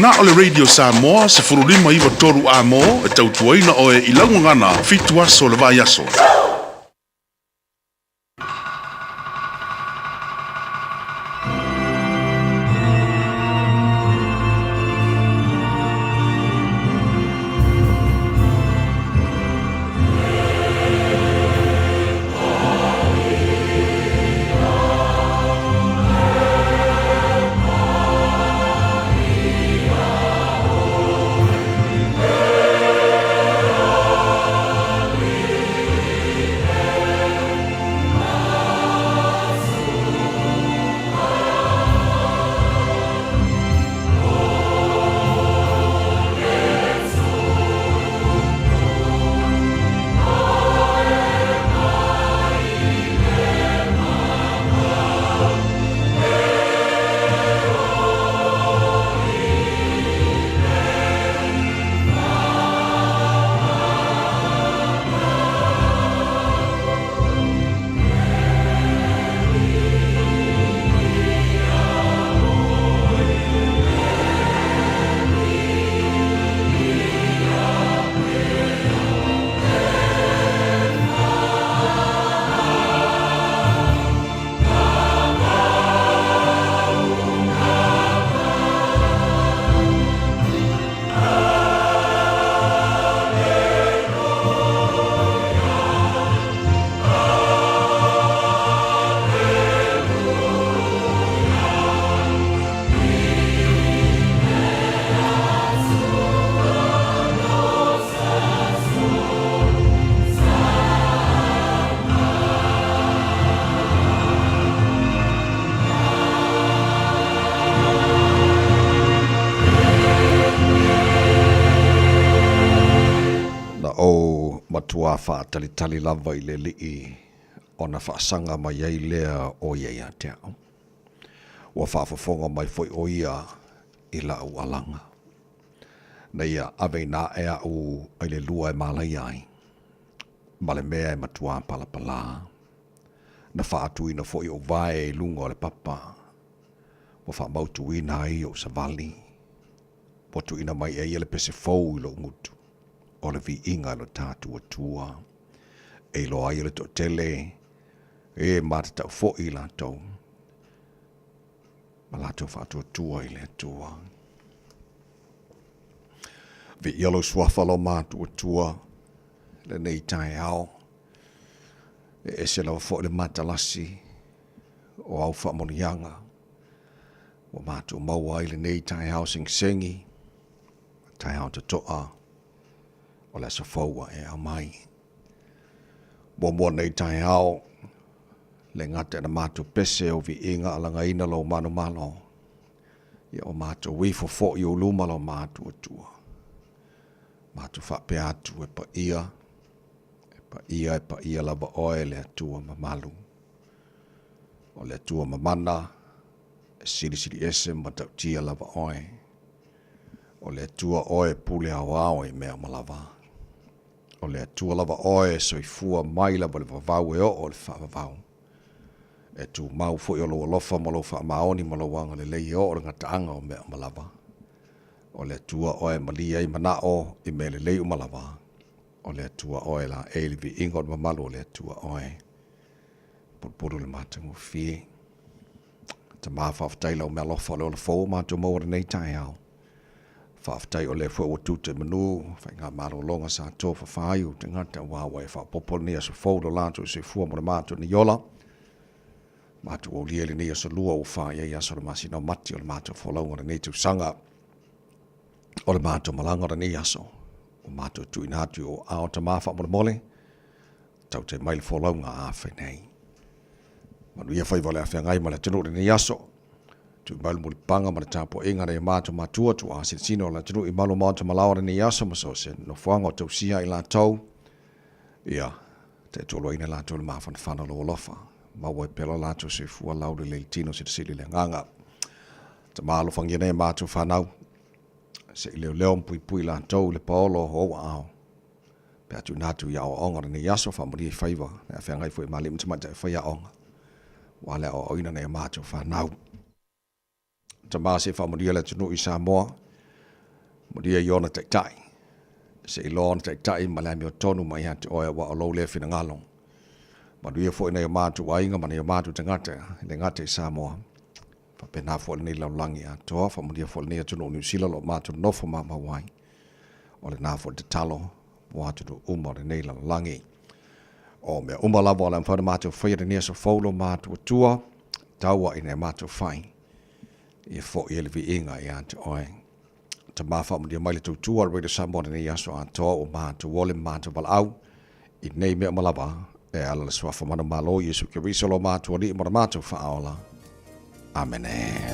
na o le Radio Samoa 15 9 3 Amo e tautuaina oe i lau gagana fitu aso o le vaiaso. Na ou matuā faatalitali lava i le Alii ona faasaga mai ai lea o ia ia te au. Ua faafofoga mai foi ʻo ia i laʻu alaga. Na ia aveina aʻe aʻu i le lua e mālaia ai, ma le mea e matuā palapalā. Na faatuina foi ou vae i luga o le papa, ua faamautuina ai ou savali. Ua tuuina mai e ia le pese fou i lou gutu, o le viiga i lo tatou Atua. E iloa ai e le toatele e matatau foi i latou ma latou faatuatua i le Atua. Viia lou suafa lo matuatua lenei taeao. E ese lava foi le matalasi o au faamanuiaga ua matou maua ai lenei taeao segisegi, taeao totoa o le aso fou ua e aumai. Muamua lenei taeao, le gata ina matou pese o viiga alagaina lou manumalo, ia o matou ifo foi i ou luma lo matuatua. Matou faapea atu e paia, e paia, e paia lava oe le Atua mamalu. O le Atua mamana, e silisili ese ma matautia lava oe. O le Atua oe e pule aoao i mea uma lava. O le Atua lava oe e soifua mai lava i le vavau e oo i le faavavau. E tumau foi o lou alofa ma lou faamaoni ma lou agalelei e oo i le gataaga o mea uma lava. O le Atua oe e malie ai manao i mea lelei uma lava. O le Atua oe e laei le viiga o le mamalu o le Atua oe. Pulupulu le matagofie. Tama, faafetai lau mealofa o le ola fou o matou maua lenei taeao. Faafetai o lea foi ua tuta i manu, faiga malologa sa tofafa ai ou tagata aua ua e faaopoopo lenei aso fou lo latou soifua mo le matou nei ola. Matou aulia i lenei aso lua ua fai ai aso o le masina o Mati o le matou folauga o lenei tausaga. O le matou malaga o lenei aso, ua matou tuuina atu i ou aao Tama faamolemole, Taute mai le folauga a fai nei. Manuia faiva o le afeagai ma le atunuu i lenei aso. Tui mai le mulipaga ma le tapuaiga a nai o matou matua, tuaa sinosino o le atunuu i malu o maota malaoa i lenei aso ma so o se nofoaga o tausia ai latou. Ia, taitualuaina latou i le mafanafana o lou alofa. Maua ai pea lo latou soifua laulelei i le tino silisili i le agaga. Tama alofagia nei a matou fanau, se i leoleo ma puipui latou i le paolo o ou aao. Pe a tuuina atu i aoaoga o lenei aso, faamanuia i faiva e afeagai foi ma alii ma tamaitai faiaoga, aua le aoaoina o nai a matou fanau. Tama se i faamanuia le atunuu i Samoa. Manuia i ona taitai. Se i loa ona taitai ma le amiotonu mai ia te oe aua o lou lea finagalo. Manuia foi nai o matou aiga ma nai o matou tagata e le gata i Samoa, faapena foi lenei lalolagi atoa. Faamanuia foi lenei atunuu o Niu Sila o lo o matou nofo mamau ai. O lena foi le tatalo mo atunuu uma o lenei lalolagi. O mea uma lava o le a mafai ona matou faia i lenei aso fou lo matou Atua, taua ina ia matou fai, ia foi ai le viiga ia te oe. Tama faamanuia mai le tautua a le Radio Samoa i lenei aso atoa ua matou ole ma matou valaau i nei mea uma lava e ala le suafa manumalo Iesu Keriso lo matou Alii ma lo matou Faaola. Amene.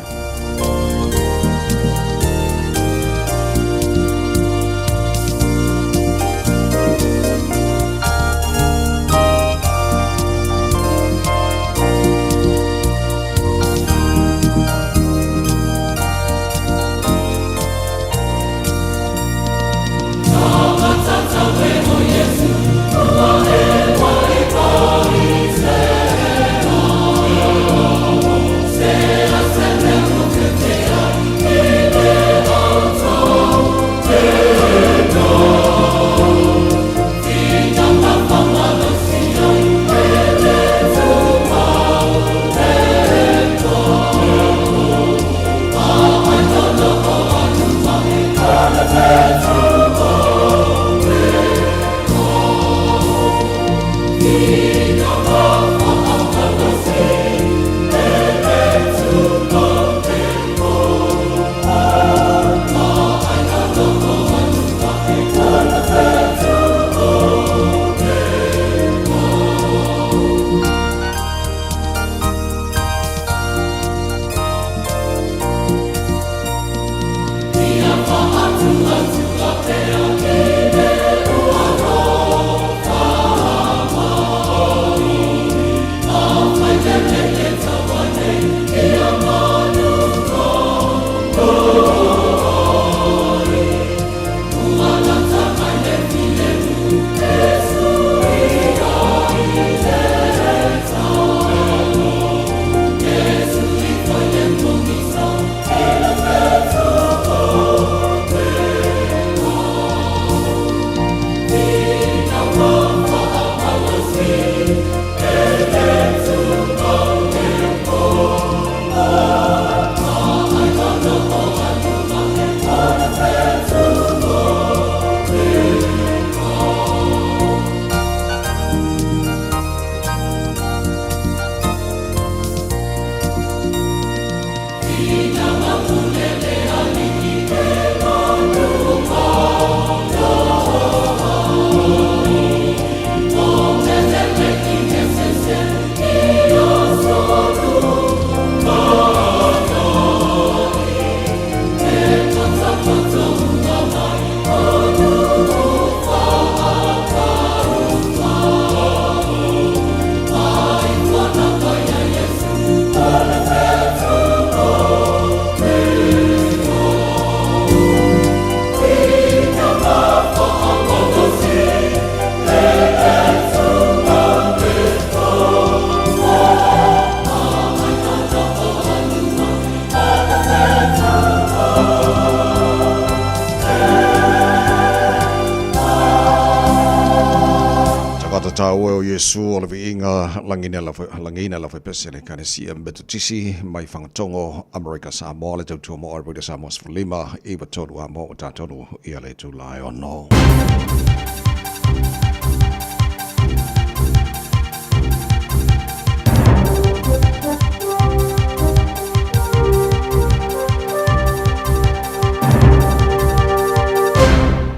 Tagata taua o Iesu o le viiga lagina la faipese le Ekalesia Metotisi mai Fagatogo Amerika Samoa le tautua mo Alberta Samoa 15 93 a mo tatonu ia le itula e ono.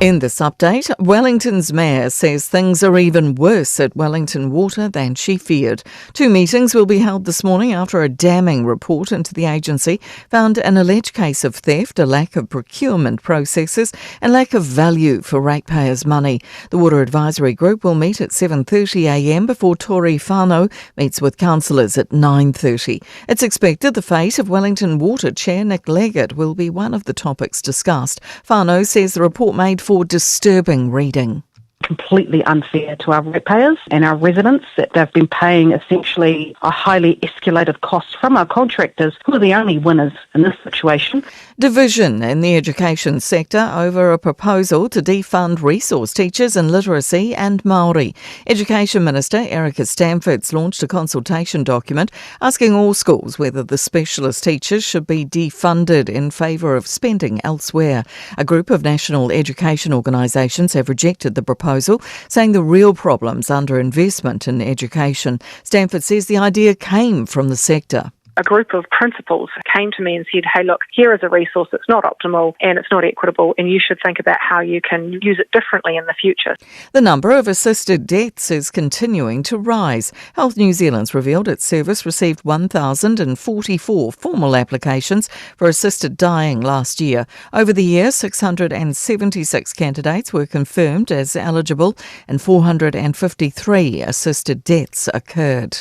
In this update, Wellington's mayor says things are even worse at Wellington Water than she feared. Two meetings will be held this morning after a damning report into the agency found an alleged case of theft, a lack of procurement processes, and lack of value for ratepayers' money. The Water Advisory Group will meet at 7:30 a.m. before Tory Whanau meets with councillors at 9:30. It's expected the fate of Wellington Water Chair Nick Leggett will be one of the topics discussed. Whanau says the report made for disturbing reading. Completely unfair to our ratepayers and our residents that they've been paying essentially a highly escalated cost from our contractors, who are the only winners in this situation. Division in the education sector over a proposal to defund resource teachers in literacy and Māori. Education Minister Erica Stanford's launched a consultation document asking all schools whether the specialist teachers should be defunded in favour of spending elsewhere. A group of national education organisations have rejected the proposal, saying the real problem's underinvestment in education. Stanford says the idea came from the sector a group of principals came to me and said, hey, look, here is a resource that's not optimal and it's not equitable, and you should think about how you can use it differently in the future. The number of assisted deaths is continuing to rise. Health New Zealand's revealed its service received 1,044 formal applications for assisted dying last year. Over the year, 676 candidates were confirmed as eligible and 453 assisted deaths occurred.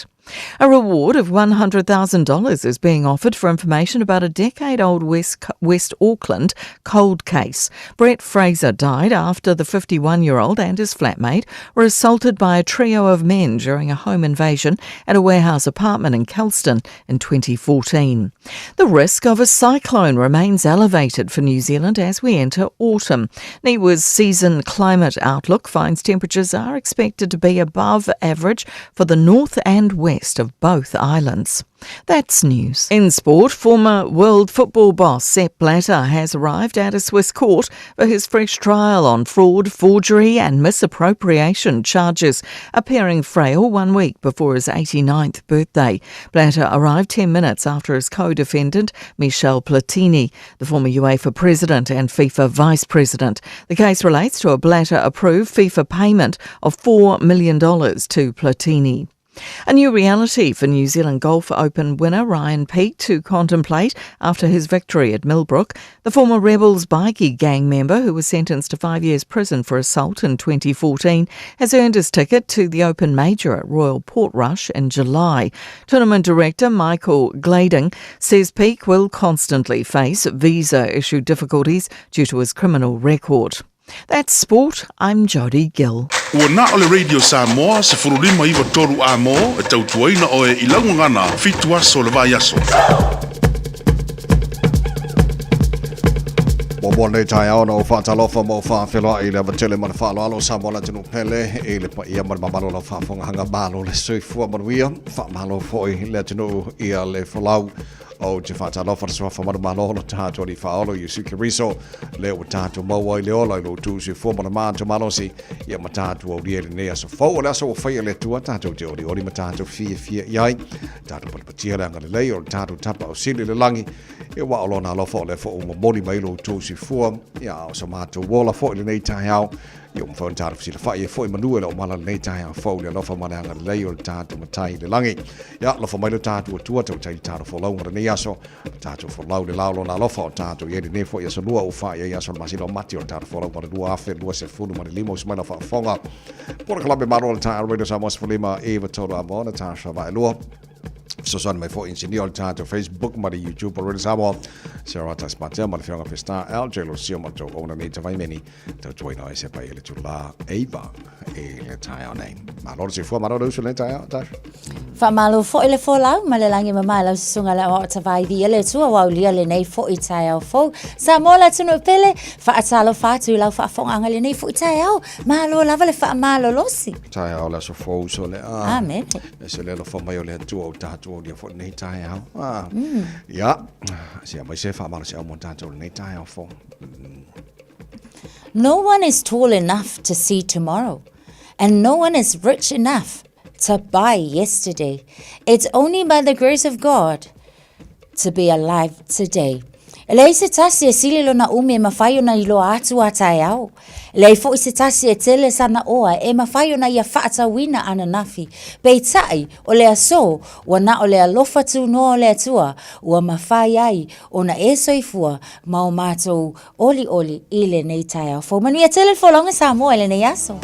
A reward of $100,000 is being offered for information about a decade-old West, West Auckland cold case. Brett Fraser died after the 51-year-old and his flatmate were assaulted by a trio of men during a home invasion at a warehouse apartment in Kelston in 2014. The risk of a cyclone remains elevated for New Zealand as we enter autumn. NIWA's season climate outlook finds temperatures are expected to be above average for the north and west of both islands. That's news. In sport, former world football boss Sepp Blatter has arrived at a Swiss court for his fresh trial on fraud, forgery and misappropriation charges, appearing frail one week before his 89th birthday. Blatter arrived 10 minutes after his co-defendant, Michel Platini, the former UEFA president and FIFA vice president. The case relates to a Blatter-approved FIFA payment of $4 million to Platini. A new reality for New Zealand Golf Open winner Ryan Peake to contemplate after his victory at Millbrook. The former Rebels bikie gang member, who was sentenced to 5 years prison for assault in 2014, has earned his ticket to the Open Major at Royal Portrush in July. Tournament director Michael Glading says Peake will constantly face visa issue difficulties due to his criminal record. That's sport. I'm Jodie Gill. Ua na o le Radio Samoa, 1593 A mo, e tautuaina oe i laugagana, fitu aso o le vaiaso. Muamua lenei taeao na ou faatalofa ma ou faafeiloai i le ava tele ma le faaaloalo o Samoa le atunuu pele i le paia ma le mamalu o lau faafogaaga malo le soifua manuia. Faamalo foi le atunuu ia le folau. Ou te faatalofa i le suafa manumalo o lo tatou Alii Faaola Iesu Keriso, lea ua tatou maua ai le ola i lo outou soifua ma le matou malosi, ia ma tatou aulia i lenei aso fou. O le aso ua faia e le Atua, tatou te olioli ma tatou fiafia i ai, tatou patipatia le agalelei o le tatou Tapaau Sili i le lagi, ia aua o Lona alofa o lea foi ua momoli mai lo outou soifua, ia a o so matou ola foi i lenei taeao, Ia ua mafai ona tatou fesilafai ai foi manu e le omala lenei taeao fou i le alofa ma le agalelei o le tatou Matai i le lagi. Ia, alofa mai lo tatou Atua, tautai le tatou folauga lenei aso, le tatou folau le lao lona alofa o tatou i ai lenei foi aso lua ua fai ai aso le masina o Mati o le tatou folauga o le 2025 usu mai lau faafofoga. Polokalame malo le taeao Radio Samoa 15 9 3 a mo Natasha Vaelua. Fesoasoani mai foi inisinia o le tatou Facebook ma le YouTube o Radio Samoa, Sarah Tasmatea ma le Afioga Festa LJ Lucio ma le tou ona nei Tavaimeni. Tautuaina ai se pai e le tula eiva i le taeao nei. Malo le soifua, malo le usu lenei taeao, Tash. Faamalo foi le folau ma le lagi mama e lau susuga le aoao tavai viia le Atua ua aulia lenei foi taeao fou. Samoa le atunuu pele, faatalofa atu i lau faafogaaga i lenei foi taeao. Malo lava le faamalolosi. Taeao le aso fou uso le a. Amen. E se le alofa mai o le Atua o tatou aulia foi lenei taeao. Ah. Ia, se mai se faamalosiau mo tatou lenei taeao fou. No one is tall enough to see tomorrow, and no one is rich enough to buy yesterday. It's only by the grace of God to be alive today. E leai se tasi e sili lona umi e mafai ona iloa atu a taeao. E leai foi se tasi e tele sana oa e mafai ona ia faatauina ananafi. Peitai, o le aso, ua na o le alofa tunoa o le Atua, ua mafai ai ona e soifua ma o matou olioli i lenei taeao fou. Manuia tele le folauga Samoa i lenei aso.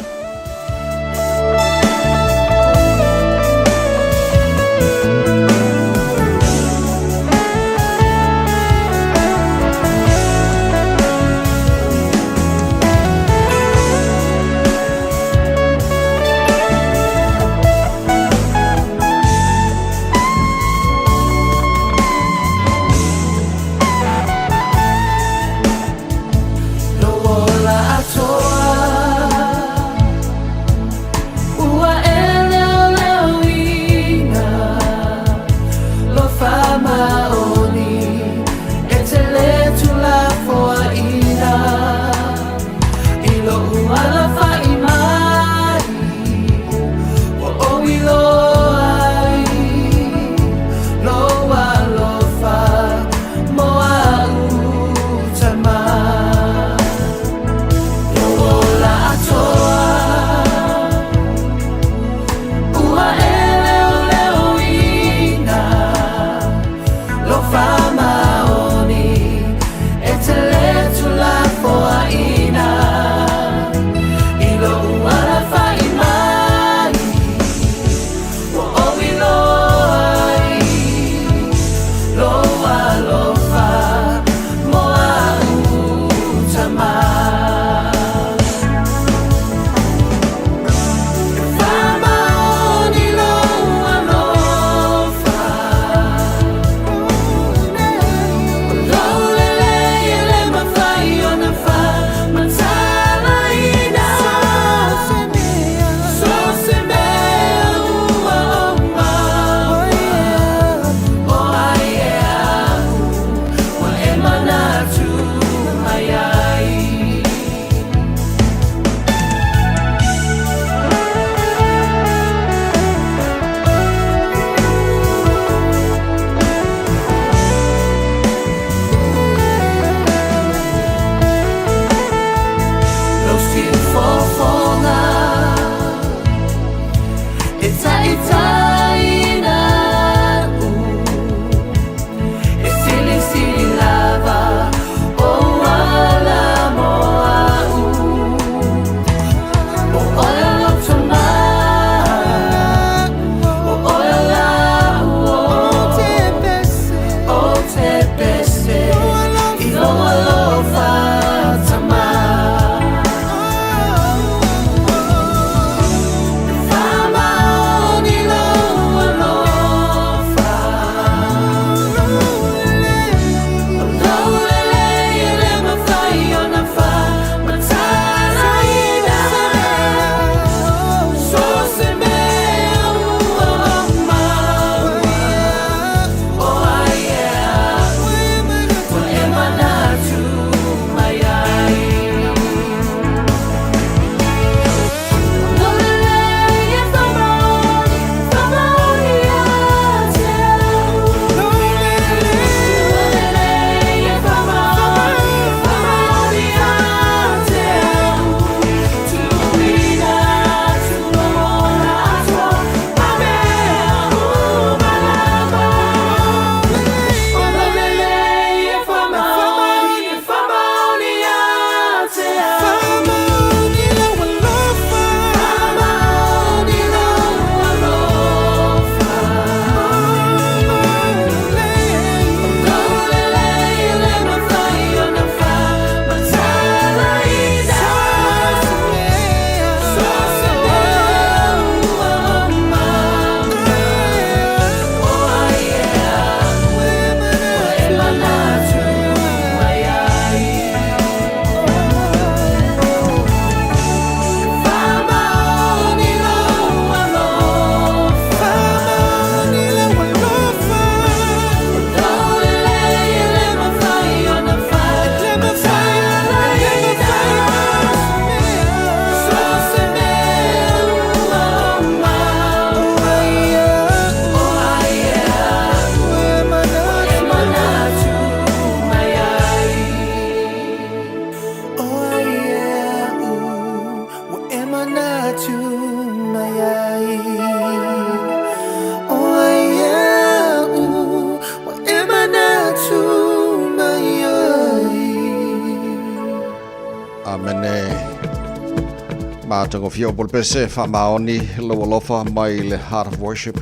Matagofie o Polopese, faamaoni lou alofa mai le Heart of Worship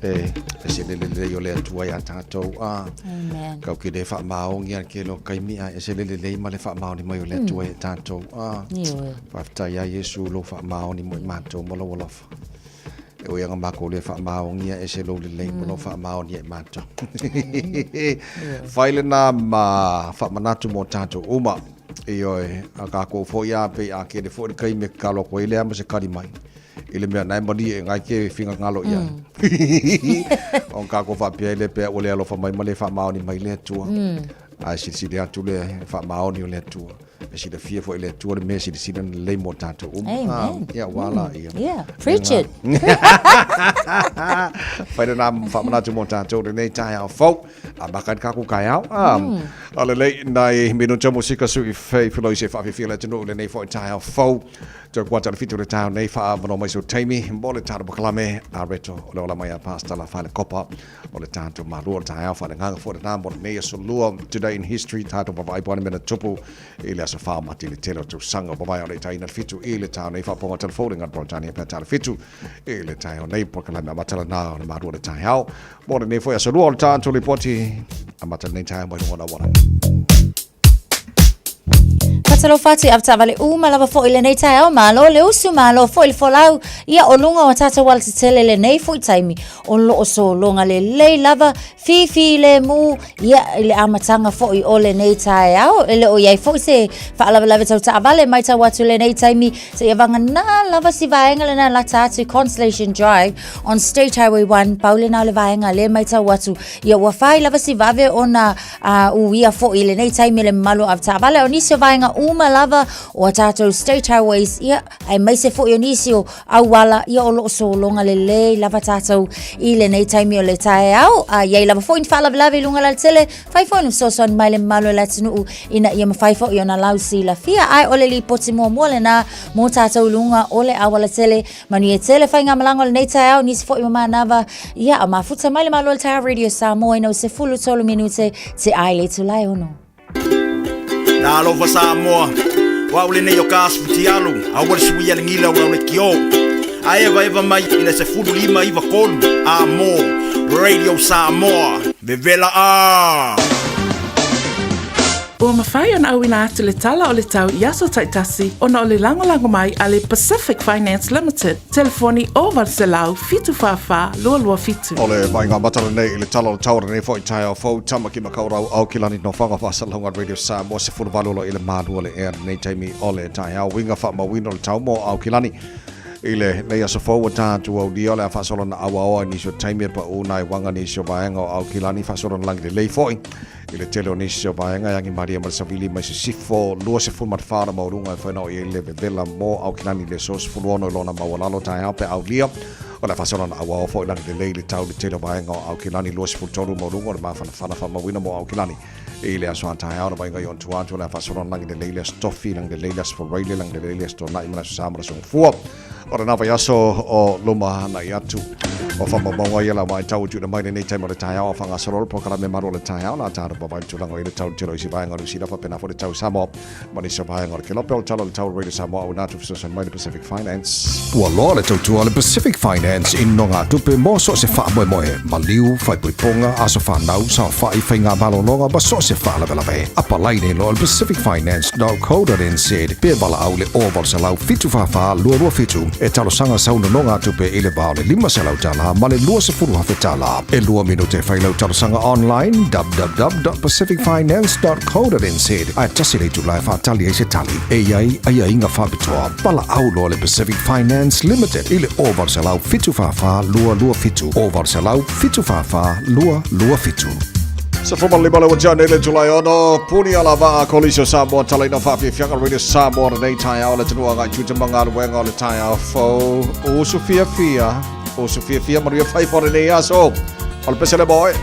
e ese le lelei o le Atua iā tatou. A Amen. Kau ke le faamaogi a ke lo kaimi a ese le lelei ma le faamaoni mai o le Atua iā tatou. A Ioe. Faafetai iā Iesu lou faamaoni mo i matou ma lou alofa. E ui aga makou le faamaogia ese lou lelei ma lou faamaoni ia i matou. Fai lena ma faamanatu mo tatou uma. Ioe, a kākou foi a pei a kele foi le kaimi e tatalo atu ai lea ma se kali mai. I le mea na e malie e ngai ke finagalo i ai. Ona kākou faapea ai lea pea ua le alofa mai ma le faamaoni mai le Atua. Ae silasila atu le faamaoni o le Atua. E silafia foi e le Atua le mea e silasila ona lelei mo tatou uma. Amen. Ah, ia, ua la ia. Yeah, preach it. Fai lena faamanatu mo tatou lenei taeao fou. Amata ai le tatou taeao. Ah, a lelei nai minuta musika sui fei filoi se whaawhiwhia le atunuu lenei foi taeao fou. Toe kuata le fitu le taeao nei whaavanoa mai so taimi mo le tatou pakalame a reto o le ola mai a Pastor La Whale Kopa o le tatou malua o le taeao whale nganga foi lena mo lenei aso lua Today in History tatou vavaai po ane mea na tupu i le aso wha mati le tele o tausaga o mavae o le itaina le fitu i le taeao nei whaaponga telefone ngā Britania pea tā le fitu i le taeao nei pakalame a matala nā o le malua o le taeao Mo lenei foi aso lua o le tatou lipoti amata lenei taeao mai luga o le auala. Faatalofa atu i avetaavale uma lava foi i lenei taeao, malo le usu, malo foi le folau, ia o luga o tatou alatetele lenei foi taimi, o loo sologa lelei lava, fifilemu, ia i le amataga foi o lenei taeao, e le o i ai foi se faalavelave tau taavale, matau atu i lenei taimi, seia vagana lava si vaega lena e lata atu i Constellation Drive, On State Highway 1, pau lena o le vaega lea e matau atu, ia ua fai lava si vave ona uh, uia foi i lenei taimi le mamalu o avetaavale. O nisi o vaega uma lava o a tatou State Highways, ia, aemaise foi o nisi o auala, ia o loo sologa lelei lava tatou i lenei taimi o le taeao. A iai lava foi ni faalavelave i luga lautele, fai foi ni fesoasoani mai le mamalu o le atunuu ina ia mafai foi ona lausilafia. Ae o le lipoti muamua lena mo tatou i luga o le auala tele. Manuia tele faigamalaga o lenei taeao, nisi foi ma manava, ia a mafuta mai le malo o le taeao Radio Samoa ina ua 13 minute te ai le itula e ono. Talofa Samoa, o au lenei o ka Futialu, aua le suia le gila o le kio. A eva eva mai i le 15 93 a mo Radio Samoa, vevela a! Ua mafai ona auina atu le Tala o le Tau i aso taitasi ona o le lagolago mai a le Pacific Finance Limited, telefoni 0800 744 227. O le vaaiga amata lenei i le Tala o le Tau o lenei foi taeao fou, Tamaki Makaurau, Aukilani, Nofoaga Faasalalauga Radio Samoa, 18 o lo i le malu o le ea lenei taimi o le taeao, uiga faamauina o le tau mo Aukilani. I lenei aso fou ua tatou aulia o le a faasolo na auaoa i nisi o taimi e paʻu nai uaga nisi o vaega o Aukilani, faasolo na lagi lelei foi. I le tele o nisi o vaega e agimalie ma le savili mai sisifo 24 ona maualuga e whai i ai le vevela mo Aukilani le aso 16 i lona maualalo taeao pe aulia. O le a faasolo na auaoa foi lagi lelei le tau i le tele o vaega o Aukilani 23 maualuga o le mafanafana faamauina mo Aukilani. I le aso a taeao na vaega i ona tua atu o le a faasolo na lagi lelei le aso Tofi, lagi lelei le aso Faraile, lagi lelei le aso Tona'i ma le aso Sa ma le aso Gafua. O lena vaiaso o luma hanai atu. O faamaumauga ia la matau e tuuina mai lenei taimi o le taeao a faagasolo le polokalame malu o le taeao la tatou vavae le tulaga o i le tau tele o isi vaega o Niu Sila faapena foi le tau Samoa ma nisi o vaega o le Kelope o le tala o le tau Radio Samoa auina atu fesoasoani mai le Pacific Finance. Ua loa le tautua a le Pacific Finance i nogatupe mo so o se faamoemoe, maliu, faaipoipoga, aso fanau, saofai, faiga malologa ma so o se faalavelave. Apalai nei loa le pacificfinance.co.nz pe valaau le 0800 744 227 e talosaga sau nonogatupe i le va o le $500 ma le $20,000. E lua minute e fai lau talosaga online www.pacificfinance.co.nz ae tasi le itula e faatali ai se tali. E i ai aiaiga faapitoa. Valaau loa le Pacific Finance Limited i le 0800 744 227 0800 744 227. 15 le ua tea nei le Julai 6, puni ala vaa Kolisi o Samoa, talaina faafiafiaga Radio Samoa lenei taeao le atunuu agai tiute ma galuega o le taeao fou. Usu fiafia, usu fiafia manuia faiva o lenei aso. O le pese le moe.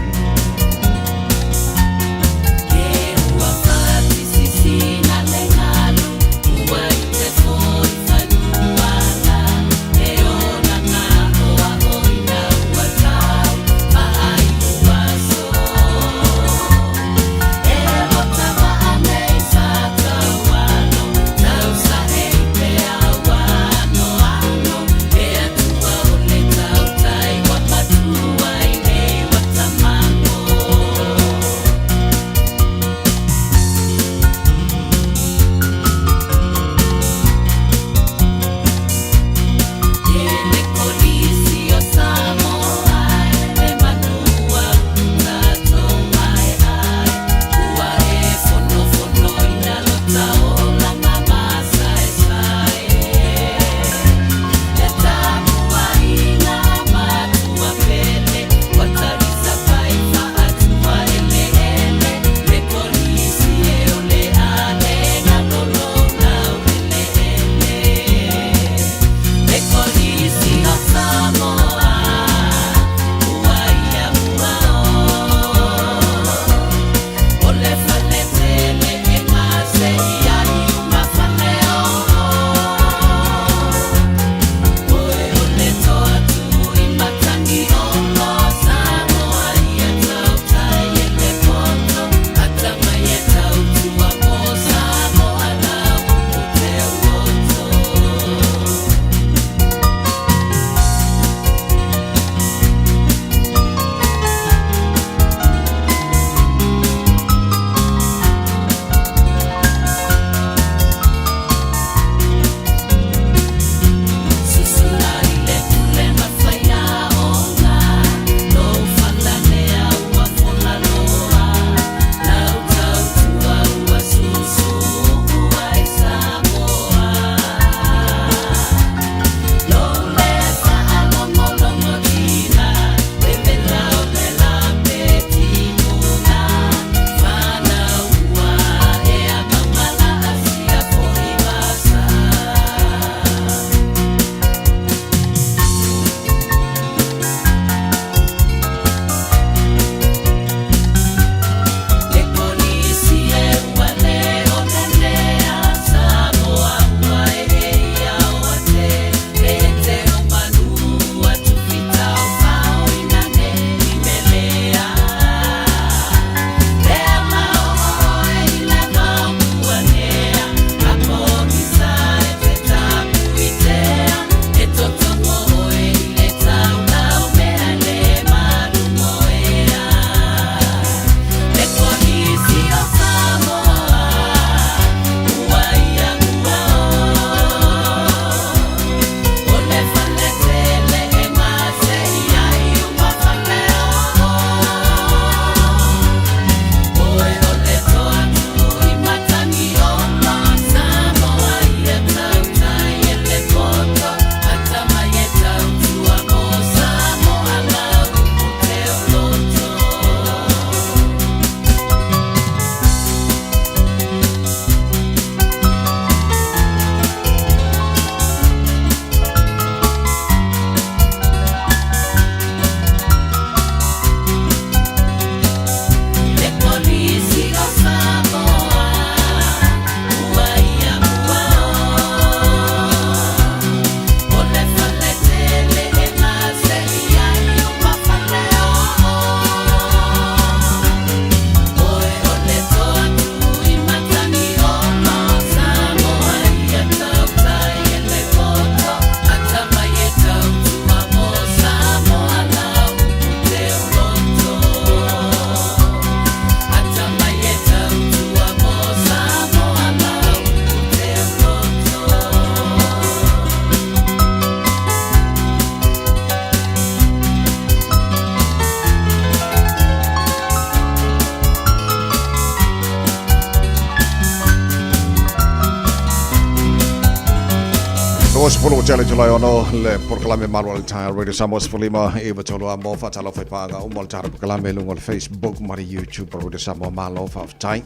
20 ua tele July ono le polokalame malu a le taeao Radio Samoa 15 i tolu a mo faatalofa i paaga uma o le tatou polokalame i luga o le Facebook ma le YouTube o Radio Samoa Malo faafetai.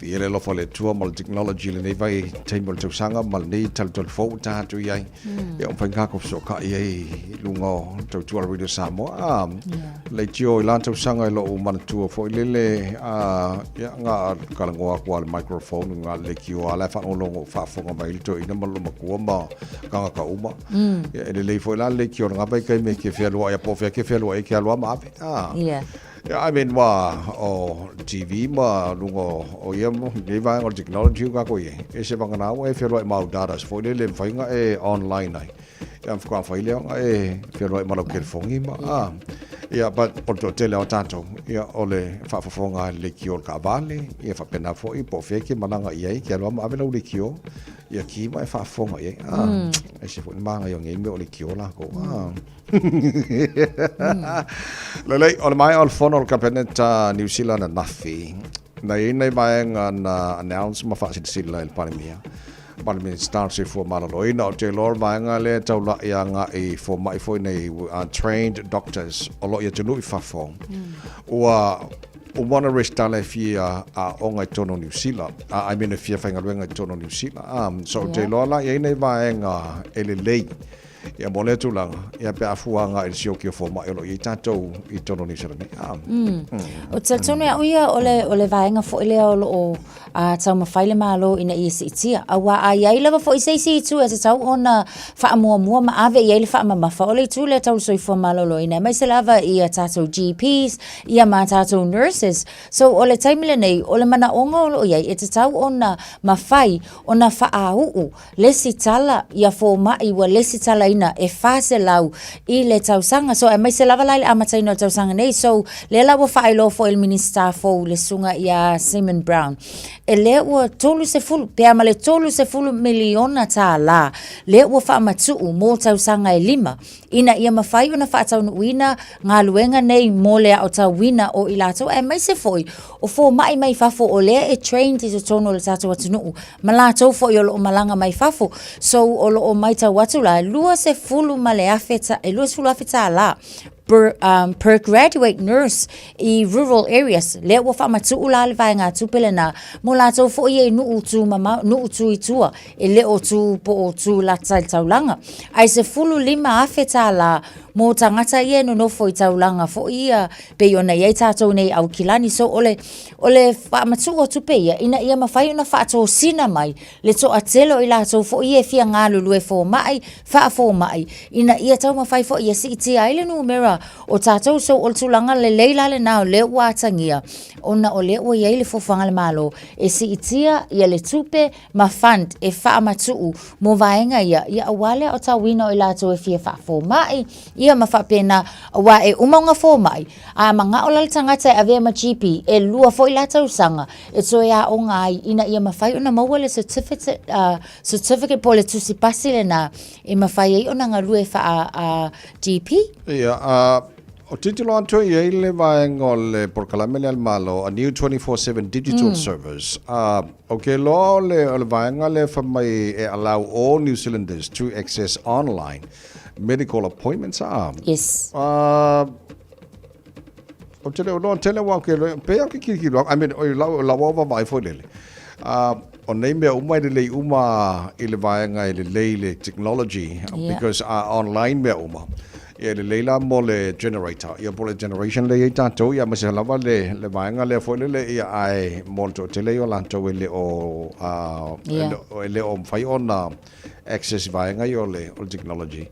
Viia le alofa o le Atua ma le technology i lenei vai taimi o le tausaga ma lenei talutalu fou ua tatou i ai. Ia ua mafai ona tatou fesootai ai i luga o le tautua a le Radio Samoa. Ah, leitio i la tausaga i lou manatua foi lele, ah, ia, na talanoa atu lava i le microphone na o le leitio lava la e faalogologo faafofoga mai ai le toeaina ma le loomatua ma tagata uma. Ia, e lelei foi la le leitio i lena vaitaimi e te fealuai lava po o fea e te fealuai ai e te alu lava ma ave. Ah. Yeah. Yeah, I mean, ua o TV ma luga o ia nei vaega o le technology ua tatou i ai, e se vagana ua e fealuai ma au datas foi lele e mafai ona e online ai. Ia, faatoa mafai lea ona e fealuai ma lau telefoni ma, ah, ia, but o le toatele lava o tatou, ia, o le faafofoga i le leitio o le taavale, ia faapena foi po o fea e te malaga i ai, e te alu lava ma ave lau leitio, ia ki ma e faafofoga i ai. Ah, ese foi le manaia o nei mea o leitio latou, ah. Lelei, o le maea o le fono o le Kapeneta Niu Sila ananafi, na i ai nai vaega na announce ma faasilasila e le Palemia, ma le Minisita o le Soifua Maloloina. Ou te iloa o le vaega lea e taulai agai i fomai foi nei, trained doctors o lo o i atunuu i fafo, ua uma ona resitala e fia aoga i totonu o Niu Sila, I mean e fia faigaluega i totonu o Niu Sila. So ou te iloa la e i ai nai vaega e lelei Ia, mo lea tulaga, ia pe a fua agai i le sioki o fomai o lo o i ai tatou i totonu o Niu Sila nei. Ah. Ou te talitonu e au ia o le, o le vaega foi lea o lo o taumafai le Malo ina ia siitia. Aua a i ai lava foi se isi itu e tatau ona faamuamua ma ave i ai le faamamafa, o le itu lea tau le soifua maloloina, aemaise lava i a tatou GPs, ia ma tatou nurses. So, o le taimi lenei, o le manaoga o lo o i ai, e tatau ona mafai ona faauu lesitala ia fomai ua lesitalaina e 400 i le tausaga. So aemaise lava la i le amataina o le tausaga nei. So lea la ua faailoa foi e le Minisita fou le susuga ia Simon Brown, e lea ua 30 pe a ma le 30 miliona tālā lea ua faamatuu mo tausaga e lima ina ia mafai ona faataunuuina galuega nei mo le aotauina o i latou aemaise foi o fomai mai fafo o lea e trained i totonu o le tatou atunuu ma latou foi o lo o malaga mai fafo. So o lo o maitau atu la, e 20 ma le afe, e 20 afe tālā per, um, per graduate nurse i rural areas. Lea ua faamatuu la le vaegatupe lenā mo latou foi ia i nuu tu mamao, nuu tu i tua, e le o tu po o tu lata i le taulaga. Ae 15,000 tālā mō tagata ia e nonofo i taulaga foi ia pei ona i ai tātou nei i Aukilani. So o le, o le faamatuu o tupe ia ina ia mafai ona faatosina mai le toatele o i latou foi ia e fia galulue fomai, faafomai, ina ia taumafai foi ia siitia ai le numera o tātou. So o le tulaga lelei la lenā o lea ua atagia ona o lea ua i ai le fuafuaga a le Malo e siitia ia le tupe ma fund e faamatuu mo vaega ia, ia aua le aotauina o i latou e fia faafomai, ia ma faapena, aua e uma ona fomai, a manao la le tagata e avea ma GP, e lua foi la tausaga e toe aoga ai ina ia mafai ona maua le certificate, certificate po o le tusi pasi lenā e mafai ai ona galue faa GP. Ia, Ou te tilotilo atu i ai le vaega o le polokalame lea a le Malo, a new 24/7 digital service. Ou te iloa o le, o le vaega lea fai mai e allow all New Zealanders to access online medical appointments. Yes. Ou te le o iloa tele aua ou te iloa, pei lava ou te tilotilo atu, I mean, i lau, lau lava vaavaai foi lele, o nei mea uma e lelei uma i le vaega e lelei le technology, because a online mea uma, ia e lelei la mo le generator, ia po o le generation lea e i ai tatou, ia aemaise lava le, le vaega lea foi lele, ia ae mo le toatele ia o latou e le o, e le o mafai ona access i vaega ia o le, o le technology.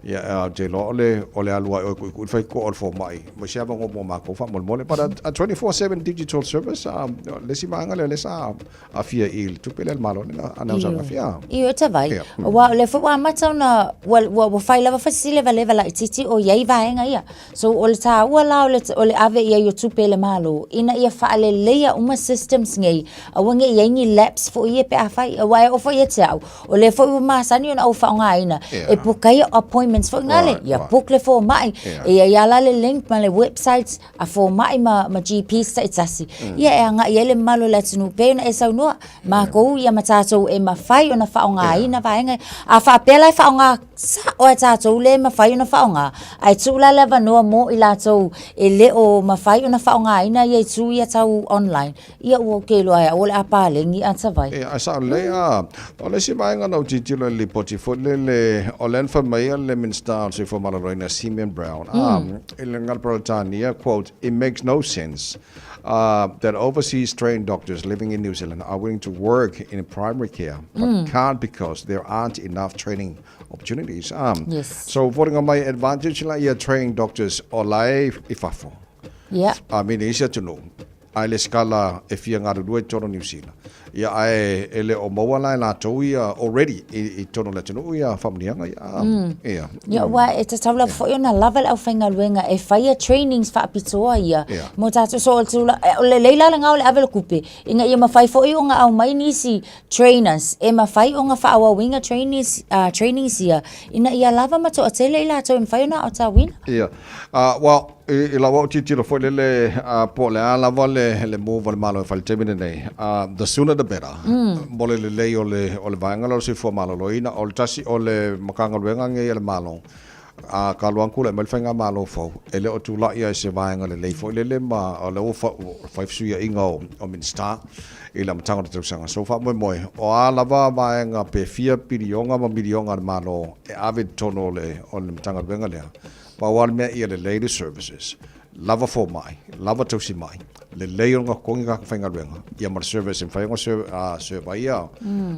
Ia, ou te iloa o le, o le alu lava i o e tuitui le faitotoa o le fomai, ma se avanoa mo matou faamolemole. But a 24/7 digital service, le isi vaega lea o lea sa aafia i le tupe lea a le Malo lea na announce ananafi. Ioe tavai. Aua o lea foi ua amata ona, ua, ua, ua fai lava foi si levaleva laitiiti o i ai vaega ia. So o le taua la o le, o le ave i ai o tupe e le Malo, ina ia faaleleia uma systems nei, aua ne i i ai ni lapse foi ia pe afai, aua e oo foi ia te au, o lea foi ua masani ona ou faaaogaina e book ai appointments foi na le, ia book le fomai. E i ai lava la le link ma le websites a fomai ma, ma GPs taitasi, ia e agai ai le mamalu o le atunuu pei ona e saunoa, makou ia ma tatou e mafai ona faaaogaina vaega ia. A faapea la e faaaoga sao e tatou le mafai ona faaaoga, ae tuu la le avanoa mo i latou e le o mafai ona faaaogaina ia itu ia tau online, Ia ua ou te iloa e au o le a paleni ata vai. Ia, ae sao lelei a. O le isi vaega na ou tilotilo i le lipoti foi lele, o lea na fai mai le Minisita o le Soifua Maloloina Simeon Brown, a, i le gagana Peretania, quote, it makes no sense that overseas trained doctors living in New Zealand are willing to work in primary care but can't because there aren't enough training opportunities. A, Yes. so foliga mai advantage la ia trained doctors o la e i fafo. Ia. I mean, i isi atunuu. Ae le sikala e fia galulue i totonu o Niu Sila. Ia ae e le o maua la e latou ia already i totonu o le atunuu ia faamanuiaga ia. Ia. Ia aua e tatau lava foi ona lava le aufaigaluega e faia trainings faapitoa ia mo tatou. So o le tulaga, o lelei la lena o le ave o le tupe ina ia mafai foi ona aumai nisi trainers e mafai ona faaauauina trainings, trainings ia ina ia lava ma toatele i latou e mafai ona aotauina. Ia. Well, i lau au tilotilo foi lele, po o le a lava le, le move a le Malo e fai i le taimi lenei, the sooner the better, mo le lelei o le, o le vaega lea o le soifua maloloina. O le tasi o le Matagaluega lenei a le Malo, a ka loa tulai mai le faigamalo fou, e le o tulai lava i se vaega lelei foi lele ma o lea ua fai fesuiaiga o Minisita i le amataga o le tausaga. So faamoemoe, o a lava vaega pe fia piliona ma miliona a le Malo e ave i totonu o le o le Matagaluega lea, pau lava le mea ia lelei le services, lava fomai, lava tausi mai, lelei ona totogi tagata faigaluega, ia ma le service e mafai ona serve ai ia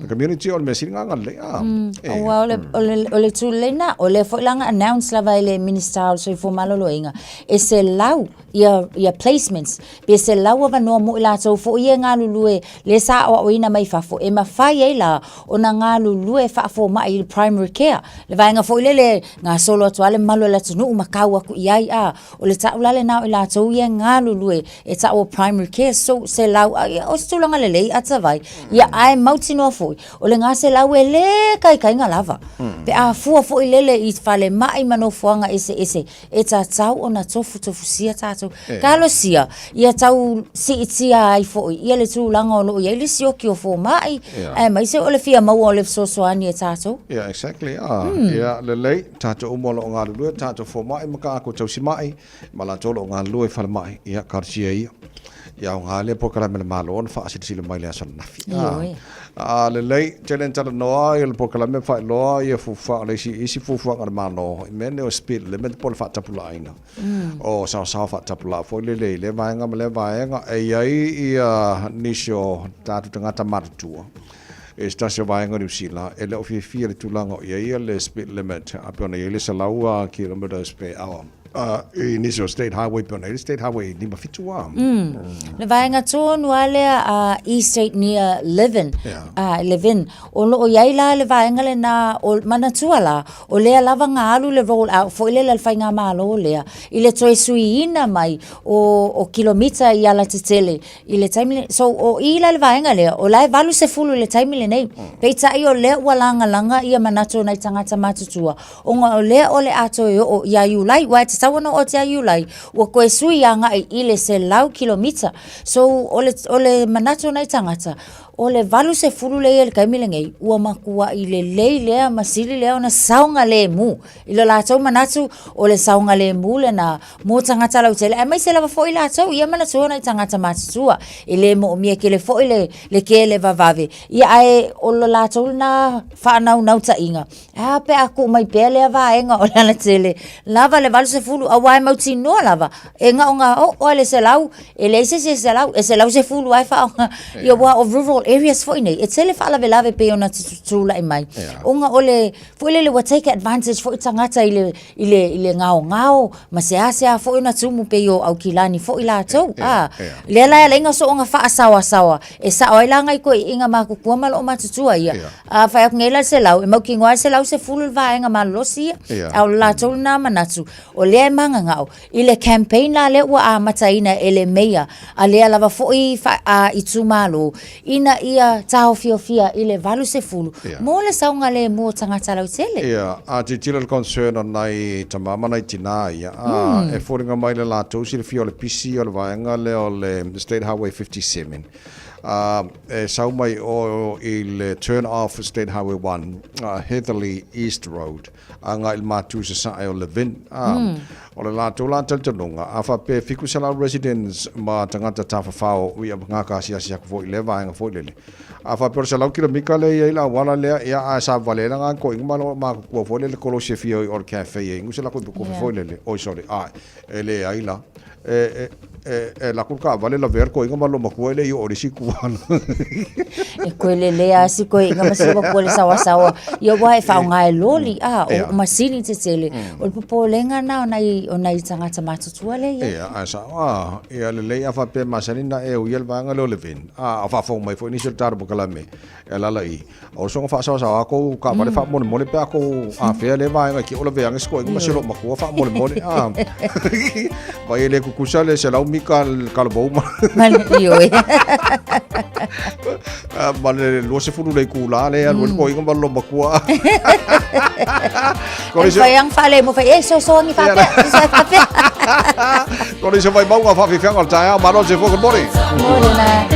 le community, o le mea sili lena ona lelei. Aua o le, o le, o le tulaga lena, o lea foi la na announce lava e le Minisita o le Soifua Maloloina, e 100 ia, ia placements, pe 100 avanoa mo i latou foi ia e galulue lea sa aoaoina mai fafo, e mafai ai la ona galulue faafomai i le primary care, le vaega foi lele gasolo atu lava le mamalu o le atunuu ma tau atu i ai, a. O le tau la lena o i latou ia e galulue e tau o primary care, so 100, o se tulaga lelei atavai. Ia ae mautinoa foi, o le 100 e le taitaiga lava. Pe a fua foi lele i falemai ma nofoaga eseese, e tatau ona tofutofusia tatou. Talosia, ia tau siitia ai foi ia le tulaga o lo o i ai le sioki o fomai, aemaise o le fia maua o le fesoasoani e tatou. Yeah, exactly. Ia, lelei. Tatou uma o lo o galulue, tatou fomai ma tatou tausimai, ma latou o lo o galulue i falemai, ia, talosia ia. Ia aoga lea polokalame a le Malo ona faasilasila mai i le aso ananafi. Ioe. A lelei, tele ina talanoa ia le polokalame faailoa ia fuafuaga, le isi, isi fuafuaga a le Malo i mea nei o speed limit po o le faatapulaaina o saosaoa faatapulaa foi lele i lea vaega ma lea vaega. E i ai ia nisi o tatou tagata matutua I se tasi o vaega o Niu Sila, e le o fiafia i le tulaga o i ai le speed limit, a pei ona i ai le 100 kilometres per hour i nisi o state highway, pei ona i ai le state highway 57 a. Le vaega tonu lava lea a East State near Levin, Levin, o lo o i ai la le vaega lena, o, manatua la, o lea lava na alu le roll out foi lele a le faigamalo lea i le toe suiina mai o kilomita i alatetele I le taimi lenei, so o i la le vaega lea, o la e 80 i le taimi lenei. Peitai o lea ua lagalaga ia manatu o nai tagata matutua, ona o lea o le a toe oo ia Iulai, aua e tatau ona oo atu ia Iulai, ua toe sui agai i le 100 kilomita. So o le, o le manatu o nai tagata, o le 80 lea e i ai i le taimi lenei, ua matuai lelei lea ma sili lea ona saogalemu. I lo latou manatu, o le saogalemu lena mo tagata lautele, aemaise lava foi latou ia manatua nai tagata matutua. E le moomia tele foi le, le kele vavave, ia ae o lo latou lena faanaunautaiga, ae a pe a tuu mai pea lea vaega o le alatele, lava le 80, aua e mautinoa lava, e na ona oo lava i le 100, e leai se isi e 100, e 110 lava e faaaoga, ia aua o rural areas foi nei, e tele faalavelave e pei ona tulai mai, ona o le foi lele ua take advantage foi tagata i le, i le, i le gaogao ma seasea foi ona tumu pei o Aukilani foi latou. A, lea la e ala ai ona soona faasaoasaoa e sao ai la nai toeaiina matutua ma loo matutua ia. A fai atu nei la le 100, e mautinoa lava le 110 le vaega malolosi ia. A o le latou lena manatu, o lea e mananao i le campaign la lea ua amataina e le meia a lea lava foi itumalo ina ia taofiofia i le 80 mo le saogalemu o tagata lautele. Ia, a tilotilo i le concern o nai tama ma nai tinā ia, a, e foliga mai le latou silafia o le pisi o le vaega lea o le State Highway 57, a, e sau mai o i le turn off State Highway 1, Heatherly East Road, agai i le matu sasae o Levin. A, o le latou la talitonuga, a faapea e 700 residents ma tagata tafafao ia gaka asiasi atu foi i lea vaega foi lele. A faapea o le 100 kilomita lea e i ai le auala lea, ia ae savavale ai la nga toeaiina ma le matutua foi lele kolosi e fia o i o i le cafe e inu se latou kofi foi lele. Oi sorry, a, e leai la. E, e, e alu atu le taavale lavea le toeaina ma lona matua e le i oo i le isi itu ala. E koe lelea a si toeaina ma si matua le saoasaoa. Ia aua e faaaoga e loli, a, o masini tetele. O le popolega na o nai, o nai tagata matutua lea e i ai. Ia, ae sao, a, ia lelei a faapea e masani ona e uia le vaega lea o Levin. A, a faafofoga mai foi nisi o le tatou polokalame e alaala i i. O le soona faasaosaoa tou taavale faamolemole pe a tou afea lea vaega i te o lavea ane si toeaina ma si loomatua faamolemole. A, vai e le tutusa le 100 mita le talavou ma Ma le ioe. ma le 20 le itula lea e alu ai le toeaina ma le loomatua. E fai ang fale mo fai e so so angi faapea. So faapea. Kolisi o Vaimauga, faafiafiaga o le taeao, malo le soifua, good morning. Morena.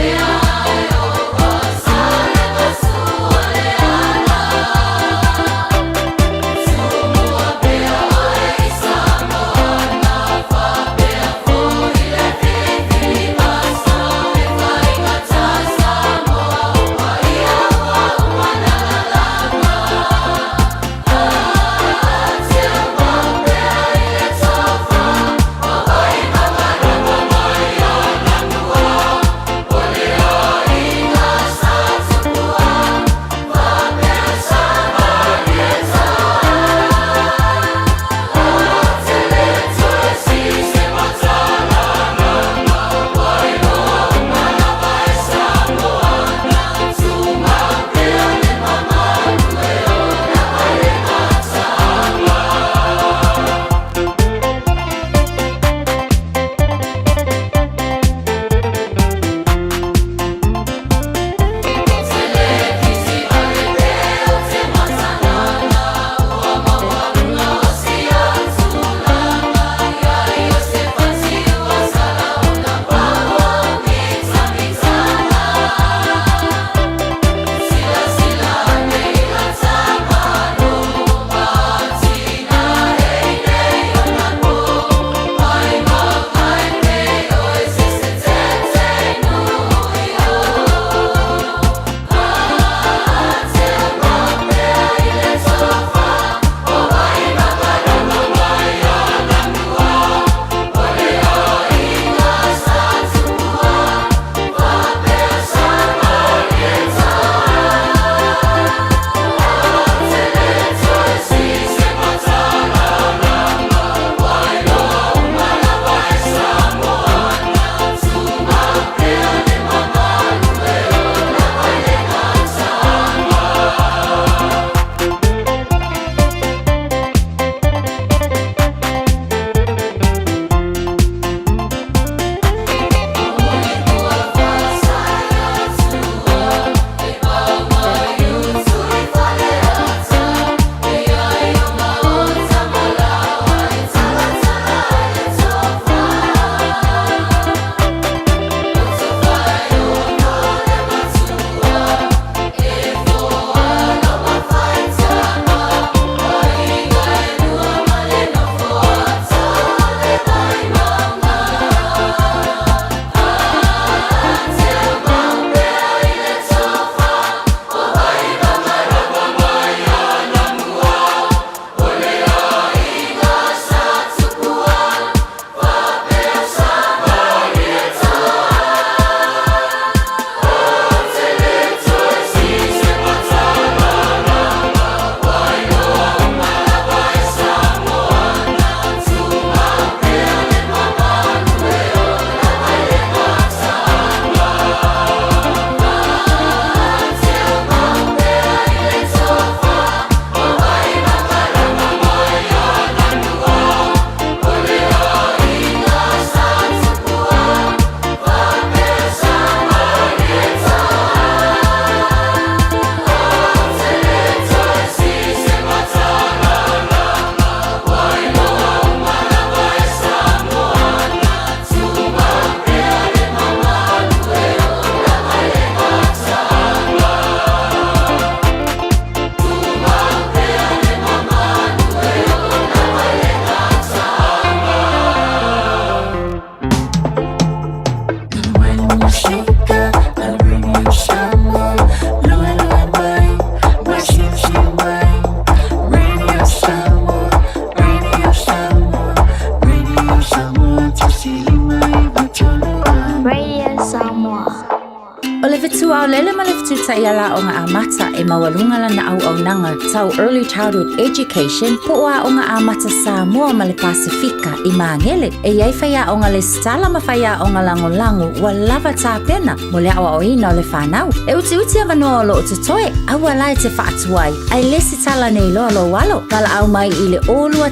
Tuaolele ma le Fetutai Ala Aoga Amata e maualuga lana auaunaga tau Early Childhood Education po o Aoga Amata Samoa ma le Pasefika i Magele. E i ai faiaoga lesitala ma faiaoga lagolago ua lava tapena mo le aoaoina o le fanau. E utiuti avanoa o lo o totoe, aua la e te faatuai, ae lesitala nei loa lou alo. Valaau mai i le 021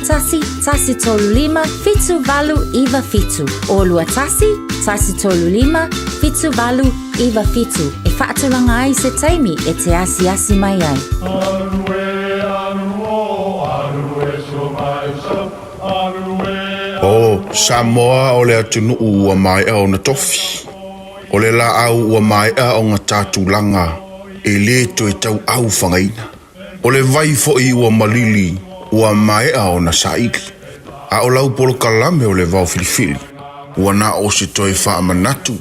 135 7897. 021 135 7897 e faatulaga ai se taimi e te asiasi mai ai. O Samoa o le atunuu ua maea ona tofi. O le laau ua maea ona ta tulaga e le toe tauau fagaina. O le vai foi ua malili ua maea ona saili. A o lau polokalame o le vao filifili, ua na o se toe faamanatu,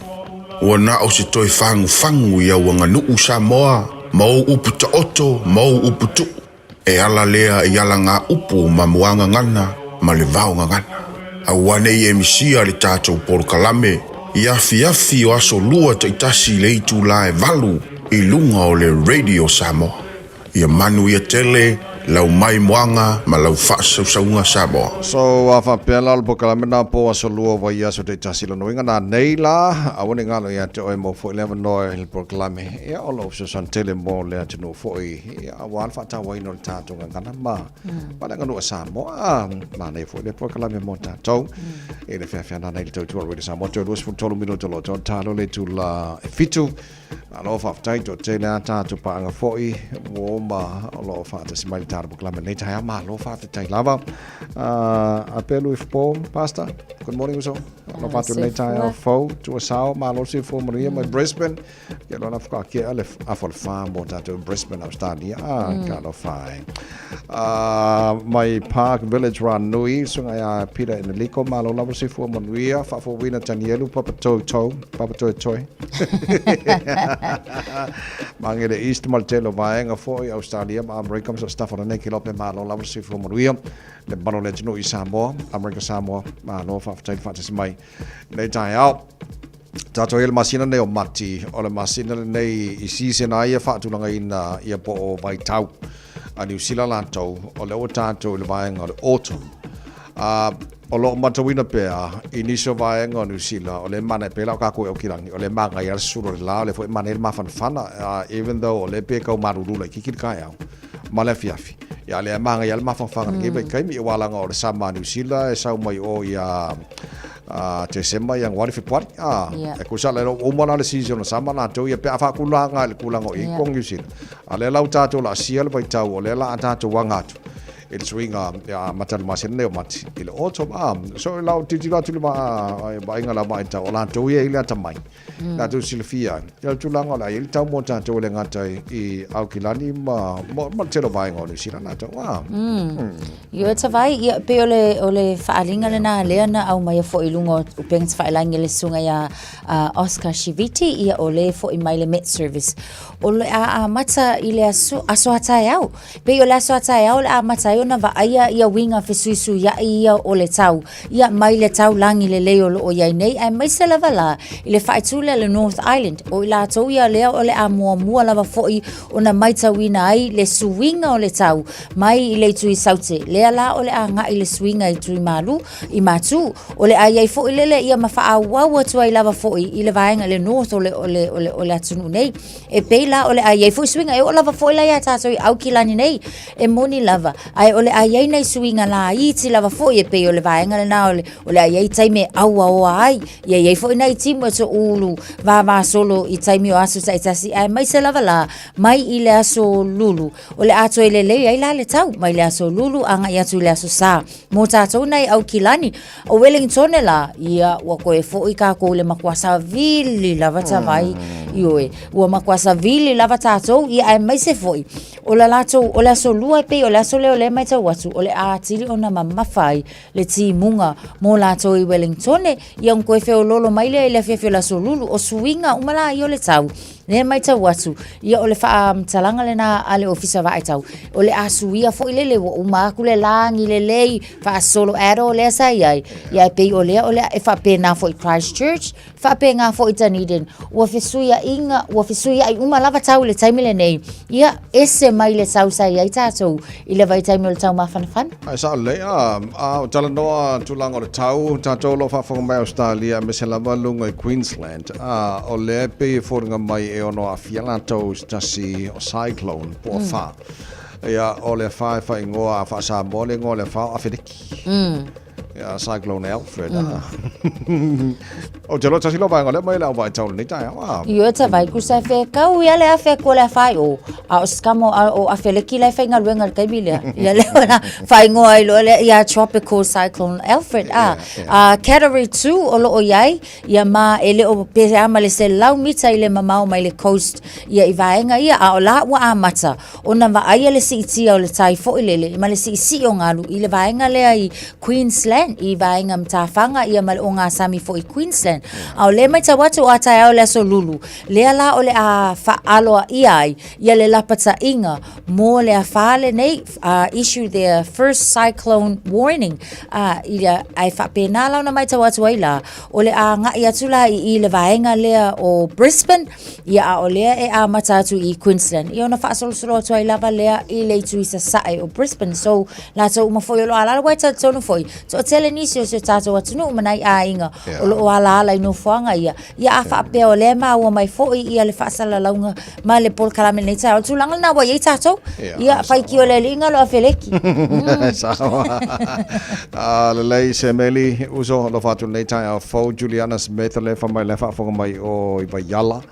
ua na o se toe fagufagu i au aganuu Samoa ma ou upu taoto ma ou upu tuu. E ala lea i alagaupu ma muagagana ma le vaogagana. Aua ne i e misia le tatou polokalame i afiafi o aso lua taitasi i le itula e valu i luga o le Radio Samoa. Ia manuia tele lau maimoaga ma lau faasausauga Samoa. So a faapea la o le polokalame na po aso lua vaiaso taitasi lona uiga na nei la, aua ne i galo ia te oe mo foi le avanoa i le polokalame. Ia o lou fesoasoani tele mo le atunuu foi. Ia, aua le faatauaina o le tatou gagana ma, mm. ma le aganuu a Samoa. Manaia foi le polokalame mo tatou. Mm. I le feafeana nei le tautua Radio Samoa, toe 23 minuta lo tau talo le tula e fitu. Malo faafetai toatele a tatou paaga foi ua oma o lo o faatasi mai le tatou polokalame nei taeao. Malo faafetai lava. A pelu i fo, Pastor. Good morning, uso. Lo fatu nei taeao fou, tua sao, malo si fo manuia mai Brisbane. Ia lona whakakea le afa le wha mō tātou Brisbane, Australia. Ah, mm. ka alofa e. Mai Park Village Ranui, sunga ia Peter Eneliko, malo lava se fua manuia, whaafowina Tanielu, Papa Toi Toi, Papa Toi Toi. Mangere East ma le tele o vaega foi Australia ma Amerika ma so staff o nei ki lope malo lava se fua manuia. Le malo le atunuu i Samoa, Amerika Samoa, malo whaafetai le whaatasi mai. Nei taeao. Tatou i le masina nei o Mati, o le masina lenei i season ai e faatulagaina ia po o vaitau a Niu Sila latou, o lea ua tatou i le vaega o le autumn. Uh, o lo o matauina pea i nisi o vaega o Niu Sila, o lea e manaia pea la o kākou e Aukilani, o lea e magaia le susulu o le la, o lea foi e manaia le mafanafana, uh, even though o lea pei e kau malulu laitiiti le taeao ma le afiafi. Ia, o lea e magaia le mafanafana i lenei vaitaimi, aua leaga o le sama a Niu Sila e sau mai o ia a Tesema, Ianuari, Fepuari, a yeah. E kusa le uma la le season o sama latou ia pe a faatulaga i le tulaga o i yeah. ko New Zealand. A lea la ua tatou laasia le vaitau o lea la a tatou aga atu i le suiga ia mata le masina nei o Mati i le autumn a so lau tilotilo atu le vaaiga la vaitau o latou ia i le atamai. Mm. Latou silafia ai. Ia le tulaga o le a i ai le tau mo tatou e le gata i Aukilani ma, ma, ma le tele o vaega o Niu Sila latou. Ah. Mm. Mm. Ioe Tavai, ia pei o le, o le faaaliga lena lea na aumaia foi i luga o upega tafailagi a le susuga ia uh, Oscar Shiviti, ia o le foi mai le Met Service. O le a amata i le aso, aso a taeao. Pei o le aso a taeao o le a amata ai ona vaaia ia uiga fesuisuiai ia o le tau. Ia mai le taulagi lelei o lo o i ai nei, aemaise lava la i le faaitu lea le North Island, o i latou ia lea o le a muamua lava foi ona maitauina ai le suiga o le tau mai i le itu i Saute, lea la o le a agai le suiga i itu i Malu, i Matu, o le a i ai foi lele ia ma faaauau atu ai lava foi i le vaega i le North o le, o le, o le, o le atunuu nei. E pei la o le a i ai foi suiga, e oo lava foi la iā tātou i Aukilani nei, e moni lava, ae o le a i ai nai suiga laiti lava foi e pei o le vaega lena o le, o le a i ai taimi e auaoa ai, ia i ai foi nai timu e toulu vavasolo i taimi o aso taitasi, aemaise lava la mai i le aso Lulu, o le a toe lelei ai la le tau mai le aso Lulu agai atu i le aso Sa. Mō tātou nei Aukilani, o Wellingtone la, ia, ua koe foi kākou i le matua savili lava tavai, ioe, ua matua savili lava tātou, ia aemaise foi, o le latou, o le aso lua e pei o le aso lea o lea e matau atu, o le a atili ona mamafa ai le timuga mō latou i Wellingtone, ia ona toe feololo mai lea i le afiafi o le aso Lulu, o suiga uma la ia o le tau. Lea e matau atu, ia o le faamatalaga lena a le Ofisa Vaai Tau, o le a suia foi lele ua uma atu le lagi lelei faasolo ado lea sa i ai, ia e pei o lea o le a e faapena foi i Christchurch, faapena foi i Dunedin, ua fesuiaiga, ua fesuiai uma lava tau i le taimi lenei, ia ese mai le tau sa i ai tatou i le vaitaimi o le tau mafanafana. Ae sao lelei, a, a o talanoa tulaga o le tau, tatou o lo o faafofoga mai Australia, aemaise lava luga i Queensland, a, o lea e pei e foliga mai e ono aafia latou i se tasi o cyclone po o afa. Ia, o le afa e faaigoa faa-Samoa le igoa o le afa o Afeleki. Ia, Cyclone Alfred, a. Ou te iloa tasi lea o vaega o lea mai le au vaitau i lenei taeao, a. Ioe ta vai kusa e whekau ia le afe ko le awhai o a o skamo a o Afeleki lai whaingaluenga le taimi lea. Ia lea ona whaingoa ai loa lea ia Tropical Cyclone Alfred a. A Category 2 o loo iai ia ma e le o pe a ma le 100 mita i le mamao mai le coast ia i vaega ia a o la ua amata ona vaaia le siitia o le tai foi lele ma le siisii o galu i le vaega lea i Queensland i vaega matafaga ia ma le ogasami foi i Queensland. A o lea e matau atu o a taeao le aso Lulu, lea la o le a faaaloaia ai ia le lapataiga mo le afa lenei, issue their first cyclone warning, ia, ae faapena la ona matau atu ai la, o le a agai atu la i i le vaega lea o Brisbane, Ia a o lea e amata atu i Queensland, ia ona faasolosolo atu ai lava lea i le itu i sasae o Brisbane. So, latou uma foi o lo o alaala, aua e talitonu foi, toatele nisi o si o tatou atunuu ma nai aiga o lo o alaala i nofoaga ia. Ia a faapea o lea e maua mai foi ia le faasalalauga ma le polokalame i lenei taeao, o le tulaga lena ua i ai tatou. Ia, faitio le alii galo Afeleki. Sao. Ah, lelei se meli uso alofa atu lenei taeao fou Juliana Smith le fa mai le faafofoga mai o i Vaiala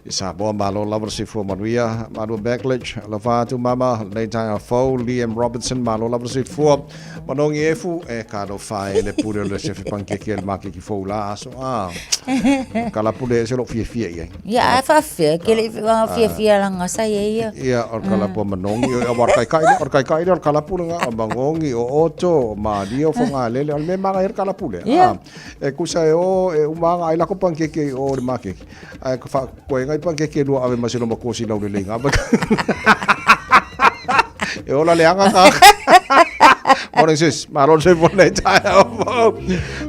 i Samoa malo lava le soifua manuia Malua Backledge alofa atu mama lenei taeao fou Liam Robinson malo lava le soifua Manogi Efu e talofa e le pule o le sefe panikeke le makeki fou la aso a kala pule ese lou fiafia i ai Ia, ae faafefea, ke le fiafia langa sa ia ia. Ia, o le kalapu a Manogi, o o le kaikai lea, o le kaikai lea o le kalapu lena, o Manogi, o Oto, o Malia, o Fogalele, o le mea manaia le kalapu lea. Ia. Ah, e kusa e o, e uma anga ai lako panikeke i o le makeki. Ae ka whaakoenga i panikeke e lua ave ma se loma kosi lau lelei ngā. E ola le anga ka. Morning sis, malo le soifua nei taeao fou.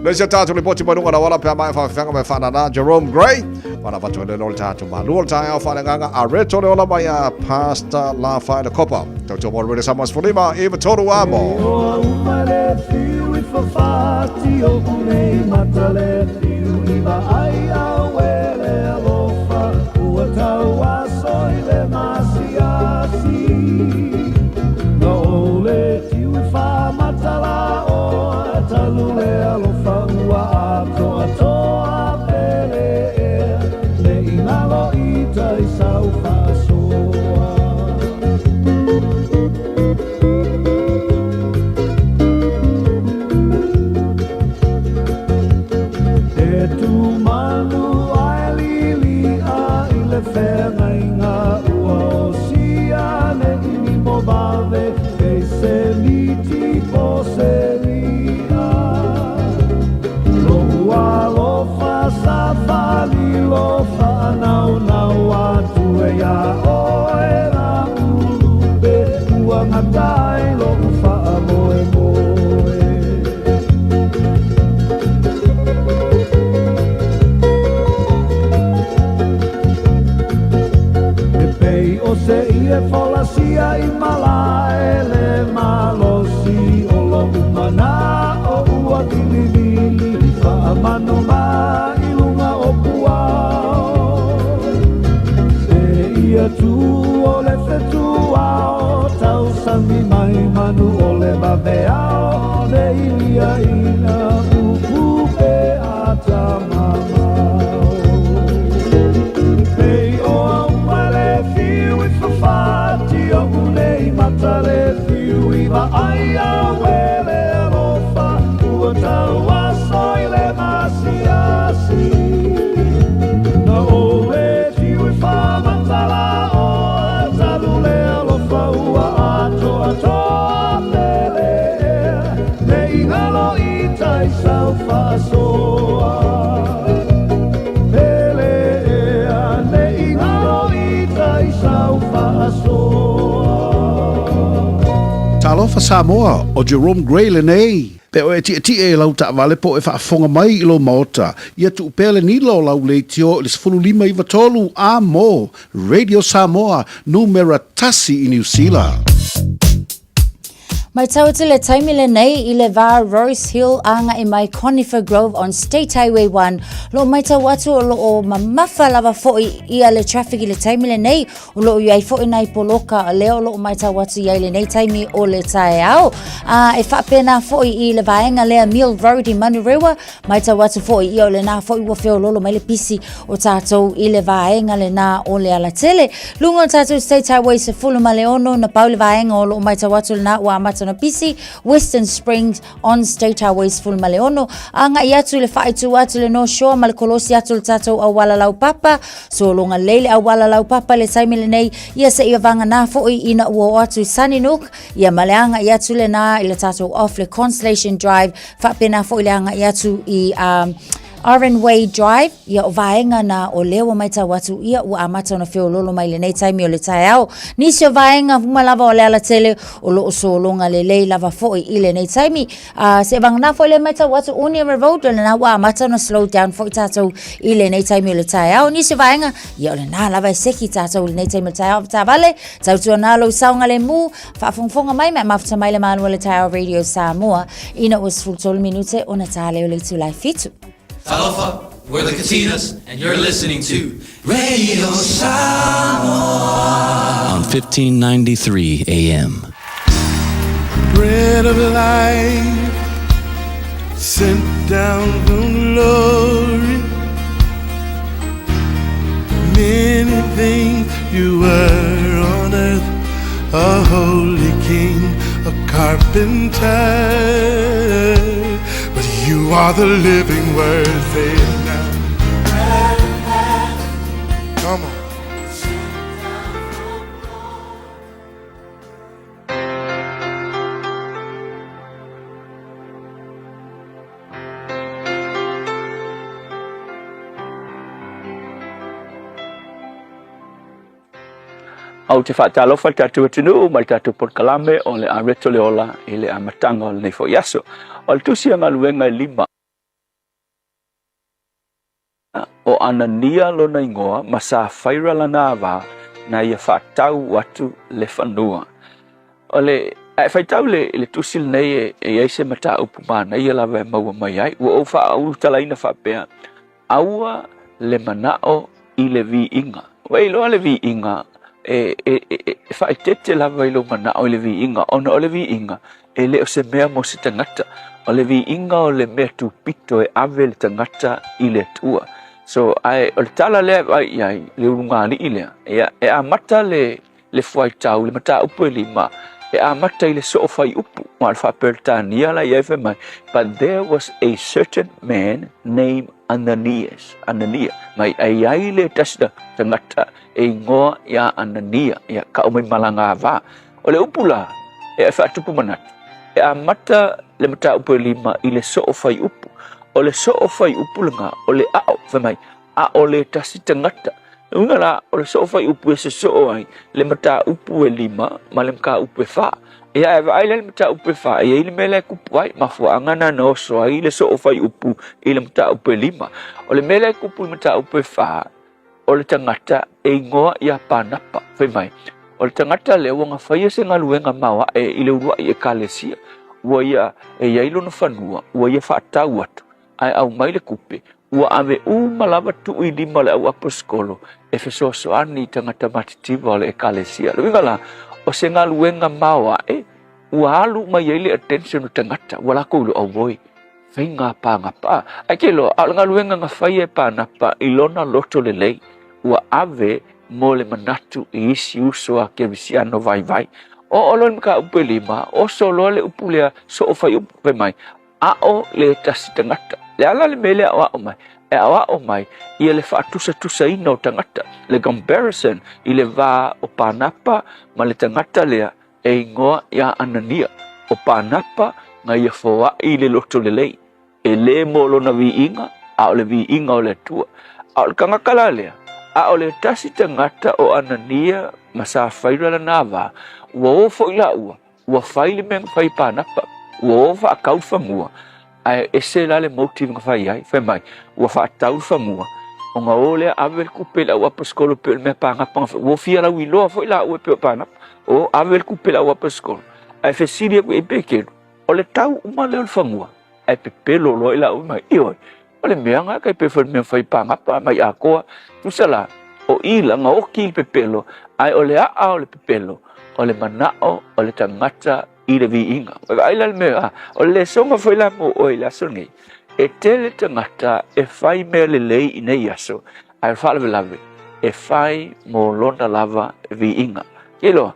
Le se tātou le poti mai lunga la wala pea mai whawhiwhanga mai whanana Jerome Gray. Wana whatu le lolo tātou malu o le taeao whananganga a reto le ola mai a Pastor La Whaina Kopa. Tautua mo le Samoa Sefulima, i Vatoru Amo. Oa uma le whiu i whawhati o unei mata le whiu i vaai a wele alofa ua tau aso i le masiasi Na o le tiu i whamatala oa talu le alofa ua atoatoa pele ea Ne i ngalo i tai sau whaasoa. E tū manu ai lili a i le feagaiga ua osia ne i nimo vave kei se miti po se ria. Lo'u alofa sa falilo faanaunau atu e iā oe la ulupe ua gata ai lo'u faamoemoe. E pei o se ie folasia i malae le malosi o lo'u mana'o ua vilivili faamanu ma i luga o puao. E ia tū o le fetuao tausami mai manu o le vaveao ne i liaina upu pe a tamamao. Pei o au mai le whiu i whawhati oʻu nei mata le whiu i vaai a wele alofa ua tau aso i le masiasi Na o le tiu i whamatala oa talu le alofa ua atoatoa pele ea Ne i ngalo i tai sau faasoa Pele ea ne i ngalo Talofa Samoa, ʻo Jerome Gray lenei. Pe o e tiʻetiʻe i lau taʻawale po o e faafofoga mai i lou maota, ia tuu pea le nila o lau leitio i le 15 93 a mo Radio Samoa, numera tasi i Niu Sila. Matau atu le taimi lenei i le vā Rose Hill āngaʻi mai Conifer Grove on State Highway 1. Lo matau atu o loo mamafa lava foʻi ia le traffic i le taimi lenei. O loo iai foʻi nai poloka lea o loo matau atu iai lenei taimi o le taeao. A e faapena foʻi i le vaega lea Mill Road i Manurewa. Matau atu foʻi ia o lenā foʻi ua feololo mai le pisi o tātou i le vaega lenā o le alatele. Luga o tātou State Highway 16 na pau le vaega o loo matau atu lenā ua amata ona pisi Western Springs on State Highway 16 agai atu i le faaitu atu le North Shore ma le kolosi atu le tātou auala laupapa. Sologa lelei le auala laupapa i le taimi lenei ia seia vagana foʻi ina ua oo atu i Sunnynook ia ma le agai atu lenā i le tātou off le Constellation Drive Faapena foi le agai atu i um, Iron Way Drive, ia o vaega na o lea ua maitau atu ia ua amata ona feololo mai lenei taimi o le taeao. Nisi o vaega uma lava o le alatele o loo sologa lelei lava foi i lenei taimi. Uh, se vagana foi le maitau atu Oneara Road, o lena ua amata ona slow down foi tātou i lenei taimi o le taeao. Nisi o vaega, ia o lena lava e seki tātou i lenei taimi o le taeao. Taavale, tautuana lou saogalemu, Faafogafoga mai ma e mafuta mai le malu o le taeao Radio Samoa ina ua 13 minute ona tā lea o le itula e fitu. Talofa, we're the Katinas and you're listening to Radio Samoa on 1593 AM. Bread of life sent down from glory. Many things you were on earth, a holy king, a carpenter. But you are the living word, say it now. Come on. Ou te faatalofa i le tatou atunuu ma le tatou polokalame o le Areto le Ola i le amataga o lenei foi aso. O le tusi a galuega e lima o Anania lona igoa ma Safaira lana ava na ia faatau atu le fanua. O le, a e faitau le, le tusi lenei e, e i ai se mataupu manaia lava e maua mai ai. Ua ou faaulutalaina faapea, aua le manao i le viiga. Ua e iloa le viiga, e, e, e, e faaeteete lava i lou manao i le viiga, ona o le viiga, e le o se mea mo se tagata. O le viiga o le mea tupito e ave le tagata i le Atua. So, ae o le tala lea e vaai i ai, le ulugalii lea, ia, e amata le, le fuaitau, le mataupu e lima, e amata i le soo fuaiupu. Ma o le faa-Peretania la i ai fai mai, But there was a certain man named Ananias, Anania, mai e i ai le tasi tagata e igoa iā Anania, ia kau mai malaga ava. O le upu la, e faatupu manatu, e amata le mataupu e lima i le soo fuaiupu. O le soo fuaiupu lena, o le aʻo, fai mai, ʻaʻole tasi tagata. Le uiga la, o le soo fuaiupu e sosoo ai le mataupu e lima ma le mataupu e fā. Ia, e vaai la i le mataupu e fā, e i ai le mea lea e kupu ai, mafuaaga na na oso ai le soo fuaiupu i le mataupu e lima. O le mea lea e kupu i le mataupu e fā, o le tagata e igoa iā Pānapa, fai mai, o le tagata lea ua gafaia se galuega maoaʻe i le uluaʻi ʻekalesia, ua ia e i ai lona fanua, ua ia faatau atu, ae aumai le kupe, ua ave uma lava tuu i lima o le au aposetolo e fesoasoani i tagata matitiva o le Ekalesia. Le uiga la, o se galuega maoaʻe ua alu mai ai le attention o tagata, ua lakou iloa, auoi, faiga pagapa. Ae ke iloa, a o le galuega na faia e Panapa i lona loto lelei, ua ave mo le manatu i isi uso a Kerisiano vaivai. Oo loa i le mataupu e lima, oso loa le upu lea, soo fuaiupu, fai mai, Aʻo le tasi tagata. Le a la le mea lea e aʻoaʻo mai? E aʻoaʻo mai ia le faatusatusaina o tagata, le comparison i le va o Pānapa ma le tagata lea e igoa iā Anania. ʻO Pānapa na ia foaʻi i le loto lelei, e lē mo lona viiga, a o le viiga o le Atua. A o le tagata la lea, ʻaʻole tasi tagata o Anania ma Safaira lana va, ua o foi lāua. Ua fai le mea na fai i Pānapa, ua o faatau le fanua, ae ese la le motive na fai ai, fai mai, ua faatau le fanua, ona o lea ave le tupe i le au aposetolo pei o le mea Pānapa na fai, ua fia lauiloa foi laua pei o Pānapa, o ave le tupe i le au aposetolo. Ae fesili atu i ai Peteru, o le tau uma lea o le fanua, ae pepelo loa i laua mai, ioe, o le mea na tai pei foi o le mea na fai i Pānapa mai atoa, tusa la, o i la na oti i le pepelo, ae o le a'a o le pepelo, o le mana'o o le tagata i le viiga. Ua vaai la le mea, o le lesona foi la mo oe i le aso lenei, e tele tagata e fai mea lelei i nei aso, ae o le faalavelave, e fai mo lona lava viiga. Keiloa,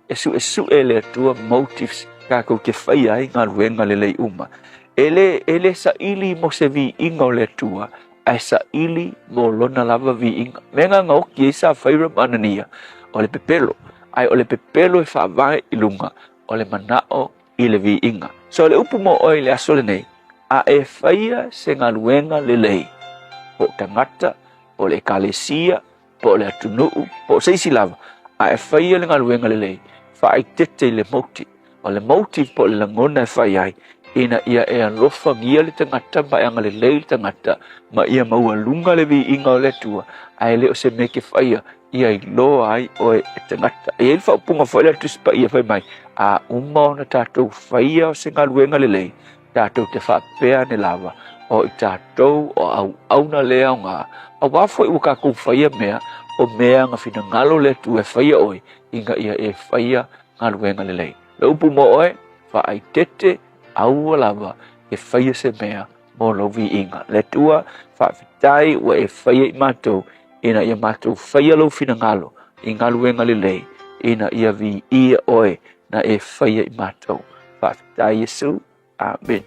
E suesue e le Atua motives tatou te faia ai galuega lelei uma. E le, e le saili mo se viiga o le Atua, ae saili mo lona lava viiga. Mea na na oti ai Safaira ma Anania, o le pepelo, ae o le pepelo e faavae i luga o le manao i le viiga. So o le upu mo oe i le aso lenei, a e faia se galuega lelei, po o tagata, po o le ekalesia, po o le atunuu, po o se isi lava, a e faia le galuega lelei, faaeteete i le motive. O le motive po o le lagona e fai ai, ina ia e alofagia le tagata ma e agalelei le tagata, ma ia maualuga le viiga o le Atua, ae le o se mea e te faia ia iloa ai oe e tagata. E i ai le faaupuga foi lea a le Tusi Paia fai mai, a uma ona tatou faia o se galuega lelei, tatou te faapea ane lava, o i tatou o auauna le aoga, auā foi ua tatou faia mea, o mea na finagalo le Atua e faia oe, ina ia e faia galuega lelei. Le upu mo oe, faaeteete, aua lava e faia se mea mo lou viiga. Le Atua, faafetai ua e faia i matou, ina ia matou faia lou finagalo i galuega lelei, ina ia viia oe na e faia i matou. Faafetai Iesu. Amen.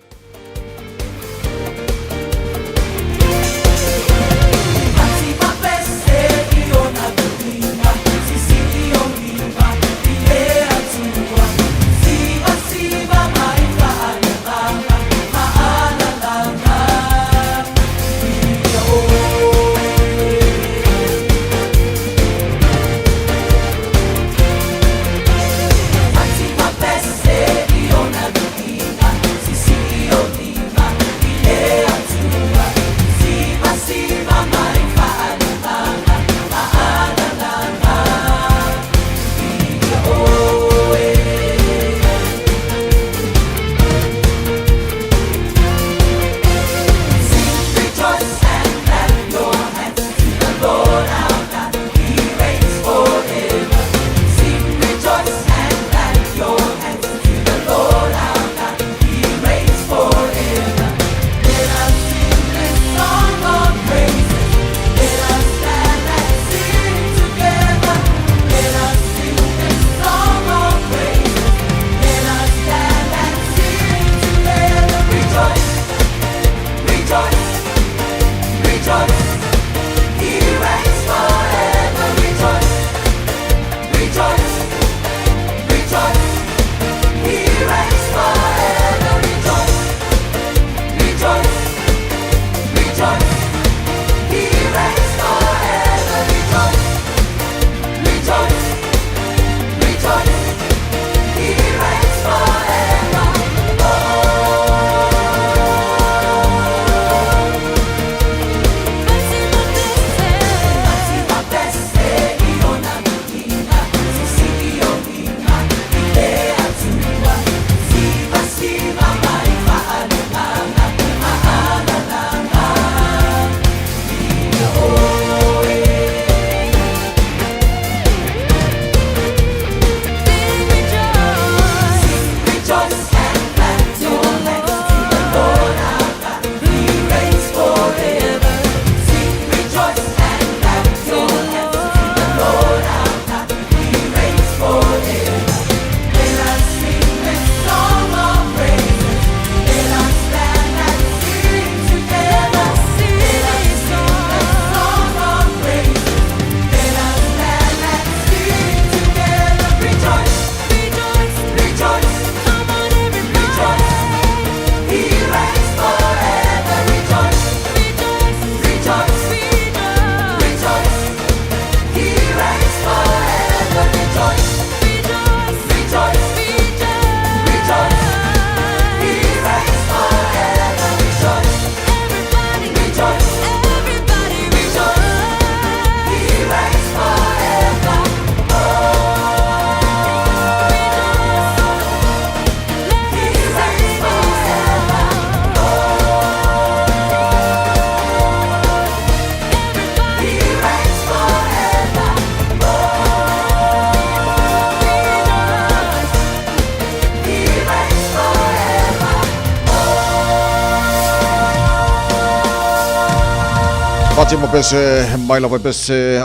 Fatima Pese, mai lava Pese,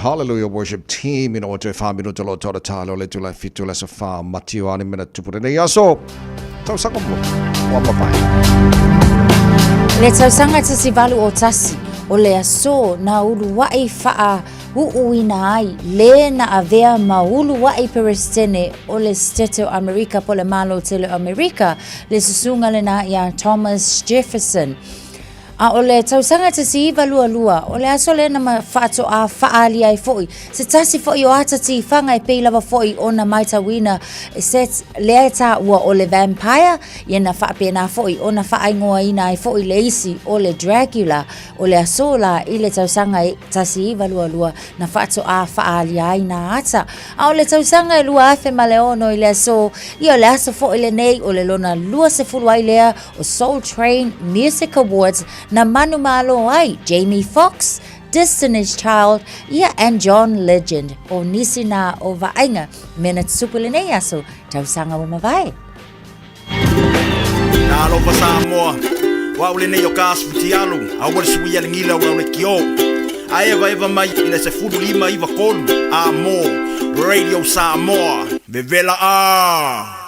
Hallelujah Worship Team, ina ua toe whā minuta lo tōra tāle o le tula fitu le sa whā matiu ani mena tupu nei aso. Tausaga mo, ua papai. Le tausaga tasi valu o tasi, o le aso na uluaʻi faa uuina ai le na avea ma uluaʻi Peresetene o le Setete o Amerika po o le Malo Tele o Amerika, le susuga lena iā Thomas Jefferson. A o le tausaga 1922, o le aso lea na faatoa faaali ai foi se tasi foi o ata tifaga e pei lava foi ona matauina se lea e taua o le vampire, ia na faapena foi ona faaigoaina ai foi le isi o le Dracula. O le aso la i le tausaga e 1922 na faatoa faaalia ai nā ata. A o le tausaga e 2006 i le aso, ia o le aso foi lenei o le lona 20 ai lea o Soul Train Music Awards na manumalo ai Jamie Foxx, Destiny's Child, ia and John Legend o nisi nā o vaaiga mea na tutupu i lenei aso tausaga ua mavae. Talofa Samoa, o au lenei o ka Asfutialu, a ua le sui a le gila o le kio. A eva eva mai i le 15 iva tolu, a mo, Radio Samoa, vevela a!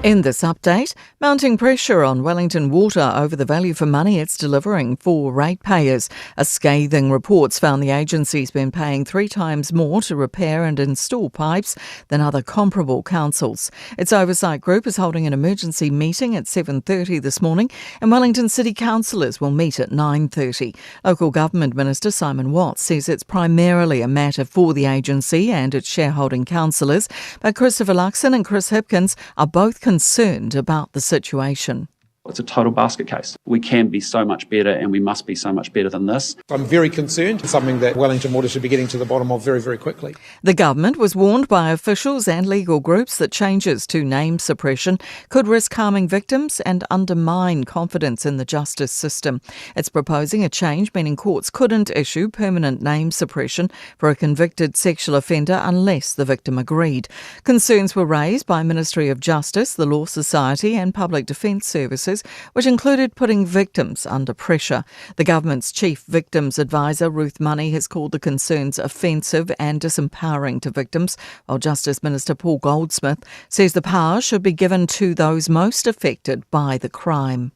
In this update, mounting pressure on Wellington Water over the value for money it's delivering for ratepayers. A scathing report's found the agency's been paying three times more to repair and install pipes than other comparable councils. Its oversight group is holding an emergency meeting at 7:30 this morning and Wellington City councillors will meet at 9:30. Local Government Minister Simon Watts says it's primarily a matter for the agency and its shareholding councillors, but Christopher Luxon and Chris Hipkins are both concerned about the situation. It's a total basket case. We can be so much better and we must be so much better than this. I'm very concerned. It's something that Wellington Water should be getting to the bottom of very, very quickly. The government was warned by officials and legal groups that changes to name suppression could risk harming victims and undermine confidence in the justice system. It's proposing a change meaning courts couldn't issue permanent name suppression for a convicted sexual offender unless the victim agreed. Concerns were raised by Ministry of Justice, the Law Society and Public Defence Services, which included putting victims under pressure. The government's chief victims advisor, Ruth Money, has called the concerns offensive and disempowering to victims, while Justice Minister Paul Goldsmith says the power should be given to those most affected by the crime.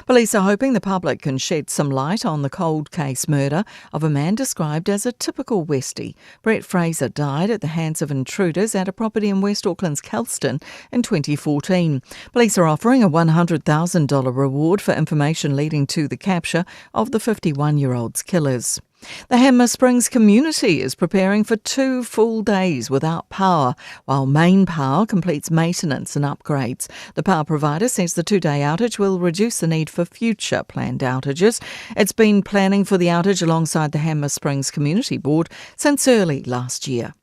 Police are hoping the public can shed some light on the cold case murder of a man described as a typical Westie. Brett Fraser died at the hands of intruders at a property in West Auckland's Kelston in 2014. Police are offering a $100,000 reward for information leading to the capture of the 51 year old's killers. The Hanmer Springs community is preparing for two full days without power while Main Power completes maintenance and upgrades. The power provider says the two day outage will reduce the need for future planned outages. It's been planning for the outage alongside the Hanmer Springs Community Board since early last year.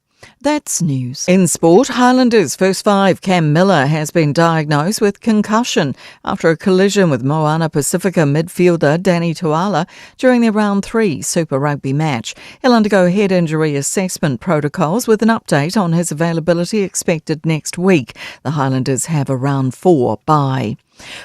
That's news. In sport, Highlanders first five Cam Miller has been diagnosed with concussion after a collision with Moana Pacifica midfielder Danny Toala during their round three Super Rugby match. He'll undergo head injury assessment protocols with an update on his availability expected next week. The Highlanders have a round four bye.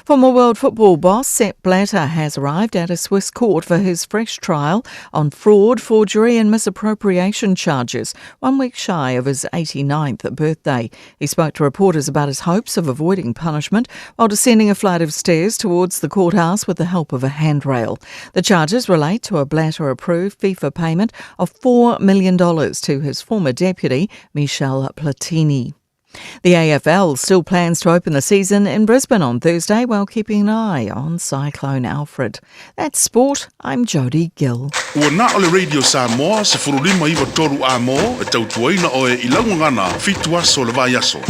Former World Football boss Sepp Blatter has arrived at a Swiss court for his fresh trial on fraud, forgery and misappropriation charges, one week shy of his 89th birthday. He spoke to reporters about his hopes of avoiding punishment while descending a flight of stairs towards the courthouse with the help of a handrail. The charges relate to a Blatter-approved FIFA payment of $4 million to his former deputy, Michel Platini. The AFL still plans to open the season in Brisbane on Thursday while keeping an eye on Cyclone Alfred. That's sport. I'm Jodie Gill. Ua na o le Radio Samoa, 1593 A-mo, e tautuaina oe i lau gagana, fitu aso o le vaiaso.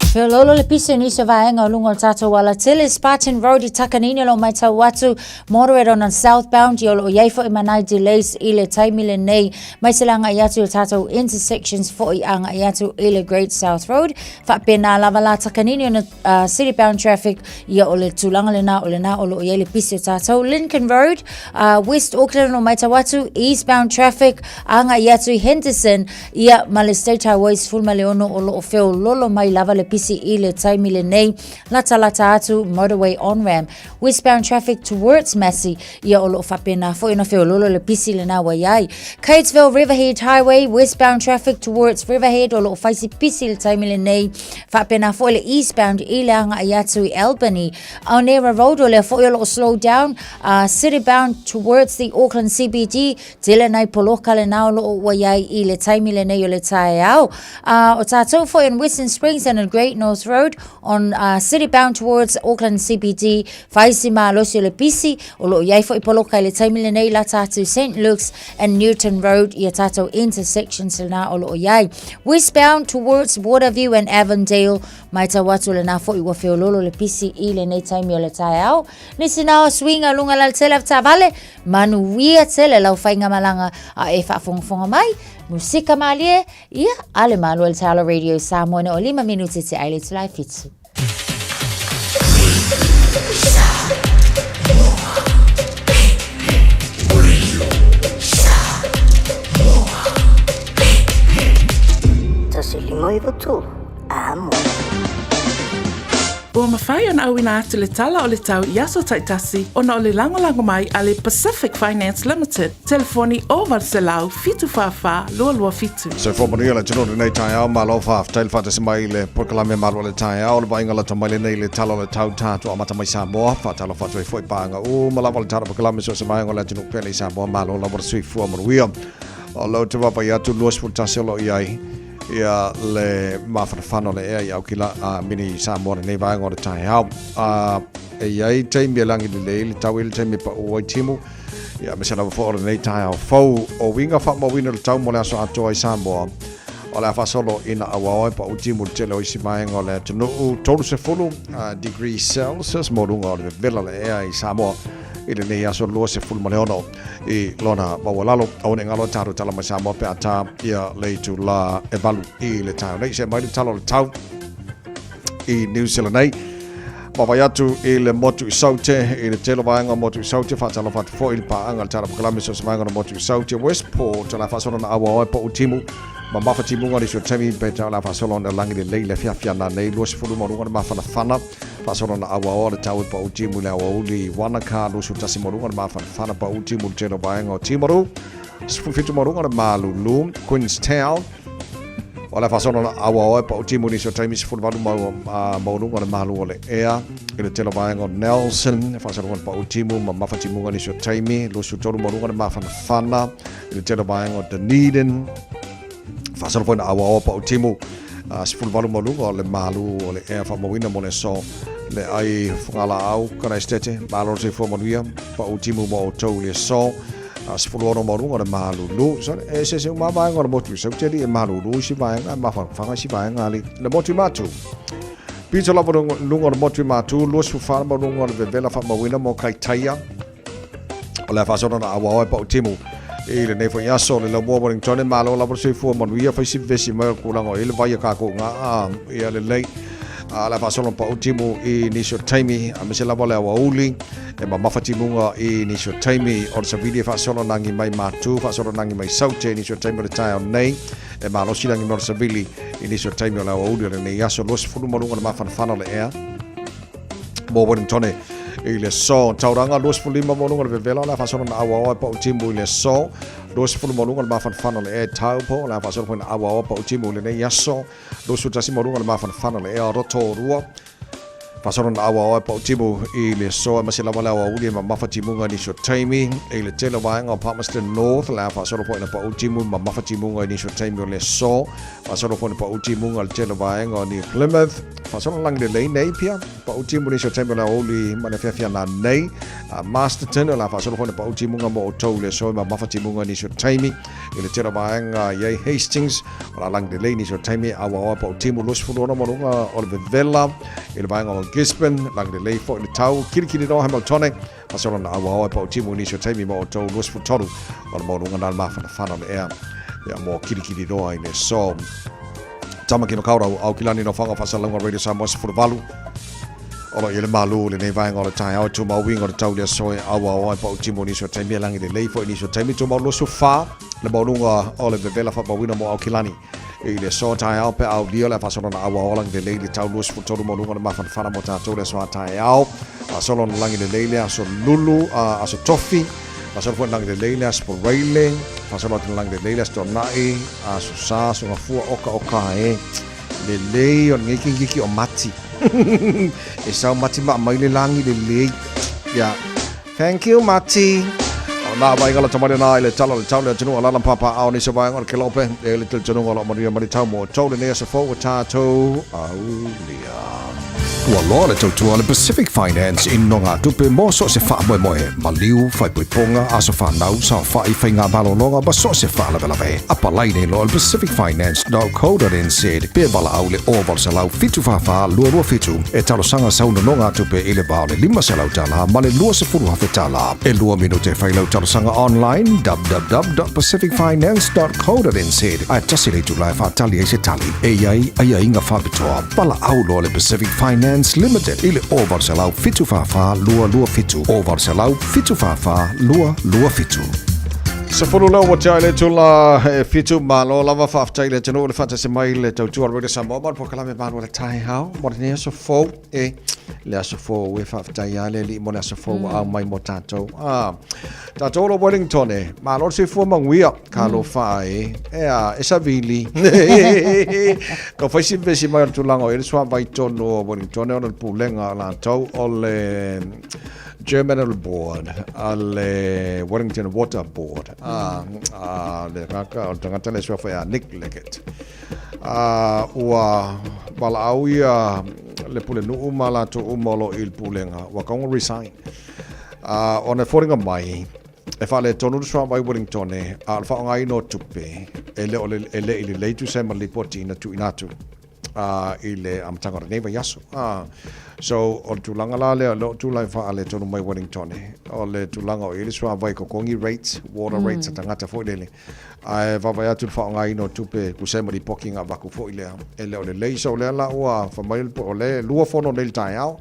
Feoloolo le pisi o nisi o vaega o luga o le tatou alatele, Spartan Road i Takanini o lo o matau atu, moderate on a southbound ia o lo o i ai foi ma nai delays i le taimi lenei, mai se le agai atu i le tatou intersections foi agai atu i le Great South Road, faapena lava la Takanini ona uh, city bound traffic ia o le tulaga lena o lena o lo o i ai le pisi o tatou Lincoln Road, uh, West Auckland o lo o matau atu, eastbound traffic agai atu i Henderson Ia, ma le State Highway 16 o lo o feololo mai lava le pisi i le taimi lenei, latalata atu motorway on-ramp. Westbound traffic towards Massey, ia o lo o faapena foi ona feololo le pisi lena ua i ai. Catesville Riverhead Highway, westbound traffic towards Riverhead o lo o fai si pisi le taimi lenei, faapena foi le eastbound i le agai atu i Albany. Aonera Road o lea foi o lo o slow down, uh, city bound towards the Auckland CBD, Tele nai poloka lena o loo ua iai i le taimi lenei o le taeao. Uh, o tātou foi on Western Springs and on Great North Road on uh, city bound towards Auckland CBD, whaisi malosi o le pisi, o loo iai foi poloka i le taimi lenei la tātou St. Luke's and Newton Road i a tātou intersections lena o loo iai. Westbound towards Waterview and Avondale, mai tau atu lena foi ua feololo le pisi i lenei taimi o le taeao. Nisi na o swinga lunga la le tele vale, Manuia tele lau faigamalaga a e faafogafoga mai, musika malie, ia, a le Malo i le Taalo Radio Samoa ina o lima minute te ai le itula e fitu. Tasi lima iwa tolu. Amo. Ua mafai ona auina atu le Tala o le Tau i aso taitasi ona o le lagolago mai a le Pacific Finance Limited, telefoni 0800 744 227. Soifua manuia le atunuu i lenei taeao, malo faafetai le faatasi mai i le polokalame Malu o le Taeao, le vaaiga lata mai lenei i le Tala o le Tau tatou amata mai Samoa. Faatalofa atu ai foi paaga uma lava o le Tala Polokalame so o se vaega o le atunuu pele i Samoa, malo lava le soifua manuia. O lea ou te vaavaai atu 21 o lo o i ai ia le mafanafana o le ea i Aukila a mini i Samoa lenei vaega o le taeao. A e i ai taimi e lagi lelei le tau i le taimi e pau ai timu. Ia aemaise lava foi o lenei taeao fou. O uiga faamauina o le tau mo le aso atoa i Samoa, o le a faasolo ina auao e pau timu i le tele o isi vaega o le atunuu, 30 degrees Celsius mo luga o le vevela o le ea i Samoa i lenei aso 26 i lona maualalo. Aua ne i galo e tatou tala mai Samoa pe a tā ia le itulā e 8 i le taeao nei. See mai le tala o le tau i New Zealand nei. Vaavaai atu i le motu i Saute, i le tele o vaega o motu i Saute, faatalofa atu foi i le paaga le tala polokalame so o se vaega o le motu i Saute, Westport, o le a faasolo na auao ai po o timu, mamafa timuga nisi o taimi, peitai o le a faasolo ona lagi lelei le afiafi ana nei, 20 ma luga le mafanafana, faasolo na auao le tau e pau timu i le aoauli Wanaka, 21 ma luga le mafanafana, pau timu i le tele o vaega o Timaru, 17 ma luga le malulu, Queenstown, O le faasolo na auao e pau timu nisi o taimi 18 mau maualuga o le malu o le ea i le tele o vaega o Nelson. E faasolo na pau timu ma mafa timuga nisi o taimi 23 maualuga le mafanafana i le tele o vaega o Dunedin. Faasolo foi na auao e pau timu 18 maualuga o le malu o le ea faamauina mo le aso le ai fugalaau kana esitete. Malo le soifua manuia pau timu mo outou i le aso. 16 maualuga o le malulu. So, e se se uma vaega o le motu i Sauteli e malulu isi vaega, e mafanafana isi vaega ali. Le motu i Matu. Pito lava luga o le motu i Matu, 24 maualuga o le vevela faamauina mo Kaitaia. O le a faasolo na auao e pau timu. I lenei foi aso, le laumua Wellington, malo lava le soifua manuia, fai si vesi mai o le kulaga o i le vai a kākou ngā a, ia lelei. A le a faasolo na pau timu i nisi o taimi, aemaise lava le aoauli. E mamafa timuga i nisi o taimi o le savili e faasolo nagi mai Matu, faasolo nagi mai Saute i nisi o taimi o le taeao nei. E malosi lagi mai o le savili i nisi o taimi o le aoauli o lenei aso 20 ma luga o le mafanafana o le ea mo Wellingtone i le aso. Tauranga 25 ma luga o le vevela o le a faasolo na auaoa e pau timu i le aso. 20 ma luga o le mafanafana o le ea e Taupo o le a faasolo foi na auaoa pau timu i lenei aso. 21 ma luga o le mafanafana o le ea o Rotorua. Faasolo na auaoa e pau timu i le aso aemaise lava le aoauli e mamafa timuga i nisi o taimi i le tele o vaega o Palmerston North. Le a faasolo foi na pau timu mamafa timuga i nisi o taimi o le aso. Faasolo foi na pau timuga i le tele o vaega o New Plymouth. Faasolo lagi lelei Napier. Pau timu i nisi o taimi o le aoauli ma le afiafi ana nei. Masterton, o le a faasolo foi na pau timuga mo outou i le aso e mamafa timuga i nisi o taimi i le tele o vaega i ai Hastings. O la lagi lelei nisi o taimi auaoa pau timu 26 ma luga o le vevela i le vaega o Gisborne, lagi lelei foi le tau kilikili noa Hamiltone, faasolo na auaoa pau timu nisi o taimi mo outou 23 o le maualuga na le mafanafana o le ea ia mo kilikili noa i le aso. Tamaki Makaurau, Aukilani no Whanga Whasalauga Radio Samoa 18. O lo i le malu lenei vaega o le taeao e tumau uiga o le tau le aso e auaoa e pau timu nisi o taimi e lagi lelei foi nisi o taimi tumau 24 le maualuga o le vevela faamauina mo Aukilani i le aso taeao pe aulia o le a faasolo na auaoa lagi lelei le tau 23 maualuga o le mafanafana mo tatou le aso a taeao faasolo na lagi lelei le aso lulu aso tofi faasolo foi na lagi lelei le aso Poreile faasolo atu na lagi lelei le aso Toanai aso Sa aso Gafua oka oka e Lelei o lenei kikiki o Mati. E sau Mati ma aumai le lagi lelei. Ia. Thank you Mati. O nā vaega lata mai lena i le tala o le tau le atunuu a lala pāpāʻao nisi o vaega o le Kelope e le talitonuga o lo o manuia mai le tau mo outou lenei aso fou ua tātou aulia. Ua loa le tautua a le Pacific Finance i nogatupe mo so o se faamoemoe, maliu, faaipoipoga, aso fanau, saofai, faigamalologa ma so o se faalavelave. Apalai nei loa le pacificfinance.co.nz pe valaau le 0800 744 227 e talosaga sau nonogatupe i le va o le $500 ma le $20,000. E lua minute e fai lau talosaga online www.pacificfinance.co.nz ae tasi le itula e faatali ai se tali. E i ai aiaiga faapitoa. Valaau loa le Pacific Finance Limited i le 0800 744 227, 0800 744 227. Sefulu leo ua tea i le itula e fitu malo lava faafetai i le atunuu le faatasi mai le tautua Radio Samoa ma le polokalame Malu o le Taeao mo lenei aso fou e le aso fou e faafetai lava le Alii mo le aso fou ua au mai mo tatou. Ah, tatou o lo Wellington e, malo le soifua manuia, talofa e, e a, e savili. Ka fai si vesi mai o le tulaga o i ai le suavai tonu o Wellington ona o le pulega a latou o le Chairman of the Board a le Wellington Water Board a, a le tagata o le tagata le suafa ia Nick Leggett. A, ua valaau ia le pulenuu ma latou uma o lo o i le pulega ua tatau ona resign. A, ona e foliga mai e faaletonu le suavai Wellington a o le faaaogaina o tupe e le o le, e le i lelei tusa ai ma le lipoti na tuuina atu. i le amataga o lenei vaiaso. So, o le tulaga la lea, o lea o tulai faaletonu mai Wellington, o le tulaga o i ai le suavai totogi rates, water rates a tagata foi lele, ae vaavaai atu i le faaaogaina o tupe tusa ai ma lipoti na avatu foi lea, e le o lelei. So, o lea la ua fai mai o lea e lua fono nei i le taeao,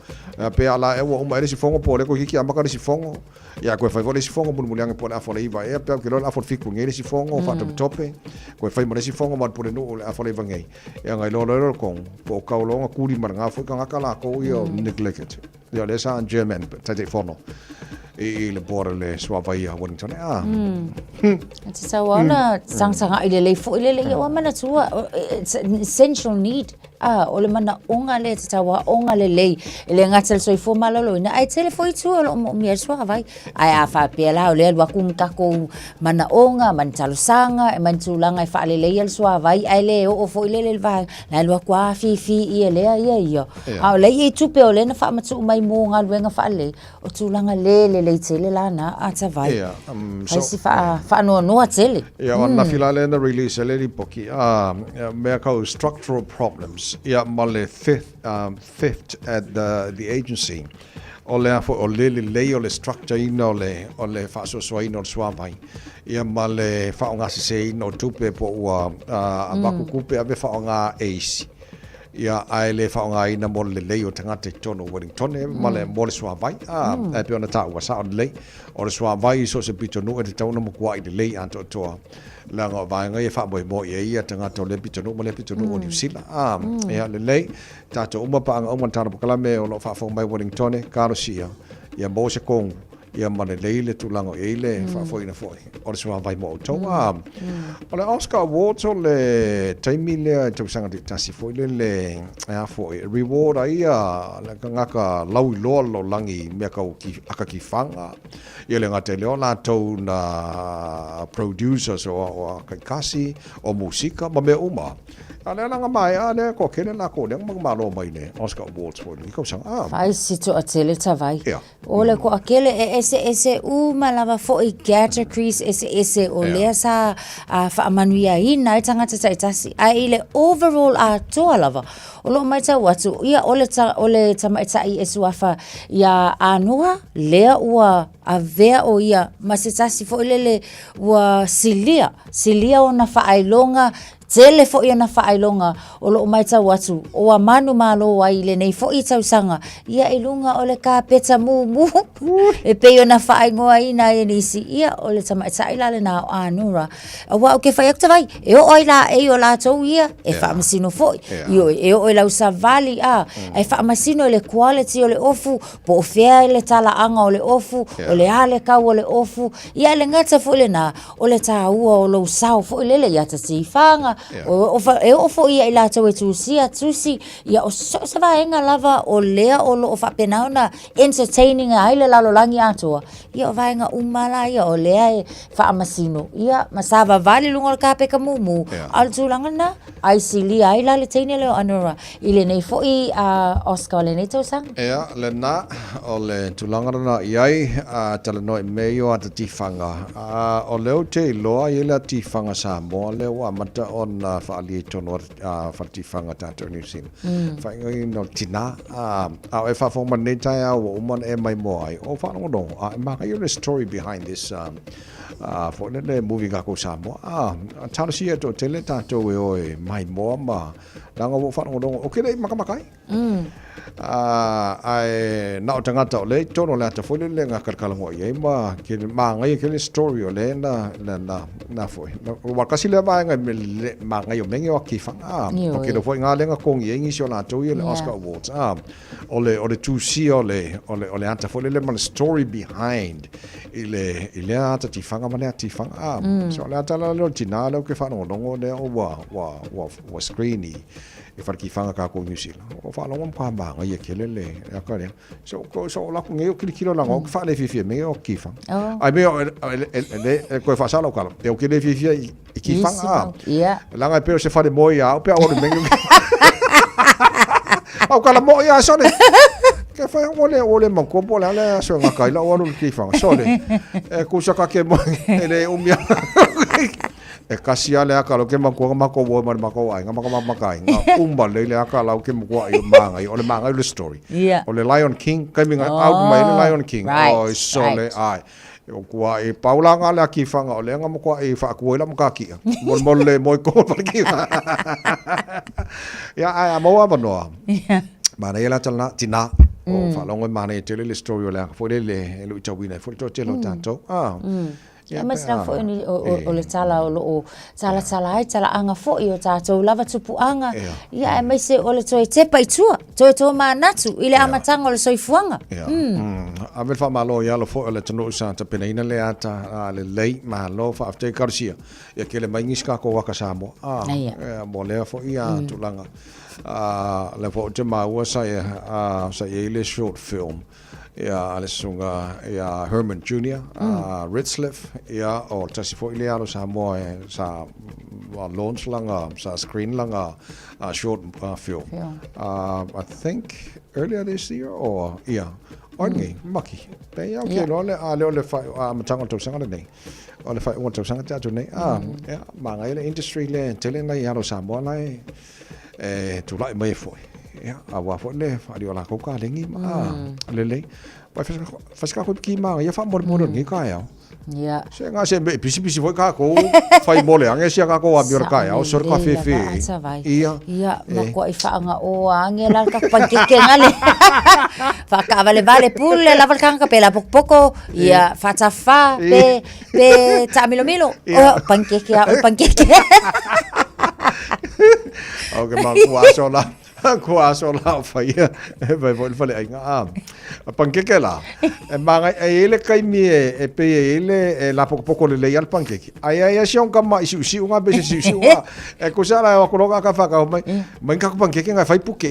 pe a la ea ua uma ea le isi fono po o lea toeitiiti amata le isi fono. Ia, toe fai foi le isi fono mulimuli ane po o le afa o le 9 ea, pe ou te iloa o le afa o le 7 nei le isi fono faatopetope, toe fai ma le isi fono ma le pulenuu i le afa o le 9 nei. Ia, ona iloa loa lea o le tonu, po o tau loa ona tuli ma lena foi tagata latou ia o Nick Liggett. Ia, o lea sa chairman, Taitaifono i le board o le Suavai ia Wellington. Ah. E tatau lava ona tagatagai lelei foi lele, ia ua manatua, it's an essential need. A, o le manaoga lea e tatau aoga lelei, e le gata i le soifua maloloina, ae tele foi itu o lo o moomia ai le suavai. Ae a faapea la o lea e alu atu ni tatou manaoga ma ni talosaga ma ni tulaga e faaleleia le suavai, ae le oo foi lele i le vaega, la e alu atu lava afifi ia lea ia ia. A o lea e i ai tupe o lea na faamatuu mai mo galuega faalelei, o tulaga le lelei tele la na atavai. Yeah, so, Fai si faanoanoa tele. Yeah, o ananafi la lea na release ai le lipoti, mea kau structural problems, ia ma le theft, theft at the agency. O le a foi, o le lelei o le structure ina o le, o le faasoasoaina o le suavai, ia ma le faaaogaseseina o tupe po ua avatu tupe ave faaaoga e isi. Ia, ae le faaaogaina mo le lelei o tagata i totonu o Wellington ma le, mo le suavai. A, ae pei ona taua, sao lelei, o le suavai i so o se pitonuu e tatau ona matuai lelei atoatoa, leaga o vaega ia e faamoemoe i ai ia tagata o lea pitonuu ma lea pitonuu o Niu Sila. A, ia, lelei, tatou uma, paaga uma le tala polokalame o lo o faafofoga mai Wellington, talosia, ia maua se kogu ia ma lelei le tulaga o i ai le faafoeina foi o le suavai mo outou. A, o le Oscar Awards o le taimi lea i tausaga taitasi foi lele, e a foi, e reward ai ia le tagata lauiloa o le lalolagi i mea tau aka tifaga, ia le gata i lea o latou na producers o aka ikasi, o musika ma mea uma. A lea la na maea lea toatele latou lea na manumalo mai le Oscar Awards foi i lenei tausaga. A. Fai si toatele tavai. Ia. O le toatele e eseese uma lava foi categories eseese o lea sa faamanuiaina ai tagata taitasi. Ae i le overall atoa lava, o lo o matau atu, ia o le, o le tamaitai e suafa ia Anoa, lea ua avea o ia ma se tasi foi lele ua silia, silia ona faailoga Tele foi ona faailoga o lo o matau atu ua manumalo ai i lenei foi tausaga ia i luga o le kapeta mumu e pei ona faaigoaina ai e nisi, ia o le tamaitai la lena o Anura. Aua ou te fai atu tavai, e oo ai laei o latou ia e faamasino foi, ioe, e oo i lau savali a, e faamasino i le quality o le ofu, po o fea le talaaga o le ofu, o le a le kau o le ofu, ia e le gata foi lena, o le tāua o lou sao foi lele ia ta tifaga, e oo foi ia i latou e tusia tusi, ia o so o se vaega lava o lea o lo o faapena ona entertaining ai le lalolagi atoa, ia o vaega uma la ia o lea e faamasino, ia ma savavali i luga o le kapeka mumu, a o le tulaga lena, ai silia ai la le teine lea o Anura i lenei foi Oscar o lenei tausaga. Ea, lena, o le tulaga lena i ai, a talanoa i mea ia o ata tifaga, a o lea ou te iloa e i ai le ata tifaga Samoa lea ua amata ona faaalia i totonu o ata fale tifaga tatou i Niu Sila, faaigoaina o le tina, a, a o e faafofoga mai i lenei taeao ua uma ona e maimoa ai, o faalogologo, a e manaia le story behind this foi lele movie tatou Samoa, a, talosia e toatele tatou e o e maimoa ma, leaga ua ou faalogologo, ou te le i makamaka ai. Ae na o tagata o lea i totonu o le ata foi lele na kalakalagoa i ai ma ke māngaia kele story o lea na na na na foi. Ua kasi lea vaega i le māngaia o menge o akiwhanga. Ah, o kele foi ngā lenga kongi e ngisi o lātou i le Oscar Awards. Ah, o le o le tusia o le o le o le ata foi lele ma le story behind i le i lea ata tiwhanga ma lea tiwhanga. Ah, so o le ata la leo tina leo ke whanongonongo lea o ua ua ua ua screen i E whare ki whanga kā ko New Zealand. O wha longo mka manga ia kele le a ka lea. So ko so la ko ngeo kili kilo la ngo wha le fifi me o ki whanga. Oh. Ai me o le le ko wha sala o kala. E o kele fifi i ki whanga. Yeah. Langa pe o se whare moi a o pe o le menge. Au kala mo ia sole. Ke whai o le o le manko po le ale so nga kai la o alu ki whanga sole. E kusa ka ke mo e le umia. E kasi a le aka lau ke makua mako wo ma le mako ai nga maka maka ai nga umba le le aka lau ke makua ai o manga o le manga le story. Yeah. O le Lion King kai minga Oh, out mai le Lion King. right, o sole right. ai. O kua e paula nga le aki whanga o le nga makua e whaakua i la maka kia. Mol mol le moi ko pa ki. Ya ai a moa manoa. Yeah. Mana ia la tala tina. O whalongo e mana e tele le story o le aka fo le le e lui tauina e fo le tō tele o tātou. Ah. Ia aemaise lava foi ni o le tala o lo o talatala ai talaaga foi o tatou lava tupuaga, ia aemaise o le toe tepa i tua, toe tomanatu i le amataga o le soifuaga. Ia. Ave le faamalo i alo foi o le atunuu sa tapenaina le ata a lelei, malo faafetai Karusia. Ia kele mai nisi kakou aka Samoa. A, ia, mo lea foi ia tulaga. A, lea foi ou te maua sa ia, sa i ai le short film. Ia, a le susuga ia Herman Junior, a Retzlaff, ia, o le tasi foi lea alo Samoa e sa launch langa, sa screen langa short film. I think earlier this year or, ia, oi lenei, maki. Pei au ke loa le, a lea o le amataga o le tausaga lenei. O le faaiuga o le tausaga te atu nei. A, ia, manaia le industry lea e tele nai alo Samoa la e, e tulai mai ai foi. Ia, aua foi le whaari o lākou kalegi ma mm. lelei. Pai whasika koe ki mānga, ia whaamoremore mm. ngi kaeao. Yeah. Se ngā se me pisi pisi foi kākou, whai mole ange sia kākou a miora kaeao, sore ka whewhe. Ia. Ia, ma kua i whaanga o ange la ka pankeke ngale. Whakaavale vale pule lava le kanga pe la pokopoko, ia whatawha, pe Pe taamilomilo. Ia. Oh, pankeke a o pankeke. Ok, ma kua aso la, kua aso la o whaia, e vai foi le fale ainga. Ah, a pankeke la, e manga, e ele kaimi e, e pe e ele e la poko poko le lei al pankeke. Ai ai asi on kama i siu siu ngā pe se siu siu ngā. E kusa la e wakuroga ka whakau mai, mai kaku pankeke ngā whai puke.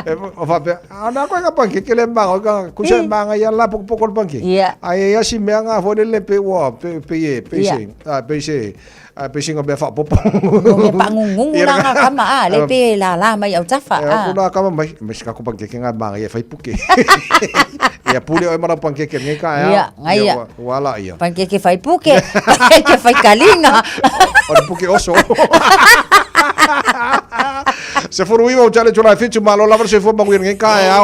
E o whapea, ana koe ka pankeke le manga, ka kusa e manga ia la poko poko le pankeke. Yeah. Ai e asi mea ngā fo le pe ua, pe pe e, pe Yeah. se, ah, pe se, ah, pe se ngā mea whapopo. No me pangungungu la ngā kama a, le pe la la mai au tafa E a. aku la kama mai, mai se kako pankeke ngā manga ia whai puke. Ia pule oe mara pankeke ngai ka ea. Ia, ngai ia. Ua, ua la ia. Pankeke whai puke, pankeke whai kalinga. O le puke oso. Se furu iwa o tale tula fitu malo lava se fua manuia ngai ka ea.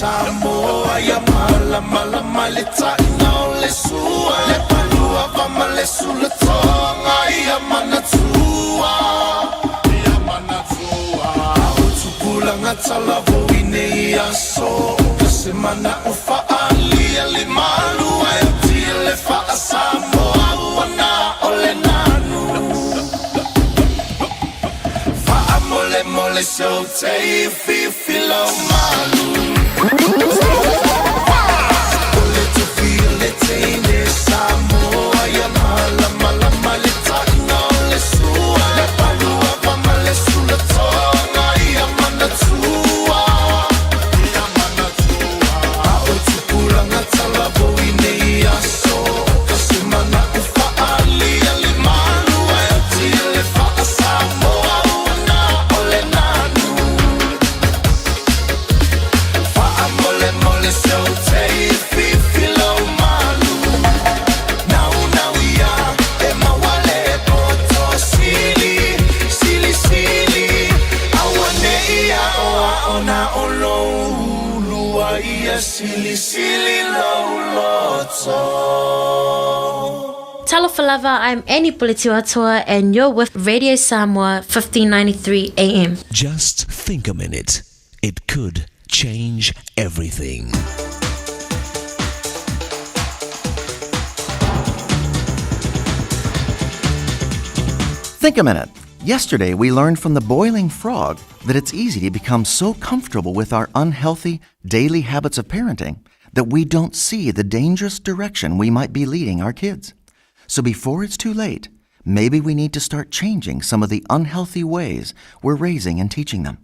Samoa ia malamalama i le taina o le sua le palua va ma le sulatoga ia manatua ia manatua o tupulaga talavou i nei aso o se mana o faaalia le malu ae atia le faasamoa ua na o le nanu faamolemole se ou te fifi lau malu o le tofi o le teine Samoa ia malamalama le taina o le sua le palua va ma le sulatoga ia manatua ia manatua a o tupulaga talavou i nei aso o se mana o faaalia le malu ae atia le faasamoa ua na o le nanu faamolemole se ou te fifi lau malu naunau ia e maua le poto sili silisili aua nei aoao na o lou ulu a ia silisili lou loto. Talofa lava, I'm Annie Puletiuatoa and you're with Radio Samoa 1593 AM. Just think a minute. It could change everything. Think a minute. Yesterday, we learned from the boiling frog that it's easy to become so comfortable with our unhealthy daily habits of parenting that we don't see the dangerous direction we might be leading our kids. So before it's too late, maybe we need to start changing some of the unhealthy ways we're raising and teaching them.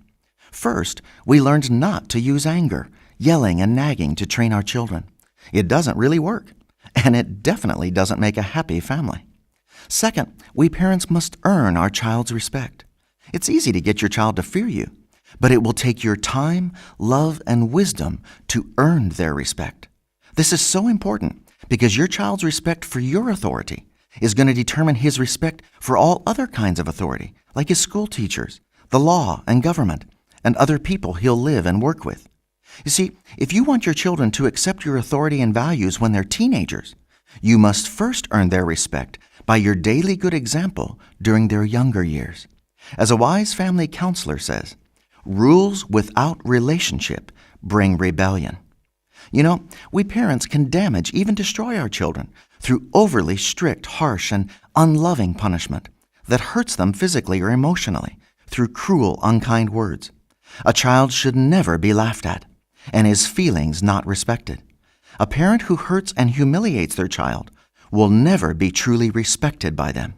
First, we learned not to use anger, yelling, and nagging to train our children. It doesn't really work, and it definitely doesn't make a happy family. Second, we parents must earn our child's respect. It's easy to get your child to fear you, but it will take your time, love, and wisdom to earn their respect. This is so important because your child's respect for your authority is going to determine his respect for all other kinds of authority, like his school teachers, the law and government, and other people he'll live and work with. You see, if you want your children to accept your authority and values when they're teenagers, you must first earn their respect by your daily good example during their younger years. As a wise family counselor says, rules without relationship bring rebellion. You know, we parents can damage, even destroy our children through overly strict, harsh, and unloving punishment that hurts them physically or emotionally through cruel, unkind words. A child should never be laughed at and his feelings not respected. A parent who hurts and humiliates their child will never be truly respected by them.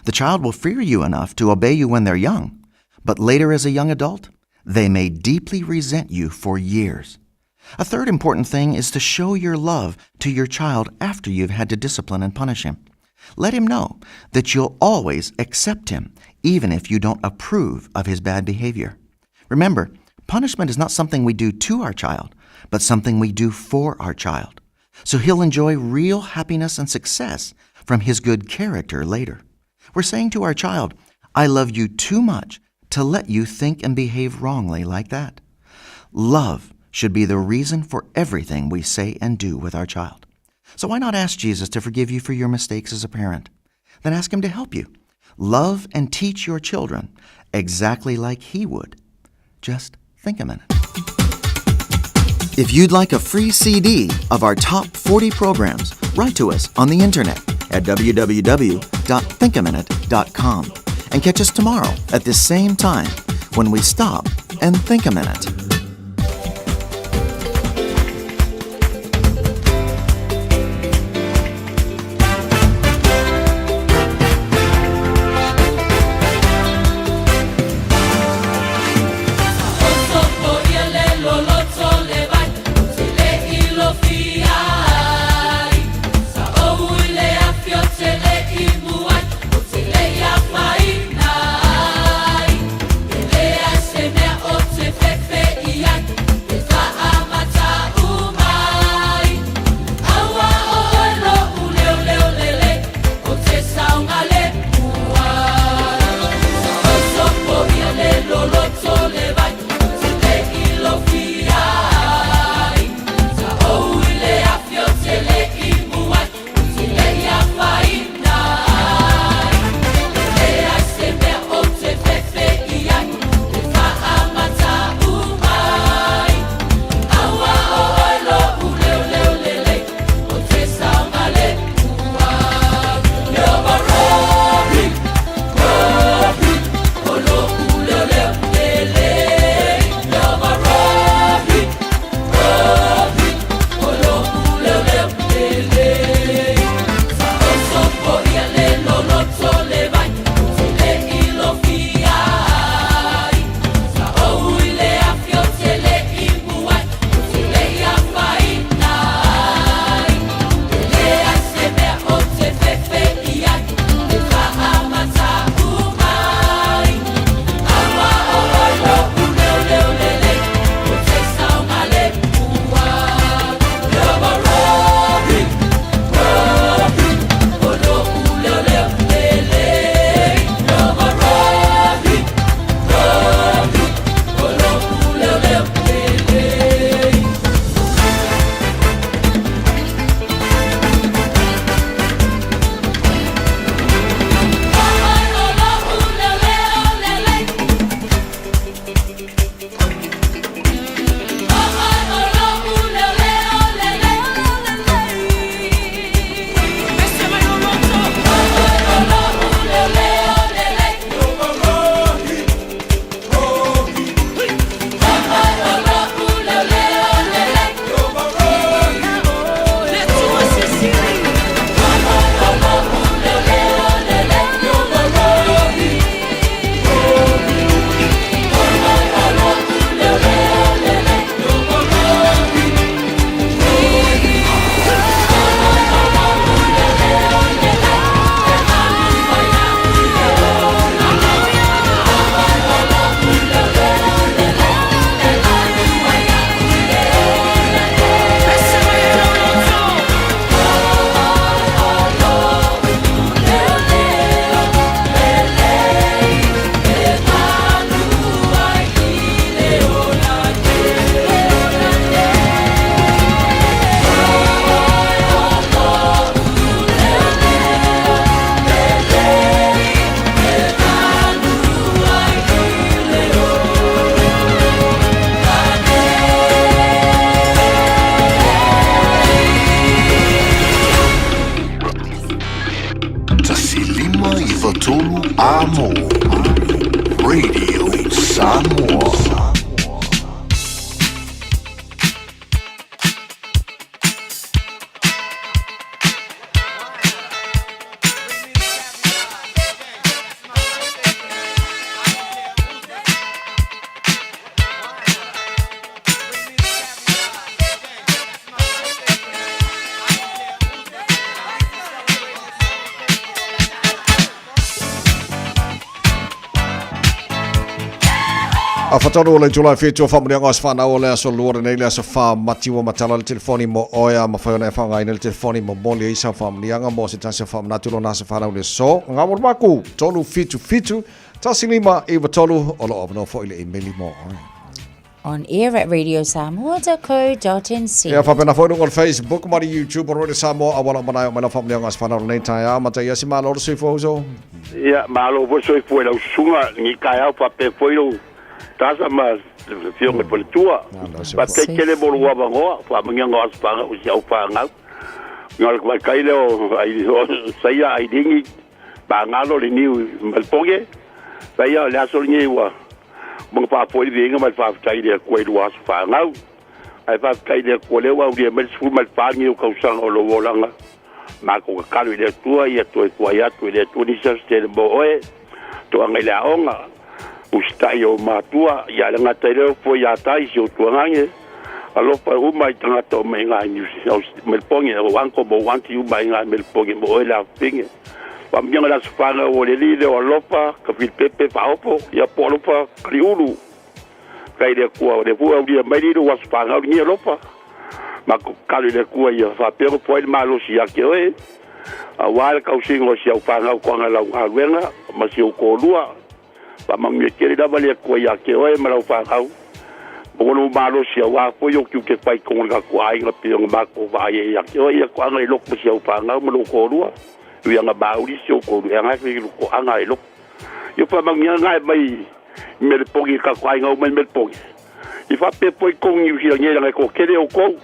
The child will fear you enough to obey you when they're young, but later as a young adult, they may deeply resent you for years. A third important thing is to show your love to your child after you've had to discipline and punish him. Let him know that you'll always accept him, even if you don't approve of his bad behavior. Remember, punishment is not something we do to our child, but something we do for our child. So he'll enjoy real happiness and success from his good character later. We're saying to our child, I love you too much to let you think and behave wrongly like that. Love should be the reason for everything we say and do with our child. So why not ask Jesus to forgive you for your mistakes as a parent? Then ask him to help you. Love and teach your children exactly like he would. Just think a minute. If you'd like a free CD of our top 40 programs, write to us on the internet at www.thinkaminute.com and catch us tomorrow at this same time when we stop and think a minute. Amo Radio Samoa. A whatano o le itula e whitu o whamunianga o se whanau o le aso lua lenei le aso wha mati ua matala le telefoni mo oe a mawhai ona e whangaina le telefoni mo moli e isa whamunianga mo se tasi o whamanatu lo nasa whanau le so. Ngā waru tolu whitu whitu, tasi lima iwa tolu o lo avanoa foi le imeli mo oe. On air at radiosamoa.co.nz. Ia faapena foi luga o le Facebook ma le YouTube o Radio Samoa auala uma nae o mai lau faamanuiaga aso fanau lenei taeao. Matai asi malo le soifua uso. Ia, malo foi soifua i lau susuga lenei taeao faapea foi lou tasa ma le afioga i le faletua. Faafetai tele mo lou avanoa, faamanuiaga o aso fanau i si au fanau. Na o le tamaitai lea o Saia Ailini Pagalo le niu ma le poge. Saia o le aso lenei ua Mga faafoe le viiga ma le faafetai i le Atua i lua aso fanau. Ae faafetai i le Atua lea ua aulia mai le 14 lenei o tausaga o lou olaga. Matou tatalo i le Atua ia toe tuai atu e le Atua nisi aso tele mo oe, toaga i le aoga, usitai i ou matua, ia le gata i lea o fua ia tai si ou tuagage, alofa uma i tagata uma i nga i Melipoge, o uncle ma ou aunty uma i nga i Melipoge mo oe le afafine. Faamanuiaga i le aso fanau o le alii lea o Alofa, Kafilipepe Faaopo, ia po Alofa Kaliulu. Faafetai i le Atua o lea foi ua aulia mai le lou aso fanau lenei Alofa. Matou tatalo i le Atua ia faapea ona poai le malosi ia te oe, aua le tausiga o si au fanau toaga i lau galuega ma si ou toalua. Faamanuia tele lava le Atua ia te oe ma lau fanau, maua lou malosi aua foi ou tiute fai i totonu o le tatou aiga pei ona matou vaai ai ia te oe, ia toaga i lotu ma si au fanau ma lou toalua. Ui anga mauli si ou toalua, e aga e toaga e lotu. Ia faamanuiaga na e mai i Melepogi i tatou aiga uma i Melepogi. I faapea foi tou Niu Sila nei leaga e toatele outou.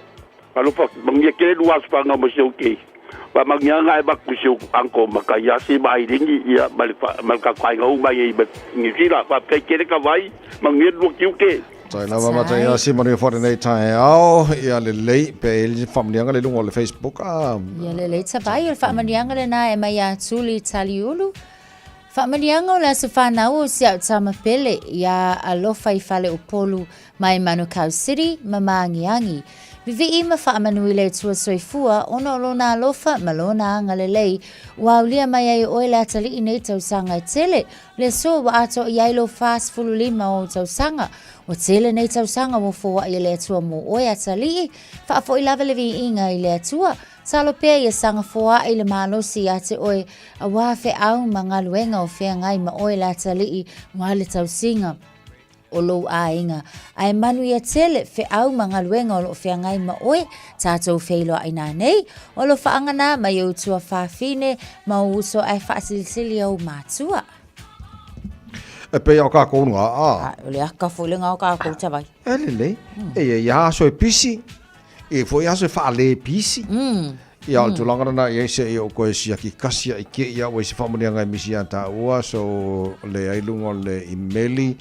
Alofa manuia tele lua aso fanau ma si ou keiki. Faamanuiaga na e avatu i si ou uncle Mataiasi ma Ailini ia ma le ma le tatou aiga uma i Niu Sila. Faafetai tele Tavai, manuia le lua tiute. Tai lava Mataiasi, manuia foi lenei taeao. Ia lelei, pe i ai le faamanuiaga le luga o le Facebook a. Ia lelei Tavai, o le faamanuiaga lena e mai ia Tuli Taliulu. Faamanuiaga o le aso fanau o si au tama pele iā Alofa i Faleupolu mai Manukau City ma Māngiāngi. Vivii ma faamanu i le Atua Soifua ona o lona alofa ma lona agalelei ua aulia mai ai oe le atalii nei tausaga e tele. O le aso ua atoa i ai lou 45 o ou tausaga. Ua tele nei tausaga ua foai e le Atua mo oe atalii. Faafoi lava le viiga i le Atua. Talo pea ia saga foaʻi le malosi iā te oe, auā feʻau ma galuega o feagai ma oe le atalii auā le tausiga o lou aiga. Ae manuia tele feʻau ma galuega o loo feagai ma oe, tatou feiloaʻi nanei, o alofaaga na mai ou tuafafine ma ou uso ae faasilisili ou matua. E pei o kākou ngā a. A, o le aka foi le ngā o kākou tawai. E lelei. E ia ia aso e pisi. E foi aso e whaale pisi. Ia o le tulaga lena i ai se i o koe siaki kasi ai ke ia ua i se faamanuiaga e misi ia taua so le ai luga o le imeli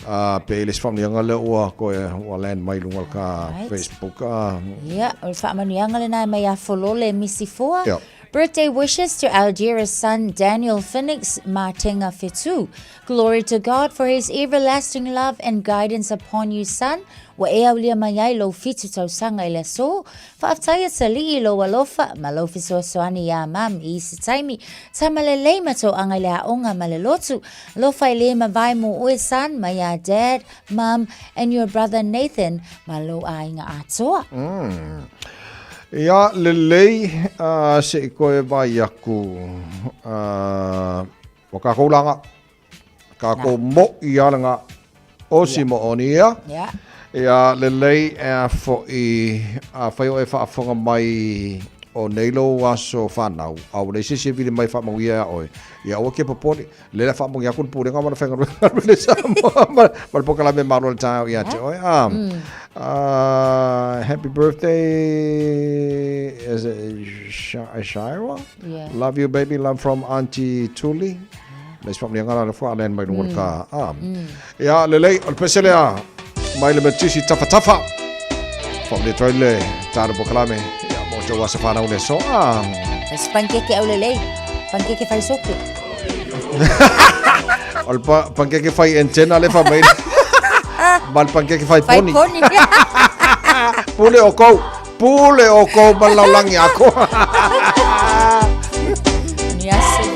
a pe i le se faamanuiaga lea ua koe ua land mai luga o le ka Facebook a. Ia, o le faamanuiaga lena e mai ia Folole Misi Foa. Ia. Birthday wishes to our dearest son Daniel Phoenix Matenga Fetu. Glory to God for his everlasting love and guidance upon you son, ua e aulia mai ai lou fitu tausaga i le aso. Faafetai atalii i lou alofa ma lou fesoasoani iā Mum i isi taimi. Tama lelei ma toaga i le aoga ma le lotu. Alofa e le mavae mo oe son, mai iā Dad, Mum and your brother Nathan ma lou aiga atoa. Mm. Ia lelei uh, se i koe vai aku. Uh, Ua kākou langa, kākou mo i ala ngā o si mo oni ia. Ia lelei e a fo'i a whai o e whaafonga mai o nei lou aso whanau, a ua leai se isi e vili mai whaamauia ia oe. Ia aua ke popole, le la whaamongi aku le pulega ma le whainga le Samoa ma le pokalame malo le taeao ia te oe. Happy birthday, is it Shira? Yeah. Love you baby, love from Auntie Tuli. Le isi faamanuiaga la lea foi a land mai luga o le ka. Ah. Ia, lelei, o le pese lea mai le Metisi Tafatafa. Faamanuia atu ai le tala polokalame. Ia, mo outou aso fanau i le aso. Ah. Se pankeke au lelei. Pankeke fai soke. O le pankeke fai antenna le fa mai. Ma le pankeke fai poni. Fai poni. Pule o kou. Pule o kou ma laulangi ako. Ni aso.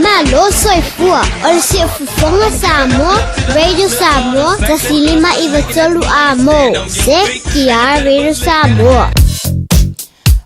Malo soifua, o le Siufofoga Samoa, Radio Samoa, 1593 A mo, CKR Radio Samoa.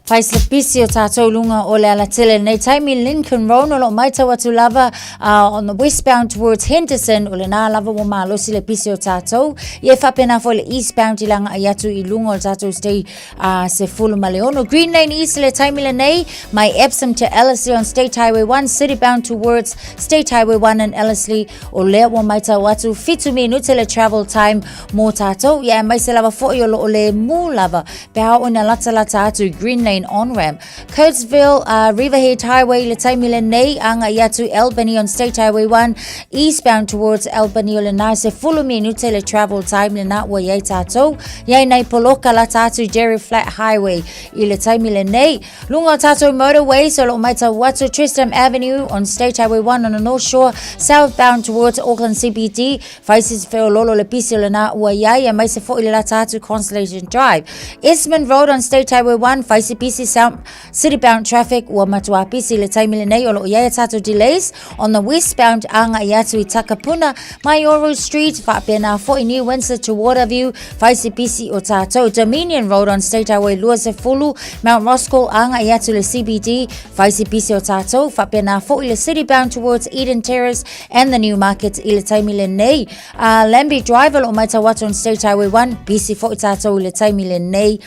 Fai se pisi o tātou lunga o le alatele nei taimi Lincoln Road o lo maitau atu lava on the westbound towards Henderson o le nā lava ua malosi le pisi o tātou i e whapena fo le eastbound i langa ai atu i lunga o tātou stay 16. Green Lane East le taimi le nei mai Epsom to Ellerslie on State Highway 1 city bound towards State Highway 1 and Ellerslie o lea ua maitau atu 7 minute le travel time mō tātou ia e mai se lava fo'i o lo o le mū lava Pe a oo ina latalata atu Green Lane on-ramp. Coatesville, Riverhead Highway le taimi lenei, anga i atu Albany on State Highway 1, eastbound towards Albany o lena se fulu minute le travel time lena ua iai tātou. Iai nei poloka lata atu Jerry Flat Highway i le taimi lenei. Lunga o tātou motorways o lo maitau atu Tristram Avenue on State Highway 1 on the North Shore, southbound towards Auckland CBD, Fai se feololo le pisi o lena ua iai, aemaise foi le lata atu Constellation Drive. Esmond Road on State Highway 1, fai se pisi pisi south city bound traffic ua matuā pisi i le taimi lenei o lo o i ai a tātou delays on the westbound āngai atu i Takapuna, Maioru Street, faapena foi New Windsor to Waterview, fai se pisi o tātou Dominion Road on State Highway 20, Mount Roskill āngai atu le CBD, fai se pisi o tātou, faapena foi le city bound towards Eden Terrace and the New Market i le taimi lenei. Lambie Drive o lo o matau atu on State Highway 1, pisi foi tātou i le taimi lenei.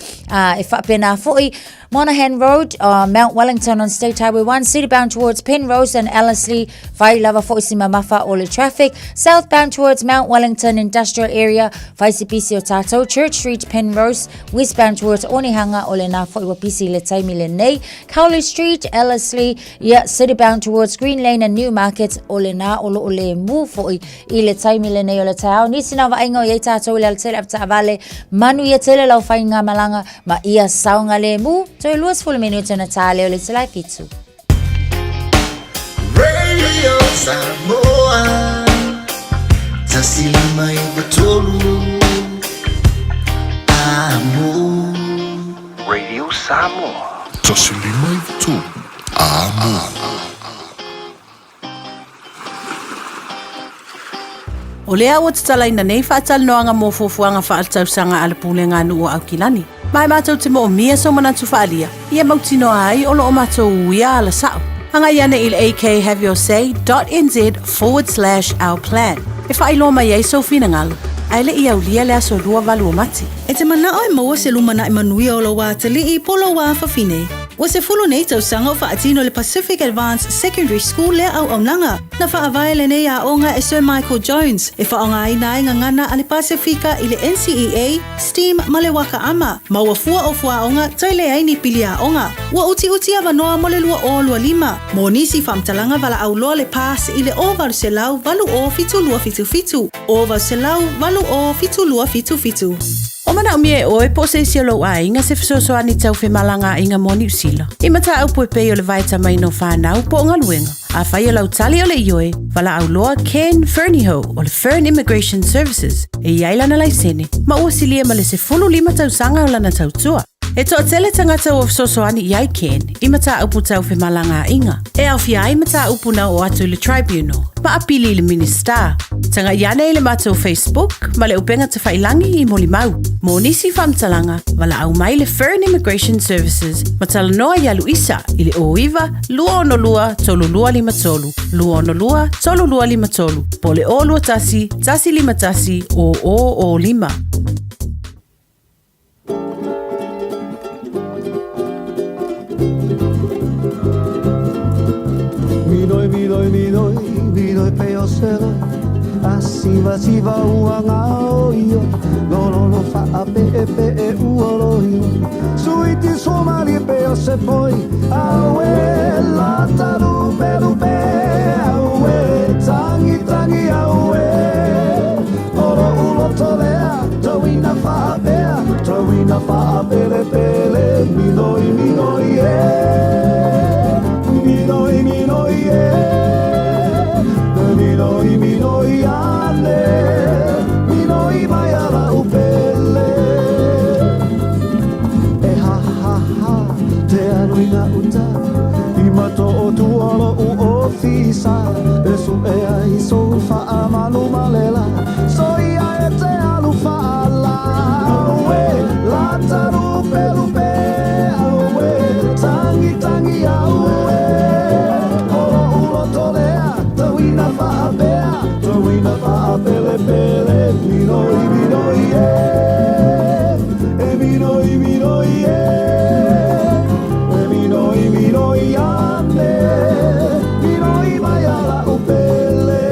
E faapena foi Monahan Road, Mount Wellington on State Highway 1, city bound towards Penrose and Ellerslie, fai lava foi si mamafa o le traffic, southbound towards Mount Wellington Industrial Area, fai si pisi o tātou, Church Street, Penrose, westbound towards Onehunga o le nā foi wa pisi le taimi le nei, Cowley Street, Ellerslie, ia, city bound towards Green Lane and Newmarket o le nā o lo o le mū foi i le taimi lenei o le taeao. Nisi nā vaaiga o i ai tātou i le alatele avetaavale, manu ia tele lau faigamalaga ma ia saogalemu, toe 20 minute ona tā lea o le itula e fitu. Radio Samoa 159 Amo. Radio Samoa. 159 Amo. O lea ua tatalaina nei faatalanoaga mo fuafuaga faaletausaga a le Pulega a Nuu o Aukilani. Ma e matou te moomia sou manatu faaalia, ia mautinoa ai o lo o matou uia ala sa'o. Agai ane i le akhaveyourSay.nz/our plan e faailoa mai ai sou finagalo, ae le i aulia le aso 28 o Mati. E te manao e maua se lumanai manuia o lou atalii po o lou afafine. Ua 10 nei tausaga o faatino le Pacific Advanced Secondary School lea auaunaga. Na faavae lenei aoga e Sir Michael Jones e faaaogaina ai gagana a le Pasefika i le NCEA, STEAM ma le Waka Ama, ma ua fua o fuaaoga toe leai ni pili aoga. Ua utiuti avanoa mo le 2025. Mo nisi faamatalaga valaau loa le PASS i le 0800 80 7277, 0800 80 7277. O manaomia e oe po o se isi o lou aiga se fesoasoani tau femalagaaiga mo Niu Sila i mataupu e pei o le vaetamaina o fanau po o galuega. Afai o lau tali o le ioe, valaau loa Ken Fernihough o le Fern Immigration Services e i ai lana laisene ma ua silia ma le 15 tausaga o lana tautua. E toatele tagata ua fesoasoani i ai Ken i mataupu tau femalagaaiga, e aofia ai mataupu na oo atu i le Tribunal ma apili i le Minisita. Tagai ane i le matou Facebook ma le upega tafailangi i molimau. Mo nisi faamatalaga, valaau mai le Fern Immigration Services ma talanoa iā Luisa i le 09 262 3253, 262 3253, po o le 021 151 0005. Minoi, minoi, minoi, minoi pe o se loi A siva siva ua ngao io Lolo lo faa pe e pe e ua lo io Suiti somali pe o se poi Aue lata lupe lupe Aue tangi tangi aue Oro uloto lea Tauina faapea Tauina faapelepele Minoi minoi e Minoi minoi e Minoi minoi ane Minoi mai ala upele E ha ha ha Te alu i gauta I mato o tua lo'u ofisa E su'e ai sou faamalu ma lela Soia e te alu faala Aue lata lupe lupe Aue tangi tangi aue O lo'u loto lea Tauina faapea Tauina faapelepele Minoi minoi e E minoi minoi e E minoi minoi ane Minoi mai ala upele.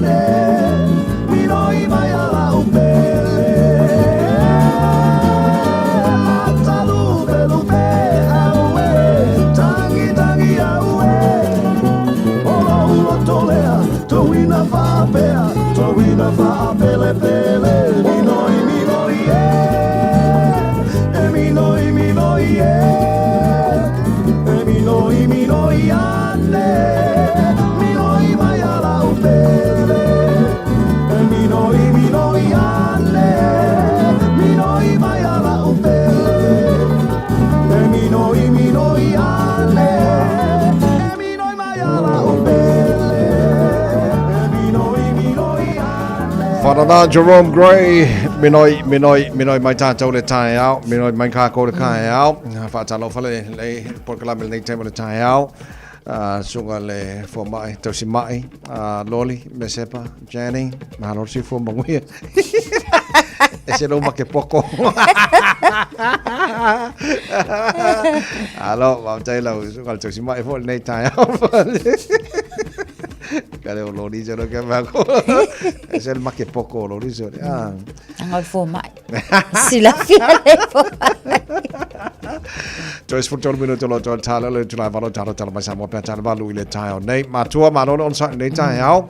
ane Minoi mai a la'u pele Lata lupelupe au e Tagitagi au e O lou loto lea Touina faapea Touina faapelepele Minoi minoi e E minoi minoi e E minoi minoi ane Minoi mai a la'u pele E minoi minoi ane Minoi mai a la'u pele E minoi minoi ane E minoi mai a la'u pele E minoi minoi ane Whanana Jerome Gray, minoi, minoi, minoi mai tātou le taeao, minoi mai kākou le kaeao, whaatalofa le, le polokalame lenei taimi o le taeao, susuga le fomai, tausimai, Loli, Mesepa, Jani, mahalo le soifua manuia. E se lou makepoko. Alo, faafetai lau susuga le tausimai foi lenei taeao. Ka le o Loli se lo ke mako. E se le makepoko o Loli se. Ah. Anga o le fomai. Silafia le fomai. Toe 13 minuto lo toe tala le tulai valo tala tala mai Samoa pea tala valu i le taeao nei. Matua malo le onosai lenei taeao.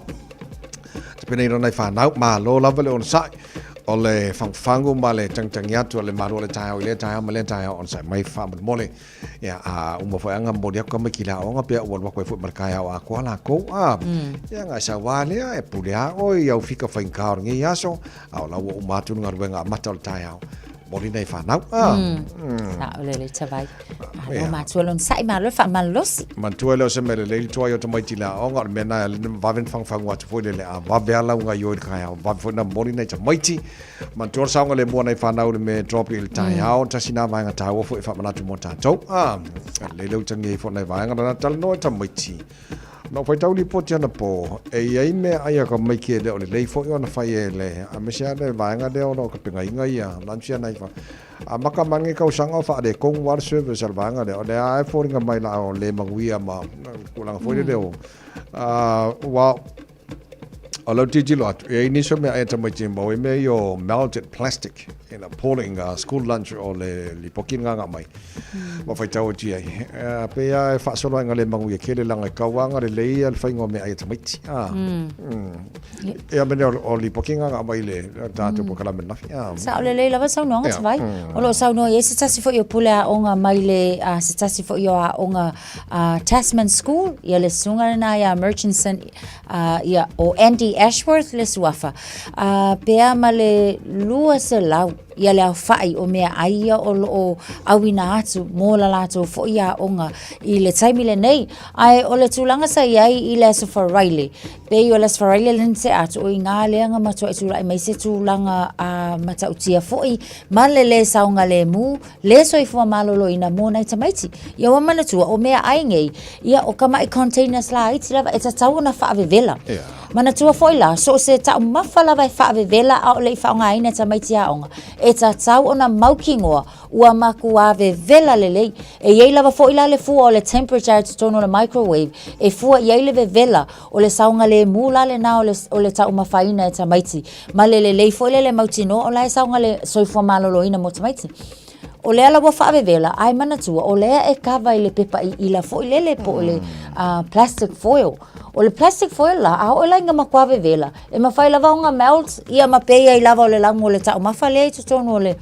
Te penei rona i whanau, malo lava le onosai. O le fangufangu ma le tangitangi atu o le malu o le taeao i lea taeao ma lea taeao onosai mai faamolemole. Ia, a uma foi anga momoli atu ka mai ki le aoga pea ua alu atu ai foi ma le taeao atoa lakou. A, ia nga e saua lea e pule a oe i au fika faigata o lenei aso, a o la ua uma atu le galuega amata o le taeao. Momoli nei whanau. Ah. Sa o le le tawai. Malo matua lon sai malo fa malosi. Matua le o se mele le tuai o tamaiti le aoga o le mea nai le vave na whangafangu atu foi le le a vave ala unga i oi le kai ao vave foi na momoli nei tamaiti. Matua le saoga le mua nei whanau le me drop i le tai ao tasi nā vaenga tāua foi e whaamanatu mō tātou. Ah, le le utangi ai foi nei vaenga na talanoa i tamaiti. Na ou faitau lipoti anapo, e i ai mea ai a ka maiki e le o lelei foi ona fai e le, aemaise a le vaega lea ona o ka pegaiga ia, lunch ia nai fa. A maka ma lenei kausaga o faaletonu lava le service a le vaega lea, o lea lava e foliga mai la o le manuia ma tulaga foi lele o, ua O lau tilotilo atu, e i ai nisi o meaai a tamaiti e maua ai mea ia o melted plastic in appalling school lunch o le lipoti lena na aumai. Ma faitau atu i ai. Pei lava e faasolo ai le manuia tele leaga e tau lava ona lelei le faiga o meaai a tamaiti. Ia mea nei o lipoti lena na aumai i le tatou polokalame ananafi. Sao lelei lava saunoaga Tavai. O lo o saunoa i ai se tasi foi o pule aoga mai le se tasi foi o aoga Tasman School, ia le susuga lena ia Murchison Ia, ʻo Andy Ashworth le suafa, a pea ma le 200 ia le aofaʻi o meaʻai ia o loʻo ʻauina atu mo la latou foʻi aoga i le taimi lenei. Ae o le tulaga sa i ai i le Aso Faraile, pei o le Aso Faraile lea na tea atu, o iná lea na matuaʻi tulaʻi mai se tulaga a matautia foʻi ma le lē saogalēmū, Le soifua maloloina mo nai tamaiti. Ia ua manatua, o meaai nei, ia o kamaʻi containers laiti lava e tatau ona faavevela. Manatua foi la, so o se taumafa lava e faavevela a o le i faaaogaina e tamaiti aoga, e tatau ona mautinoa ua makuā vevela lelei. E i ai lava foi la le fua o le temperature i totonu o le microwave e fua i ai le vevela o le saogalēmū la lenā o le, o le taumafaina e tamaiti. Ma le lelei foi lea le mautinoa o la e saoga le soifua maloloina mo tamaiti. O lea la ua faavevela, ae manatua, o lea e kava i le pepa iʻila foi lele po o le plastic foil. O le plastic foil la, a oo la ina makuā vevela, e mafai lava ona melt ia ma pei ai lava o le lamu o le taumafa lea i totonu o le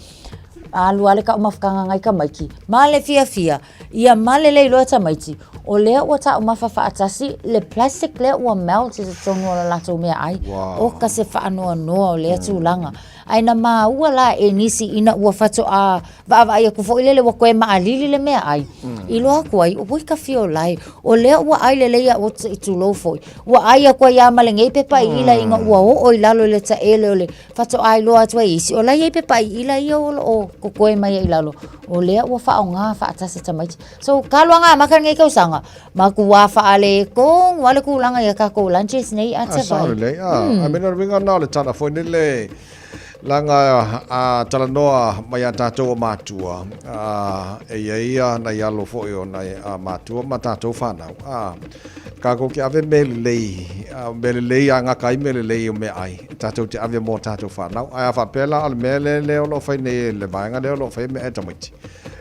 alu a le taumafataga nai tamaiti. Ma le fiafia, ia ma lelei loa tamaiti, o lea ua taumafa faatasi le plastic lea ua melt i totonu o le latou meaai. Wow. O ka se faanoanoa o lea tulaga. Ae na māua la e nisi ina ua faatoa vaavaai atu foi lele ua toe maʻalili le meaai, iloa atu ai, oi ka fia o lae, o lea ua ʻai lelei au i tulou foi, ua ʻai atu ai lava ma lenei pepa iʻila ina ua oo i lalo i le taele o le faatoa iloa atu ai e isi, o la e i ai pepa iʻila ia o lo o kokoe mai ai i lalo, o lea ua faaaoga faatasi tamaiti. So, kalo lava amata lenei tausaga, matua faaletonu lava le tulaga i a tatou lunches nei a Ah, sao Tavai. lelei. Ah, I mean, o le uiga lena o le tala foi lele, Leaga a talanoa mai a tatou o matua, a, e i ai ia nai alo foi o nai a matua ma tatou fanau, a, kakou te ave mea lelei, a, mea lelei a gata ai mea lelei o meaai, tatou te ave mo tatou fanau. Ae a faapea la o le mea lea lea o lo o fai nei e le vaega lea o lo o faia meaai a tamaiti,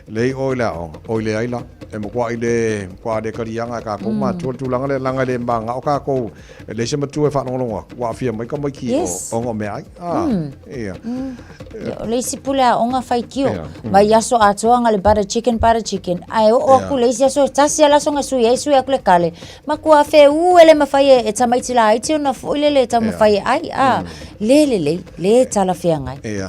lei o i le aoga, oi leai la, e matuai le, matuai le taliaga e kakou matua le tulaga lea, leaga e le manao kakou E leai se matua e faalogologo atu, ua aafia mai tamaiti ona o meaai. Ah, ia. O le isi pule aoga faitio, mai aso atoa na o le butter chicken, butter chicken, ae oo atu le isi aso e tasi lava le aso na sui ai, sui atu le kale, matua feū e le mafai e tamaiti laiti ona foi lele e taumafai e ai, a, le lelei, le talafeagai. Ia.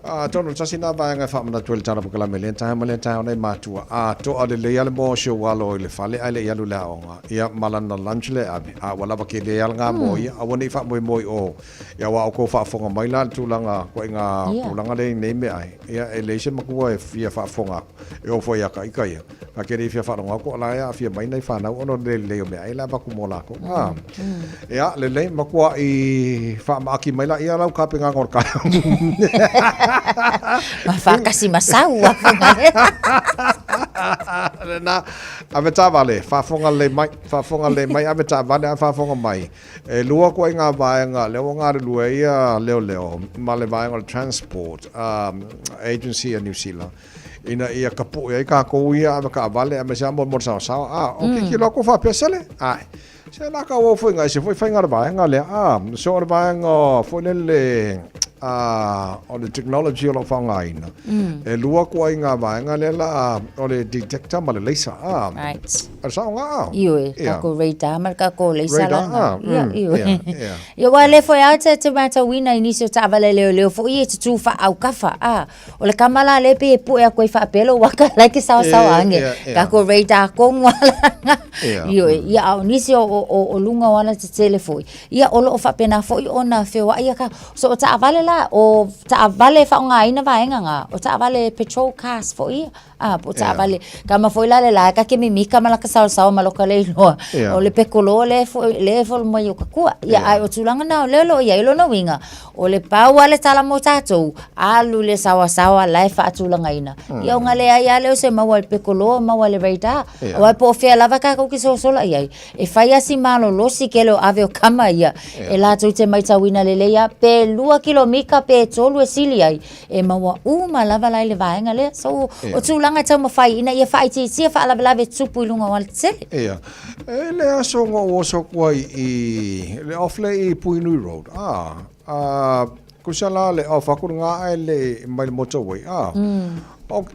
Atonu, tasi lena vaega e faamanatu ai le tala polokalame i lea taeao ma lea taeao nei matua, a toa lelei lava le moa o si ou alo i le fale ae le i alu i le aoga. Ia, ma lana lunch lea e ave, a ua lava tele lava lena mo ia, aua ne i faamoemoe i o, ia aua a outou faafofoga mai la i le tulaga, ituaiga tulaga lea i nei meaai, ia e leai se matua e fia faafofoga atu, e oo foi ia ita ia, ta te le fia faalogo atu o la e aafia mai nai fanau ona o le le lelei o meaai la e avatu mo latou. A, ia, lelei, matuai faamaaki mai laia lau tapenaga o le taeao. Ma faatasi ma sau. Lena, Ave taavale, faafofoga lelei mai, faafofoga lelei mai, ave taavale ae faafofoga mai. E lua ituaiga vaega lea ua galulue ai ia leoleo ma le vaega o le Transport um, Agency a New Zealand ina ia kapuʻe ai kākou ia ave taavale aemaise lava mo le saosaoa. A, o tilotilo atu faapea, sole, ae, se la ka uau foi ese foi faiga o le vaega lea. A, so o le vaega foi lele a, o le technology o lo o faaaogaina, e lua ituaiga vaega lea la o le detector ma le laser. A, Right. o le saoga a? Ioe, kākou radar ma le kākou laser Radar, lana. a, Ia, ioe. ia, ia. Ia, aua lea foi lava te matauina i nisi o taavale leoleo foi ia e tutū faaaaukafa, a. O le kama la lea pei e pue atu ai faapea lou aka la e ke saosaoa ange. Kākou radar tonu a la. Ioe, ia a o nisi o, o, o, o luga o alatetele foi, ia o lo o faapena foi ona feoai ia ka. So o taavale la, o taavale e faaaogaina vaega na, o taavale patrol cars foi ia. A, po o taavale, kama foi la le la e ka ke mimika ma laka saosaoa ma loka le iloa. O le pekolo le foi, le folo mai o ka kua. Ia, ae o tulaga na o lea o lo o i ai lona uiga, O le pau a le tala mo tatou, alu le saoasaoa la e faatulagaina. Ia ona leai lava lea o se maua i le pekoloa, maua i le radar. Aua po o fea lava tatou te sosola i ai, e fai lava si malolosi tele o ave o kama ia, e latou te maitauina lelei lava, pe 2 kilomita pe 3 e sili ai, e maua uma lava la i le vaega lea. So, o tulaga e taumafai ina ia faaitiitia faalavelave e tupu i luga o alatetele. Ia. E le aso na ou oso atu ai i le off lea i Puhinui Road, a, a, kusa la le off aku lena ae le mai le motorway, a, o,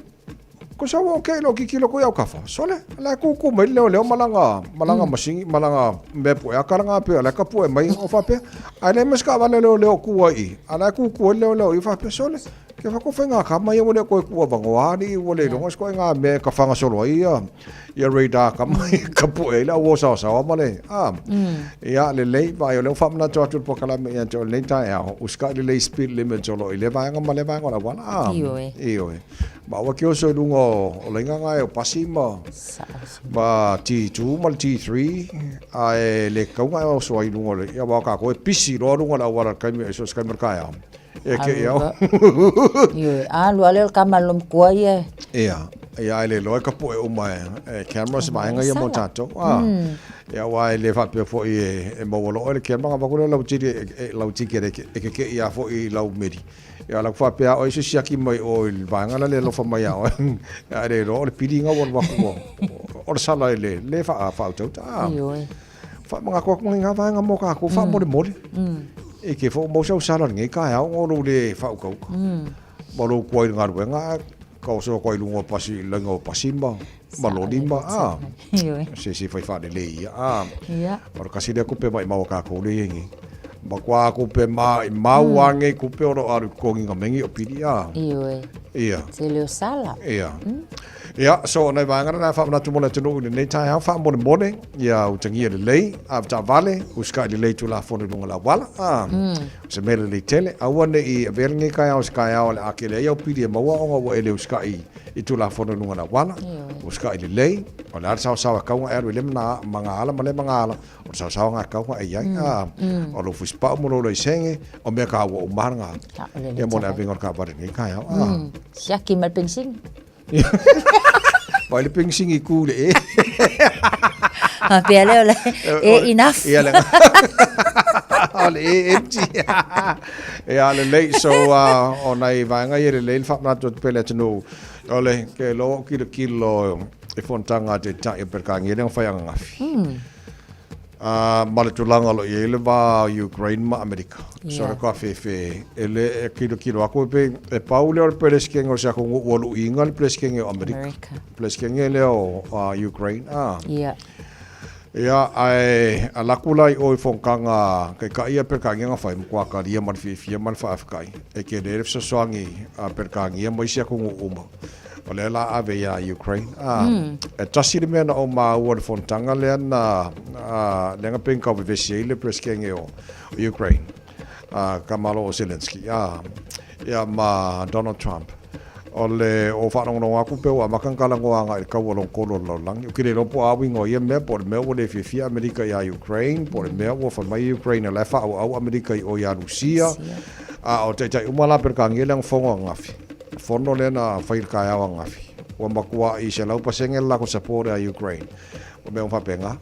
kusa ua okay lo kikilo ko iau kafa, sole, la kuku mai le leoleo ma lana, ma lana masini, ma lana mea pue aka lana pea, la ka pue mai o faapea, ae le mas ka wale leoleo kua i, a la kuku ai leoleo i faapea, sole, Ke whakawhai ngā kama ia ua le koe kua vangoa ani ua le iloga se koe ngā mea e ka whangasolo ai ia ia radar ka mai ka puʻe ai le au osaosaoa ma le a ia lelei vaai o lea ua faamanatu atu le polokalame ia te oe i lenei taeao usikai lelei speed limits o lo o i lea vaega ma lea vaega o le auala a Ioe. Ioe ma aua ke oso i luga o laina nga e o pasi ma ma T2 ma le T3 ae le tatau ona e oso ai i luga o le ia aua o kākou e pisi loa luga o le auala i le taimi so o se taimi o le taeao E ke iau. Ioe, alu ale o le kama lo matua ia. Ia, ia ai le loa ka poe uma e camera se vaega ia mo tatou. Ah. Ia aua e le faapea foi e maua loa le camera nga vaku le lau tiri e lau ticket e ke ke ia foi i lau meri. Ia lau faapea o se siaki mai o i le vaega la le alofa mai ia oe. Ia le loa o le pili nga ua vaku o le sala i le le wha whautauta. Ah. Ioe. Faamanatu atu nei ngā vaega mō kākou faamolemole. E ke whao mau sau sala nei taeao o lou le whaukauka. Ma lou kua i le galuega ae ka oso atu ai i luga o pasi, laina o pasi ma, ma loli ma, a, se se fai faalelei ia, a. O le kasi lea kupe maimau a kākou lea i ai nei. Matua kupe ma, mau a nei kupe o lo o alu i totogi nga mengi o pili, a. Ioe. Ia. Tele o sala. Ia. Ia, so o nai vaega na faamanatu mo le atunuu i lenei taeao, faamolemole, ia utagia lelei, avetaavale, usikai lelei i Tulafono i luga o le auala. A, o se mea lelei tele. Aua ne i avea lenei taeao i se taeao o le a tele ai au pili e maua ona ua e le usikai i Tulafono i luga o le auala. Usikai lelei, o le a le saosaoa e tatau ona e alu i lea magaala ma lea magaala, o le saosaoa lena e tatau ona e i ai. A, o lou fusipau ma lou laisene, o mea taua uma lava lena. Ia mo le avega o le taavale i lenei taeao. A. Siaki ma le penisini. Vai le penisini i ku le e. A pea lea o le e enough. Ia le o le e empty. Ia lelei, so o nai vaega ia lelei le faamanatu atu pea le atunuu. O le ke loa o kilokilo i fonotaga a Taitai o Peretania lea na fai ananafi. Ma le tulaga o lo o i ai le va o Ukraine ma Amerika. So le toafefe e le e kilokilo atu e pei e pau lea o le Peresetene o se atunuu ua luiina le Peresetene o Amerika. Peresetene lea o Ukraine. Ia, ae alu atu la i o i fonotaga Taitai ia Peretania na fai, matua talia ma le fiafia ma le faafetai. E tele le fesoasoani a Peretania ma isi atunuu uma. O lea la ave iā Ukraine. A, e tasi le mea na ou maua i le fonotaga lea na, a, lea na pei na tau vevesi ai le Peresetene o Ukraine, a, ka Malo o Zelensky, a, ia ma Donald Trump. O le o faalogologo atu pei ua amata ona talanoa agai i le taua lona tolu o le lalolagi. Ou te le iloa po o a uiga o ia mea, po o le mea ua le fiafia Amerika iā Ukraine, po o le mea ua fai mai Ukraine o la e faaauau Amerika i o iā Rusia. A o taitai uma la Peretania lea na fono ananafi. Fono lea na fai i le taeao ananafi, ua matuaʻi 100% le latou support iā Ukraine. O mea uma faapena.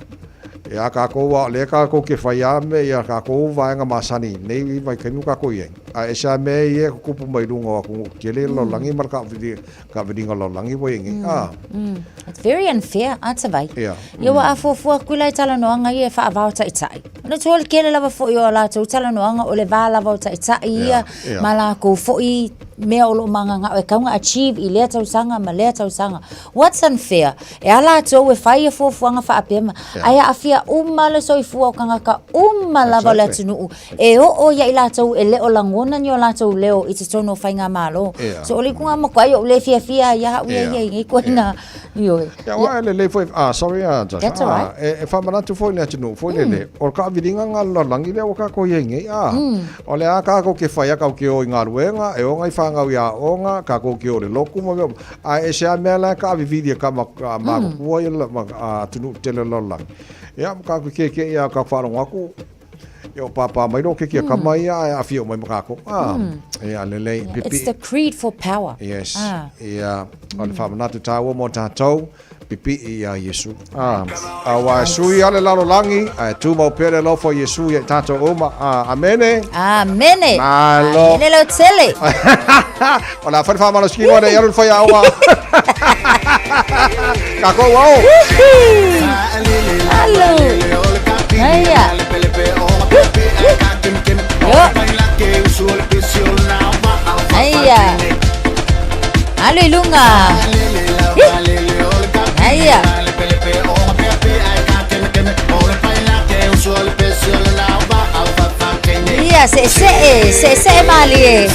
Ia kākou a o lea kākou ke fai a me ia kākou vaega masani nei vaitaimi o kākou i ai. A e ese a mea ia e kupu mai luga o atunuu tele le lalolagi ma le taaviliga o le lalolagi ua i ai nei. It's very unfair, a Tavai. Ia ua afuafua atu la i talanoaga ia e faavao taitai. Ona tua o le tele lava foi o a latou talanoaga o le va lava o taitai ia ma latou foi mea o lo o mananao e tatau ona achieve i lea tausaga ma lea tausaga. What's unfair? E a latou e fai ia fuafuaga faapea ma, ae aafia uma le soifua o tagata uma lava o le atunuu e oo ia i latou e le o lagona ni o latou leo i totonu o faigamalo. So o le ituga matuai ou le fiafia ai au ia ia i nei ituaiga ioe. Ia, aua e lelei foi, ah, sorry ah, Josh. That's alright. Ah, e faamanatu foi le atunuu foi lele, o le taaviliga lena a le lalolagi lea ua tatou i ai nei, ah. O le a tatou ke fai a tatou ke o i galuega, e o nai fanau i aoga, tatou ke o i le lotu ma mea uma. Ae ese lava mea la e taavivili e tama matutua ia ma atunuu tetele o le lalolagi. Ia, ma tatou keke'i lava tatou faalogo atu, ia o pāpā mai lou keiki a tama ia ae aafia uma ai ma tatou. Ah, ia lelei, pipi'i. It's the creed for power. Yes. Ia, o le faamanatu taua mo tatou. Pipii iā Iesu. Aua e sui a le lalolagi, ae tumau pea le alofa o Iesu ia i tatou uma. Amene. Amene. Malo. Amene lau tele. O le a fai le faamalositino ane i alu le faiaoga. Kākou ao. Alu. Aia. Yo. Aia. Alu i luga. Aia. Ia, seesee, seesee malie.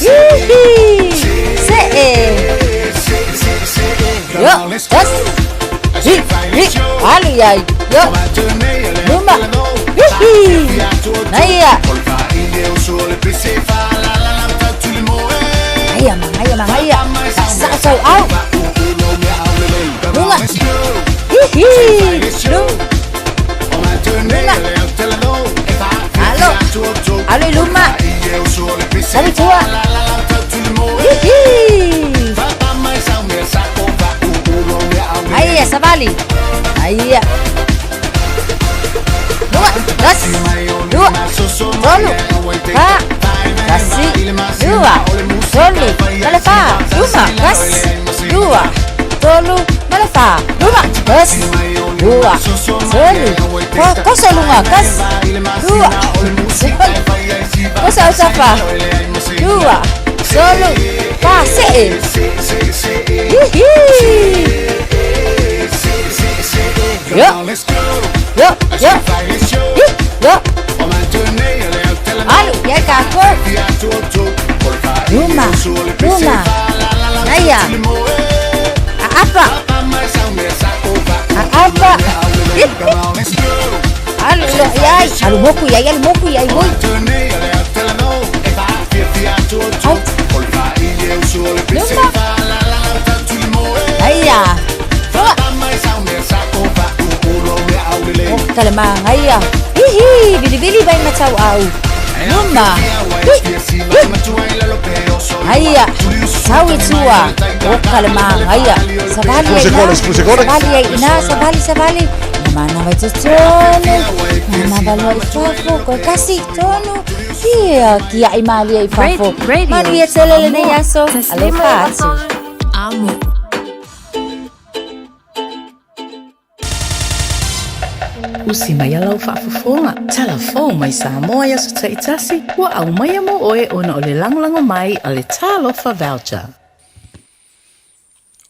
Hihi. See. Yo, tas. Hi, hi. Alu iai. Yo. Luma. Hihi. Aia. Aia, magaia, magaia. Faasao sau au. Luga. Hihi. Luga. Alo. Alo i luma. Alo i tua. Hihi. Aia, savali. Aia. Lua, tasi, lua, tolu, fa, tasi, lua, tolu, ma le fa, luma, tasi, lua, tolu, ma le fa, luma, tasi, lua, tolu, fa, koso luga, tasi, lua, tolu, koso au safa, lua, tolu, fa, see. Hihi. Yo. Yo, yo. Hi, yo. Alu, ia kākou. Luma, luma. Aia. Aapa. Aapa. Alu loa i ai. Alu moku i ai, alu moku i ai, hoi. Out. Luma. Aia. Lua. O ka le māgaia. Hihi, vilivili vai ma tauau. Luma. Hui. Hui. Aia. Sau i tua. O ka le māgaia. Savali ai ina. Savali ai ina. Savali, savali. Na mana vai totonu. Na mana valoa i fafo. Koe kasi tonu. Ia, kia i malia i fafo. Manuia tele lenei aso. Alofa atu. Amo. Usi mai a lau faafofoga, talafou mai Samoa i aso taitasi, ua aumaia mo oe ona o le lagolago mai a le Talofa Voucher.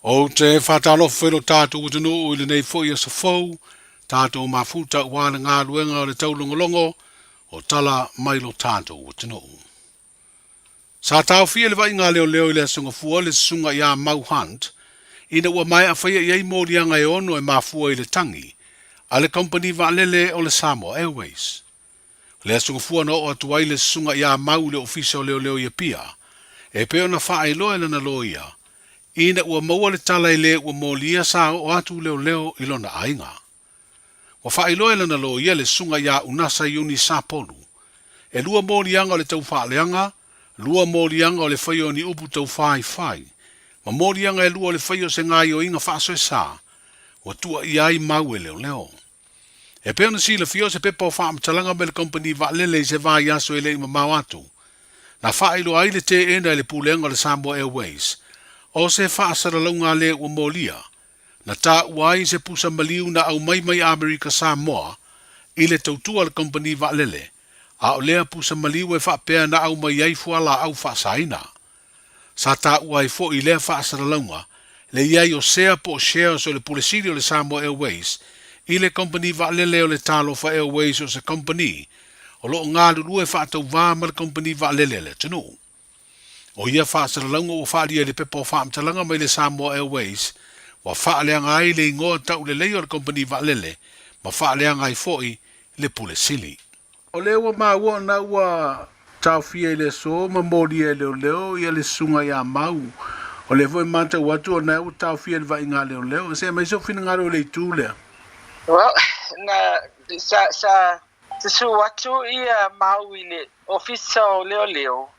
Ou te faatalofa i lo tatou atunuu i lenei foi aso fou, tatou mafuta aua le galuega o le taulogologo o tala mai lo tatou atunuu. Sa taofia le vaaiga a leoleo i le Aso Gafua le susuga ia Mau Hunt ina ua maea faia i ai moliaga e ono e mafua i le tagi a le kamupani vaalele o le Samoa Airways. O le Aso Gafua na oo atu ai le susuga ia Mau i le Ofisa o Leoleo i Apia e pei ona faailoa e lana loia ina ua maua le tala e le ua molia sa oo atu leoleo i lona aiga. Ua faailoa e lana loia le susuga ia Unasa Iuni Sapolu. E lua moliaga o le taufaaleaga, lua moliaga o le faia o ni upu taufaifai, ma moliaga e lua o le faia o se gaioiga faasoesa ua tuuaia ai mau e leoleo. E pei ona silafia o se pepa o faamatalaga mai le kamupani vaalele i se vaiaso e le i mamao atu, na faailoa ai le teena e le Pulega o le Samoa Airways o se faasalalauga le ua molia Na taua ai se pusa maliu na aumai mai Amerika Samoa i le tautua a le kamupani vaalele, a o lea pusa maliu e faapea na aumai ai fualaau faasaina. Sa taua ai foi i lea faasalalauga le i ai o sea po o shares o le Pule Sili o le Samoa Airways i le kamupani vaalele o le Talofa Airways o se kamupani o lo o galulue faatauvā ma le kamupani vaalele a le atunuu. ʻO ia faasalalauga ua faaalia i le pepa o faamatalaga mai le Samoa Airways, ua faaleaga ai le igoa taulelei o le kamupani vaalele ma faaleaga ai foi le Pule Sili. O lea ua maua ona ua taofia i le aso ma molia e leoleo ia le susuga ia Mau. O lea foi e matau atu ona ua taofia i le vaaiga a leoleo. Se aumai sou finagalo i le itu lea. Well, na, sa, sa Susu atu ia Mau i le Ofisa o Leoleo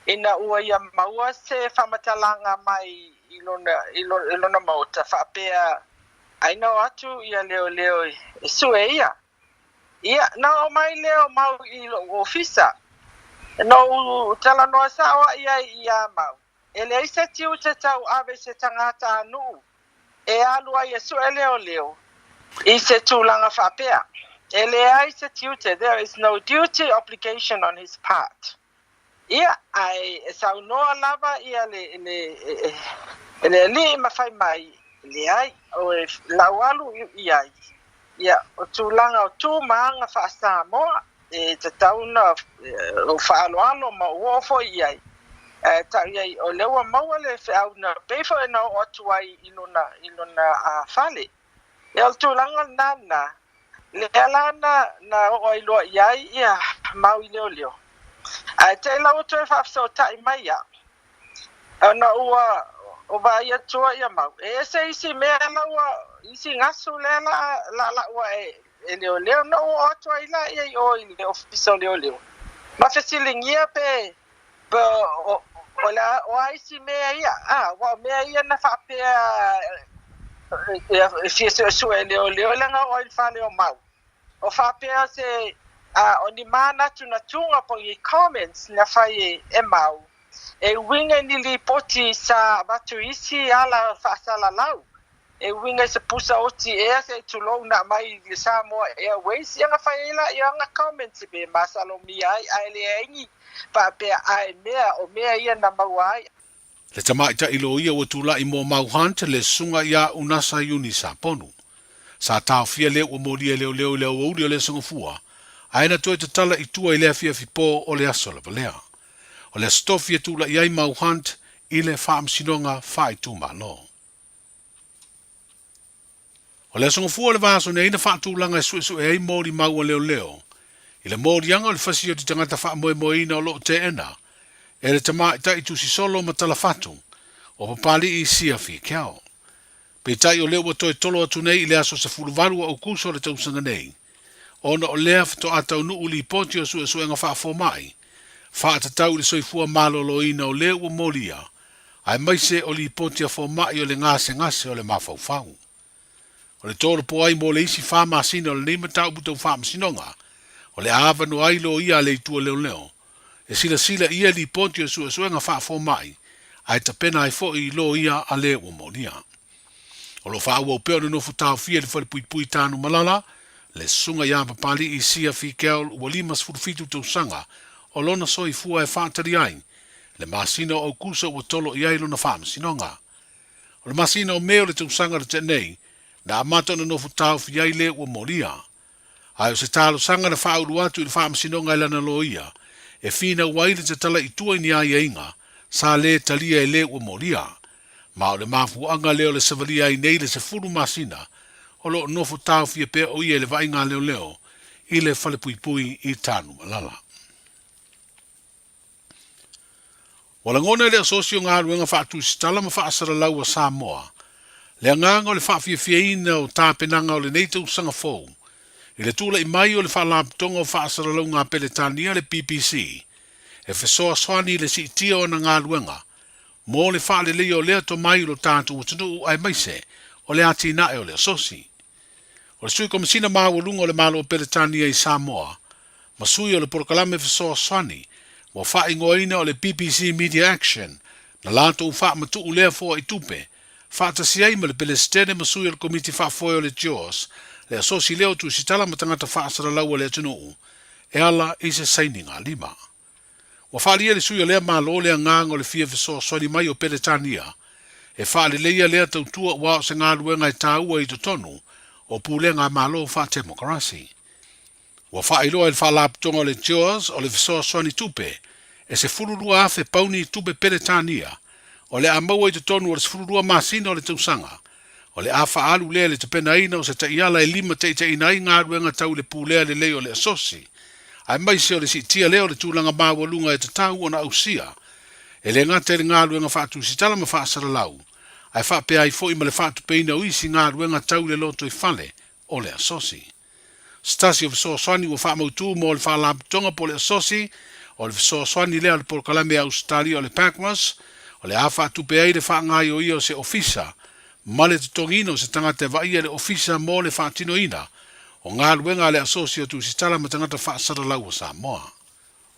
ina ua ia maua se faamatalaga mai i lona, i lona maota faapea ai na o atu ia leoleo e sue ia. Ia, na oo mai lea o Mau i loʻu ofisa, na ou talanoa sao aʻe ai iā Mau, e leai se tiute tauave se tagata a nuu e alu ai e sue leoleo i se tulaga faapea. E leai se tiute, there is no duty obligation on his part. Ia, ae e saunoa lava ia le, le, le alii ma fai mai, leai, o e lau alu i ai, ia, o tulaga o tu ma aga faa-Samoa, e tatau ona ou faaaloalo ma ou oo foi i ai. Ae tau i ai, o lea ua maua le feau na pei foi ona oo atu ai i lona, i lona fale. Ia, o le tulaga lena lena, lea la na, na oo ai loa i ai ia Mau i leoleo. Ae te i la ua toe faafesootai mai au, ona ua vaai atua ia Mau. E ese isi mea la ua, isi gasu lea la, la lau ae e leoleo. Na ou oo atu ai laia i o i le ofisa o leoleo, ma fesiligia pe, pe o, o, le, o a isi mea ia, a, aua o mea ia na faapea e fia suesue e leoleo leaga oo ai i le fale o Mau. O faapea se, a, o ni mānatunatuga po o ni comments na fai e, e Mau, e uiga i ni lipoti sa avatu i isi ala faasalalau. E uiga i se pusa oti ea se i tulou na aumai i le Samoa Airways ia na fai ai laia ana comments pe masalomia ai ae leai ni faapea ae mea o mea ia na maua ai. Le tamaitai loia ua tulai mo Mau Hunt le susuga ia Unasa Iuni Saponu. Sa taofia lea ua molia e leoleo i le aoauli o le Aso Gafua, ae na toe tatala i tua i le afiafi po o le aso lava lea. O le Aso Tofi e tulai ai Mau Hunt i le Faamasinoga Faaitumalo. O le Aso Gafua o le vaiaso nei na faatulaga e suesue ai molimau a leoleo i le moliaga o le fasioti tagata faamoemoeina o lo o teena e le tamaitai tusisolo ma talafatu o Papali'i Sia Fikeo. Peitai o lea ua toe tolo atu nei i le aso 18 o Aukuso o le tausaga nei, ona o lea faatoa taunuu lipoti o suesuega faafomai faatatau i le soifua maloloina o le ua molia, aemaise o lipoti a fomai o le gasegase o le mafaufau. O le tolopo ai mo le isi fa masina o lenei mataupu tau faamasinoga, o le a avanoa ai loia a le Itu o Leoleo e silasila i ia lipoti o suesuega faafomai ae tapena ai foi loia a le ua molia. O lo o faaauau pea ona nofo taofia i le falepuipui Tanumalala le susuga ia Papali'i Sia Fikel ua 57 tausaga o lona soifua e faatali ai le masina o Aukuso ua tolo i ai lona faamasinoga. O le masina o Me o le tausaga na tea nei, na amata ona nofo taofi ai le ua molia. Ae o se talosaga na faaulu atu i le faamasinoga e lana loia, e finau ai le tatala i tua i ni aiaiga sa lē talia e le ua molia. Ma o le mafuaaga lea o le savalia ai nei le 10 masina o lo o nofo taofia pea o ia i le vaaiga a leoleo i le falepuipui i Tanumalala. Ua lagona e le Asosi o Galuega Faatusitala ma Faasalalau a Samoa le agaga o le faafiafiaina o tapenaga o lenei tausaga fou i le tulai mai o le Faalapotopotoga o Faasalalauga a Peretania, le BBC, e fesoasoani i le siitia o ana galuega mo le faaleleia o lea tomai i lo tatou atunuu aemaise o le atinae o le Asosi. O le Sui Komesina Maualuga o le Malo o Peretania i Samoa ma sui o le polokalame fesoasoani ua faaigoaina o le BBC Media Action na latou faamatuu lea foai tupe faatasi ai ma le Pelesitene ma sui o le Komiti Faafoe o le JAWS, le asosi lea o tusitala ma tagata faasalalau a le atunuu e ala i se sainiga lima. Ua faaalia e le sui o lea Malo le agaga o le fia fesoasoani mai o Peretania e faaleleia lea tautua ua o se galuega e taua i totonu o pulega a Malo faatemokarasi. Ua faailoa e le Faalapotopotoga o le JAWS o le fesoasoani tupe e 12,000 pauni tupe Peretania o le a maua i totonu o le 12 masina o le tausaga. O le a faaalu lea i le tapenaina o se taiala e limataitaiina ai galuega tau i le pulea lelei o le asosi, aemaise o le siitia lea o le tulaga maualuga e tatau ona ausia, e le gata i le galuega faatusitala ma faasalalau, ae faapea ai foi ma le faatupeina o isi galuega tau i le lotoifale o le asosi. Se tasi o fesoasoani ua faamautu mo le Faalapotopotoga po o le Asosi, o le fesoasoani lea a le polokalame a Ausetalia o le PACMAS, o le a faatupe ai le faagaioia o se ofisa ma le totogiina o se tagata e vaaia le ofisa mo le faatinoina o galuega a le Asosi o Tusitala ma Tagata Faasalalau a Samoa.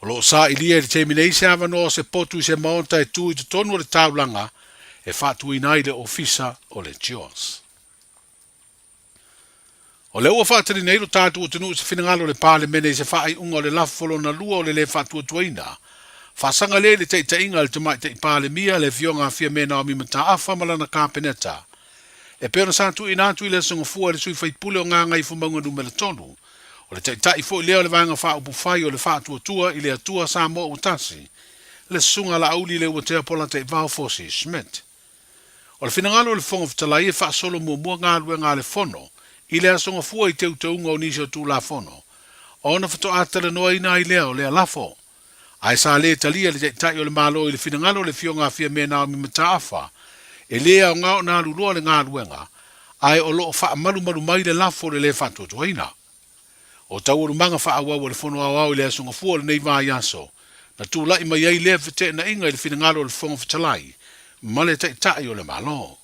O lo o sailia i le taimi nei se avanoa o se potu i se maota e tu i totonu o le taulaga e faatuina ai le ofisa o le JAWS. O lea ua faatali nei lo tatou atunuu i se finagalo o le Palemene i se faaiuga o le lafo lona lua o le lē faatuatuaina faasaga lea i le taitaiga a le Tamaitai Palemia, le Afioga a Fiame Naomi Mataafa ma lana Kapeneta. E pei ona sa tuuina atu i le Aso Gafua e le sui faipule o Gagaifomauga Numera 3, o le Taitai foi lea o le Vaega Faaupufai o le Faatuatua i le Atua Samoa Ua Tasi, le Susuga Laauli Leuatea Polataivao Fosi Schmidt. O le finagalo o le Fofoga Fetalai e faasolo muamua galuega a le Fono i le Aso Gafua i teuteuga o nisi o Tulafono, ona faatoa talanoaina ai lea o lea lafo. Ae sa le talia le Taitai o le Malo i le finagalo o le Afioga a Fiame Naomi Mataafa, e le aoga ona alu loa le galuega, ae o lo o faamalumalu mai le lafo o le le faatuatuaina. O taualumaga faaauau a le Fono Aoao i le Aso Gafua o lenei vaiaso, na tulai mai ai lea feteenaiga i le finagalo o le Fofoga Fetalai ma le Taitai o le Malo.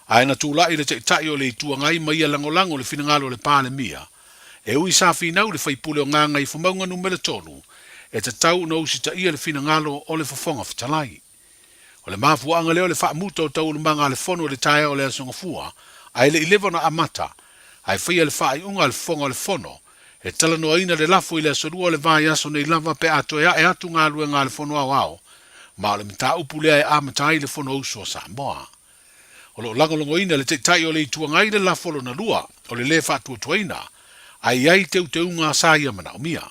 Ae na tulai le Taitai o le Itu Agai ma ia lagolago le finagalo o le Palemia, e ui sa finau le faipule o Gagaifomauga Numera 3, e tatau ona usitaia le finagalo o le Fofoga Fetalai. O le mafuaaga lea o le faamuta o taualumaga a le Fono i le taeao o le Aso Gafua, ae le i leva ona amata, ae faia le faaiuga a le Fofoga o le Fono, e talanoaina le lafo i le Aso Lua o le vaiaso nei lava pe a toe ae atu galuega a le Fono Aoao, ma o le mataupu lea e amata ai le Fonousu a Samoa. O lo o lagolagoina e le Taitai o le Itu Agai le lafo lona lua o le lē faatuatuaina, ae i ai teuteuga sa ia manaomia.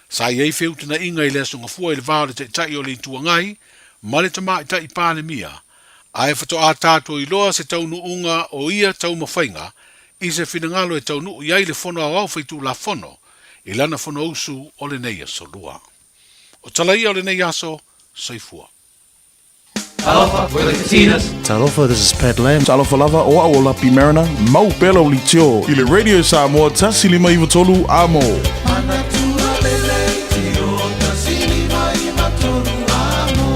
Sa i ai feutanaiga i le Aso Gafua i le va o le Taitai o le Itu Agai ma le Tamaitai Palemia, ae faatoa tatou iloa se taunuuga o ia taumafaiga i se finagalo e taunuu i ai le Fono Aoao Faitulafono i lana Fonousu o lenei aso Lua. O tala ia o lenei aso, soifua. Talofa, we're the Katinas. Talofa, this is Pat Lam. Talofa lava, o au o Lapi Mariner, mau pea lau leitio i le Radio Samoa 153 A mo. Manatua le leitio 153 A mo.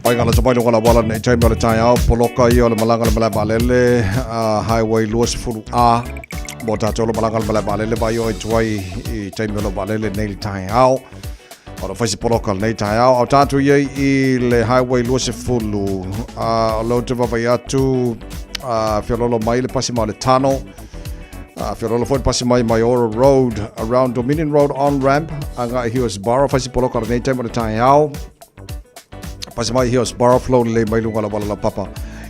Pai ngala tapai luga la wala nei taimi o le taeao, poloka ia o le malaga le malae vaalele uh, Highway 20A mo tātou le malaga le malae vaalele vai o e tuai i taimi o le vaalele nei le taeao. O le whaisi poloka nei taeao, au tātou ia i le Highway 20 uh, o leo te wawai atu uh, whiololo mai le pasi ma le tano Feololo foi pasi mai Maiora Road, around Dominion Road on ramp, anga i Hillsborough, fasi poloka lenei taimi o le taeao. Pasi mai Hillsborough, flow lelei mai luga la wala la papa.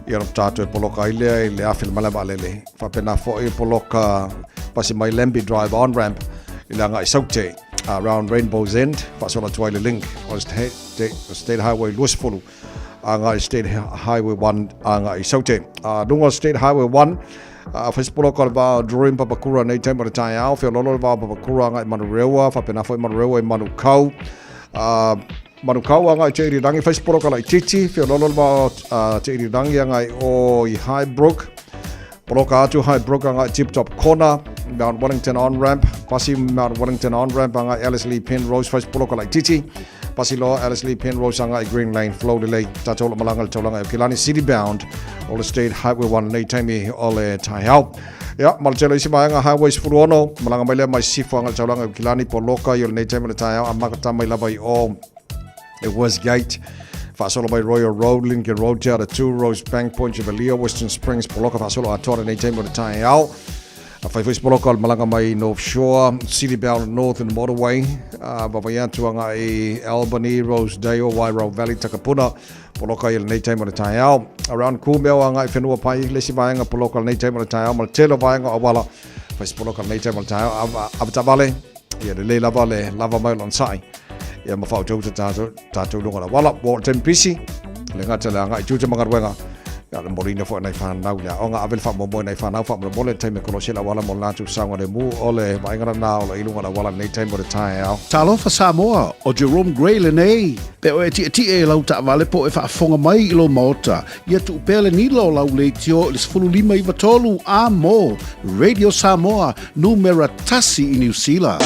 Ia no tātou e poloka ai lea i le afi le malae vaalele. Faapena foi poloka pasi mai Lambie Drive on ramp i le anga i Saute, around Rainbow's End, faasola atu ai le link o State Highway 20 anga i State Highway 1 anga i Saute. Lunga o State Highway 1, A whai poloka o le vā o Dream Papakura nei taimi o le taeao, wheololo le vā o Papakura anga i Manurewa, whapena foi Manurewa i Manukau. Uh, Manukau anga i Te Irirangi, whai poloka la i Titi, wheololo le vā o uh, Te Irirangi anga i o i Highbrook. Poloka atu Highbrook anga i Tip Top Corner, Mount Wellington On-Ramp, pasi Mount Wellington On-Ramp anga i Ellerslie Penrose, whai poloka la i Titi. Pasi loa Ellerslie Penrose anga i Green Lane, Flow lelei, tātou o le malaga le taulaga i Aukilani, City Bound, o le State Highway 1 nei taimi o le taeao. Ia, ma le tele isi vaega Highway 16, malaga mai lea mai Sifo anga le taulaga i Aukilani, Poloka i o lenei taimi o le taeao, a makata mai lava i o e Westgate, faasolo mai Royal Road, Lincoln Road, Te Atatū, Rosebank, Point Chevalier, Western Springs, Poloka, faasolo atoa lenei taimi o le taeao. A whai whai poloka o le malaga mai North Shore, City Bound Northern Motorway, a wawai atu anga i Albany, Rosedale, Wairau Valley, Takapuna, poloka i lenei taimi o le taeao. Around Kumeo anga i whenua pai, le isi vaenga poloka lenei taimi o le taeao, ma le tele o vaenga o awala, whai poloka lenei taimi o le taeao, awatavale, ia lelei lava le lava mai o lonsai. Ia ma whautauta tātou, tātou lunga la wala, wa o le taimi pisi, le ngata le anga i tū te mangaruenga, ia le morina fo nei whanau le aonga ave le whaamoemoe nei whanau whaamolemole le taimi kolosi la wala mo lātou saoga le mu o le vaenga na o le ilunga la wala nei taimi o le taeao. Talofa Samoa, o Jerome Gray lenei. Pe oe e tietie i lau taavale po o e faafofoga mai i lou maota, ia tuu pea le nila o lau leitio i le 15 93 A mo Radio Samoa, numera tasi i Niu Sila.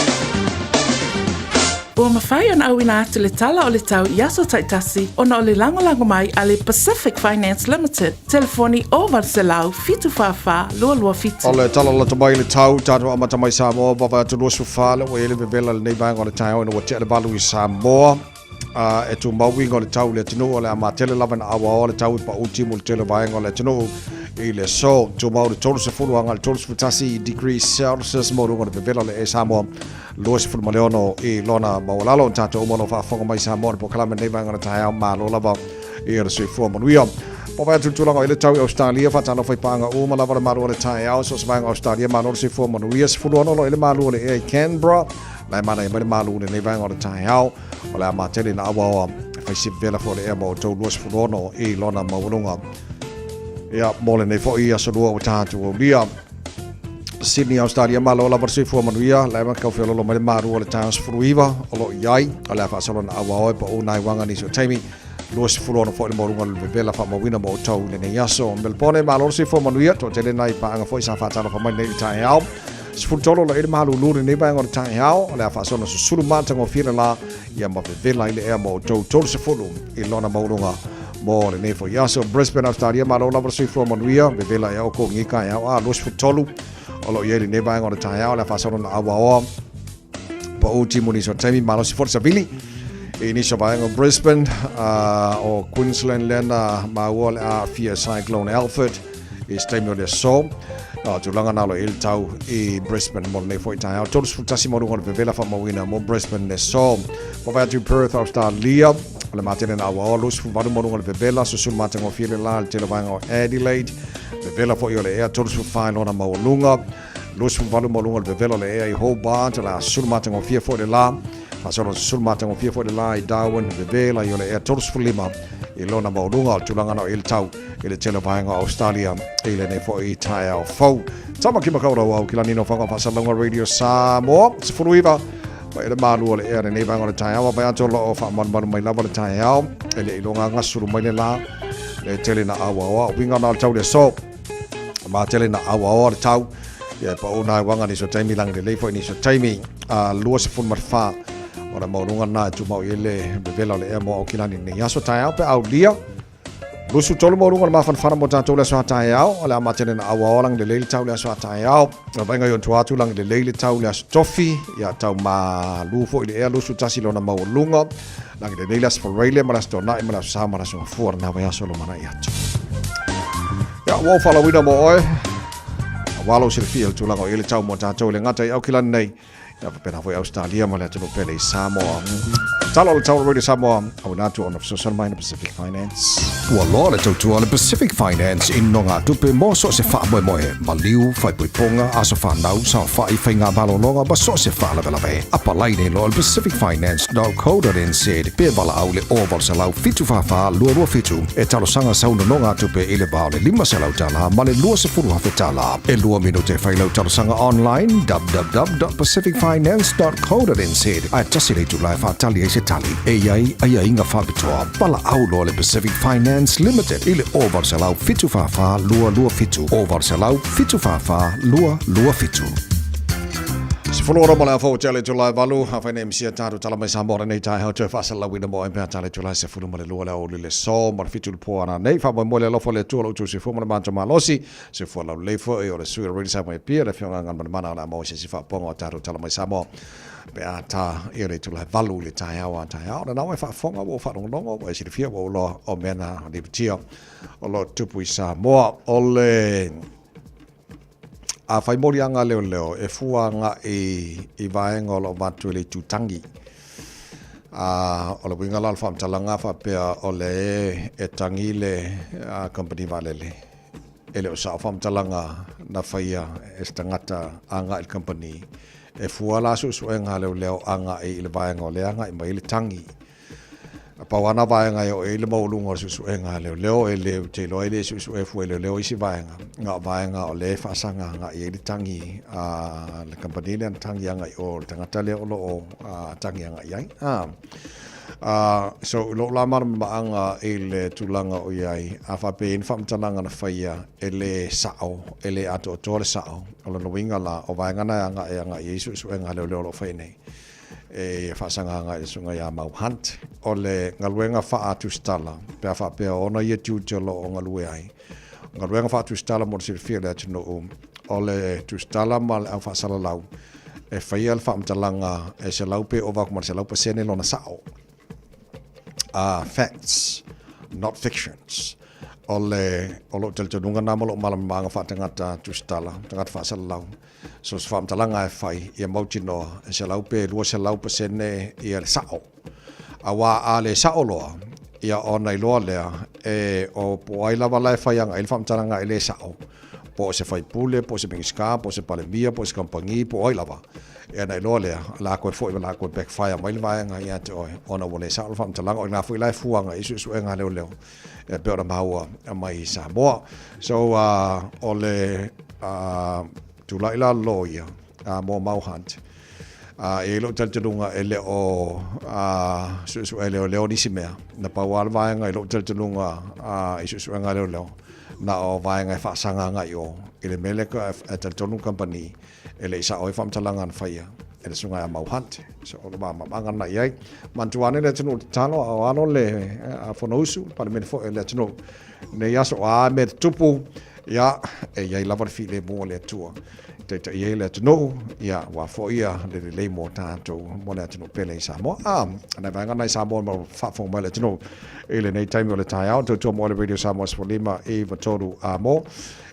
Ua mafai ona auina atu le tala o le tau i aso taitasi ona o le lagolago mai a le Pacific Finance Limited, telefoni 0800 744 227. O le tala lata mai le tau, tatou amata mai Samoa, vavae atu 24 le ua i ai le vevela i lenei vaega o le taeao ina ua tea le valu i Samoa. A e tumau uiga o le tau i le atunuu, o le a matele lava ina auaoa le tau i paʻu timu i le tele o vaega o le atunuu i le aso. Tumau le 30 agai le 31 degree Celsius mo luga o le vevela o le Air Samoa 26 i lona maualalo. O tatou uma o lo o faafofoga mai Samoa i le polokalame lenei vaega o le taeao, malo lava i le soifua manuia. Papai atu le tulaga o i le tau i Australia, faatalofa i paaga uma lava le malu o le taeao, so o se vaega o Australia, malo le soifua manuia. 16 lo i le malu o le ea i Canberra, la e manaia mai le malu i lenei vaega o le taeao. O le a matele ina auaoa e fai si vela foi o le ea mo outou 26 i lona maualuga. Ia, mo lenei foi aso lua ua tatou aulia. Sydney, Australia, malo lava le soifua manuia, la e kau feololo mai le malu o le taeao 19 o lo o i ai, o le a faasolo na auaoa e pau nai uaga nisi o taimi. 26 foi le maualuga o le vevela faamauina mo outou i lenei aso. Melbourne, malo le soifua manuia, toatele nai paaga foi sa faatalofa mai lenei i le taeao. 13 la i le malulu lenei vaega o le taeao, o le a faasolo susulu matagofie le la, ia ma vevela i le ea mo outou 30 i lona maualuga mo lenei foi aso. Brisbane, Australia, malo lava le soifua manuia, vevela ea oukou lenei taeao a 23 o lo o i ai lenei vaega o le taeao, o le a faasolo na auaoa pau timu nisi o taimi malosi foi le savili i nisi o vaega o Brisbane uh, o Queensland lea na maua le aafia Cyclone Alfred i se taimi o le aso. Uh, tulaga na lo i le tau i Brisbane mo lenei foi taeao. 31 maualuga o le vevela faamauina mo Brisbane le aso. Papai atu Perth, Australia, o le matele na auaoa 28 maualuga o le vevela, susulu matagofie le la le tele vaega o Adelaide. Vevela foi o le ea 34 lona maualuga. 28 maualuga o le vevela o le ea i Hobart, o le a susulu matagofie foi le la. Faasolo susulu matagofie foi le la i Darwin, vevela i o le ea 35 i lona maualuga. O le tulaga na o i le tau i le tele o vaega o Australia i lenei foi taeao fou. Tamaki Makaurau Aukilani no Whanga Whasalauga Radio Samoa, 19 ma ele malu o le ea lenei vaega o le taeao, a vai atu o loo faamalumalu mai lava le taeao, e le iloga gasulu mai le la, le tele na auaoa, winga na o le tau le aso, ma tele na auaoa le tau, ia e pau na wanga ni so taimi langi le leifo ni so taimi, a 24 o le maualuga na e tumau i le vevela o le ea mo Aukilani nei aso taeao pe aulia. 23 maualuga o le mafanafana mo tatou le aso a taeao, o le a matele na auaoa langi lelei le tau le aso a taeao. O vaaiga i ona tua atu langi lelei le tau le aso tofi, ia tau malu foi le ea 21 lona maualuga. Langi lelei le aso Faraile ma le aso Toonai ma le aso Sa ma le aso Gafua lena vaiaso lo mana'i atu. Ia, ua ou faalauina mo oe, aua lou silafia i le tulaga o i ai le tau mo tatou i le gata i Aukilani nei, Ia faapena foi Australia ma le atunuu pele i Samoa. Talo le tau Radio Samoa, auina atu ona fesoasoani mai na Pacific Finance. Ua loa le tautua a le Pacific Finance i nogatupe mo so o se faamoemoe, maliu, faaipoipoga, aso fanau, saofai, faiga malologa ma so o se faalavelave. Apalai nei loa le pacificfinance.co.nz pe valaau i le 0800 744 227 e talosaga sau nonogatupe i le va o le $500 ma le $20,000. E lua minute e fai lau talosaga online www.pacificfinance.co.nz ae tasi le itula e faatali ai se tali. E i ai aiaiga faapitoa. Valaau loa le Pacific Finance Limited i le 0800 744 227, 0800 744 227. Sefulu ora ma le afa o te ale itula e valu, afai nei misia tatou tala mai Samoa lenei taeao toe faasalalauina mo oe pea tala itula e 12 le aoauli le so ma le 7 le po ana nei. Faamoemoe le alofa o le Atua lo outou soifua ma le matou malosi. Soifua laulelei foi o le sui o le Radio Samoa i Apia, le Afioga Galumalemana o le a maua se isi faapopoga o tatou tala mai Samoa pe a ta ia le itula e valu i le taeao a taeao. Lena ua e faafofoga, ua ou faalogologo, ua e silafia, ua ou iloa o mea na lipotia o lo o tupu i Samoa. O le a fai moliaga leoleo e fua agai i vaega o lo o avatu e le itu tangi. A o le uiga la o le faamatalaga faapea o le e tagi le company vaalele. E le o sao faamatalaga na faia e se tagata agai i le kamupani. E fua la suesuega a leoleo agai i le vaega o lea agai mai ai le tagi. A pau lava na vaega e oo i ai le maualuga o le suesuega a leoleo, e le, ou te iloa e le suesue fua e leoleo isi vaega, na o vaega o lea e faasaga agai i ai le tagi a le kamupani lea na tagi agai i o le tagata lea o lo o tagi agai i ai. Ā, so, i lou la malamalamaaga i le tulaga o i ai, a faapea e i ai ni faamatalaga na faia e lē sao, e lē atoatoa le sao, o lona uiga la, o vaega na e agai e agai i ai suesuega a leoleo o lo o fai nei, e faasaga agai i le susuga ia Mau Hunt. O le galuega faatusitala, pe a faapea o ona ia tiute o lo o galue ai, o galuega faatusitala mo le silafia e le atunuu, o le tusitala ma le au faasalalau, e faia le faamatalaga e 100 pe ova atu ma le 100% lona sao. Facts, not fictions. O le, o lou talitonuga na ma lou malamalamaga faatagata tusitala, tagata faasalalau. So se faamatalaga e fai, ia mautinoa e 100 pe 200% ia le sao. Aua a le sao loa, ia ona iloa lea, e o po o ai lava la e fai agai le faamatalaga e le sao. Po o se faipule, po o se Minisita, po o se Palemia, po o se kamupani, po o ai lava, ia ona iloa lea, o le a toe foi ma le a toe backfire mai le vaega ia te oe, ona ua le sao le faamatalaga. O i ina foi la e fua agai i suesuega a leoleo e pei ona maua mai i Samoa. So, o le tulai la loia mo Mau Hunt, e i ai lou talitonuga e le o suesue leoleo nisi mea. Na pau lava le vaega i lou talitonuga i suesuega leoleo, na o vaega e faasaga agai i o i le mea lea e talitonu le kamupani e le i sao ai faamatalaga na faia e le Susuga ia Mau Hunt. So o le malamalamaaga lena i ai. Manatua ane le atunuu i le tatalo a o alo le Fonousu, le Palemene foi o le atunuu i lenei aso. O a mea e tutupu, ia, e i ai lava le filemu o le Atua e taitaia ai le atunuu, ia, aua foi ia le lelei mo tatou, mo le atunuu pele i Samoa. A, nai vaega na i Samoa ma faafofoga mai le atunuu i lenei taimi o le taeao, tautua mo le Radio Samoa 15 93 a mo,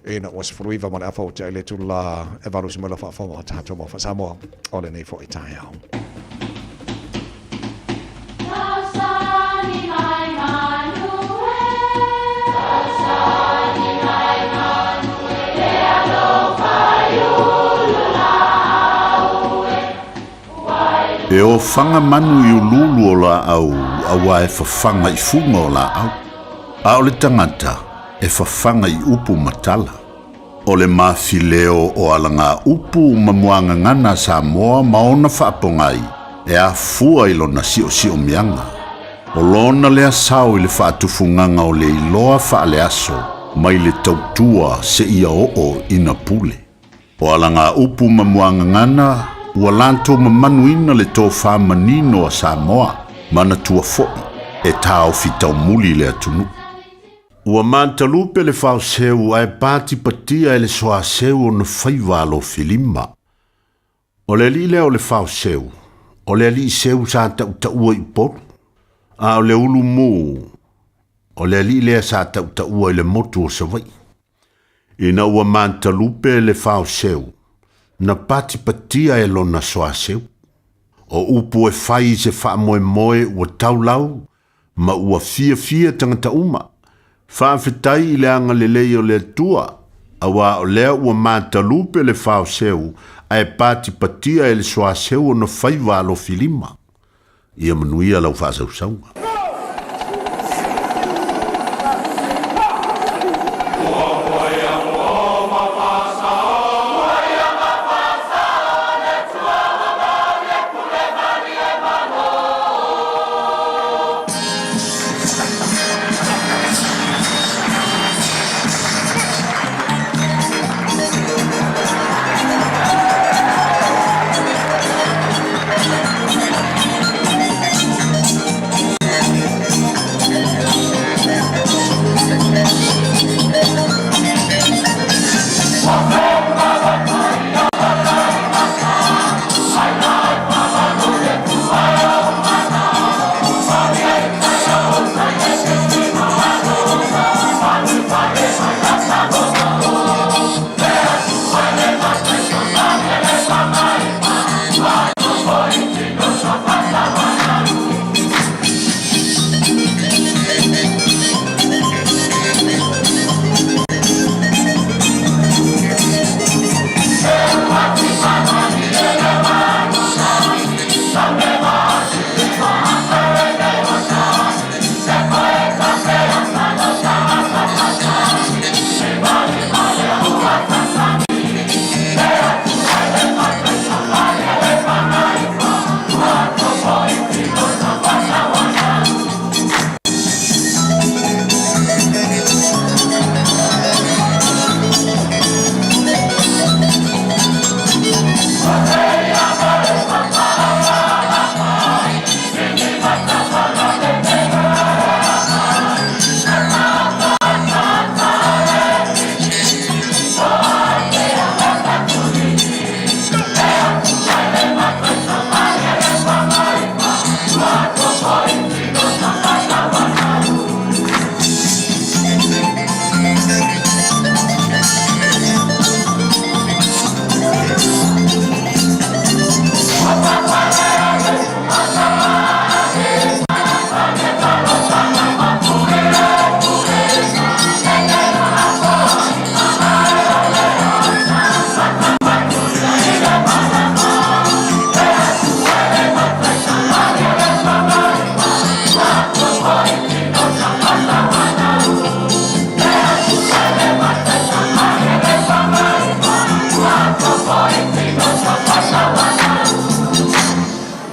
ina ua 19 ma le afa o te ai le itula e valu se mai faafofoga o tatou mau Samoa o lenei foi taeao. ofaga manu i uluulu o laau auā e fafaga i fuga o laau, a o le tagata e fafaga i upu ma tala. O le mafileo o alagaupu ma muagagana a Samoa ma ona faapogai e afua i lona siosiomiaga. O lona lea sao i le faatufugaga o le iloa faaleaso mai le tautua seia oo ina pule. O alagaupu ma muagagana ua latou mamanuina le tofa manino a Samoa, manatua foi e taofi taumuli le atunuu. Ua matalupe le faoseu ae patipatia e le soaseu ona faiva alofilima. O le alii lea o le faoseu, o le alii seu sa tautaua i Upolu, a o le ulumu, o le alii lea sa tautaua i le motu o Savaii. Ina ua matalupe le faoseu, na patipatia e lona soaseu. O upu e fai i se faamoemoe ua taulau ma ua fiafia tagata uma. Faafetai i le agalelei o le Atua, auā o lea ua matalupe le faoseu ae patipatia e le soaseu ona faiva alofilima. Ia manuia lau faasausauga.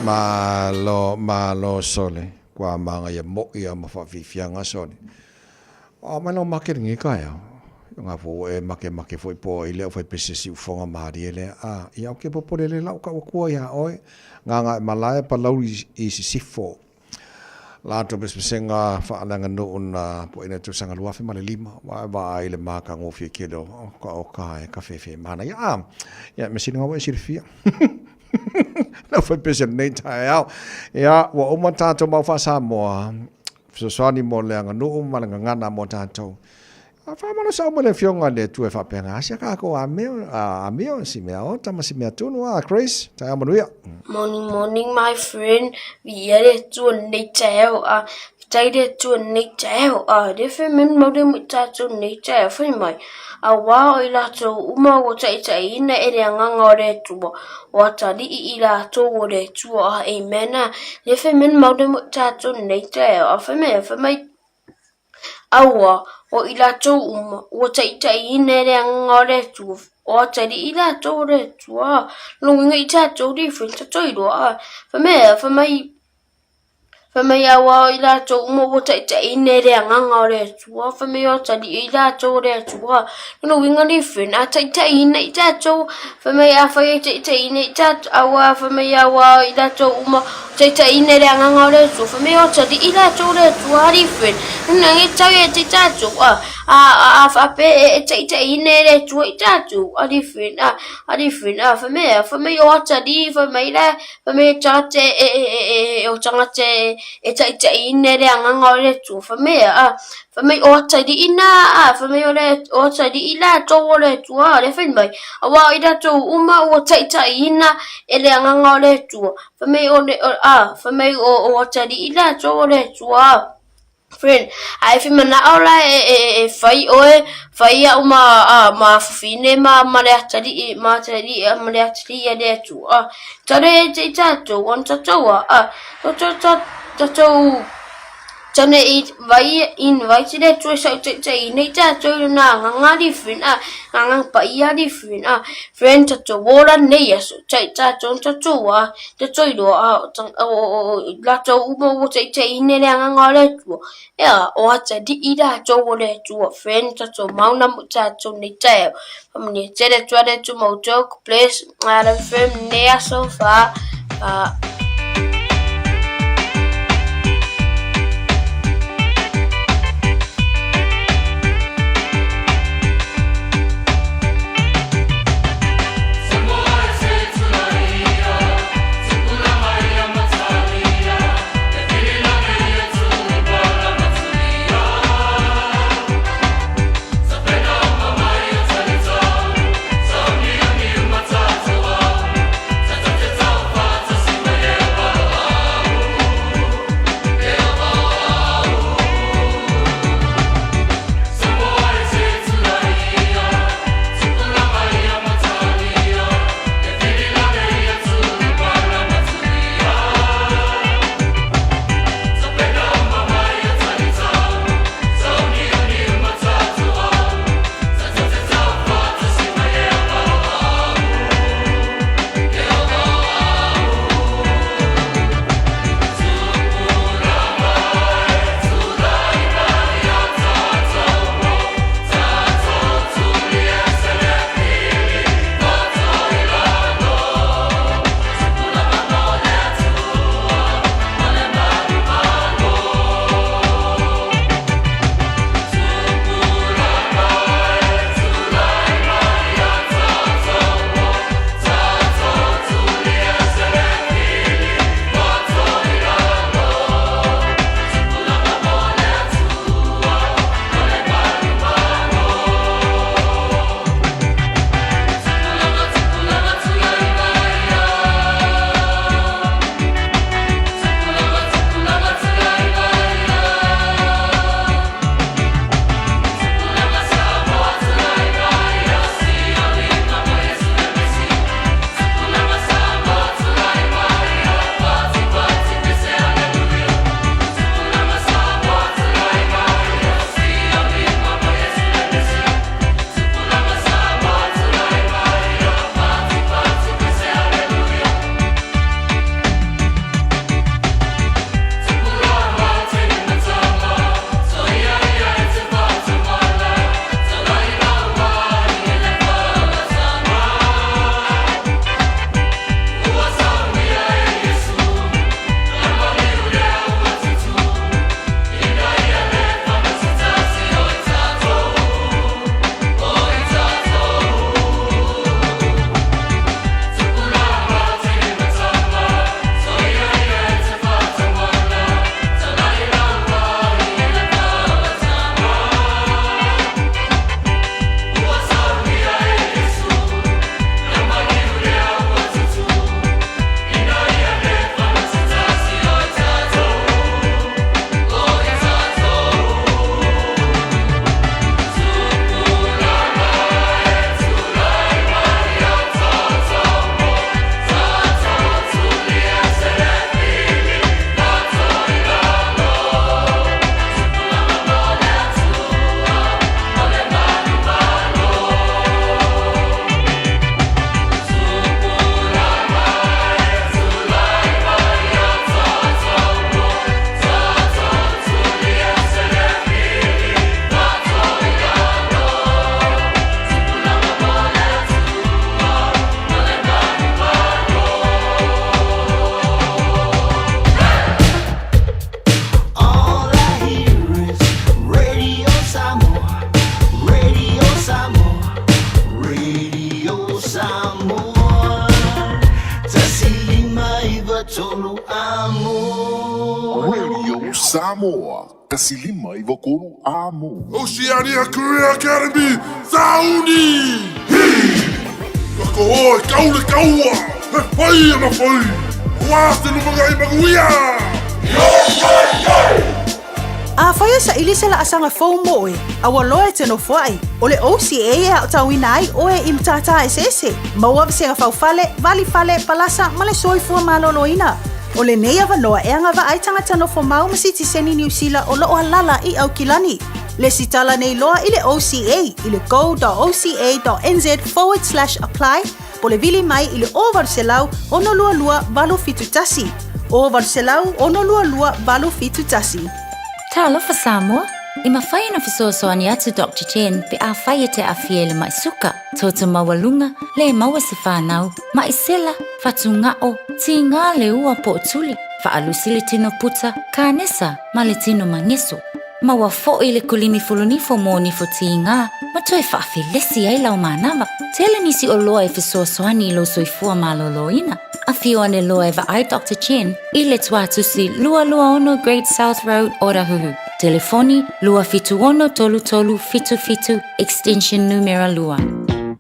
Malo, malo sole, kua māngaia moʻi a ma whawhiwhianga sole. A mai lau make lengi ka ea. Ngā fō e make make foi po i leo whai pese si ufonga mārie le. A, ia o ke popole le lau ka ua kua ia oe. Ngā ngā e malae pa lau i sisifo. Latou pesepesega faaleaganuu na poina tausaga 2005, ua e vaai i le matagofie tele o ka o ka e ka fefe manaia. A, ia, mea sili ua e silafia. Lau faipese lenei taeao. Ia, ua uma tatou mau faa-Samoa, fesoasoani mo le aganuu ma le gagana mo tatou. A faamalosau mai le Afioga i le Atua e faapea, Gase kākou amio, amio, si mea ota ma si mea tunu, a Grace, taeao manuia. Morning morning my friend, viia le Atua lenei taeao a. Tai le Atua nei taeao, a le fai mai mau le mo i tātou nei taeao, fai mai, auā o i latou uma ua taitaiina e le Agaga o le Atua, o atalii i latou o le Atua, a amen, a le fai mai mau le mo i tātou nei taeao, a fai mai, fai mai, auā o i latou uma ua taitaiina e le Agaga o le Atua, o atalii i latou o le Atua, a lona uiga i tātou le fai, tātou iloa, a fai mai, fai mai, Fai mai aua o i latou uma ua taitaiina e le Agaga o le Atua, fai mai o atalii i latou o le Atua. Lona uiga le friend, a taitaiina i tatou, fai mai afai e taitaiina i tatou, aua fai mai aua o i latou uma taitaiina e le Agaga o le Atua, fai mai o atalii i latou o le Atua, ali friend. Lona uiga e tau ia te tatou, a, a, a, a faapea e taitaiina e le Atua i tatou, ali friend, a, ali friend, a, fai mai, fai mai o atalii, fai mai la, Fai mai e tagata e, e, e, e, o tagata e, e taitaiina e le Agaga o le Atua. Fai mai, a, fai mai o atalii nā, a, fai mai o le, o atalii latou o le Atua, a, le fai mai, auā o i latou uma ua taitaiina e le Agaga o le Atua. Fai mai o le, o, a, fai mai o, o atalii latou o le Atua, a. Friend, a e fia manao la e, e, e fai oe, fai au ma, a, ma fafine ma, ma le atalii, ma atalii, ma le atalii a le Atua. A, talo e te i tatou, ona tatou a, a, tatou, tatou, tane i vai, invite le Atua e sau taitaiina i tatou i lona agaga ali friend, a, agaga paia ali friend, a, friend, tatou ola nei aso, tai tatou, tatou a, Te toiroa, a, o, o, o, latou uma ua taitaiina le Agaga o le Atua, ea, o atalii latou o le Atua, friend, tatou mauna mo tatou nei taeao. Faamanuia tele atu le Atua ma outou, God bless, I love you friend, nei aso, fa, fa. Radio Samoa, 159 Amo. Oceania Career Academy, Sauni! Hi! Ka koho e kau le kaua, he pai ana whai, wā te lumangai manuia! Afai e saili se laasaga fou mo oe, a ua loa e te nofoai, o le OCA e aotauina ai oe i matata eseese, maua vasega faufale, valifale, palasa ma le soifua maloloina. O lenei avanoa e agavaa ai tagata nofomau ma sitiseni Niu Sila o lo o alala i Aukilani. Lesitala nei loa i le OCA i le go.oca.nz forward slash apply po le vili mai i le 0800 622 871. 0800 622 871. Talofa Samoa! E mafai ona fesoasoani atu Doctor Chen pe afai e te aafia i le mai suka, toto maualuga, le maua se fanau, mai sela, fatugao, tiga le ua po o tuli, faalusi le tino puta, kanesa ma le tino mageso. Maua foi le kulimi fulunifo mo nifo tiga ma toe faafelesi ai lau manava. Tele nisi oloa e fesoasoani i lou soifua maloloina. Afio ane loa e vaai Doctor Chen i le Tuatusi 226 Great South Road, Otahuhu. Telefoni, 276 3377, extension numera 2.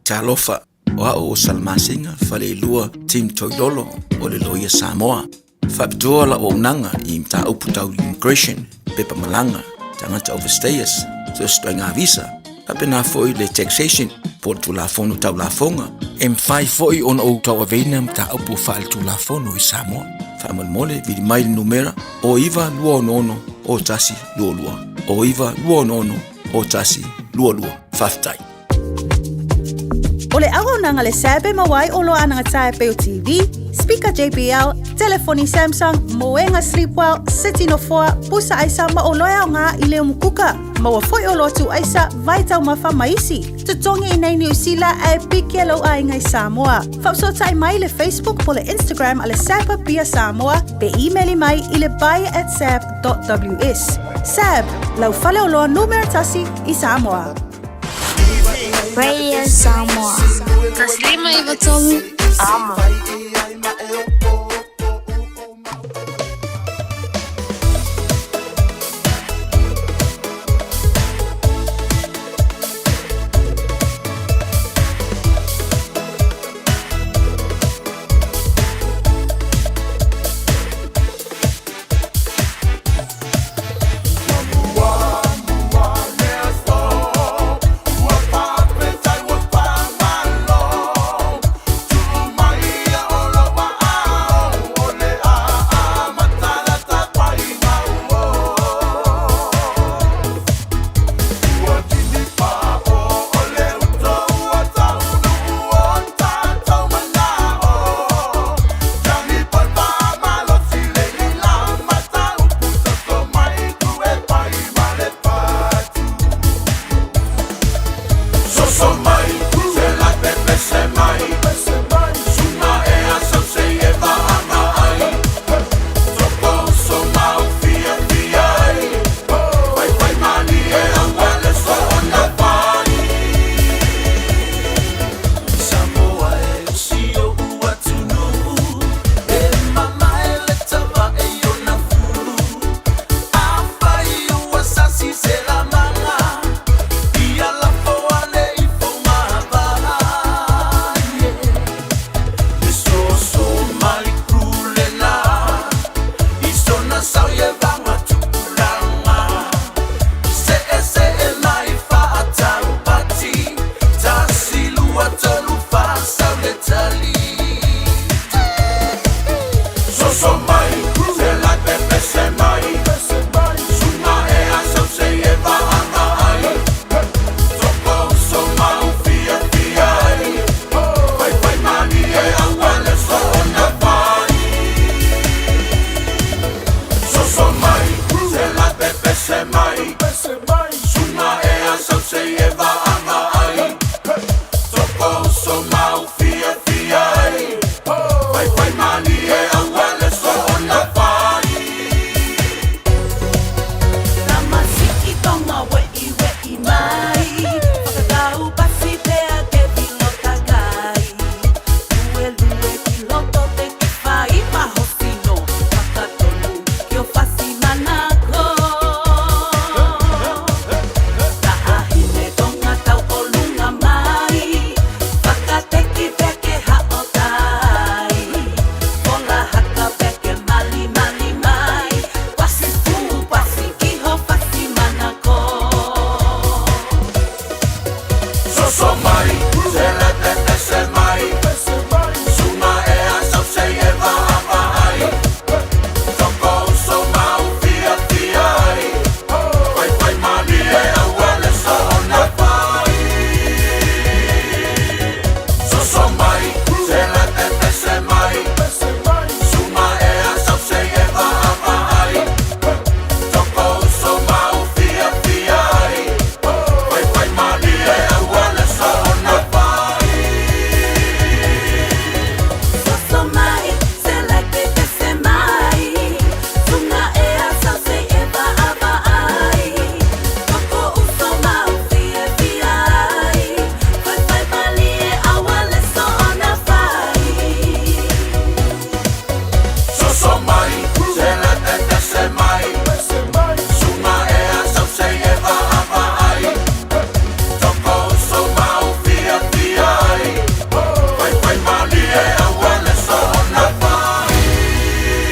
Talofa, o au o Salamasina Faleilua Tim Toilolo o le Loia Samoa. Faapitoa lau auaunaga i mataupu tau immigration, pepa malaga, tagata overstayers, so se ituaiga visa, faapena foi le taxation po o le Tulafono Tau Lafoga. E mafai foi ona ou tauaveina mataupu faaletulafono i Samoa. Faamolemole, vili mai le numera o 9 2 6 o 1 2 2, o 9 2 6 o 1 2 2. Faafetai. O le auaunaga le SAB e maua ai oloa anagata e pei o TV, speaker JBL, telefoni Samsung, moega Sleepwell, seti nofoa, pusa aisa ma oloa e aoga i le umukuka. Maua foi oloa tuuaisa, vai taumafa ma isi. Totogi i nei Niu Sila ae piki lou aiga i Samoa. Faafesootai mai i le Facebook po le Instagram a le SAB Apia Samoa pe imeli mai i le buy at sab.ws. SAB, lau faleoloa numera tasi i Samoa. Radio Samoa. 153 Amo.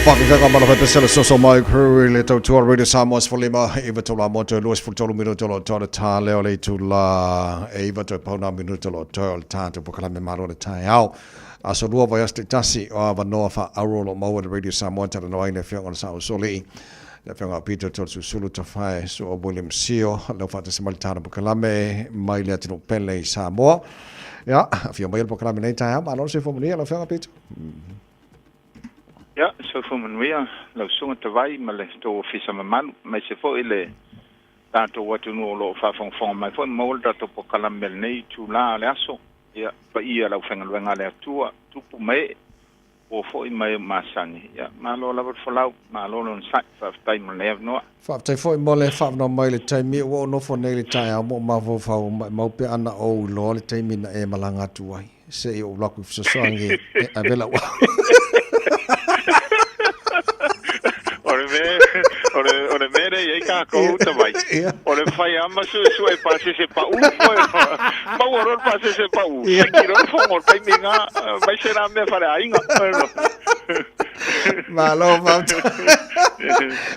Faafefea ma le pesele soso mai crew i le tautua Radio Samoa 15 iva tolu a moto e 23 minuto lo toe le tā leo le itu la e iva toe pauna minuto lo toe o le tā te pokalame malo le taeao. Aso lua vaiaso taitasi o avanoa faaauuro o lo o maua i le Radio Samoa talanoa ai le Afioga o le Sao Solii, le Afioga a Peter Tolesusulu Tafae Sua William Sio, lea ua faatasi mai le tā le pokalame mai le atunuu pele i Samoa. Ia, afio mai le pokalame nei taeao, malo le soifua manuia lau Afioga Peter. Ia, soifua manuia lau Susuga Tavai ma le tou ofisa mamalu, aemaise foi le tatou atunuu o lo o faafogafoga mai foi ma maua le tatou pokalame i lenei itula o le aso. Ia, paia le aufaigaluega a le Atua, tupu ma ee, ua foi mai e masani. Ia, malo lava le folau, malo le onosai, faafetai mo lenei avanoa. Faafetai foi mo le faavanoa mai i le taimi ua ou nofo nei i le taeao ma ou mafaufau maimau pe ana ou iloa le taimi na e malaga atu ai, se i ou alu atu i fesoasoani e ave lau O le mea, o le, o le mea lea e i ai kākou Tavai, o le fai lava ma suesue pasese paʻū koe. Maua loa le pasese paʻū, seki loa le fono o le taimi lena, mai se la mea faleaiga. Malo, faafetai.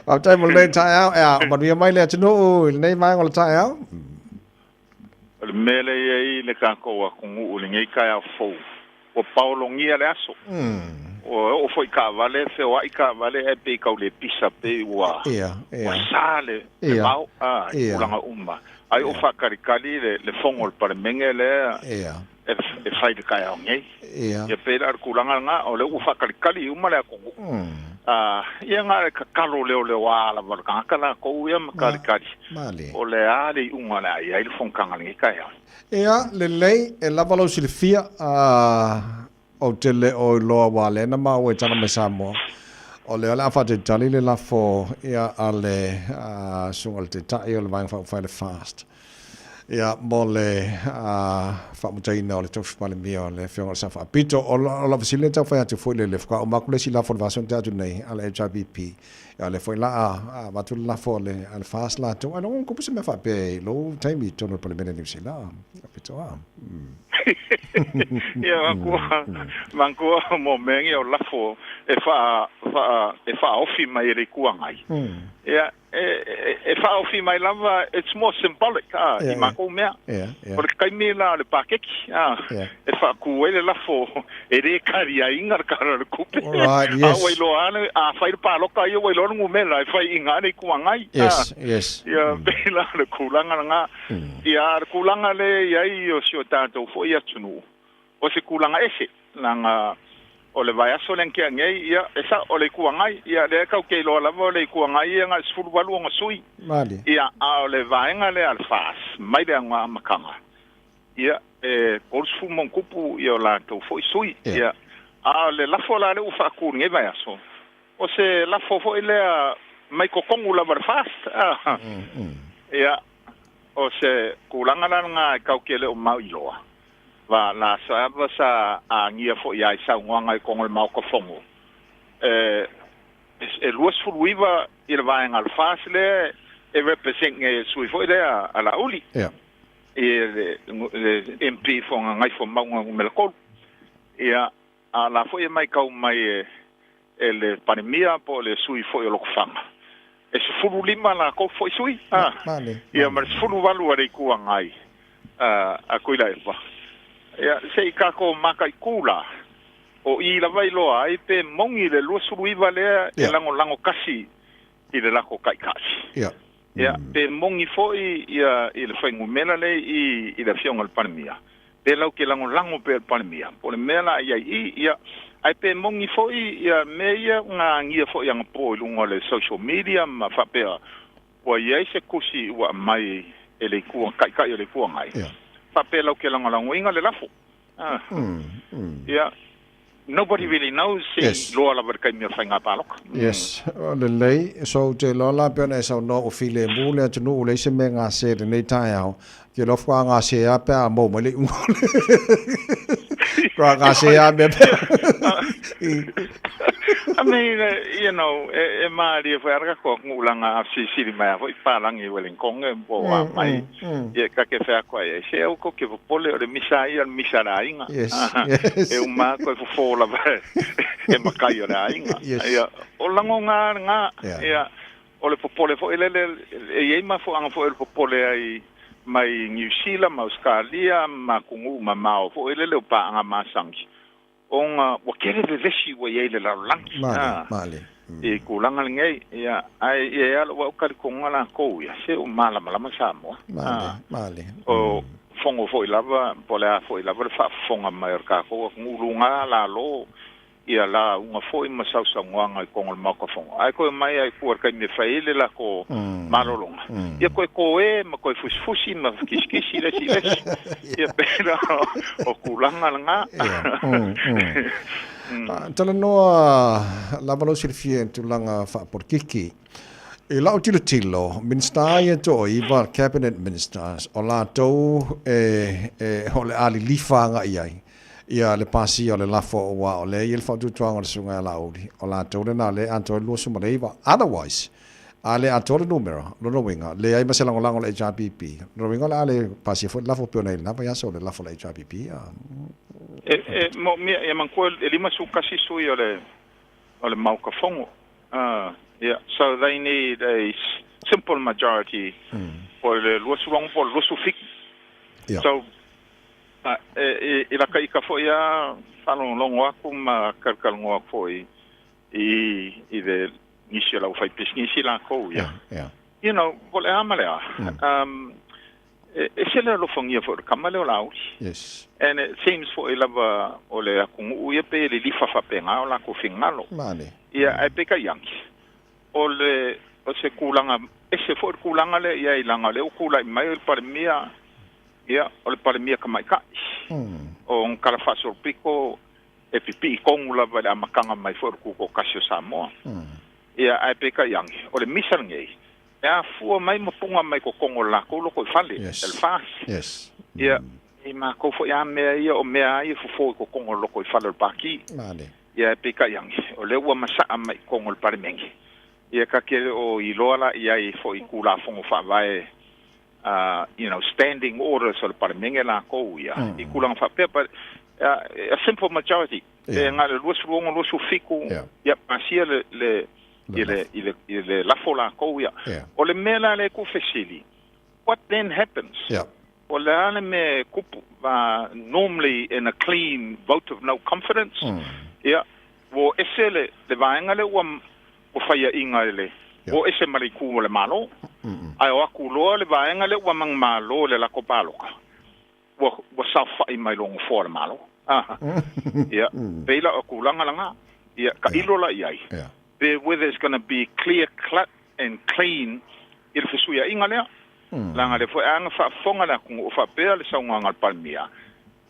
Faafetai mo lenei taeao. Ea, manuia mai le atunuu i lenei vaega o le taeao. O le mea lea e i ai le tatou atunuu i lenei taeao fou, ua paologia le aso. Ua oo foi i taavale, feoai taavale ae pei tau le pisa, pei ua ua sa le vao i tulaga uma. Ai o faatalikali le fono a le Palemene lea e fai i le taeao nei. Ia pei la o le tulaga lena, o lea ua faatalikali uma le atunuu. Ia na o le tatalo leoleoa lava o le tagata latou ia ma talikali, o le a le iuga o le a i ai le fonotaga i lenei taeao. Ia, lelei, e lava lou silafia, ou te le o iloa aua lea na maua i tala mai Samoa, o lea o le a faatalitali le lafo ia a le Susuga i le Taitai o le Vaega Faaupufai le FAST. Ia, mo le faamutaina o le tofi Palemia o le Afioga i le Sao Faapito. O lau fesili lea e tau fai atu foi le faatoa uma atu le isi lafo o le vaiaso na tea atu nei a le HRPP. Ia, o lea foi la a avatu le lafo a le FAST latou. Ailoga ua tupu se mea faapea i lou taimi i totonu o le Palemene o Niu Sila, Faapito a? Ia, manatua mo mea nei o lafo e faaofi mai e le Itu Agai. Ia, e faaofi mai lava, it's more symbolic a, i matou mea. O le taimi la o le paketi a, e faatu ai le lafo e le taliaina le Tala o le Tupe. A ua iloa lava, a fai le palota ia ua iloa le numera e fai i ina le Itu Agai. Ia, pei la o le tulaga lena. Ia, a o le tulaga lea e i ai o si o tatou foi atunuu, o se tulaga ese, leaga o le vaiaso lea na tea nei, ia, e sao, o le Itu Agai, ia, lea tatou te iloa lava o le Itu Agai ia na o le 18 ona sui, ia, a o le vaega lea a le FAST, mai le amataga, ia, e 30 ma ona tupu ia o latou foi sui, ia, a o le lafo la lea ua faatu i lenei vaiaso, o se lafo foi lea mai totonu lava o le FAST, a, ia, o se tulaga la lena e tatou te le o mauiloa. Va la sa sa agia foi ai saunoaga i totonu o le Maota Fono, e e 29 i le vaega a le FAST lea e represent nei e le sui foi lea a Laauli, i le MP for Gagaifomauga Numera 3. Ia, a o la foi e maitau mai e le Palemia po o le sui foi o Lotofaga, e 15 latou foi sui, a, ia ma le 18 a le Itu Agai a Tuilaepa. Ia, se i tatou mataitu la, o i lava i loa ai pe moni le 29 lea e lagolago kasi i le latou taitai. Ia, pe moni foi ia i le fuainumera lea i i le Afioga i le Palemia, pe lau te lagolago pea i le Palemia, po o le mea la i ai i, ia, ae pe moni foi ia mea ia na agia foi anapo i luga o le social media ma faapea ua i ai se tusi ua aumai e le Itu, Taitai o le Itu Agai, faapea lau te lagolagoina le lafo. Ia, nobody really knows se i loa lava i le taimi o le faiga palota. Yes, lelei. So ou te iloa la pei ona e saunoa ua filemu le atunuu ua leai se mea e gase i lenei taeao. Ou te iloa faatoa gase lava pe a maua mai le iuga o le faatoa gase lava mea pe a. I mean, you know, e malie foi ala ka ngulanga a sisili mai foi palangi Wellington e po a mai. Ia ka ke whea koe ai. Se au ko ke popole o le misa ia le misa la inga. Yes, yes. E uma koe fofo lava e makai o le aiga. Yes. Ia, o lango ngā ngā. Yeah. Ia, o le popole foi lele, e iai mafuaaga foi o le popole ai mai Niu Sila ma Ausetalia ma atunuu mamao foi lele o paaga masani ona ua tele vevesi ua i ai le lalolagi Malie, malie. i tulaga lenei. Ia, ae ia e ala ua au talitonuga latou ia, se ua malamalama Samoa. Malie, malie. O fono foi lava, po o le a foi lava le faafofoga mai o le tatou atunuu luga lalo, ia lauga foi ma sausaunoaga i totonu o le Maota Fono, ae toe omai lava i tua i le taimi e fai ai le latou malologa, ia toe toe ma toe fusifusi ma kisikisi le isi i le isi. Ia pei la o tulaga lena. Talanoa lava lou silafia i tulaga faapolitiki. I lau tilotilo, Minisita ia toaiva, Cabinet Ministers, o latou e, e, o le a lilifa agai i ai. Ia le pasia o le lafo aua o lea e i ai le faatuatuaga o le Susuga ia Laauli, o latou lena lea e atoa ai le 29. Otherwise, a le atoa le numera, lona uiga, leai ma se lagolago a le HRPP. Lona uiga o le a le pasia foi le lafo pei ona i ai i lena vaiaso le lafo a le HRPP. E, e moomia, ia manatua e 51 sui o le, o le Maota Fono. Yeah, so they need a simple majority po o le 26 po o le 27. So, I laka ika foi a faalogologo atu ma kalukalunoa atu foi i le nisi o le aufaipisinisi lakou ia. You know, po o le a ma le a, e ese le alofagia foi o le tama lea o Laauli. Yes. And it seems foi lava o le atunuu ia pei e lilifa faapena o latou finagalo. Male. Ia, ae peitai ane, o le o se tulaga ese foi le tulaga lea i ai leaga o lea ua tulai mai o le Palemia Ia, o le Palemia tamaitai, o ona tala faasolopito e pipii tonu lava i le amataga mai foi o le Tutoatasi o Samoa. Ia, ae peitai ane, o le misa lenei, e afua mai ma puna mai totonu o le latou lotoifale, Yes. le FAST. Yes. Ia, i matou foi a mea ia, o mea a ia e fofo i totonu o le lotoifale o le Pati. Male. Ia, ae peitai ane, o lea ua masaa mai i totonu o le Palemene. Ia, ta te le o iloa la i ai foi i Tulafono Faavae you know, standing orders o le Palemene lakou ia, i tulaga faapea, but a simple majority, e na o le 26, 27, ia pasia le, le, i le, i le, i le lafo lakou ia. O le mea la lea e tuufesili, what then happens? O le a le mea e tupu? Normally in a clean vote of no confidence, ia, ua o ese le, le vaega lea ua ua faiaʻiga i le o ese ma le itu o le Malo, ae o atu loa le vaega lea ua manumalo i le lako pāloka, ua, ua saofaʻi mai lou nofoa o le Malo. Ah, ia, pei la o tulaga lagā. Ia, taʻilo la i ai, pe whether it's gonna be clear cut and clean i le fesuiaʻiga lea, leaga lea foi a na faafofoga le atunuu faapea le saunoaga a le Palemia,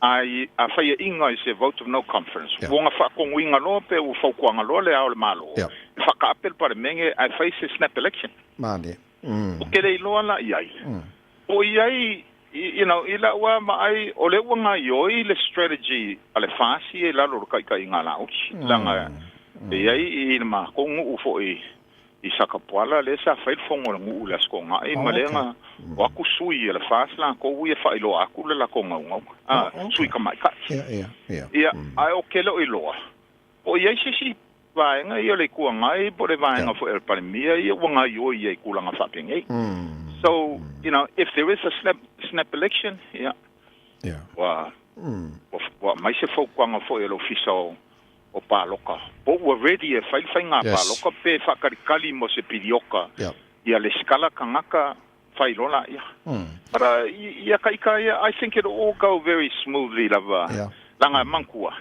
Ai, a faiaʻiga i se vote of no confidence, ua na faatonuina loa pe ua fautuaga loa le Ao o le Malo e faakaape le Palemene ae fai se snap election. Male. Ou te le iloa la i ai. O i ai, you know, i lau lava vaai, o lea ua gaioi le strategy a le FAST ia i lalo o le taitaiga a Laauli, leaga e i ai i le matou nuu foi i Satapuala lea sa fai le fono a le nuu i le Aso Toonai ma lea na o atu sui a le FAST latou ia faailoa atu le latou naunauga, a, sui tamaitai. Ia, ae ou te le o iloa po o i ai se isi vaega ia o le Itu Agai po o le vaega foi a le Palemia ia ua gaioi ai i tulaga faapenei. So, you know, if there is a snap, snap election, ia, ua, ua aumai se fautuaga foi a le Ofisa o o pāloka. Po ua ready e fai le faigā pāloka pe faakalikali mo se pilioka ia lesikala tagata fai loa laia. But ia ka ika ia, I think it'll all go very smoothly lava. Leaga e manatua,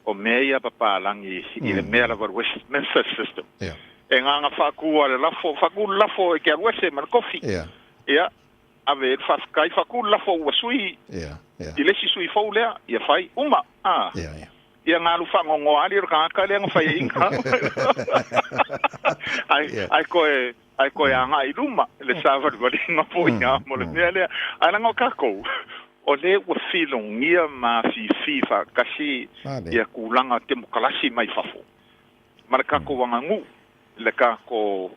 o mea ia papalagi i le mea lava o le Westminster system. E ngāngā faakū a le lafo, faakū le lafo e ke alu ese ma le kofi. Ia, ave ai le faafetai, faatu le lafo ua sui i le isi sui fou lea, ia fai uma, a. Ia galu faanoanoa ali o le tagata lea na fai ai ina. Ai, ai koe, ai koe agai i luma le savalivaliga foi a mo le mea lea. Ae leaga o tatou, o lea ua filogia ma afifi faatasi ia tulaga temokalasi mai fafo. Ma le tatou aganuu i le tatou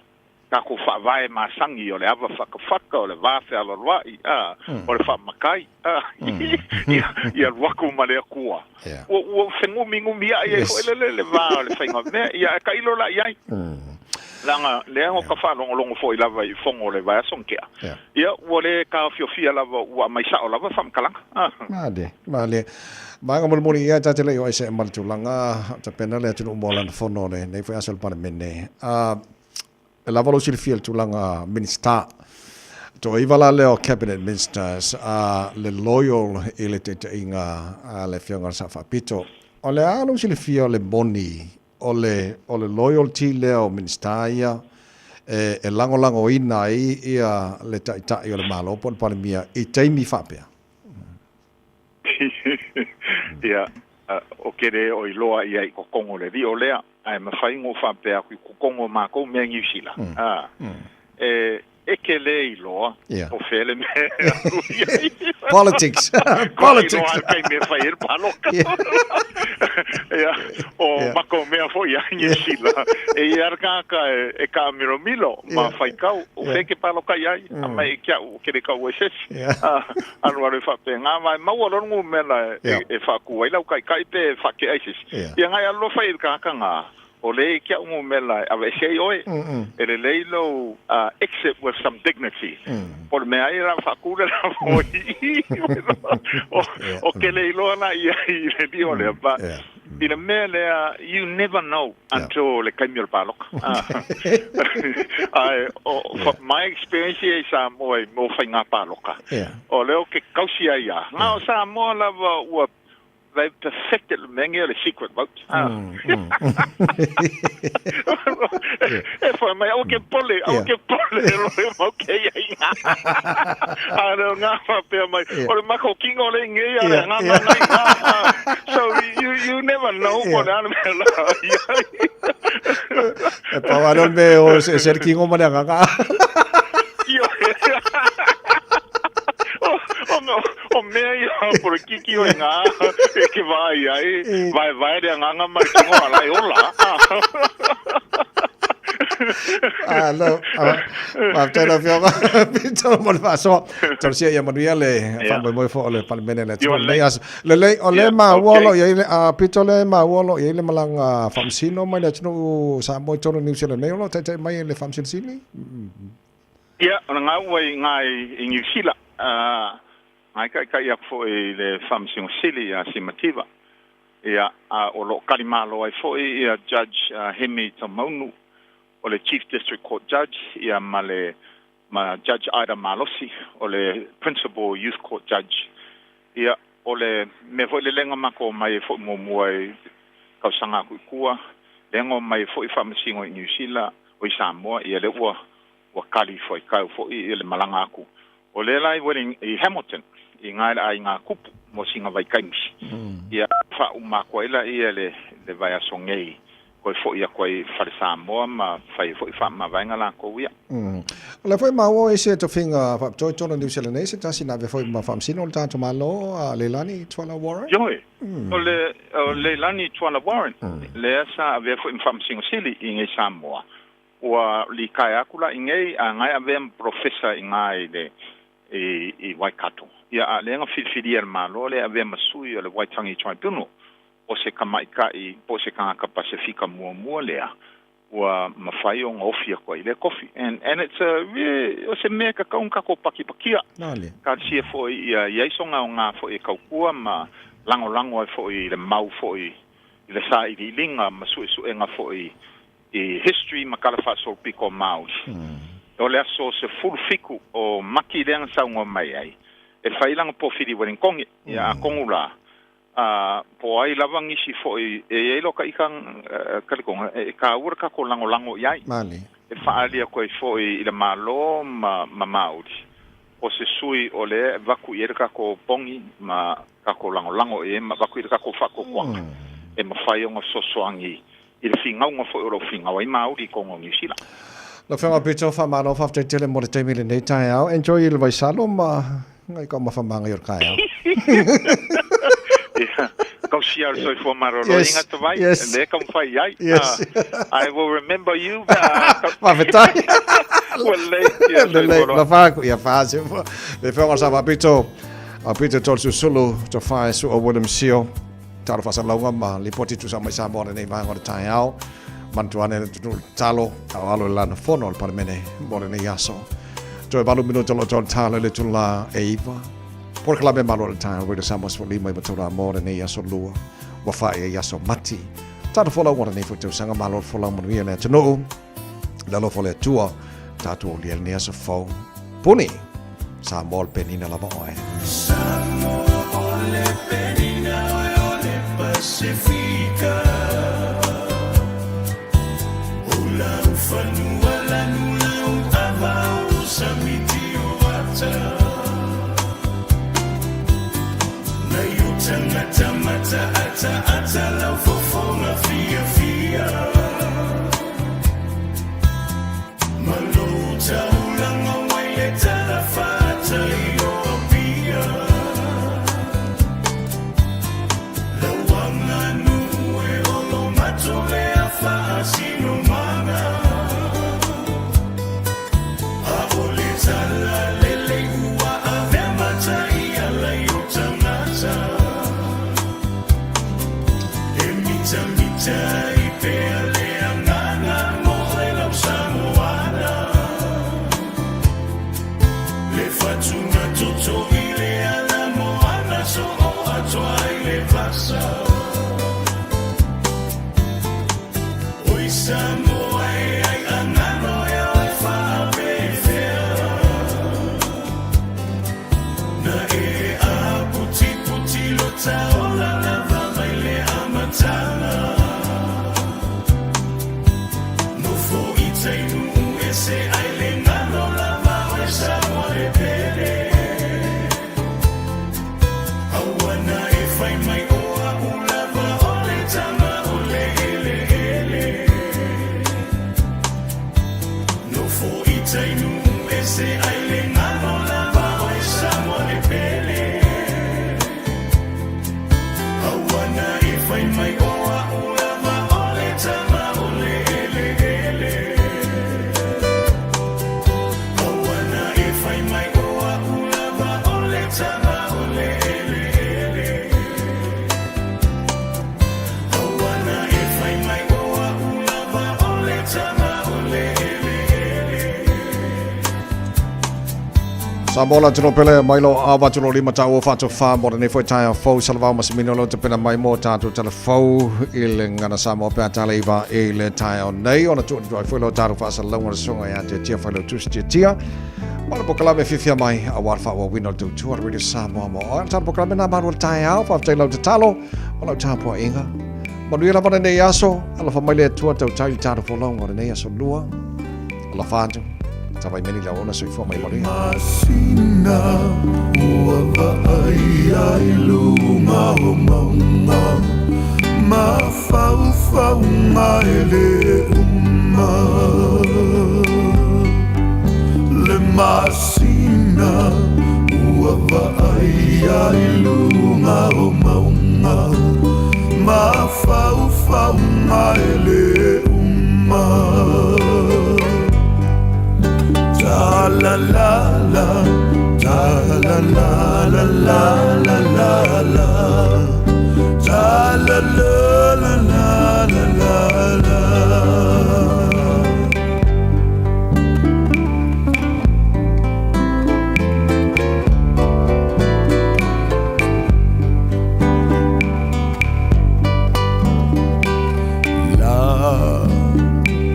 tatou faavae masani o le ava fakafaka, o le va fealoaloa'i, a, o le faamatai, a, ia, ia alu atu ma le Atua. Ua, ua feguminumia'i ai foi le, le va o le faiga mea, ia ae tailo la i ai. Leaga lea ua ka faalogologo foi lava i fono o le vaiaso na tea, ia, ua le taofiofia lava ua aumai sa'o lava faamatalaga. Malie, malie. Vaega mulimuli ia ta te le i o ai se ma le tulaga o tapena le atunuu mo lana fono o lenei foi aso o le Palemene. E lava lou silafia i le tulaga Minisita. Toaiva la lea o Cabinet Ministers a le loyal i le taitaiga a le Afioga i le Sao Faapito. O le a lou silafia o le moni o le o le loyalty lea o Minisita ia e e lagolagoina ai ia le Taitai o le Malo po o le Palemia i taimi faapea? Ia, o ke le o iloa ia i kokogo o le lio lea, ae mafai ona ou faapea atu i kokogo o makou mea i Niu Sila, a, e, e ke le iloa po fea le mea e alu i ai. Politics. Politics. Iloa le taimi e fai ai le paloka. Ia, o makou mea foi ia i Niu Sila, e i ai le tagata e taamilomilo ma faitau, o fea e te paloka i ai, a mai e ke au, o ke le tau ai se isi. Alualu e faapena, ma e maua loa le numera e faatu ai lau taitai pe e faatea i se isi. Ia nai alofa i le tagata na, o lea i ke au numera e aveese ai oe, e lelei lou exit with some dignity. Po o le mea ai la faatu le lafo i o ke le iloa la ia i le lio lea, but i le mea lea, you never know until le taimi o le paloka. Ae, o, my experience ia i Samoa i mea o faiga paloka, o lea ou te kausi ai ia, na o Samoa lava ua, they've perfected le mea o le secret vote. E whai mai, aua ke pole, aua ke pole, e mau ke ia i ngā. A leo ngā whapea mai, o le mako kingo le inge ia, le ngā ngā ngā ngā. So you, you never know po le ana mea la. E pau ano me o se se kingo ma le ngā. O, no, o mea ia po le kiki o i ngā e ke vai ai, vai vai le anganga mai kingo ala e ola. Ah, no. Ah, faafetai lau Afioga Peter mo le faasoa. Talosia ia manuia le faamoemoe foi o le Palemene le atunuu i lenei aso. Lelei, o lea e maua o lo o i ai le, ah, Peter o lea e maua o lo o i ai le malaga faamasino mai le atunuu Samoa i totonu o Niu Sila nei, o lo o taitai mai e le Faamasino Sili? Ia, o le gaua i ina i Niu Sila, ngai taitai aku foi i le Faamasino Sili ia Simativa. Ia, a o lo o talimalo ai foi ia Judge Hemi Tamaunu, o le Chief District Court Judge, ia ma le ma Judge Ida Malosi, o le Principal Youth Court Judge. Ia, o le mea foi lele na matou omai ai foi muamua i tausaga atu i tua, lea na omai ai foi Faamasino i Niu Sila, o i Samoa, ia lea ua ua kali fuaitau foi ia le malaga atu. O lea la i Welling, i Hamilton, i ina i le aiga tupu mo sina vaitaimi. Ia faauma atu ai laia le le vaiaso nei, toe foi atu ai i Fale Samoa ma fai ai foi faamavaega latou ia. O lea foi maua o isi e tofiga faapitoa i totonu o Niu Sila nei, se tasi na ave foi ma Faamasino o le tatou Malo, a Leilani Tuala Warren. Ioe, o le o Leilani Tuala Warren, lea sa avea foi ma Faamasino Sili i inei Samoa, Ua litaea aku la i nei a ngae avea ma polofesa i nga i le i Waikato. Ia a lea na filifilia e le Malo lea avea ma sui o le Waitangi Tribunal o se tamaitai po o se tagata Pasefika muamua lea ua mafai ona ofi aku ai i lea kofi. And and it's a o se mea e tatau ona tatou pakipakia. Talosia foi ia i ai sona aoga foi e tautua ma lagolago ai foi i le mau foi i le sailiiliga ma suesuega foi i history ma tala faasolopito o Māori. O le aso 17 o Mati lea na saunoa mai ai, e fai lana pofili i Wellingtone. Ia atonu la, a, po o ai lava nisi foi e i ai loa ka ika talitonga, e tāua le tatou lagolago i ai. E faaali atu ai foi i le Malo ma, ma Māori, o se sui o lea e avatu i ai le tatou pogi ma tatou lagolago i ai ma avatu i ai le tatou faatuatuaga e mafai ona fesoasoani i le finauga foi o lo o finau ai Māori i totonu o Niu Sila. Lau Afioga Peter, faamalo faafetai tele mo le taimi i lenei taeao. Enjoy i le vaisalo ma ngai taumafa magai o le taeao. Ia, malosia o le soifua maloloina Tavai, lea e taumafai ai. Yes. I will remember you pe a Faafetai. Ua lelei. Ia, Lelei, soifua loa. lofa atu, ia faasefua. Le afioga o le Sao Faapito, a Peter Tolesusulu, Tofae Su'a William Sio, talo faasalalauga ma lipoti tusa mai Samoa lenei vaega o le taeao. Manatua ane le atunuu le tatalo, a o alo i lana fono o le Palemene mo lenei aso. Toe 8 minuta o lo o tau le tala i le itula e 9. Polokalame malo o le taeao Radio Samoa 15 i Mataura mo lenei aso lua. Ua fai ai aso mati. Talo folau o lenei foi tausaga malo le folau manuia le atunuu. Le alofa o le Atua, tatou aulia lenei aso fou. Puni, Samoa o le penina lava oe. Samoa o le penina oe o le Pasefika O lau fanua lanu lau ava o samiti o ata Nai o tangata mata ata ata lau fofoga fiafia Ma lou taulaga mai le talafatai o Apia Lau aganuu e olo matolea faasinomaga A o le tala lelei ua avea mataiala i o tagata E mitamita ai pea le agaga mo oe lau Samoana Le fatuga toto i le ala moana soo atoa ai le vasa Oi Samoa e ai agano e oe faapefea Na e aputiputi lo taola lava mai le amataga Nofo i tai nuu ese ai le galo lava oe Samoa le pele Aua na e fai mai o a'u lava o le tama o le eleele Nofo i tai nuu ese ai le galo lava oe Samoa le pele Aua na e fai mai o a'u lava o le tama o le eleele Aua na e fai mai o a'u lava o le tama o le eleele Aua na e fai mai o a'u lava o le tama o le eleele Samoa le atunuu pele mai lou ava atu lou lima taua faatofa mo lenei foi taeao fou salavao ma Semina o lo o tapena mai mo tatou tala fou i le gagana Samoa pe a tala iva i le taeao nei ona tuu atu ai foi lo tatou faasalalauga le susuga ia Tiatia Failautusi Tiatia ma le polokalame fiafia mai aua le faaauauina o le tautua a le Radio Samoa mo oe. O le tatou polokalame na malu o le taeao faafetai i lau tatalo ma lau tapuaiga. Manuia lava lenei aso, alofa mai le Atua tautai i le tatou folauga o lenei aso lua. Alofa atu, tavai meni le auauna soifua mai manuia. Masina ua vaaia i luga o mauga Mafaufauga e lē uma Le masina ua vaaia i luga o mauga Mafaufauga e lē uma Ta la la la ta la la la la la la la Ta la la la la la la la La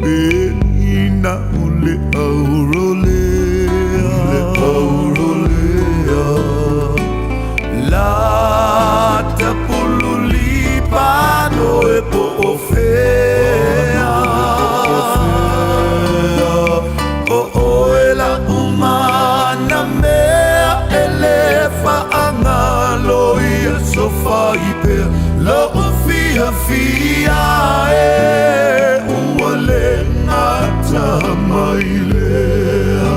penina o le aurolea Le aurolea La tapululi pano e po o fea O oe la umana mea e le faagalo ia sofai pea Lou fiafia e ua le gata mai lea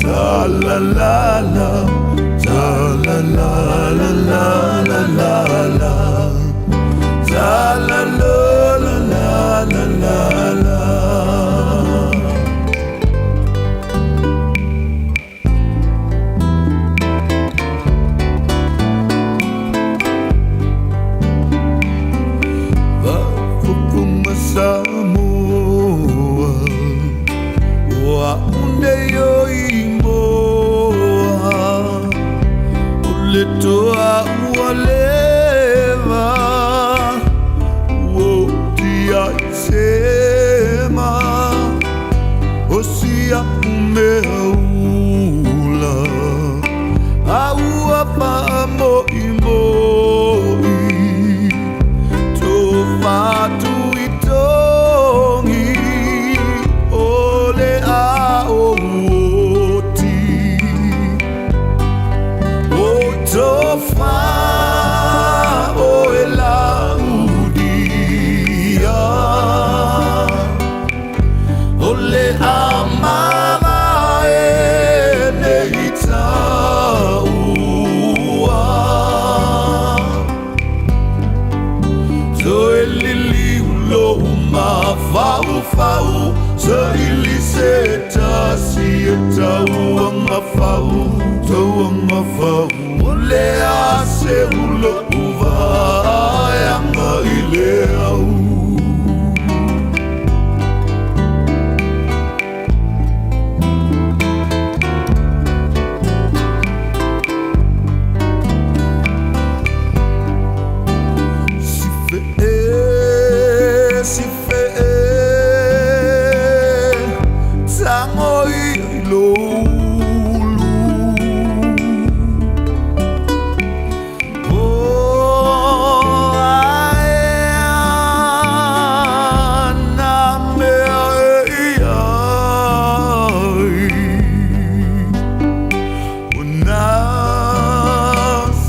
Ta la la la, ta la la la la. mea ula A ua faamoimo'i Tofa Tuitogi O le a ou oti O tofa oe Laudia O le a mavae nei taua Toe liliu lou mafaufau Saili se tasi e tauagafau Tauagafau O le a seu lou vaeaga i le au. Sife e, sife e, tago ia i lou ulu. O aea nā mea e i ai, O nā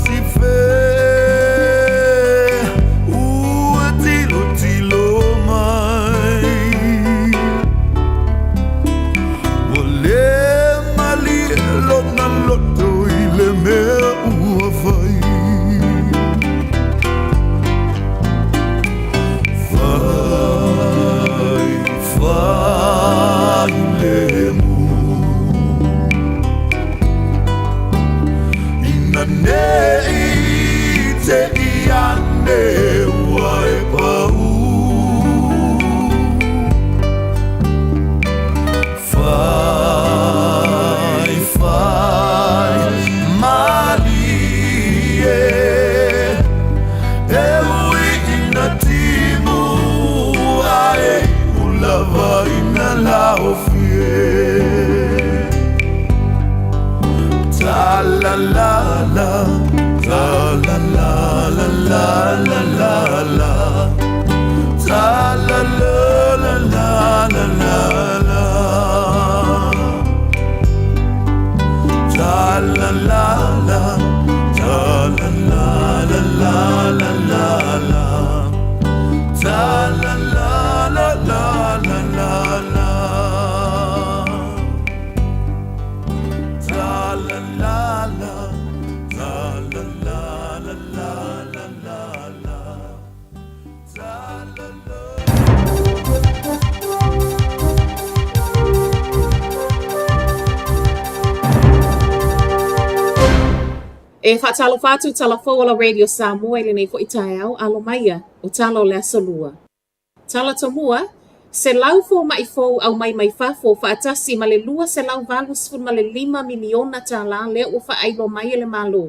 sife ua tilotilo mai. Ua le malie lona loto i le mea ua fai. Fai, fai lemu Ina nei te i ane ua e pau. Fai, fai, malie E ui ina timu ae iu lava ina laofie Ta la la la, ta la la la la la la la Ta la la la la la la la Ta la la la, ta la la la la la la la Ta la la la la la la la Ta la la la, ta la la la la la la la Ta la la. E faatalofa atu tala fou o la Radio Samoa i lenei foi taeao, alo maia o tala o le Aso Lua. Tala Tomua, 100 fomaʻi fou aumai mai fafo faatasi ma le $285 miliona tālā lea ua faailoa mai e le Malo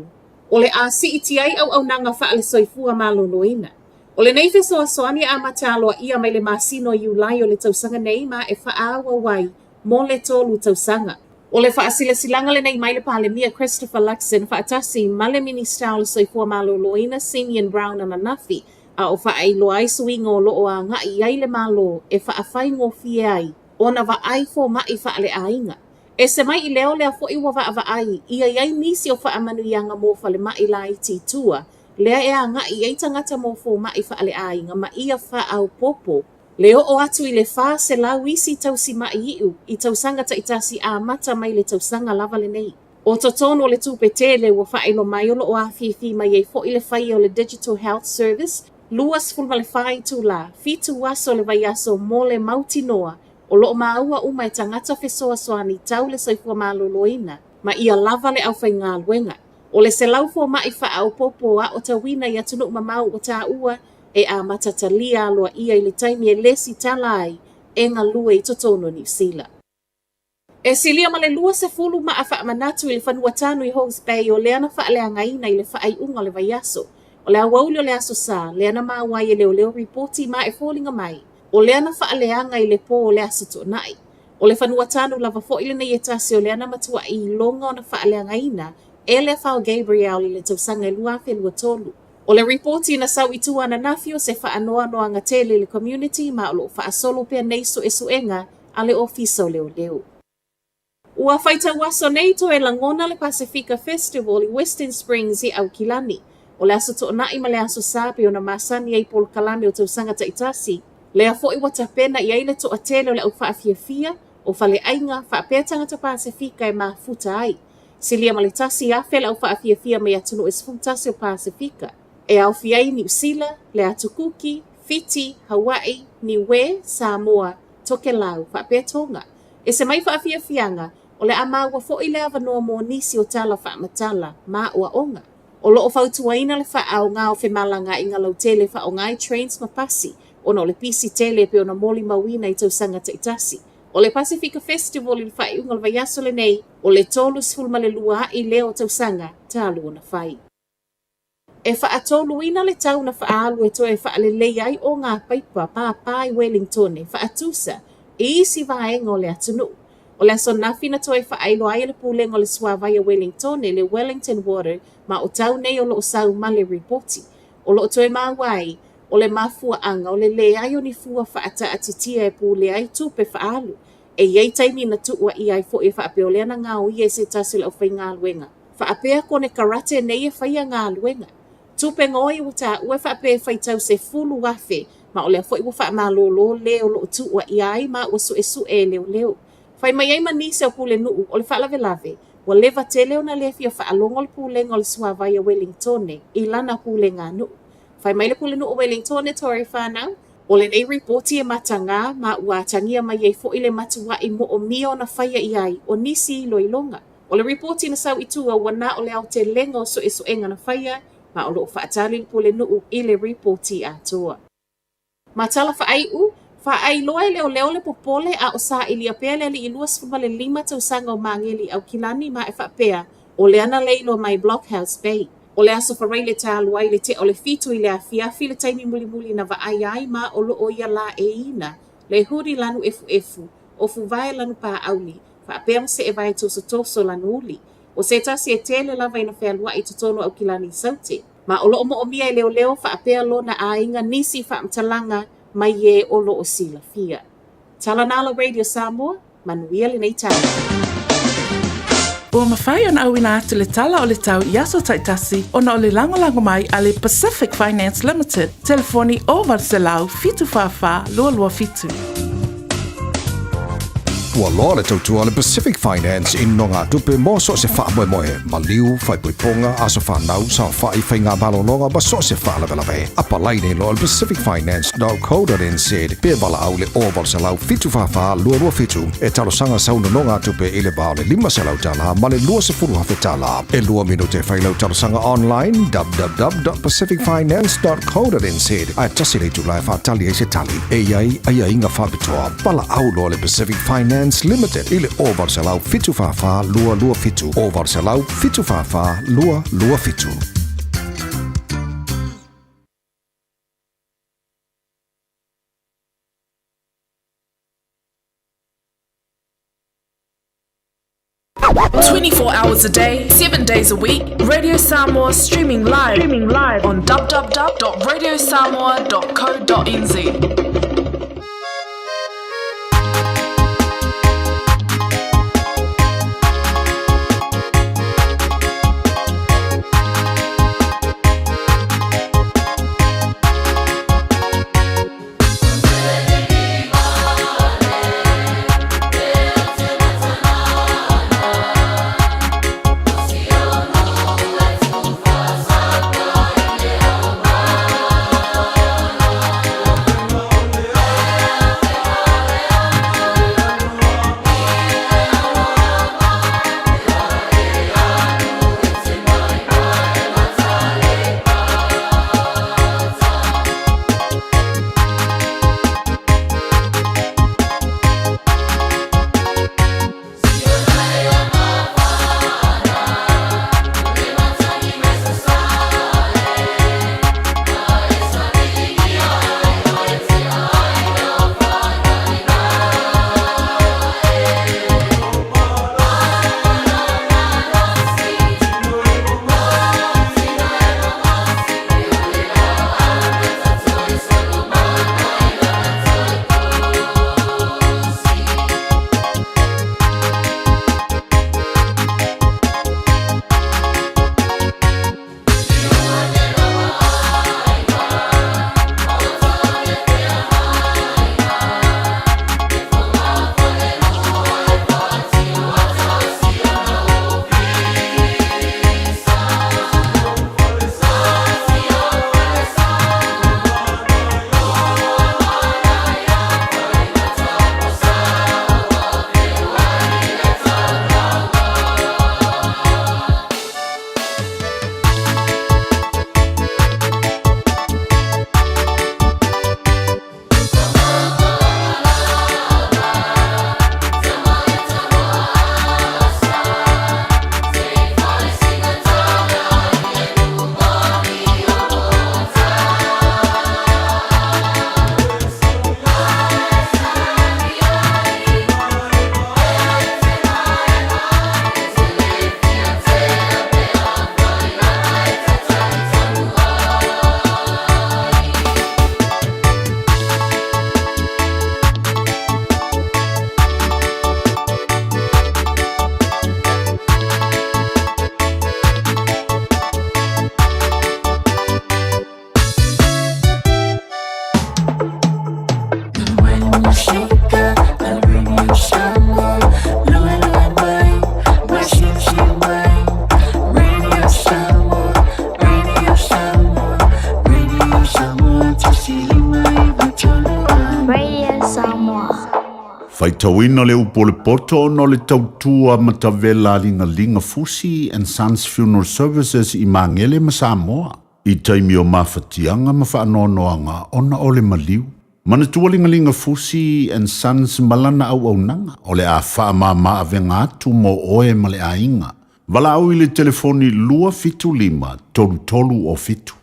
o le a siitia ai auaunaga faale-soifua maloloina. O lenei fesoasoani e amata aloaia mai le masina o Iulai o le tausaga nei ma e faaauau ai mo le tolu tausaga. O le faasilasilaga lenei mai le Palemia Christopher Luxon faatasi ma le Minisita o le Soifua Maloloina Simeon Brown ananafi, a o faailoa ai suiga o lo o agai i ai le Malo e faafaigofie ai ona vaai fomaʻi faaleaiga. Ese mai i lea o lea foi ua vaavaai ia i ai nisi o faamanuiaga mo falemai laiti i tua, lea e agai i ai tagata mo fomaʻi faaleaiga ma ia faaopoopo le oo atu i le 400 isi tausimaʻi iu i tausaga taitasi amata mai le tausaga lava lenei. O totonu o le tupe tele ua faailoa mai o lo o afifi mai ai foi le faia o le Digital Health Service 24 itulā, fitu aso o le vaiaso mo le mautinoa o lo o maua uma e tagata fesoasoani tau le soifua maloloina ma ia lava le aufaigaluega. O le 100 fomaʻi faaopoopo aotauina i atunuu mamao ua taua e amata talia aloaia i le taimi e lesitala ai e galue i totonu o Niu Sila. E silia ma le 20 maa faamanatu i le fanua tanu i Hawke's Bay o lea na faaleagaina i le faaiuga o le vaiaso. O le aoauli o le Aso Sa, lea na maua ai e leoleo ripoti ma e foliga mai, o lea na faaleaga i le pō o le Aso Toonai. O le fanua tanu lava foi lenei e tasi o lea na matuaʻi iloga ona faaleagaina e le Fao Gabrielle i le tausaga e 2023. O le ripoti na sau i tua ananafi o se faanoanoaga tele i le community ma o lo o faasolo pea nei suesuega a le Ofisa o Leoleo. Ua faitau aso nei toe lagona le Pasefika Festival i Western Springs i Aukilani. O le Aso Toonai ma le Aso Sa pei ona masani ai polokalame o tausaga taitasi, lea foi ua tapena i ai le toatele o le au faafiafia, o faleaiga, faapea tagata Pasefika e mafuta ai. Silia ma le 1,000 le au faafiafia mai atunuu e 11 o Pasefika, e aofia ai Niu Sila, le Atu Kuki, Fiti, Hawaii, Niue, Samoa, Tokelau, faapea Tonga. Ese mai faafiafiaga, o le a maua foi le avanoa mo nisi o tala faamatala ma aoaoga. O lo o fautuaina le faaaoga o femalagaaiga lautele faaaoga ai trains ma pasi ona o le pisi tele e pei ona molimauina i tausaga taitasi. O le Pasefika Festival i le faaiuga o le vaiaso lenei, o le 32 aʻi lea o tausaga talu ona fai. E faatoluina le tau na faaalu e toe faaleleia ai ogapaipa pāpā i Welingtone, faatusa i isi vaega o le atunuu. O le aso ananafi na toe faailoa ai e le Pulega o le Suavai a Welingtone, le Wellington Water, ma o tau nei o lo o sau ma le ripoti. O lo o toe maua ai, o le mafuaaga o le leai o ni fua faataatitia e pulea ai tupe faaalu. E i ai taimi na tuuaia ai foi e faapea o lea na gaoia e se tasi o le aufaigaluega. Faapea konekarate nei e faia galuega. Tupe gaoi ua taua e faapea e faitau 10,000 ma o lea foi ua faamalolo le o lo o tuuaia ai ma ua suesue e leoleo. Fai mai ai ma nisi o pulenuu o le faalavelave, ua leva tele ona le fia faalogo le pulega o le suavai a Welingtone i lana puleganuu. Fai mai le pulenuu o Welingtone, Tory Whanau, O lenei ripoti e matagā ma ua atagia mai ai foi le matuaʻi moʻomia ona faia i ai o nisi iloiloga. O le ripoti na sau i tua ua na o le aotelega o suesuega na faia ma o lo o faatali le pulenuu i le ripoti atoa. Ma tala faaiu, faailoa e leoleo le popole a o sailia pea le alii 25 tausaga o Mageli i Aukilani ma e faapea o lea na leiloa mai Blockhouse Bay. O le aso Faraile talu ai le tea o le 7 i le afiafi le taimi mulimuli na vaaia ai ma o lo o ia laeiina le hudi lanu efuefu, ofu vae lanu pāʻauli, faapea ma seevae tosotoso lanu uli. O se tasi e tele lava ina fealuaʻi i totonu o Aukilani i Saute. Ma o lo o moʻomia e leoleo faapea lona aiga nisi faamatalaga mai e o lo o silafia. Tala na la Radio Samoa, manuia lenei taeao. Ua mafai ona auina atu le tala o le tau i aso taitasi ona o le lagolago mai a le Pacific Finance Limited, telefoni 0800 744 227. Ua loa le tautua a le Pacific Finance i nonogatupe mo so o se faamoemoe, maliu, faaipoipoga, aso fanau, saofai, faiga malologa ma so o se faalavelave. Apalai nei loa i le pacificfinance.co.nz pe valaau i le 0800 744 227 e talosaga sau nonogatupe i le va o le $500 ma le $20,000. E lua minute e fai lau talosaga online www.pacificfinance.co.nz ae tasi le itula e faatali ai se tali. E i ai aiaiga faapitoa. Valaau loa le Pacific Finance Limited i le 0800 744 227, 0800 744 227. 24 hours a day, 7 days a week, Radio Samoa streaming live, streaming live on www.radiosamoa.co.nz. faitauina le upu o le poto ona o le tautua matavela a Ligaliga Fusi and Sons Funeral Services i Magele ma Samoa i taimi o mafatiaga ma faanoanoaga ona o le maliu. Manatua Ligaliga Fusi and Sons ma lana auaunaga o le a faamama avega atu mo oe ma le aiga. Valaau i le telefoni 275 3307.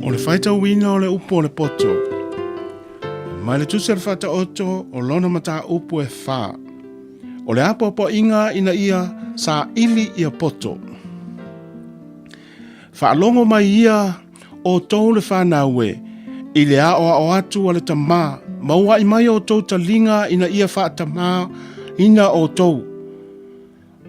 O le faitauina o le upu o le poto. Mai le tusi a le Faataoto o lona mataupu e whā. O le apoapoaiga ina ia saili ia poto. Faalogo mai ia outou le fanau e, i le aoao atu a le Tamā, ma uaʻi mai outou taliga ina ia faatamā ina outou.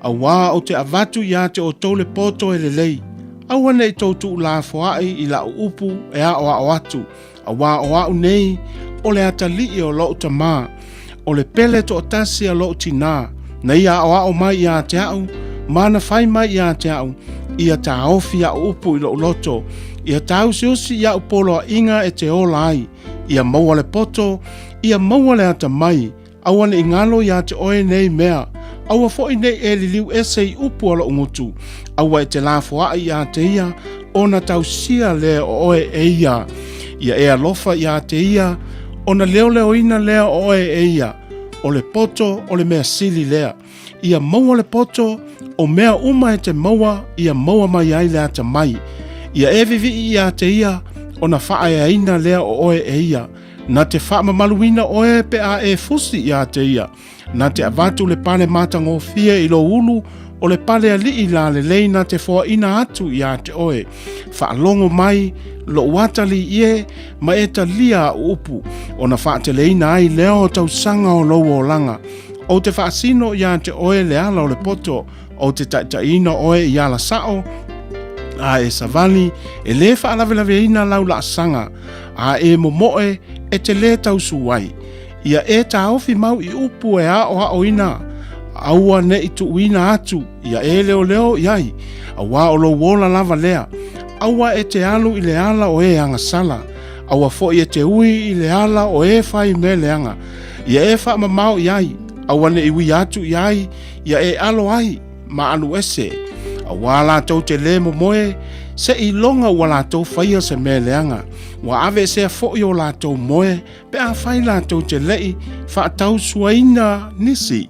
Auā ou te avatu iā te outou le poto e lelei, aua ne i tou tuulafoaʻi i laʻu upu e aoao atu, auā o aʻu nei o le atalii o loʻu tamā, o le pele toʻatasi a loʻu tinā, na ia aʻoaʻo mai iā te aʻu, ma na fai mai iā te aʻu, ia tāofi aʻu upu i loʻu loto, ia tāusiusi iaʻu poloaʻiga e te ola ai, ia maua le poto, ia maua le atamai, Aua ne i galo iā te oe nei mea, aua foʻi nei e liliu ese i upu a loʻu gutu, aua e te lafoaʻi iā te ia, ona tausia lea o oe e ia. Ia e alofa iā te ia, ona leoleoina lea o oe e ia, o le poto o le mea sili lea. Ia maua le poto, o mea uma e te maua, ia maua mai ai le atamai. Ia e vivii iā te ia, ona faaeaina lea o oe e ia. Na te faamamaluina oe pe a e fusi iā te ia. Na te avatu le pale matagofie i lou ulu, o le pale aliʻi lalelei na te foaʻina atu iā te oe. Faalogo mai loʻu atalii e, ma e talia aʻu upu, ona faateleina ai lea o tausaga o lou olaga. Ou te faasino iā te oe le ala o le poto, ou te taʻitaʻiina oe i ala saʻo, a e savali, e lē faalavelave-ina lau laasaga, a e momoe e te lē tausū ai. Ia e tāofi mau i upu e aʻoaʻoina, aua neʻi tuuina atu ia e leoleo i ai, auā o lou ola lava lea. Aua e te alu i le ala o e agasala, aua foʻi e te ui i le ala o e fai mea leaga. Ia e faamamao i ai, aua neʻi ui atu i ai, ia e alo ai ma alu ese. Auā lātou te lē momoe, seiloga ua lātou faia se mea leaga. Ua aveesea foʻi o lātou moe pe afai lātou te leʻi faatausuaina nisi.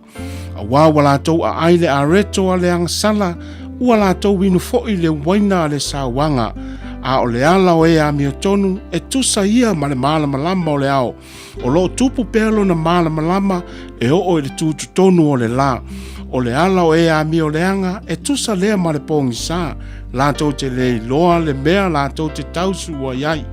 Auā ua lātou aʻai le areto a le agasala, ua lātou inu foʻi le uaina a le sauaga. A o le ala o e amiotonu e tusa ia ma le malamalama o le ao. O lo o tupu pea lona malamalama e oo i le tutotonu o le lā. O le ala o e amio leaga e tusa lea ma le pogisa, latou te le iloa le mea latou te tausua i ai.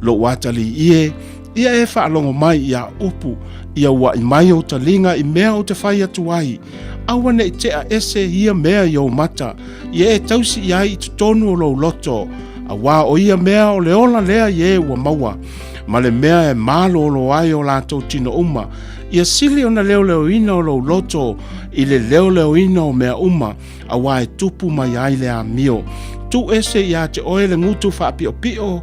Lou atalii e, ia e faalogo mai i a upu, ia uaʻi mai ou taliga i mea ou te fai atu ai. Aua ne i tea ese ia mea i ou mata, ia e tausi i ai i totonu o lou loto, auā o ia mea o le ola lea i e ua maua. Ma le mea e malōlō ai o latou tino uma, ia sili ona leoleoina o lou loto i le leoleoina o mea uma, auā e tupu mai ai le amio. Tuu ese iā te oe le gutu faapiʻopiʻo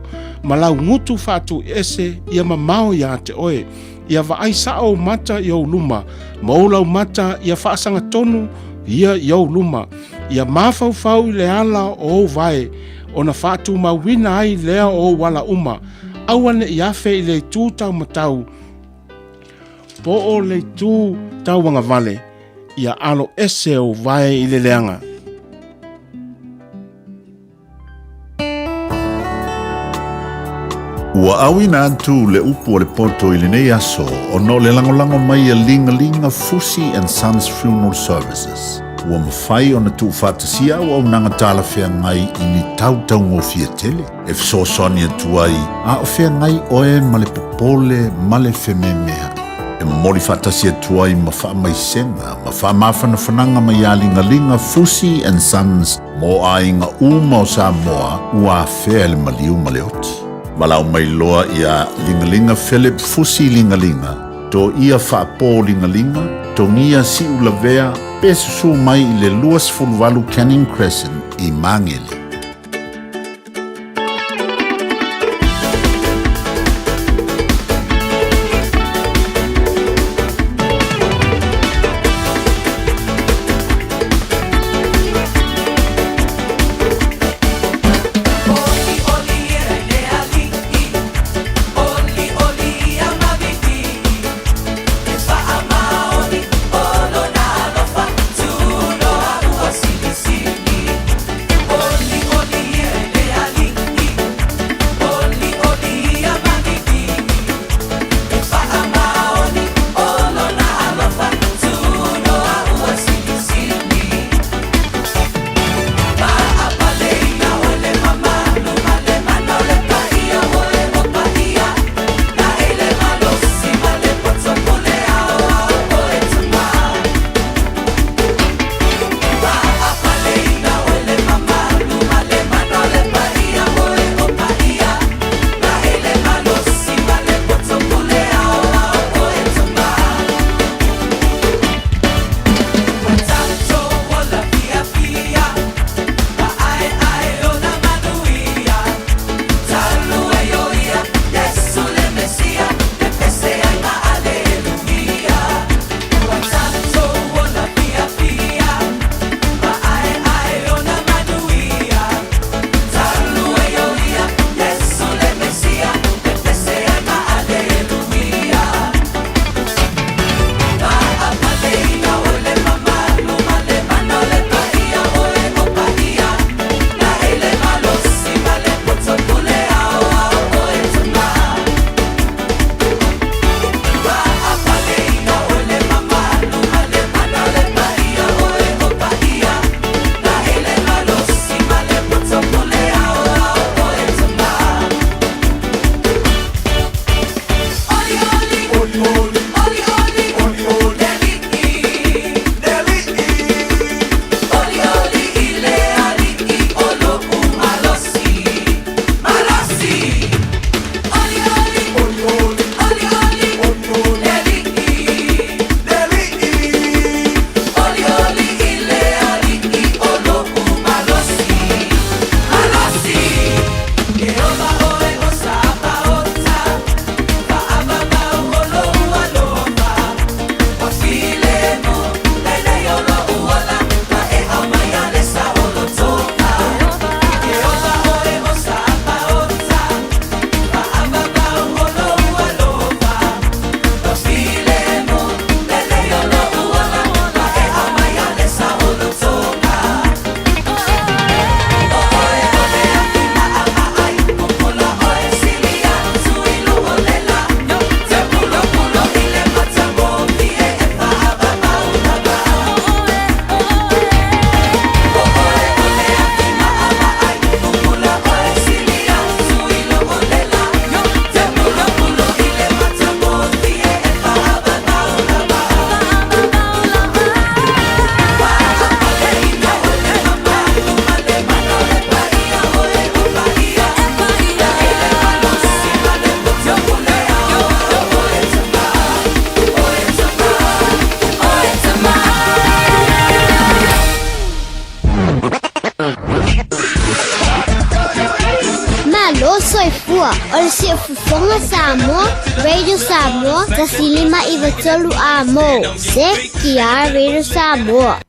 ma lau gutu faatuiese ia mamao iā te oe. Ia vaai saʻo ou mata i ou luma, ma ou lau mata ia faasagatonu ia i ou luma. Ia mafaufau i le ala o ou vae, ona faatumauina ai lea o ou ala uma. Aua ne i afe i le itu taumatau, po o le itu tauagavale, ia alo ese ou vae i le leaga. Ua auina atu le upu o le poto i lenei aso ona o le lagolago mai a Ligaliga Fusi and Sons Funeral Services. Ua mafai ona tuufaatasia auaunaga talafeagai i ni tau taugofie tele e fesoasoani atu ai a o feagai oe ma le popole ma le fememea'i. E momoli faatasi atu ai ma faamaisega ma faamafanafanaga mai ia Ligaliga Fusi and Sons mo aiga uma o Samoa ua afea e le maliu ma le oti. Valaau mai loa iā Ligaliga Philip Fusi Ligaliga, Toia Faapo Ligaliga, Togia Siulavea pe susū mai i le 28 Canning Crescent i Magele. Malo soifua o le Siufofoga Samoa, Radio Samoa, 105 93 A mo, CKR Radio Samoa.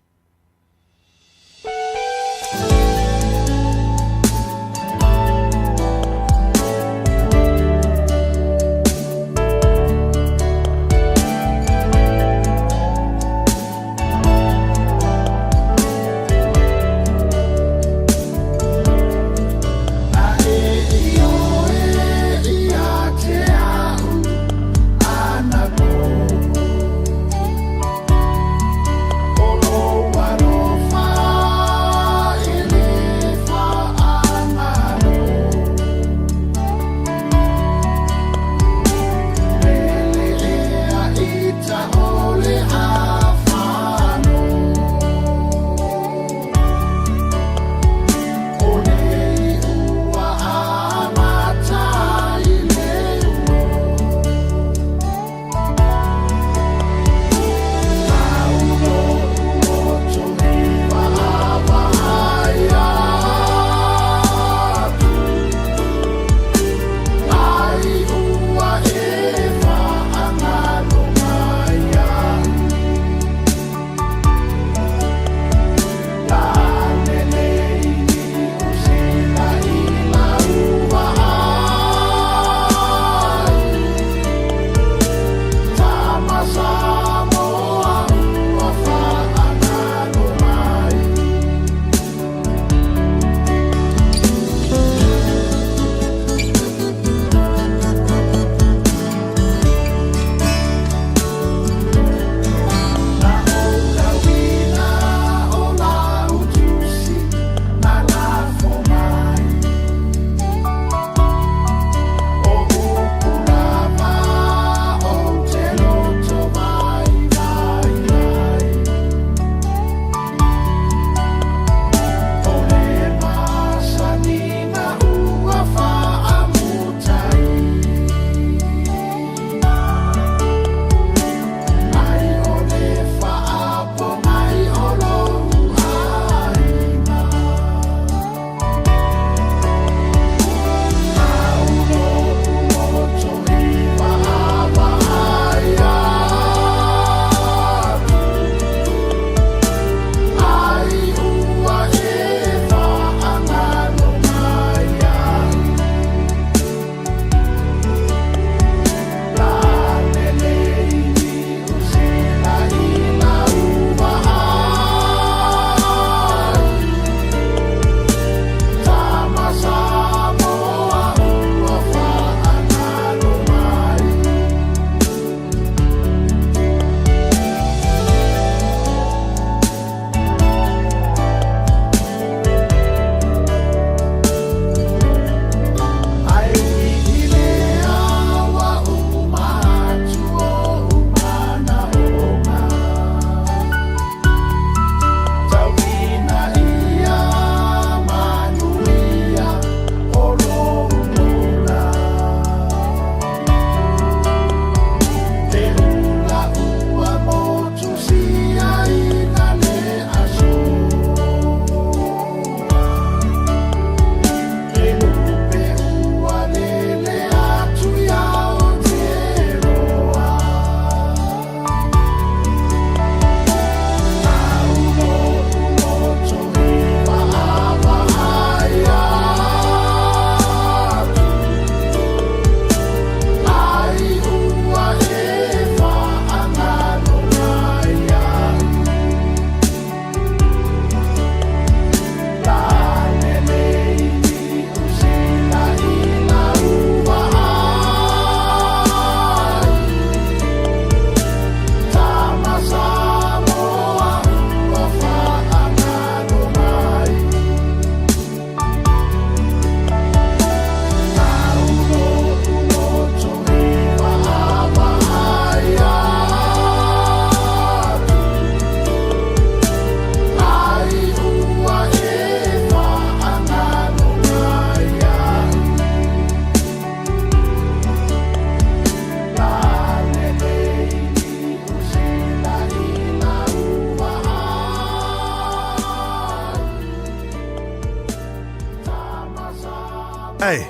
Hey,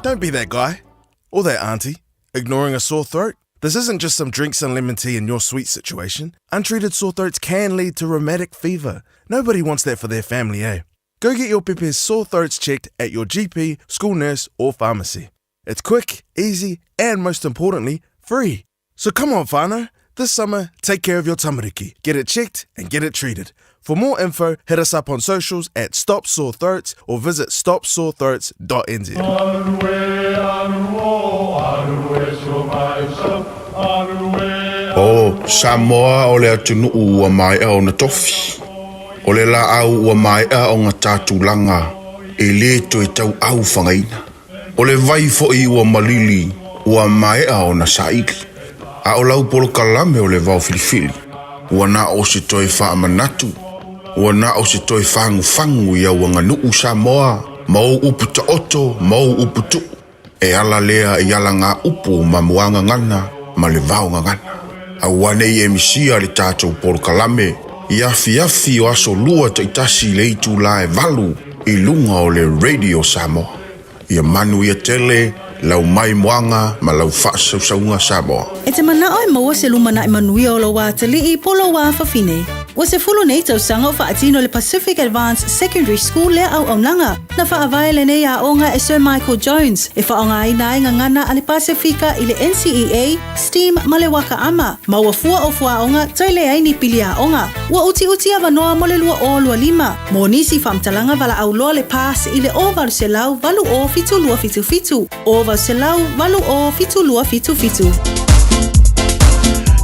don't be that guy. Or that auntie. Ignoring a sore throat? This isn't just some drinks and lemon tea in your sweet situation. Untreated sore throats can lead to rheumatic fever. Nobody wants that for their family, eh? Go get your pepe's sore throats checked at your GP, school nurse, or pharmacy. It's quick, easy, and most importantly, free. So come on, whānau. This summer, take care of your tamariki. Get it checked and get it treated. For more info, hit us up on socials at Stop Sore Throats or visit stopsorethroats.nz. O Samoa o le atunuu ua maea ona tofi. O le laau ua maea ona ta tulaga e le toe tauau fagaina. O le vai foi ua malili ua maea ona saili. A o lau polokalame o le vao filifili, ua na o se toe faamanatu, ua na o se toe fagufagu i au aganuu Samoa ma ou upu taoto ma ou upu tuu. E ala lea i alagaupu ma muagagana ma le vaogagana. Aua ne i e misia le tatou polokalame i afiafi o aso Lua taitasi i le itula e 8 i luga o le Radio Samoa. Ia manuia tele lau maimoaga ma lau faasausauga Samoa. E te manao e maua se lumanai manuia o lou atalii po o lou afafine. Ua 10 nei tausaga o faatino le Pacific Advance Secondary School lea auaunaga. Na faavae lenei aoga e Sir Michael Jones e faaaogaina ai gagana a le Pasefika i le NCEA, STEAM ma le Waka Ama, ma ua fua o fuaoga toe leai ni pili aoga. Ua utiuti avanoa mo le 2025. Mo nisi faamatalaga valaau loa le PASS i le 0800 80 7277, 0800 80 7277.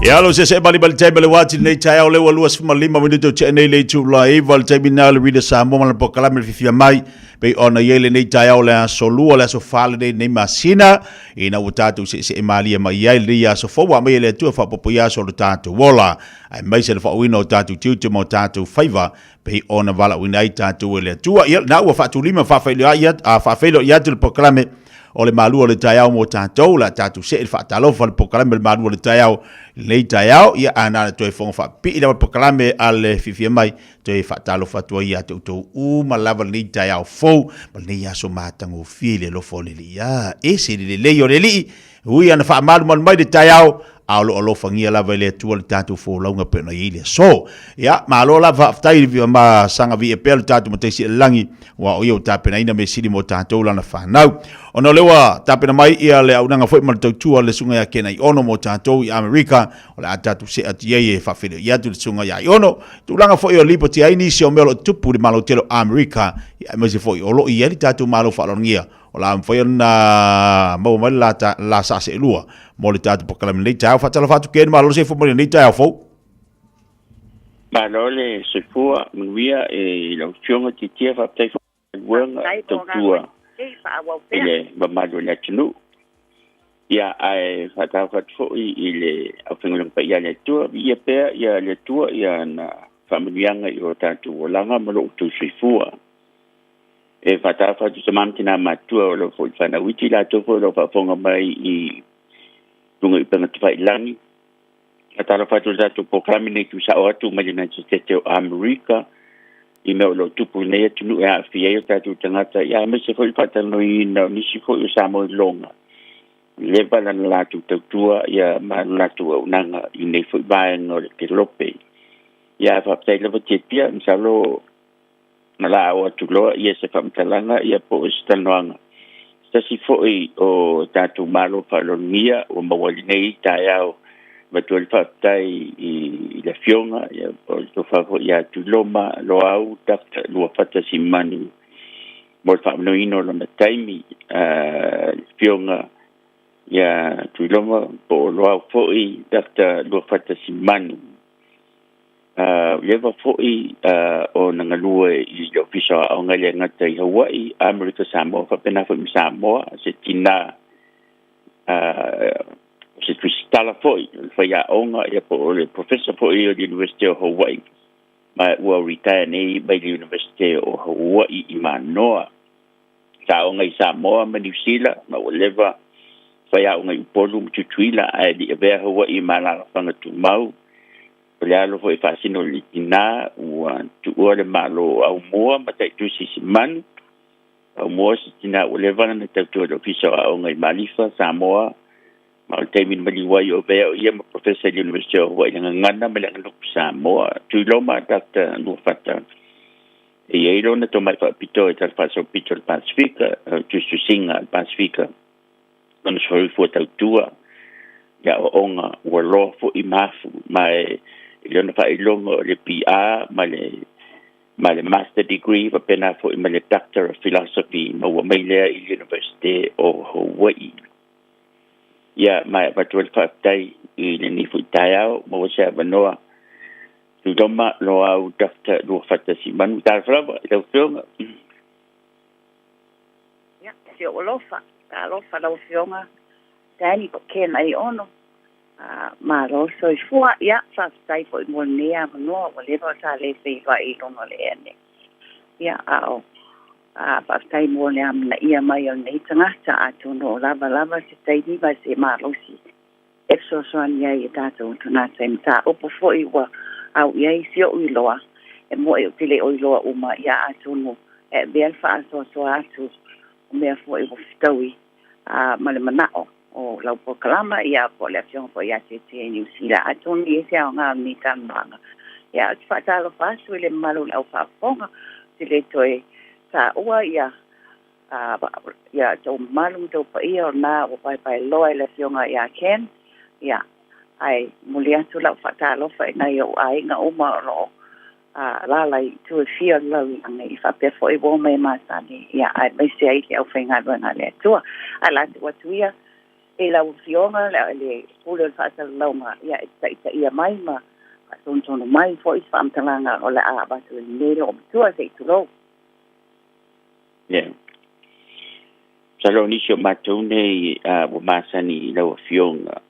Ia alo se se mali mali taimi le wati nei taeao le ua 25 minute o tea nei le itula e 9 le taimi na le Radio Samoa ma le polokalame le fiafia mai pei ona i ai lenei taeao le aso Lua le aso Fa lenei nei masina ina ua tatou seesee malie mai ai lenei aso fou ua aumai e le Atua e faaopoopo i aso o le tatou ola aemaise le faaauauina o tatou tiute ma o tatou faiva pei ona valaauina ai tatou e le Atua. Ia, lena ua faatulima faafeiloai atu le polokalame o le malu o le taeao mo tatou, la tatou see le faatalofa le polokalame o le malu o le taeao i lenei taeao. Ia, a na toe fofoga faapipii lava le polokalame a le fiafia mai, toe faatalofa atu ai ia te outou uma lava lenei taeao fou ma lenei aso matagofie i le alofa o le Alii. A, ese le lelei o le Alii, ui ana faamalumalu mai le taeao, a o lo o alofagia lava e le Atua le tatou folauga pei ona i ai le aso. Ia, malo lava faafetai i ma saga viia pea le tatou Matai Sili i le Lagi, aua o ia ua tapenaina mea sili mo tatou lana fanau. Ona o lea ua tapena mai ia le auaunaga foi ma le tautua a le Susuga ia Ken Aiono mo tatou i Amerika, o le a tatou see atu i ai e faafeiloai atu le Susuga ia Aiono. Tulaga foi o lipoti ai nisi o mea o lo o tupu i le Malo tele o Amerika, ia aemaise foi o lo o i ai le tatou Malo faaaloalogia o le a mafai ona maua mai le la saaseelua mo le tatou polokalame i lenei taeao. Faatalofa atu Ken, malo le soifua mai i lenei taeao fou. Malo le soifua manuia i lau Afioga Tiatia, faafetai foi i galuega e tautua i le mamalu o le atunuu. Ia, ae faatalofa atu foi i le aufaigaluega paia a le Atua, viia pea ia le Atua i ana faamanuiaga i o tatou olaga ma lo outou soifua. E faatalofa atu tama ma tina matutua o lo o foi fanau iti latou foi o lo o faafofoga mai i luga i upega tafailagi. Faatalofa atu i le tatou polokalame nei tuusao atu mai le United States o Amerika i mea o lo o tupu i lenei atunuu e aafia ai o tatou tagata, ia aemaise foi le faatalanoaina o nisi foi o Samoa i loga leva lana latou tautua ia ma le latou auaunaga i lenei foi vaega o le kelope. Ia faafetai lava Tiatia, masalo na la oo atu loa ia se faamatalaga ia po o se talanoaga se tasi foi o tatou Malo faaaloalogia ua maua i lenei taeao. Avatu ai le faafetai i le Afioga ia po o le Tofa foi ia Tuiloma Loau Dr. Luafata Simanu mo le faamanoina o lona taimi. Le Afioga ia Tuiloma po o Loau foi Dr. Luafata Simanu leva foi ona galue i le Ofisa o Aoga e le gata i Hawaii, Amerika Samoa, faapena foi ma Samoa, se tinā, se tusitala foi, o le faiaoga, ia po o le professor foi o le University o Hawaii, ma ua retire nei mai le University o Hawaii i Manoa. Sa aoga i Samoa ma Niu Sila, ma ua leva faiaoga i Upolu ma Tutuila, ae le i avea Hawaii ma alaalafaga tumau. O le alo foi faasino i le tinā ua tuua le Malo o Aumua ma Taitusi Simanu, Aumua se tinā ua leva lana tautua i le Ofisa o Aoga i Malifa, Samoa, ma o le taimi na maliu ai o avea o ia ma Professor i le University o Hawaii i le Gagana ma le Aganuu Samoa. Tuiloma Doctor Luafata, e i ai lona tomai faapitoa i Tala Faasolopito o le Pasefika, o le Tusitusiga a le Pasefika, lona soifua tautua i aoaoga ua loa foi ma afu, ma e i lona faailoga o le BA ma le ma le Master Degree faapena foi ma le Doctor of Philosophy maua mai lea i le Universite o Hawaii. Ia, ma e avatu ai le faafetai i lenei foi taeao, maua se avanoa. Tuiloma Loau Doctor Luafata Simanu. Talofa lava i lau Afioga. Ia, si ou alofa, talofa lau Afioga Danny po o Ken Aiono. Malo le soifua. Ia, faafetai foi mo lenei avanoa ua leva sa le feiloai i luga o le ea nei. Ia, a o faafetai mo le amanaia mai o lenei tagata, atonu o lava lava se taimi ma se malosi e fesoasoani ai i tatou tagata i mataupu foi ua au i ai si ou iloa, e moni ou te le o iloa uma, ia atonu e avea le faasoasoa atu o mea foi ua fetaui ma le manao o lau polokalama, ia po o le Afioga foi ia Tietie i Niu Sila. Atonu e i ai se aoga o lenei talanoaga. Ia, ou te faatalofa atu i le mamalu o le au faafofoga, ou te le toe taua ia ia tou mamalu ma tou paia o lena ua paepaeloa e le Afioga ia Ken. Ia, ae momoli atu lau faatalofa i nai ou aiga uma o lo o alaala i itu e fia o le lalolagi, faapea foi uo ma e masani, ia, aemaise ai le aufaigaluega a le Atua. Ae o le a tuu atu ia i lau Afioga le pule o le faasalalauga, ia, e taitaia mai ma faatonutonu mai foi se faamatalaga o le a avatu i lenei loomatua, se i tulou. Yeah. Masalo o nisi o matou nei ua masani i lau Afioga,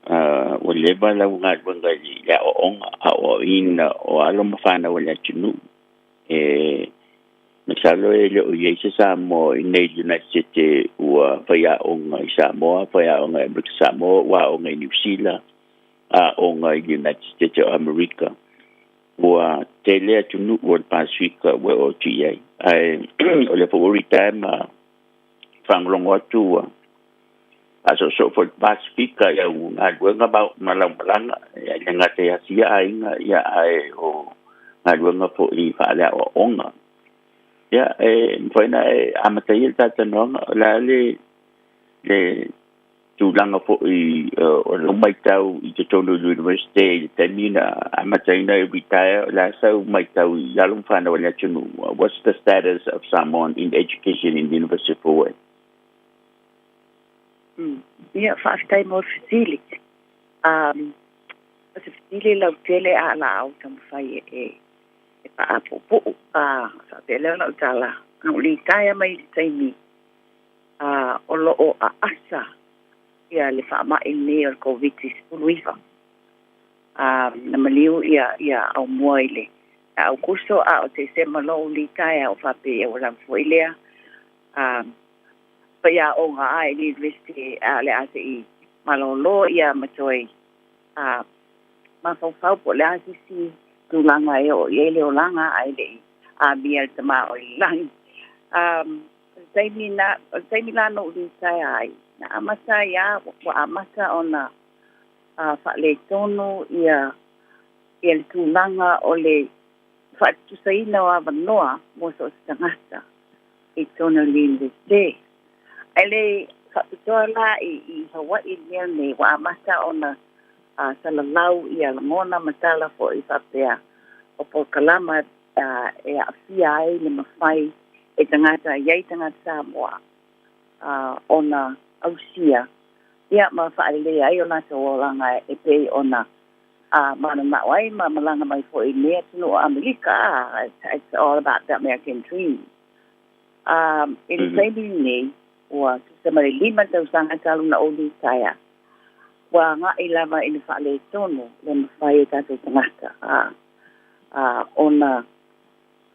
ua leva lau galuega i le aoaoga, aoaoina o alo ma fanau a le atunuu. E masalo e le o i ai se Samoa i nei i le United States ua faiaoga i Samoa, faiaoga i Amerika Samoa, ua aoga i Niu Sila, aoga i le United States o Amerika. Ua tele atunuu o le Pasefika ua oo atu i ai. Ae o lea foi ua retire ma faalogologo atu ua faasoosoo foi le Pasefika i au galuega ma lau malaga, e le gata i Asia aiga, ia ae o galuega foi faaleaoaoga. Ia, e mafai ona e amataia le talatalanoaga, o le a le le tulaga foi o lau matau i totonu o le Universite i le taimi na amata ai ona e retire, o le a sau matau i alo ma fanau a le atunuu? What's the status of Samoan in education in the University of Hawaii? Ia, faafetai mo le fesili. O se fesili lautele a o le a ou taumafai e faapuupuu. Faapea lea o lau tala, na ou litaea mai i le taimi o lo o aasa ia le faamai lenei o le Koviti-19. Na maliu ia ia Aumua i le Aukuso a o Tesema loa ua litaea o faapea ua lava foi lea faiaoga a i le University a le a se i malolo ia ma toe mafaufau po o le a se isi tulaga e oo i ai le olaga ae le i amia le Tama o i le lagi. O le taimi na, o le taimi la na ou litaea ai, na amata ai lava, ua amata ona faaletonu ia, ia le tulaga o le faatutusaina o avanoa mo so o se tagata i totonu o le Iunivesite. Ae le faapitoa la i, i Hawaii le mea lenei, ua amata ona salalau ia lagona ma tala foi faapea o polokalama e aafia ai le mafai e tagata, e i ai tagata Samoa ona ausia ia ma faaleleia ai o latou olaga e pei ona mananao ai ma malaga mai foi i lenei atunuu o Amerika. It's all about the American dream. I le taimi lenei, ua tusa ma le 5 tausaga talu ona ou litaea, ua agai lava ina faaletonu le mafai e tatou tagata ona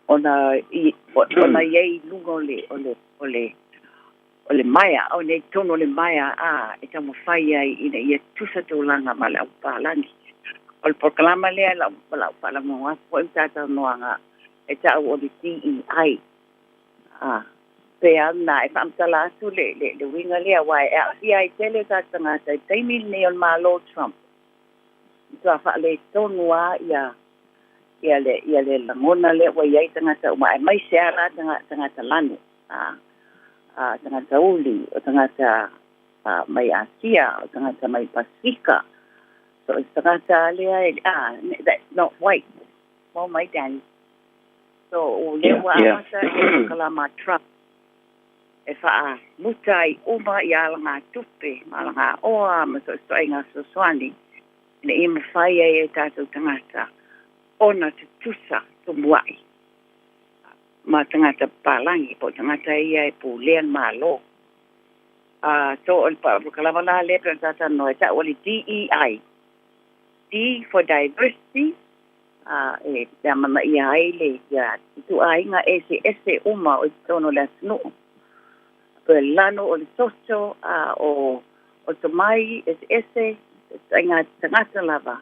ona i ona i ai i luga o le o le o le o le maea o nei totonu o le maea a e taumafai ai ina ia tutusa tulaga ma le aupapalagi. O le polokalama lea lau lau faalogologo atu foi ma talatalanoaga e ta'u o le DEI a. Pei lava lena e faamatala atu le, le, le uiga lea, aua e aafia ai tele o tatou tagata i le taimi lenei o le Malo o Trump, matua faaletonu lava ia, ia le, ia le lagona lea ua i ai tagata uma, aemaise lava la tagata, tagata lanu, a, a, tagata uli, o tagata a, mai Asia, o tagata mai Pasifika, so o se tagata lava lea e, a, that's not white. Maua mai Danny. So, o lea ua amata i le polokalama a Trump e faamuta ai uma i alagatupe ma alagaoa ma soisoiga fesoasoani ina ia mafai ai e tatou tagata ona tutusa tumuai ma tagata papalagi po o tagata ia e pulea le Malo. A, so o le polokalama la lea pei ona sa talanoa e tau o le DEI, D for diversity, a e amanaia ai le ia ituaiga eseese uma o i totonu o le atunuu. Pe lano o le toto, a o o tomai eseese, ituaiga tagata lava,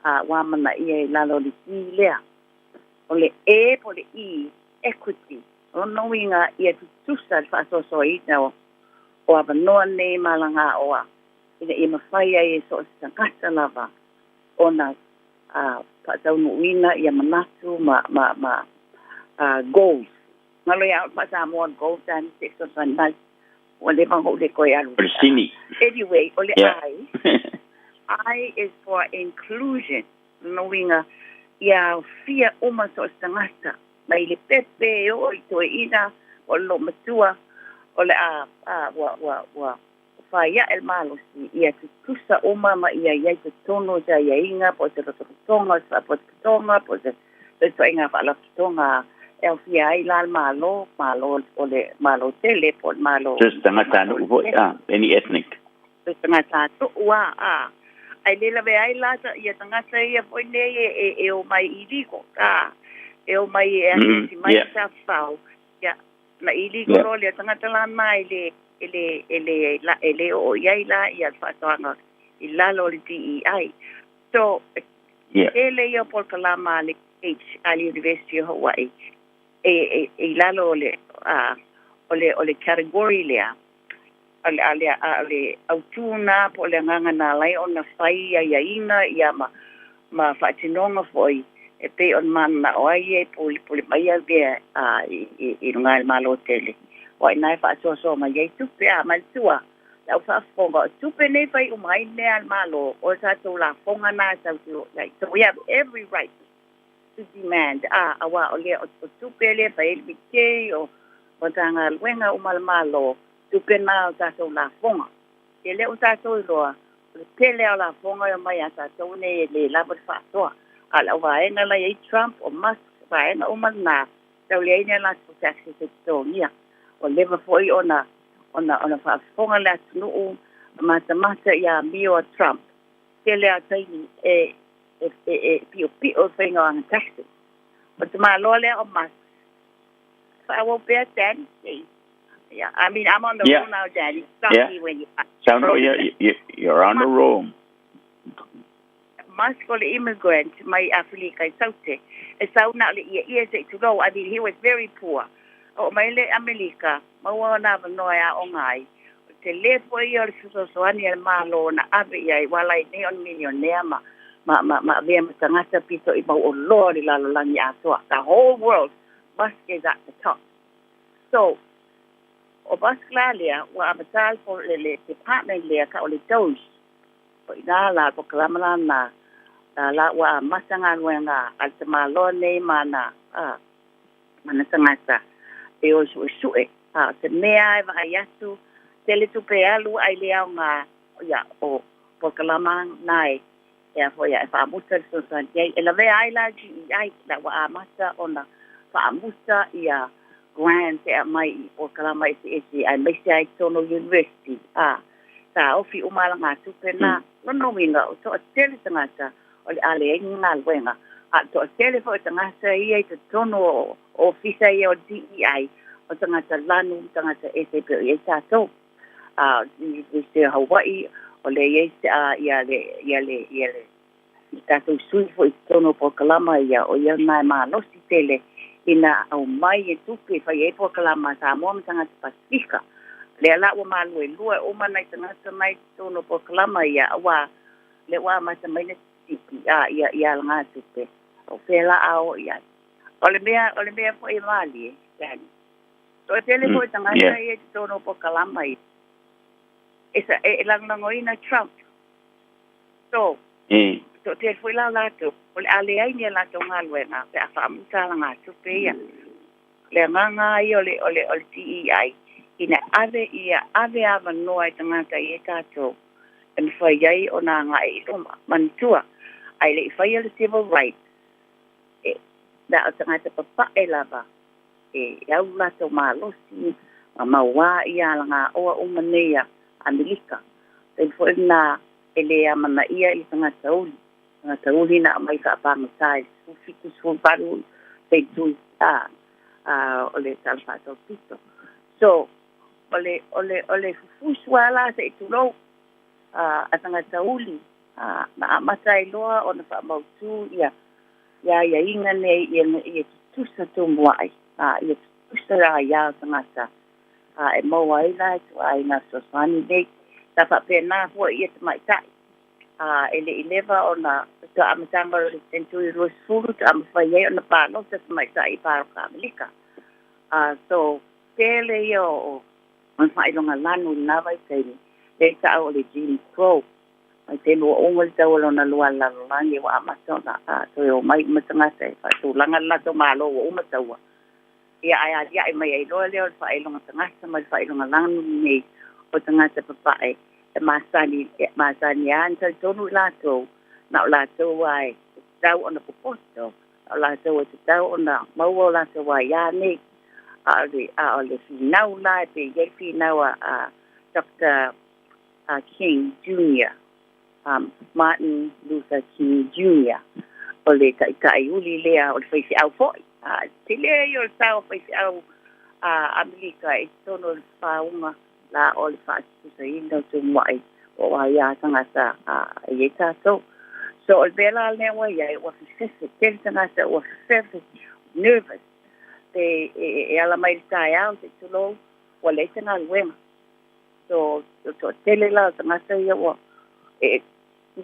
a ua amanaia i lalo o le D lea. O le E po o le E, equity, o lona uiga ia tutusa le faasoasoaina o o avanoa nei ma alagaoa ina ia mafai ai e so o se tagata lava ona a faataunuuina ia manatu ma, ma, ma a, goals. Galo ia au faa-Samoa goals a ni se fesoasoani mai. Ua leva ona ou le toe alu. O le sini. Anyway, o le I, I is for inclusion. Lona uiga, ia aofia uma so o se tagata, mai le pepe e oo i toeaina, o le loomatua, o le a, a, ua, ua, ua Whai aʻe le malosi ia tutusa uma ma ia i ai totonu o se aiaiga po o se lotolotoga, o se faapotopotoga po o se ituaiga faalapotopotoga e aofia ai la le Malo, Malo o le Malo tele po o le Malo. So se tagatanuu foi, a, any ethnic. Se tagatanuu a, a. Ae le lawe ai la ia tagata ia foi nei e, e o mai illegal, a, e o mai e asiasi mai i tafafao, ia, na illegal loa lea tagata lana e le e le, e le, e le oo i ai la ia le faatoaga i lalo o le DEI. So, tele ia o polokalama a le H, a le University o Hawaii, e, e, e i lalo o le, a, o le, o le category lea, a le, a le, a le autū nā po o le agaga na ala ai ona fai aiaiga ia ma, ma faatinoga foi e pei ona mananao ai ia e pulepule mai au ia i, i, i luga i le Malo tele. Aua inā e faasoasoa mai ai tupe, a manatua le au faafofoga, o tupe nei fai uma ai mea a le Malo, o tatou lafoga na e tatou te o i ai. So we have every right to demand, a, aua o lea, o tupe lea e fai ai le BK, o Matagaluega uma a le Malo, tupe na o tatou lafoga. E le o tatou iloa, o le tele lava o lafoga e omai ia tatou nei e le lava le faasoa. A o le auvaega la e i ai Trump, o Musk, vaega uma lena, tau leai ni a latou taxes e totogia. Ua leva foi ona, ona, ona faafofoga le atunuu ma matamata i amio a Trump. Tele lava o taimi e, e, e, e piopio le faiga o ana taxes. O le tamaloa lea o Musk, faaauau pea Daddy, sei Yeah, I mean, I'm on the roll now, Daddy. Stop me when you Sound, yeah, you're on the roll. Musk o le immigrant mai Afelika i Saute. E sau na o le ieie se i tulou. I mean, he was very poor. Oo mai le Amelika, maua ona avanoa e aoga ai. O le tele foi ia o le fesoasoani a le Malo na ave i ai, ua ala ai nei ona milionea ma, ma, ma, ma avea ma tagata pito i mauoloa o le lalolagi atoa. The whole world, Musk is at the top. So, o Musk la lea, ua amata le, le department lea ka o le DOGE. O ina la polokalama la na, la, la ua amata galuega a le tamaloa nei ma ana, a, ma ana tagata e o e suesue. A o se mea e vaai atu, tele tupe e alu ai le aoga, ia, o polokalama na e, e a foi e faamuta le fesoasoani ai. E lavea ai la GEI, la ua amata ona faamuta ia grants e aumai i polokalama eseese aemaise ai totonu o university, a taofi uma alagatupe na. Lona uiga, o toatele tagata o le a leai ni galuega, a o toatele foi o tagata ia i totonu o ofisa ia o DEI, o tagata lanu ma tagata ese e pei o i ai tatou. A o le University o Hawaii, o lea i ai ia le, ia le, ia le, i tatou sui foi i totonu o polokalama ia, o ia lena e malosi tele ina aumai e tupe e fai ai polokalama a Samoa ma tagata Pasifika. Lea la ua maluelue uma nai tagata mai totonu o polokalama ia auā lea ua amata mai le sipi a ia i alagatupe o fea la a oo i ai. O le mea o le mea foi e malie, Danny, toatele foi tagata ia i totonu o polokalama ia e sa e lagolagoina Trump. So, toatele foi la o latou o le a leai ni a latou galuega pe a faamuta alagatupe ia. O le agaga lava ia o le o le o le DEI ina ave ia ave avanoa i tagata i e tatou e mafai ai ona agai i luma. Manatua, ae le i faia le civil rights, e na o tagata papae lava e au lo latou malosi ma mauā ia alagaoa uma nei a Amerika. Taimi foi lena e le amanaia i le tagata uli. Tagata uli na aumai faapagota i le 17, 18 century a o le Tala Faasolopito. So, o le, o le, o le fufusu lava la se i tulou a tagata uli na amata ai loa ona faamautu ia ia aiaiga nei ia ia tutusa tumuai, ia tutusa aia o tagata e maua ai la e ituaiga fesoasoani nei. Sa faapena foi ia tamaitai e le i leva ona faatoa amataga o le century 20 faatoa mafai ai ona palota tamaitai i paloka Amerika. So, tele ia o faailoga lanu i lena vaitaimi, lea e ta'u o le Jim Crow. Mai taimi ua uma le taua lona lua a le lalolagi ua amata ona toe omai uma tagata e faatulaga le latou Malo ua uma taua. Ia ae aliae mai ai loa lea o le faailoga tagata ma le faailoga lanu lenei o tagata papae e masani e masani lava ona talitonu i latou na o latou lava e tatau ona popoto, na o latou e tatau ona maua o latou aiā nei. A o le a o le finau la e pei e i ai le finau a Doctor King Junior, Martin Luther King Junior, o le taitai uli lea o le faifeau foi. A tele ia o le sao o faifeau a Amerika i totonu o le faauga la o le faatutusaina o tumuai o aiā tagata e i ai tatou. So o le mea la lea ua i ai, ua fefefe tele tagata ua fefefe, nervous, pe e ala mai i le taeao se i tulou, ua leai se galuega. So, o toatele la o tagata ia ua e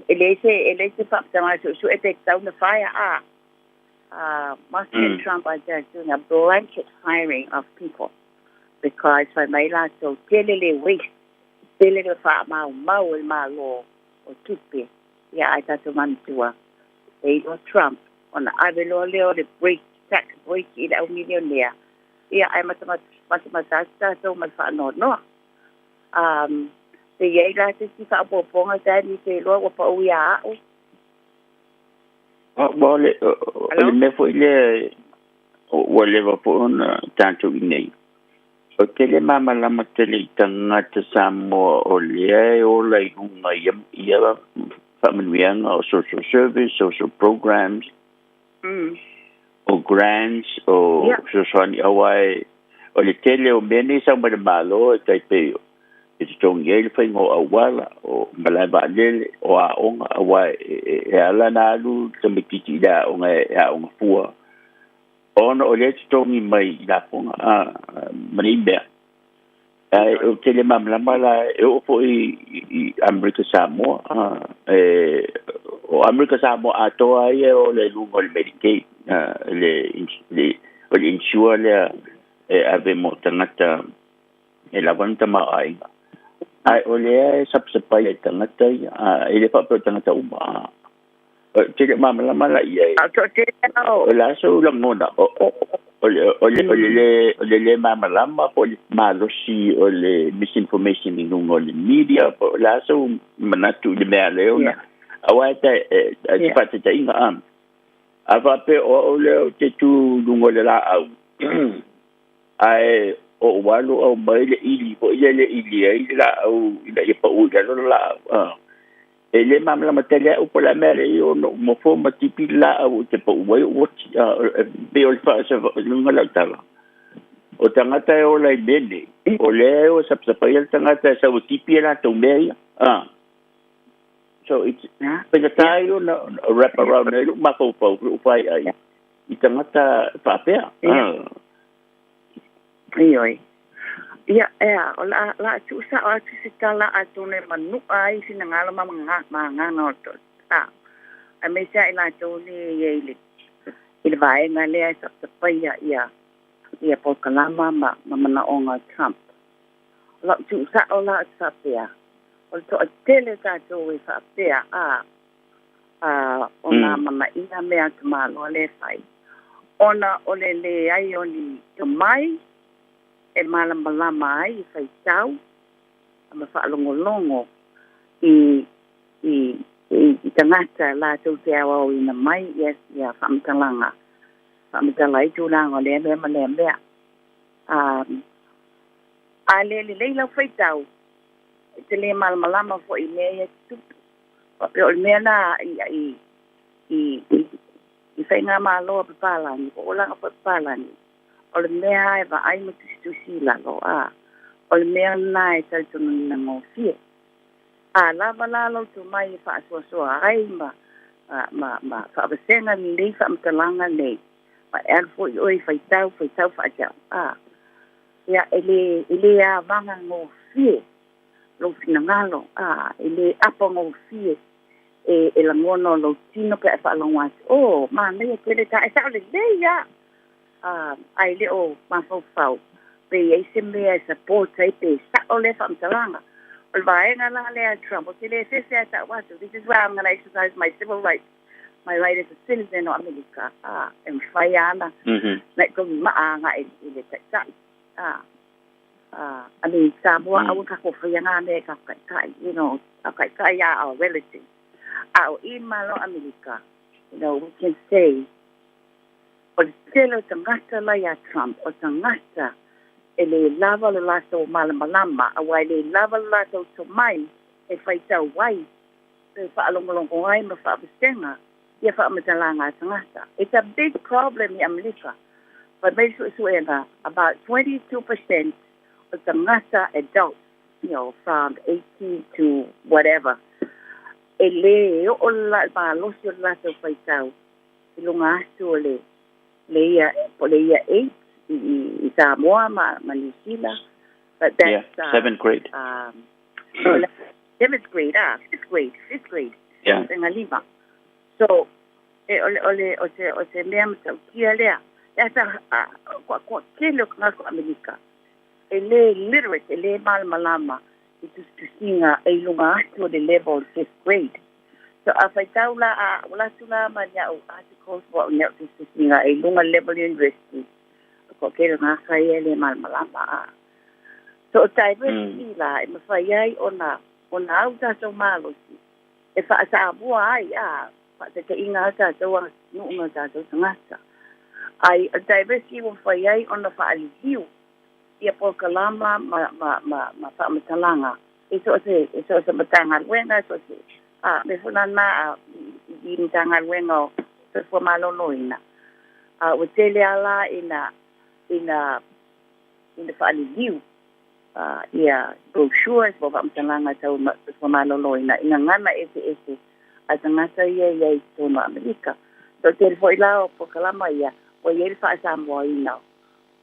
e leai se e leai se faamatalaga suesue pe tatau ona fire a Martin Trump are just doing a blanket hiring of people because fai mai latou tele le waste, tele le faamaumau e le Malo o tupe ia ae tatou manatua e iloa Trump ona ave loa lea o le break, tax break i le au milionea ia ae matamata atu tatou ma le faanoanoa. Um, pe i ai la se isi faaopoopoga Danny te iloa ua pau ia a'u. Ua le, o le mea foi lea ua leva foi ona tatou i inei. Ou te le malamalama tele i tagata Samoa o lea e ola i luga i ia faamanuiaga o social service, social programs, o grants, o fesoasoani aua o le tele o mea nei e sau mai le Malo e tai pei e totogi ai le faiga o auala, o malae vaalele, o aoga, aua e ala ona alu le tamaitiiti i le aoga e aoga fua, ona o lea e totogi mai i lafoga ma nei mea. Ae ou te le malamalama la e oo foi i Amerika Samoa, o Amerika Samoa atoa ia e ola i luga o le Medicaid, o le insure lea e ave mo tagata e lava ona tamaoaiga. Ae o lea e sapasapaia e tagata ia, e le faapea o tagata uma. Ou te le o malamalama la i ai. O le a sou lagona, o le le malamalama po o le malosi o le misinformation i luga o le media, po o le a sou manatu i le mea lea ona, aua e te faataitaiga, a faapea o au lea ou te tu i luga o le laau, ae ou alu aumai le ʻili foi lele e ʻili ai le laau ina ia pau i lalo le laau. E le malamalama tele au po o le a mea lea e ono ou nofo ma tipi le laau ou te pau ai ou oti. E pei o le faasavailiga lau tala. O tagata e ola i mea nei, o lea e o e sapasapaia le tagata e sau e tipi e latou mea ia. So it's faigata ai ona wrap around ai lou mafaufau, lou faiai. i tagata faapea. Ioe. Ia, ea, o le a, le a tuusao atu se tala atonu e manu'a ai finagalo ma ma agaga o le a, aemaise lava i latou nei e i ai i le, i le vaega lea e tapatapaia ia, ia polokalama ma, ma manaoga o Trump. O la'u tuusa'o la o te faapea, o le toatele o tatou e faapea, a, a, o nā manaia mea a tamāloa lea e fai, ona o le leai o ni tomai e malamalama ai e faitau ma faalogologo i i i tagata latou te aoaoina mai ia ia faamatalaga faamatala ai tulaga o lea mea ma lea mea. A a le lelei lau faitau, e te lē malamalama foi i mea ia tutupu. Faapea o le mea lena i i i i faigamalo a papalagi po o olaga foi papalagi, o le mea e vaai ma tusitusi i lalo, a o le mea lena e talitonuina gofie. A lava la lou tomai e faasoasoa ai ma ma ma faavasega lelei faamatalaga nei, ma e alu foi oe i faitau, faitau faatau, a ia e lē e lē avaga gofie lou finagalo, a e lē apa gofie e e lagona o lou tino pe a e faalogo atu, o manaia tele ta e sao lelei a ae le o mafaufau pe i ai se mea e support ai pe sa'o lea faamatalaga. O le vaega la lea a Trump, ou te le fefe ae ta'u atu, this is where I'm gonna exercise my civil rights, my right as a citizen o Amerika, a e mafai lava ona na i togi ma'a aga'i i le ta'ita'i, a I mean Samoa, aua takou faia na mea i takou ta'ita'i, ta'ita'i are our relatives, a o i Malo Amerika, we can say o le tele o tagata la iā Trump, o tagata e lē lava lo latou malamalama, auā e lē lava lo latou tomai e faitau ai, pe faalogologo ai ma faavasega ia faamatalaga a tagata. It's a big problem i Amerika. Fai mai le suesuega, about 22% o tagata adults, from 18 to whatever, e lē oo le malosi o le latou faitau i luga atu o le le ia po o le year 8 i i i Samoa ma ma Niu Sila, but that's seventh grade. Seventh grade, ah, fifth grade, fifth grade, lima. So e o le o le o se o se mea matautia lea e ata toatele o tagata o Amerika e lē literate, e lē malamalama i tusitusiga e i luga atu o le level o le fifth grade. So a faitau la a alu atu la ma ni a'u articles po o ni a'u tusitusiga e i luga le level university, o toatele o tagata ia e lē malamalama. A so o diversity la e mafai ai ona ona au tatou malosi e faasamoa ai a faataitaiga a tatou aganuu ma tatou tagata. Ai o diversity ua mafai ai ona faaliliu ia polokalama ma ma ma ma faamatalaga i so o se i so o se Matagaluega, so o se a mea foi lana a i Matagaluega o Soifua Maloloina. A ua tele lava la ina ina ina faaliliu ia brochures po o faamatalaga tau soifua maloloina i gagana eseese a tagata ia e i ai i totonu o Amerika. So, tele foi la o polokalama ia ua i ai le faa-Samoaina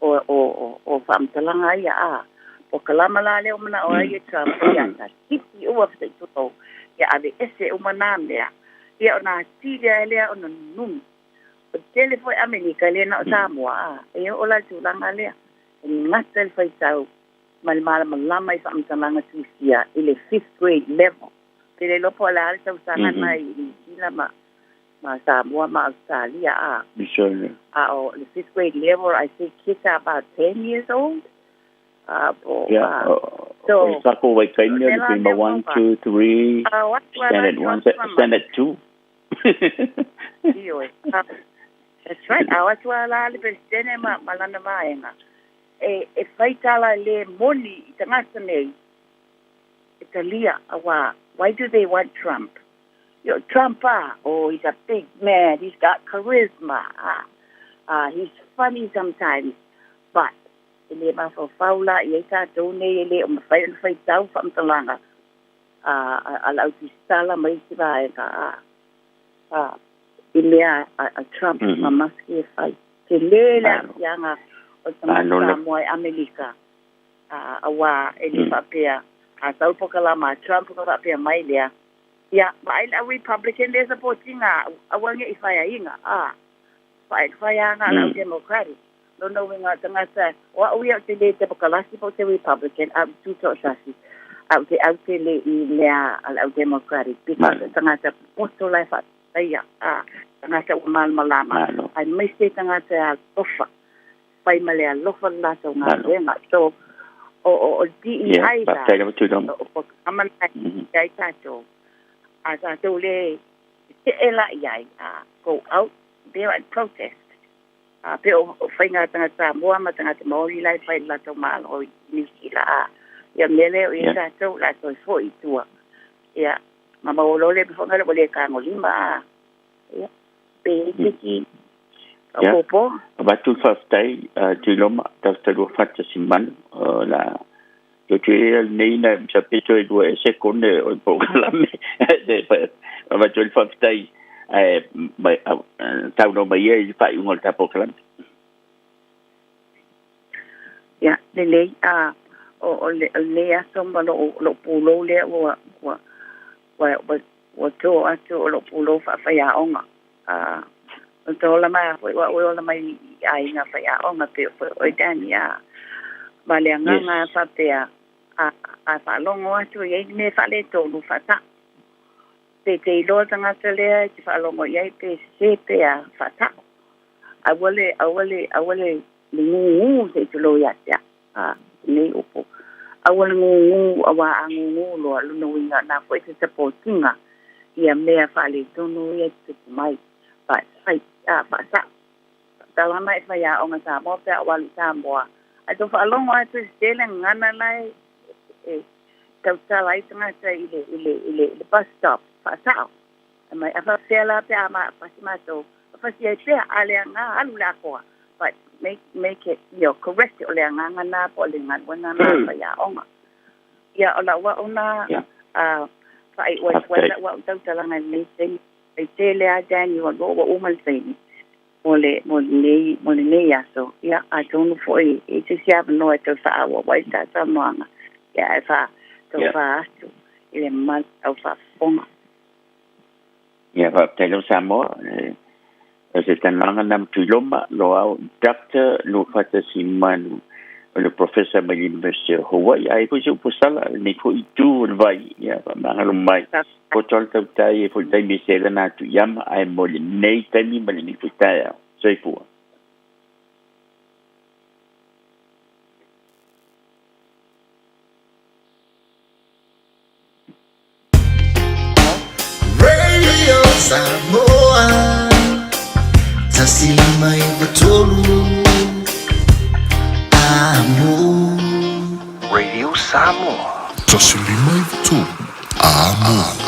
o o o faamatalaga ia a polokalama la lea ua mana'o ai e Trump ia tatiti uma fetaitulou ia aveese uma nā mea ia ona atili ae lea ona nunumi. O le tele foi Amerika e le na o Samoa a e oo la i le tulaga lea e gata le faitau ma le malamalama i faamatalaga tusia i le fifth grade level. Pe le iloa po o le a le tausaga lena i Niu Sila ma ma Samoa ma Ausetalia a. A o le fifth grade level, I think kids are about 10 years old. A po Yeah, so o le takou vaitaimi o le pima 1 2 3 standard 1 standard 2. Ioe. That's right. A o atu lava la le Peresetene ma ma lana vaega e e fai tala e lē moni i tagata nei e talia, auā why do they want Trump? Io Trump a, oh he's a big man, he's got charisma, a uh, he's funny sometimes, but e lē mafaufau la i ai tatou nei e lē o mafai ona faitau faamatalaga a a le au tusitala ma isi vaega a a. i mea a Trump ma Musk e fai. Tele le aafiaga o tagata Samoa i Amerika, auā e le faapea a sau le polokalama a Trump ona faapea mai lea, Ia, vaai le au Republican lea e support ina au, aua ne i faiaina, a, vaai le faiaga a le au Democratic. Lona uiga o tagata, o au ia ou te le Temokalasi po o te Republican, a ou te tutoatasi, a ou te au tele i mea a le au Democratic because o tagata popoto la e faataia, a, tagata ua malamalama, aemaise tagata e alofa, fai ma le alofa le latou galuega. So, o le DEI la, o polokalama na e ai tatou, a tatou le tetee la i ai, a, go out there and protest. A pei o faiga a tagata Samoa ma tagata Maori la e fai i le latou malo i Niu Sila, a, ia mea lea o i ai tatou, o le a toe foi i tua, ia, ma maua loa le fofoga lea ua le tagolima, a, ia, pe i ai se isi faaopoopoga. Avatu le faafetai Tuiloma, tautalua fata simanu o la toe ia lenei na sa pe toe lua e sekone o le polokalame. Avatu le faafetai ae saunoa mai ia i le faaiuga o le ta polokalame. Ia, lelei, a o lenei aso ma lou pulou lea ua ua ua ua to atu o lou pulou faafaiaoga. A o te ola mai a foi o au e ola mai i aiga faiaoga pei foi o oe Danny, a ma le agaga a faapea a faalogo atu i ai ni mea faaletonu faata'u. Pe te iloa le tagata lea e te faalogo i ai pe sese pe a faata'u. Aua le aua le aua le gūgū se i tulou ia te au a lenei upu. Aua le gūgū auā a gūgū loa lona uiga na foi te support-iga ia mea faaletonu ia e tutupu mai. Fai a faasa'o. Faatala mai e faiaoga Samoa pe a ou alu i Samoa ae tou faalogo atu i se tele gagana la e tautala ai tagata i le i le i le bus stop faasa'o. Fai mai, a faapefea la pe a pasi matou? Fasi ai pea, a le aga alu le atoa. But make make it, you know, correct it, o le agaga na po o le galuega na a faiaoga. Ia, o lau au na faaiu atu ai lau au tautalaga i lenei taimi. E tele lava Danny ua ua uma le taimi mo le mo lenei mo lenei aso. Ia, atonu foi e i se isi avanoa e toe faaauau ai le ta saunoaga, ia ae faa tau fā atu i le mamalu o lau faafofoga. Ia, faafetai lava Samoa. O se talanoaga na ma Tuiloma, Loau Doctor Luafatasimanu, o le Professor mai le University o Hawaii. A i ai foi se upu sala, lenei foi itu o le vai, ia, faamagalo mai. Poto lava le tautai e foi le taimi e selana atu i ama, ae mo lenei taimi ma lenei foi taeao. Soifua. Radio Samoa 153 Amo. Radio Samoa. 153 Amo.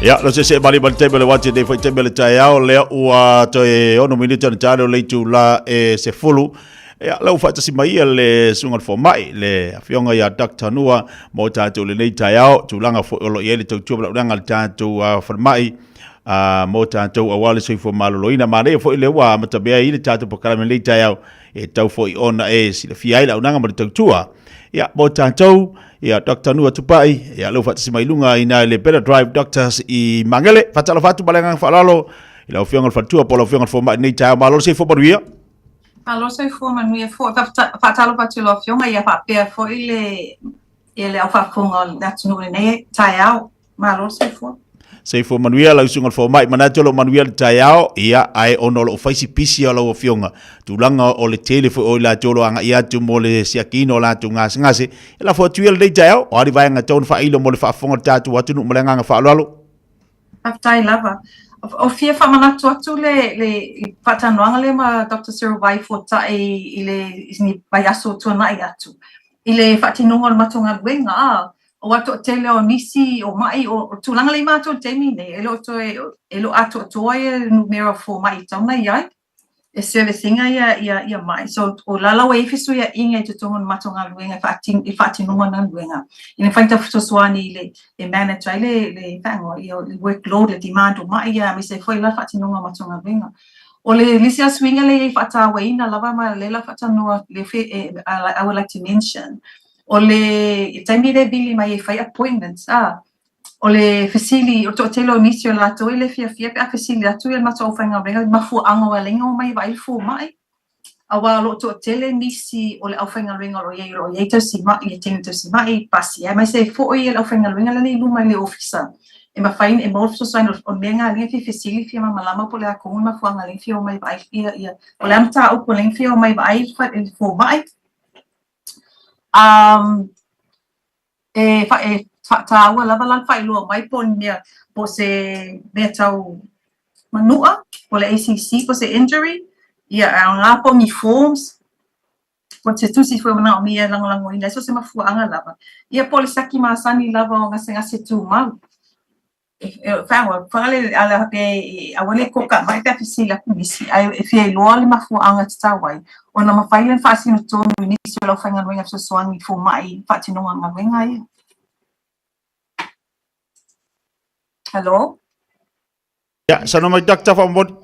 Ia, lo se se mali mali taimi o le wati nei foi taimi o le taeao, lea ua toe 6 minute ona tale o le itula e 10. Ia, lau faatasi mai ia le susuga i le fomai, le afioga ia Dr. Nua mo tatou lenei taeao, tulaga foi o lo o i ai le tautua ma le auaunaga a le tatou falemai mo tatou aua le soifua maloloina. Manaia foi lea ua amatamea ai le tatou polokalame lenei taeao, e tau foi ona e silafia ai le auaunaga ma le tautua. Ia, mo tatou, ia, Dr. Nua Tupai, ia, lea ua faatasi mai luga i ina i le Better Drive Doctors i Magele. Faatalofa atu ma le agaga faaaloalo i lau Afioga i le Faletua po o lau Afioga i le Fomai i lenei taeao. Malo le soifua manuia. Malo soifua manuia foi. Faatalofa atu i lau Afioga, ia faapea foi le ia le au faafofoga o le atunuu i lenei taeao. Malo le soifua. Soifua manuia lau susuga i le fomai. Manatu o lo o manuia le taeao, ia, ae ona o lo o fai si pisi o lau afioga, tulaga o le tele foi o i latou o lo o agai atu mo le siakiina o latou gasegase, e lafo atu ia lenei taeao, o a ni vaega e tatau ona faailo mo le faafofoga o le tatou atunuu ma le agaga faaaloalo. Faafetai lava. O fia faamanatu atu le, le faatalanoaga lea ma Doctor Cyril Vai Fuatai i le i ni vaiaso tuanai atu i le faatinoga o le matou galuega, a aua toatele o nisi o ma'i o, o tulaga lea i matou i le taimi nei, e le o toe, e le o atoatoa ia numera o fomai e tatau ona i ai e service ina ia, ia, ia ma'i. So, o la la ua i ai fesuia'iga i totonu o le matou galuega e faatino, i le faatinoga o le galuega, ina mafai ona fesoasoani i le, e manage ai le, le faaigoa, ia le workload, le demand o ma'i ia, aemaise ai foi la le faatinoga o matou galuega. O le isi lava suiga lea e i ai faatauaina lava ma lea la faatalanoa, lea foi e, I would like to mention, O le taimi lea e vili mai ai fai appointments, a, o le fesili, o le toatele o nisi o latou e le fiafia pe a fesili atu le matou aufaigaluega i le mafuaaga o ala ai ona omai e vaai le fomai. Aua o lo o toatele nisi o le aufaigaluega o lo o i ai, o lo o i ai tausimai, e teine tausimai, pasi, aemaise ai foi le aufaigaluega lea i luma i le ofisa e mafai e maua le fesoasoani o le mea lena lea e fia fesili, fia malamalama po o le a tonu le mafuaaga lea e fia omai e vaai ia, ia, o le a mataupu lea e fia omai e vaai le fomai. Um, e, fa, e faataua lava la le faailoa mai po o ni mea, po o se mea tau manu'a, po o le ACC, po o se injury, ia, e aoga po o ni forms, po o se tusi foi e manaomia e lagolagoina ai so o se mafuaaga lava, ia po o le siaki masani lava o gasegase tumau. Aua le koka mai pe a fesili atu nisi, ae e fia iloa le mafuaaga tatau ai ona mafai lea ona faasino tonu i nisi o le aufaigaluega fesoasoani i fomai i faatinoga galuega ia. Hello? Ia, saunoa mai Doctor faamolemole.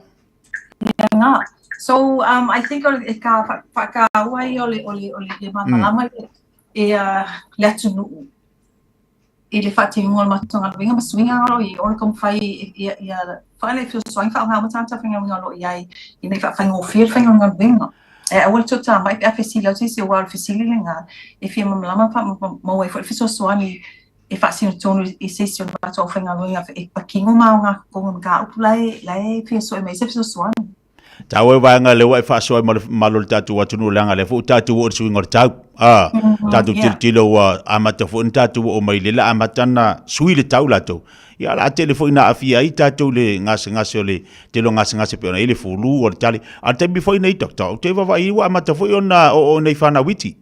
Ia ngā. So um, I think o e ka whaakaua ia o le, o le, o le, le māmalama mm. e uh, le atunuu i le faatinoga o le matou galuega ma suiga o lo o i ai, o le taumafai ia ia faale fesoasoani faaaoga uma tagata faigaluega o lo o i ai ina ia faafaigofie le faiga o le galuega. Ae aua le toatamai pe a fesili atu se isi aua o le fesili lena e fia malamalama ma maua ai foi le fesoasoani e faasino tonu i se isi o le matou aufaigaluega e patino ma aoga tonu i mataupu la e la e fia sue mai ai se fesoasoani. Taua e vaega lea ua e faasoa ai ma le mamalu o le tatou atunuu leaga lea foi ua tatou oo i le suiga o le tau. A, tatou tilotilo ua amata foi ona tatou oo mai i le la amata ona sui le tau latou. Ia o le a tele foi ina aafia ai tatou i le gasegase o le tele o gasegase pei ona i ai le fulu o le tali. A o le taimi foi nei doctor, ou te vaavaai ua amata foi ona oo i nai fanau iti.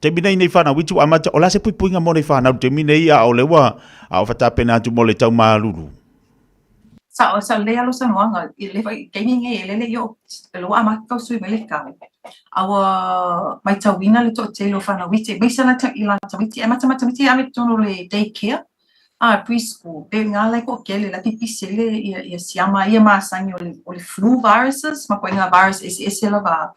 Taimi nei nei fanau iti ua amata, o le a se puipuiga mo nei fanau i le taimi nei a o lea ua a o fatapena atu mo le taumalulu? Sao, sao lelei lava lou saunoaga, i le taimi lenei e lele i o ua amata tau sui mai le tau, a ua matauina le toatele o fanau iti, aemaise lava i la tamaiti, ae matamata tamaiti e ave i totonu o le day care, a preschool, pei o i ina la e toatele, la e pipisi ai le ia siama ia masani o le o le flu viruses ma ituaiga virus eseese lava.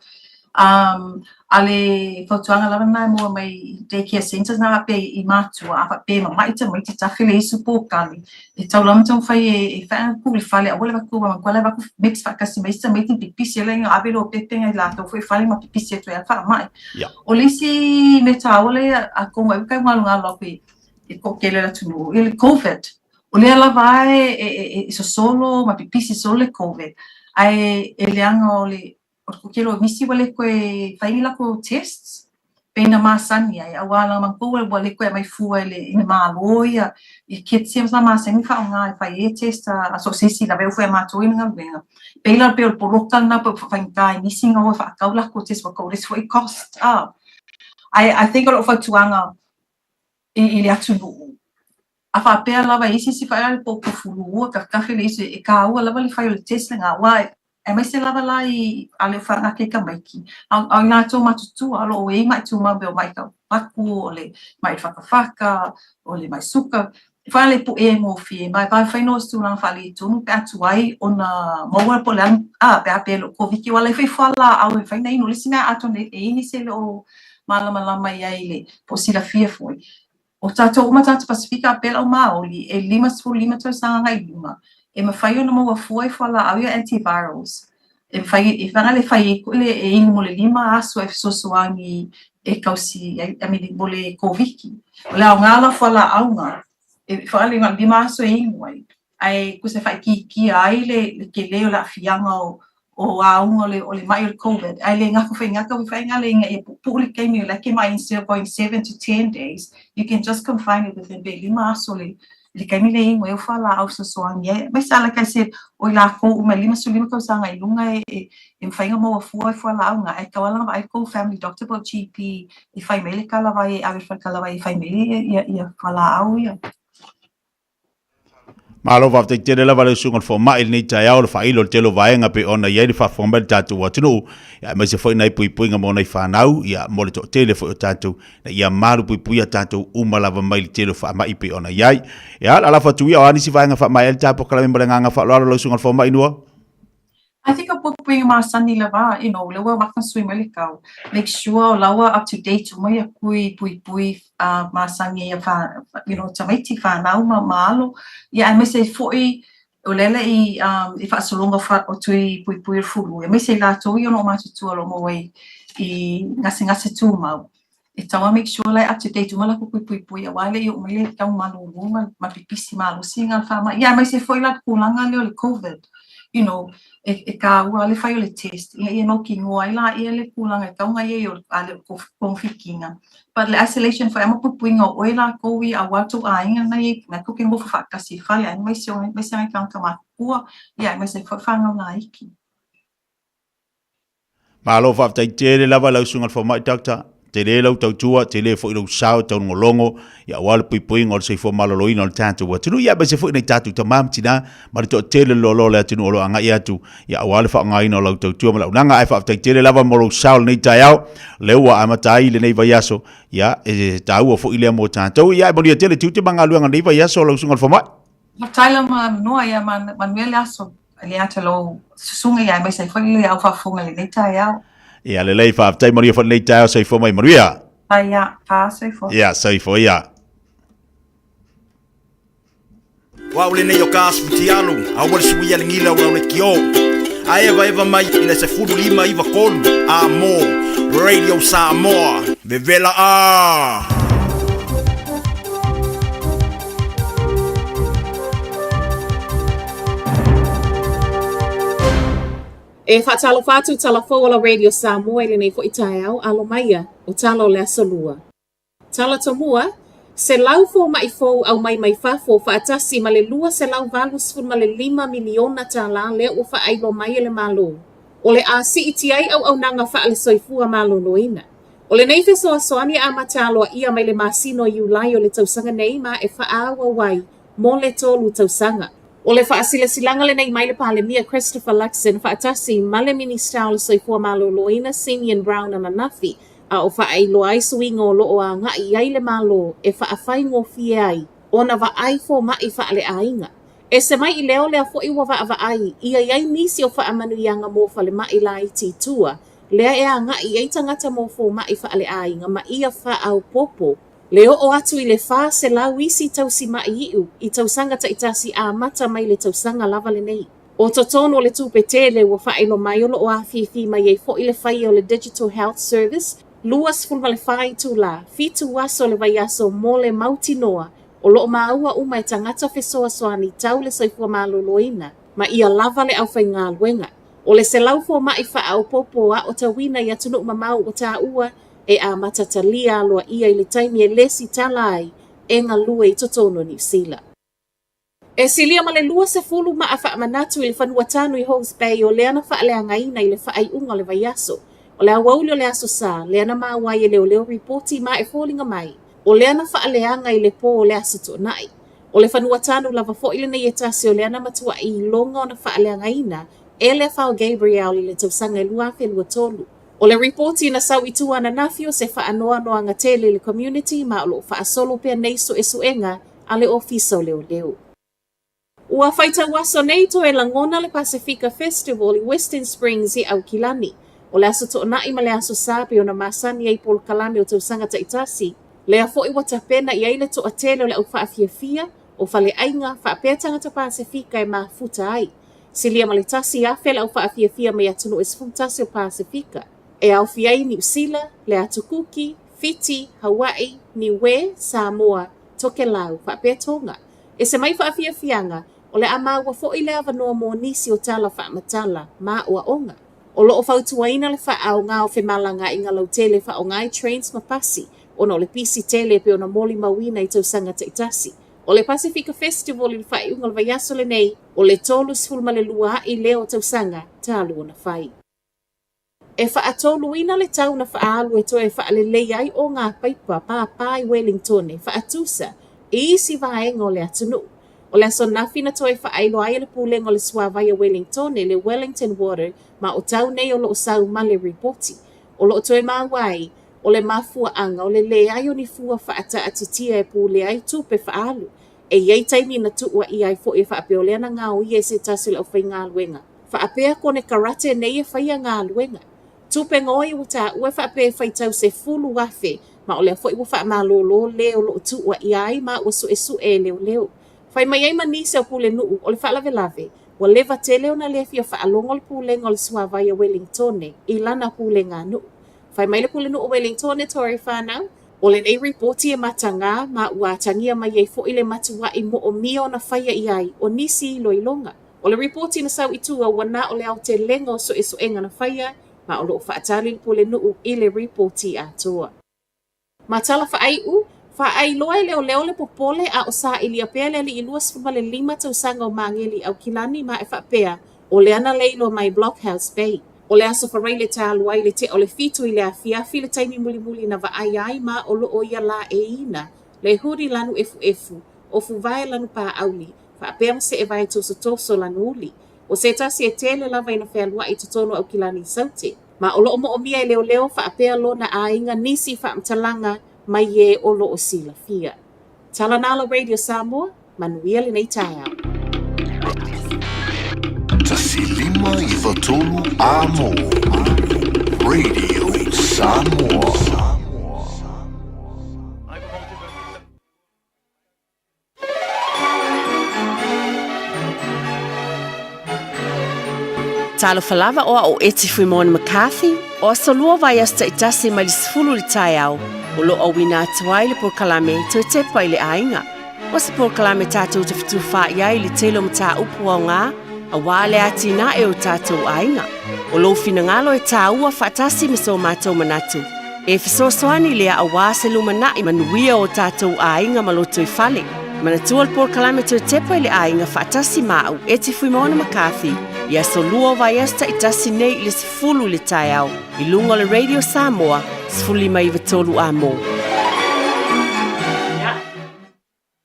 Um, a le fautuaga lava lena e maua mai i day care centres na faapea i matua, a faapea e mama'i tamaiti tafe le isu pōkali, e tatau lava ona taumafai e e faapu i le fale aua le avatu aua manatua la e avatu mix faatasi ma isi tamaiti pipisi ai la ave loa pepe i latou foi i fale ma pipisi atu ai lava faamai. O le isi mea taua lea atonu ai ua tau galogalo atu i le toatele o le atunuu i le Covid. O lea lava e e e e sosolo ma pipisi solo le Covid, ae e leaga o le o le toatele o nisi ua le toe fai ni latou tests pei na masani ai, aua leaga matou ua le toe aumai fua e le i le Malo ia ia kits ia sa masani faaaoga e fai ai test a so o se isi lava e oo foi ia matou i le galuega. Pei la pei o le poloka lena pei ua faigata ai nisi ona o e faatau latou test ua tau le isi foi cost a. Ae I think o lou fautuaga i i le atunuu. A faapea lava e isi isi faia le po o fuluua kafekafe le isi e kāua lava le fai o le test lena aua aemaise lava la i a le o faagata i tamaiti a o i latou matutua o lo o i ai ma'i tumau pei o ma'i taumaku o le ma'i fatafata o le ma'i suka e fai le puʻe gofie ma e vave fai no se tulaga faaletonu pe a tuai ona maua po o le a pe a pe le o Koviti aua o la e fai fualaau e mafai ona inu. O le isi mea atonu e i ai nisi e le o malamalama i ai i le po o silafia foi O tatou uma tagata Pasefika a pea lau Māori e 55 tausaga agai i luga, e mafai ona maua fua i fualaau ia antivirals. E mafai e fai le fai ai le e inu mo le 5 aso e fesoasoani e tausi ai I mean mo le Koviti. O le aoga la o fualaau na, e fai le 5 aso e inu ai, ae tusa e faaitiitia ai le tele o le aafiaga o o auga o le o le ma'i o le Covid, ae le gata foi gata ua fai gale ina ia puupuu le taimi o la e ke ma'i instead of going 7 to 10 days, you can just confine it within pe 5 aso le le taimi le inu ai o fualaau fesoasoani ai. Aemaise lava like I said, o i lakou uma e 55 tausaga i luga e e e mafai ona maua fua i fualaau na, ae tatau lava ona vaai le tou family doctor po o le GP e fai mai le talavai e ave i le fale talavai e fai mai ia ia fualaau ia. Malo faafetai tele lava le usuga o le fomai i lenei taeao le faailo o le tele o vaega pei ona i ai le faafofoga mai le tatou atunuu ia aemaise foi nai puipuiga mo nai fanau ia mo le toatele foi o tatou ina ia malu puipuia tatou uma lava mai le tele o faamai pei ona i ai. Ia o le a lafo atu ia o a nisi vaega faamaea ai le ta polokalame ma le agaga faaaloalo lau susuga i le fomai Nua. I think o puipuiga masani lava, you know, lea ua amata ona sui mai le tau, make sure o la ua up to date uma ia tui puipui masani ia fa, you know, tamaiti, fanau ma, ma alo. Ia aemaise ai foi o lea le i um, i faasologa o, o tui puipui o le fulu, aemaise i latou ia o lo o matutua o lo o maua i, i gasegase tumau. E tatau lava make sure la e up to date uma latou tui puipui aua e le i oo mai le tau malulu ma, ma pipisi malosi na faamai. Ia aemaise foi la le tulaga lea o le Covid, you know, e, e tāua lava le fai o le test ina ia mautinoa ai laia le tulaga e tatau ona i ai o a le o togafitiga. But le isolation foi lava ma puipuiga o oe latou ia aua tou aiga na i ai, na tou te nofo faatasi i fale aemaise o aemaise nai tagata matutua, ia aemaise ai foi fanau laiti. Malo faafetai tele lava lau susuga i le fomai doctor, tele lau tautua, tele foi lou sao taulogologo ia aua le puipuiga o le soifua maloloina o le tatou atunuu ia aemaise foi nai tatou tama ma tina ma le toatele o le loaloa o le atunuu o lo o agai atu ia aua le faaaogaina o lau tautua ma lau auaunaga. Ae faafetai tele lava mo lou sao i lenei taeao, lea ua amata ai lenei vaiaso, ia e taua foi lea mo tatou. Ia e manuia tele tiute ma galuega i lenei vaiaso lau susuga i le fomai. Faafetai lava Noa ia manuia le aso. E ata lou susuga ia aemaise ai foi le au faafofoga i lenei taeao. Ia lelei, faafetai manuia foi lenei taeao, soifua mai manuia. Ai ia, pā soifua. Ia, soifua ia. O au lenei o ka asu fitialu, aua le suia le gila o lau lekiō. A evaeva mai i le 15 9 3 a mo Radio Samoa. Vevela a! E faatalofa atu tala fou o la Radio Samoa i lenei foi taeao, alo maia o tala o le aso lua. Tala tomua, 100 fomaʻi fou aumai mai fafo faatasi ma le $285 miliona tālā lea ua faailoa mai e le Malo o le a siitia ai auaunaga faale-soifua maloloina. O lenei fesoasoani e amata aloaia mai le masina o Iulai o le tausaga nei ma e faaauau ai mo le 3 tausaga. O le faasilasilaga lenei mai le Palemia Christopher Luxon faatasi ma le Minisita o le Soifua Maloloina Simeon Brown ananafi a o faailoa ai suiga o lo o agai i ai le Malo e faafaigofie ai ona vaai fomaʻi faaleaiga. Ese mai i lea o lea foi ua vaavaai ia i ai nisi o faamanuiaga mo falemai laiti i tua lea e agai i ai tagata mo fomaʻi faaleaiga ma ia faaopoopo le oo atu i le 400 isi tausimaʻi iu i tausaga taitasi amata mai le tausaga lava lenei. O totonu o le tupe tele ua faailoa mai o lo o afifi mai ai foi le faia o le Digital Health Service 24 itulā, 7 aso o le vaiaso mo le mautinoa o lo o maua uma e tagata fesoasoani tau le soifua maloloina ma ia lava le aufaigaluega. O le 100 fomaʻi faaopoopo aotauina i atunuu mamao ua taua e amata talia aloaia i le taimi e lesitala ai e galue i totonu o Niu Sila. E silia ma le 20 maa faamanatu i le fanua tanu i Hawke's Bay o lea na faaleagaina i le faaiuga o le vaiaso. O le aoauli o le Aso Sa, lea na maua ai e leoleo ripoti ma e foliga mai, o lea na faaleaga i le pō o le Aso Toonai. O le fanua tanu lava foi lenei e tasi o lea na matuaʻi iloga ona faaleagaina e le Fao Gabrielle i le tausaga e 2023. O le ripoti na sau i tua ananafi o se faanoanoaga tele i le community ma o lo o faasolo pea nei suesuega a le Ofisa o Leoleo. Ua faitau aso nei toe lagona le Pasefika Festival i Western Springs i Aukilani. O le Aso Toonai ma le Aso Sa pei ona masani ai polokalame o tausaga taitasi, lea foi ua tapena i ai le toatele o le au faafiafia, o faleaiga, faapea tagata Pasefika e mafuta ai. Silia ma le 1,000 le au faafiafia mai atunuu e 11 o Pasefika, e aofia ai Niu Sila, le Atu Kuki, Fiti, Hawaii, Niue, Samoa, Tokelau, faapea Tonga. Ese mai faafiafiaga, o le a maua foi le avanoa mo nisi o tala faamatala ma aoaoga. O lo o fautuaina le faaaoga o femalagaaiga lautele e faaaoga ai trains ma pasi ona o le pisi tele e pei ona molimauina i tausaga taitasi. O le Pasefika Festival i le faaiuga o le vaiaso lenei, o le 32 aʻi lea o tausaga talu ona fai. E faatoluina le tau na faaalu e toe faaleleia ai ogā paipa pāpā i Welingtone, faatusa i isi vaega o le atunuu. O le aso ananafi na toe faailoa ai e le Pulega o le Suavai a Welingtone, le Wellington Water, ma o tau nei o lo o sau ma le ripoti. O lo o toe maua ai, o le mafuaaga o le leai o ni fua faataatitia e pulea ai tupe faaalu. E i ai taimi na tuuaia ai foi e faapea o lea na gaoia e se tasi o le aufaigaluega faapea konekarate nei e faia galuega. Tupe gaoi ua taua e faapea e faitau 10,000 ma o lea foi ua faamalolo le o lo o tuuaia ai ma ua suesue e leoleo. Fai mai ai ma nisi o pulenuu o le faalavelave, ua leva tele ona le fia faalogo le pulega o le suavai a Welingtone i lana puleganuu. Fai mai le pulenuu o Welingtone Tory Whanau, O lenei ripoti e matagā ma ua atagia mai ai foi le matuaʻi moʻomia ona faia i ai o nisi iloiloga. O le ripoti na sau i tua ua na o le aotelega o suesuega na faia ma o lo o faatali le pulenuu i le ripoti atoa. Ma tala faaiu, faailoa e leoleo le popole a o sailia pea le alii 25 tausaga o Mageli i Aukilani ma e faapea o lea na leiloa mai Blockhouse Bay. O le aso Faraile talu ai le tea o le fitu i le afiafi le taimi mulimuli na vaaia ai ma o lo o ia laeiina le hoodie lanu efuefu, ofu vae lanu pāʻauli, faapea ma seʻe vae tosotoso lanu uli. O se tasi e tele lava ina fealuaʻi i totonu o Aukilani i Saute. Ma o lo o moʻomia e leoleo faapea lona aiga nisi faamatalaga mai e o lo o silafia. Tala Nalo Radio Samoa, manuia lenei taeao. 1 5 9 3 Amo Radio Samoa. Talofa lava o au o Eti Fuimona McCarthy, o aso lua vaiaso taitasi mai le 10 i le taeao, o lo o auina atu ai le polokalame Toe Tepa i le Aiga. O se polokalame tatou te fetufaai ai i le tele o mataupu aoga aua le atinae o tatou aiga. O lou finagalo e tāua faatasi ma so matou manatu. E fesoasoani lea aua se lumanai manuia o tatou aiga ma lotoifale. Manatua le polokalame Toe Tepa i le Aiga faatasi ma au Eti Fuimaono McCarthy i aso lua o vaiaso taitasi nei i le 10 i le taeao i luga o le Radio Samoa 15 93 Amo. Ia,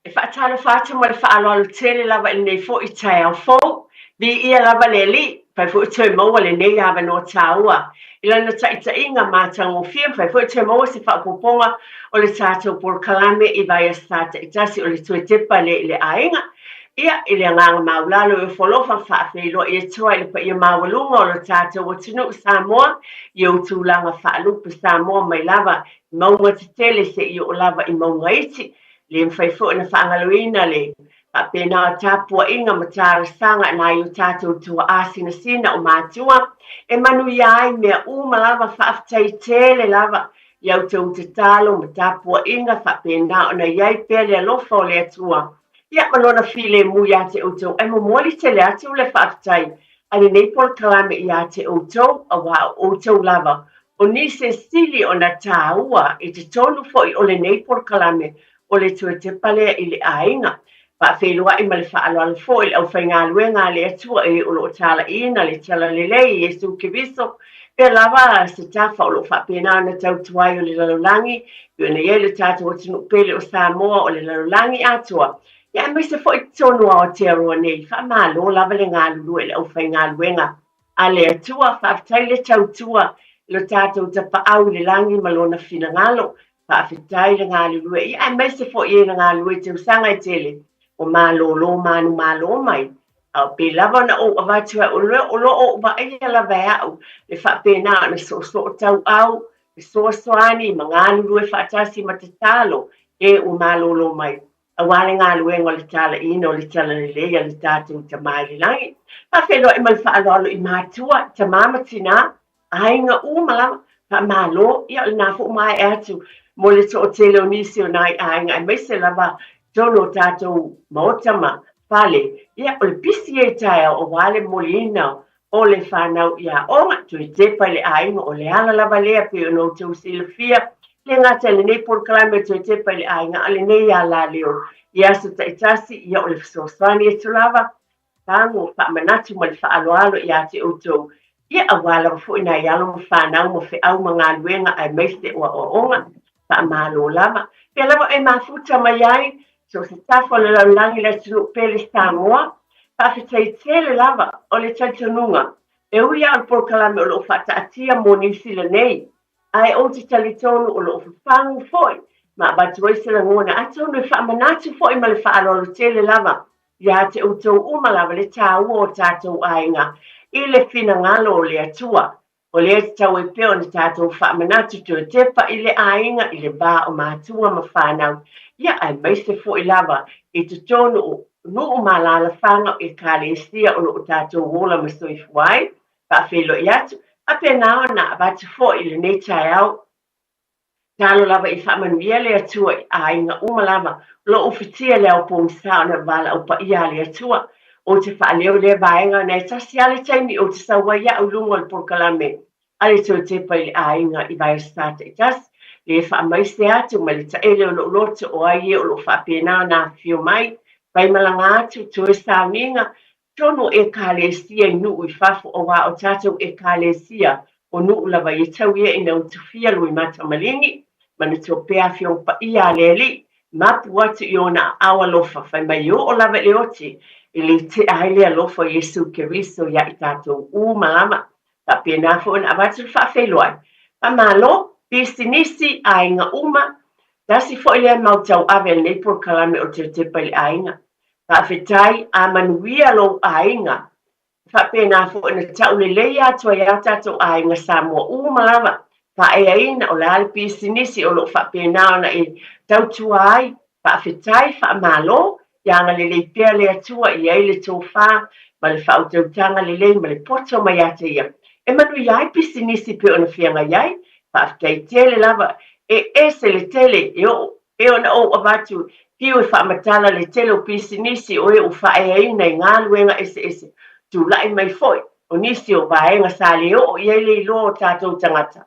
e faatalofa atu ma le faaaloalo tele lava i lenei foi taeao fou. Viia lava le Alii, mafai foi toe maua lenei avanoa taua i lana taitaiga matagofie, mafai foi toe maua se faaopoopoga o le tatou polokalame i vaiaso taitasi o le Toe Tepa lea i le Aiga. Ia, i le agaga maulalo e ofo alofa faafeiloai atu ai i le paia maualuga o lo tatou atunuu Samoa i ou tulaga faalupe Samoa mai lava i mauga tetele seia oo lava i mauga iti. Le mafai foi ona faagaloina le faapena o tapuaiga ma talosaga nai o tatou tuaa sinasina o matua e manuia ai mea uma lava. Faafetai tele lava i a outou tatalo ma tapuaiga faapena ona i ai pea le alofa o le Atua ia ma lona filemu iā te outou. Ae momoli tele atu le faafetai a lenei polokalame iā te outou, auā o outou lava o nisi e sili ona tāua i totonu foi o lenei polokalame o le Toe Tepa lea i le Aiga. Faafeiloai ma le faaaloalo foi i le aufaigaluega a le Atua e o lo o talaiina le Talalelei i Iesu Keriso, pea lava se tafa o lo o faapena ona tautua ai o le lalolagi, pei ona i ai le tatou atunuu pele o Samoa o le lalolagi atoa. Ia aemaise foi totonu o Aotearoa nei, faamalo lava le galulue i le aufaigaluega a le Atua, faafetai le tautua i lo tatou Tapaau i le lagi ma Lona finagalo, faafetai le galulue, ia aemaise foi e na galulue i tausaga e tele ua malolo manumalo mai. A o pei lava ona ou avatu ai, o lo o ou vaaia lava e au le faapena ona soosoo tauau, fesoasoani ma galulue faatasi ma tatalo e ua malolo mai aua le galuega o le talaiina o le talalelei a le tatou Tama i le Lagi. Faafeiloai ma le faaaloalo i matua, tama ma tinā, aiga uma lava, faamalo, ia o lena foi ua maea atu mo le toatele o nisi o nai aiga aemaise lava totonu o tatou maota ma fale, ia o le pisi ia i taeao aua le momoliina o le fanau i aoga, toe tepa i le aiga, o le ala lava lea pei ona outou silafia, le gata i lenei polokalame toe tepa i le aiga, a o lenei alaleo i aso taitasi, ia o le fesoasoani atu lava, pago, faamanatu ma le faaaloalo ia te outou, ia aua lava foi nai alo ma fanau ma feau ma galuega aemaise o aoaoga, faamalo lava. Pea lava e mafuta mai ai, so o se tafa o le lalolagi le atunuu pele Samoa, faafetai tele lava o le talitonuga, e ui lava o le polokalame o lo o faataatia mo Niu Sila nei, ae ou te talitonu o lo o fafagu foi ma avatu ai se lagona, atonu e faamanatu foi ma le faaaloalo tele lava ia te outou uma lava le taua o tatou aiga i le finagalo o le Atua. O lea e tatau ai pea ona tatou faamanatu toe tepa i le aiga i le va o matua ma fanau, ia aemaise foi lava i totonu o nuu ma alaalafaga o Ekalesia o lo o tatou ola ma soifua ai. Faafeiloai atu, faapena ona avatu foi i lenei taeao. Talo lava i faamanuia le Atua i aiga uma lava o lo o ufitia le ao pogisa ona valaau paia a le Atua. Ou te faaleo i lea vaega ona e tasi lava le taimi ou te sau ai au i luga o le polokalame a le toe tepa i le aiga i Vaeasā taitasi, le faamaise atu ma le taele o lou loto o ai e o lo o faapena ona afifio mai, faimalaga atu, toe sauniga, tonu o Ekalesia i nuu i fafo auā o tatou Ekalesia o nuu lava ia tau ia ina utufia loimata maligi, manatua pea Afioga Paia a le Alii, mapu atu i ona aao alofa, fai mai e oo lava i le oti e le tea ai le alofa o Iesu Keriso ia i tatou uma lava. Faapena foi ona avatu le faafeiloai. Faamalo, pisinisi, aiga uma, tasi foi lea mau tauave a lenei polokalame o le Toe Tepa i le Aiga. Faafetai, a manuia lou aiga. E faapena foi ona tau lelei atu ai a tatou aiga Samoa uma lava, faaeaina o le a le pisinisi o lo o faapena ona e tautua ai. Faafetai, faamalo, ia agalelei pea le Atua i ai le tofa ma le faautautaga lelei ma le poto mai ia te Ia e manuia ai pisinisi pei ona feagai ai. Faafetai tele lava, e ese le tele e oo E ona ou avatu fiu e faamatala le tele o pisinisi o e ua faaeaina i galuega eseese, tulai mai foi o nisi o vaega sa le oo i ai le iloa o tatou tagata,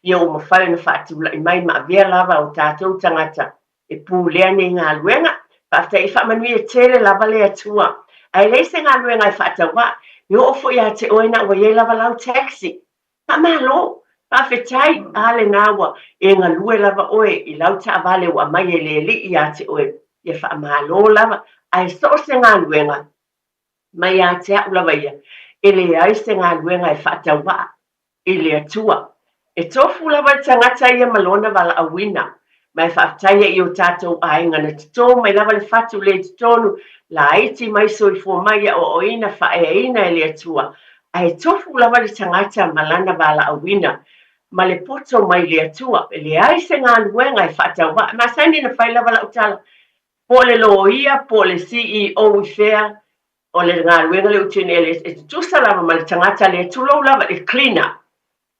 ia ua mafai ona faatulai mai ma avea lava o tatou tagata e pulea nei galuega. Faafetai e faamanuia tele lava le Atua. Ae leai se galuega e faatauvaa, e oo foi ia te oe na ua i ai lava lau taxi. Faamalo, faafetai, a lena ua e galue lava oe i lau taavale ua aumai e le Alii ia te oe, ia faamalo lava, ae so o se galuega mai ia te au lava ia, e leai se galuega e faatauvaa i le Atua. E tofu lava le tagata ia ma lona valaauina, ma e faafetai ai i o tatou aiga na toto mai lava le fatu le i totonu, laiti mai, soifua mai, aoaoina, faaeaina e le Atua, ae tofu lava le tagata ma lana valaauina, ma le poto mai le Atua. E leai se galuega e faatauvaa. E masani ona fai lava lau tala, po o le loia, po o le CEO i fea, o le galuega lea ou te nei, e tutusa lava ma le tagata lea, tulou lava, le cleaner.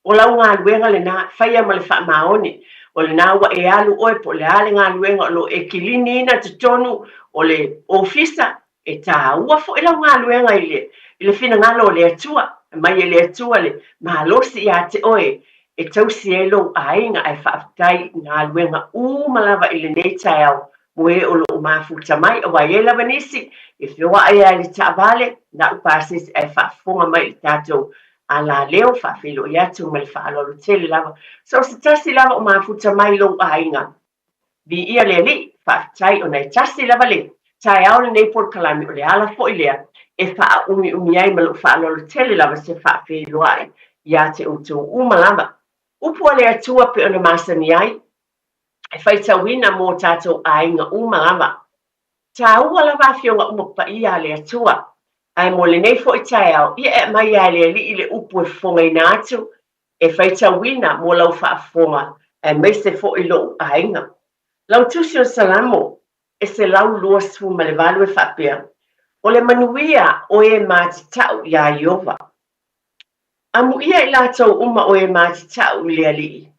O lau galuega lena, faia ma le faamaoni. O lena ua e alu oe po o le a le galuega o lo o e kiliniina totonu o le ofisa, e taua foi lau galuega i le, i le finagalo o le Atua. Aumai e le Atua le malosi ia te oe e tausi ai lou aiga, ae faafetai i galuega uma lava i lenei taeao mo e o lo o mafuta mai, aua e i ai lava nisi e feoai lava i le taavale, lau pasese ae faafofoga mai i le tatou alaleo, faafeiloai atu ma le faaaloalo tele lava. So o se tasi lava o mafuta mai i lou aiga, viia le Alii, faafetai ona e tasi lava le. taeao lenei polokalame, o le ala foi lea e faaumiumi ai ma lou faaaloalo tele lava se faafeiloai ia te outou uma lava. Upu a le Atua pei ona masani ai, e faitauina mo tatou aiga uma lava. Tāua lava afioga uma paia a le Atua. Ae mo lenei foi taeao, ia e aumai lava e le Alii le upu e fofogaina atu, e faitauina mo lau faafofoga, aemaise foi lou aiga. Lau Tusi o Salamo e 128 e faapea, O le manuia o e matitau iā Ieova. Amuia i latou uma o e matitau i le Alii,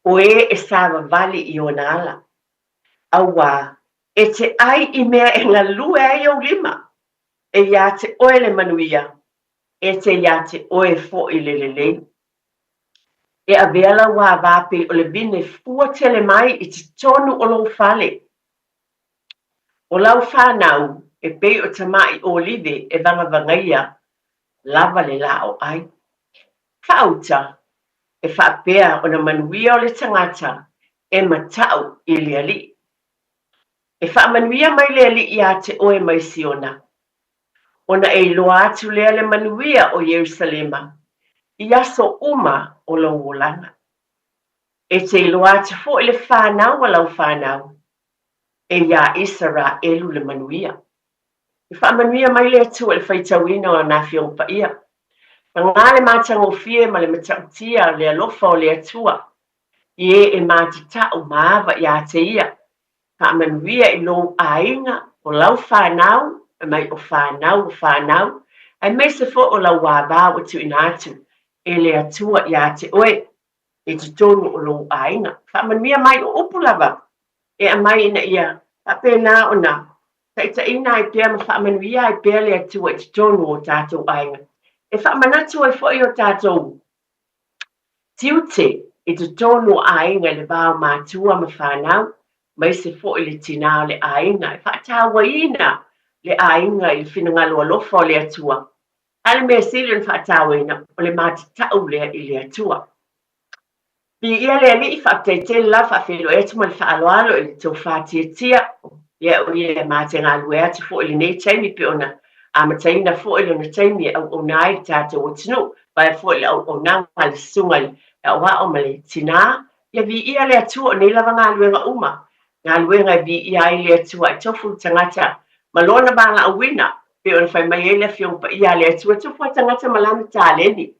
o e e savavali i ona ala. Auā, e te ʻai i mea e galue ai ou lima, e iā te ʻoe le manuia, e te iā te ʻoe foʻi le lelei. E avea lau āwā pei o le vine fua tele mai i totonu o lou fale. ʻO lau whānau e pei o tamaʻi ʻōlive e vagavagaia lava le lā o ʻai. Whaauta, e faapea ona manuia o le tagata e mataʻu i le Alii. E faamanuia mai le Alii iā te ʻoe mai Siona, ona e iloa atu lea le manuia o Ierusalema i aso uma o lou olaga. E te iloa atu foi le whānau a lau whānau, e iā Isaraelu le manuia. E faamanuia mai le Atua i le faitauina o Ana Afioga Paia. Pagā le matagofie ma le matautia le alofa o le Atua i e e matitau ma ava iā te Ia. Faamanuia i lou aiga, o lau whanau, mai o whanau o whanau, aemaise foi o lau āvā ua tuuina atu e le Atua iā te oe i totonu o lou aiga. Faamanuia mai o upu lava e aumai ina ia faapena ona taitaiina ai pea ma faamanuia ai pea le Atua i totonu o tatou aiga. E faamanatu ai foi o tatou tiute i totonu o aiga i le va o matua ma fanau, aemaise foi le tinā o le aiga, e faatauaina le aiga i le finagalo alofa o le Atua. A o le mea sili ona faatauaina, o le matatau lea i le Atua. Viia le Alii, faafetai tele lava, faafeiloai atu ma le faaaloalo i le tou faatiatia. Ia o ia e ma te galue atu foi i lenei taimi pei ona amataina foi lona taimi e auauna ai le tatou atunuu, vaea foi le auaunaga a le susuga i le aoao ma le tinā. Ia viia le Atua o nei lava galuega uma, galuega e viia ai le Atua e tofu le tagata ma lona valaauina, pei ona fai mai ai le Afioga Paia a le Atua, tofu a tagata ma lana taleni.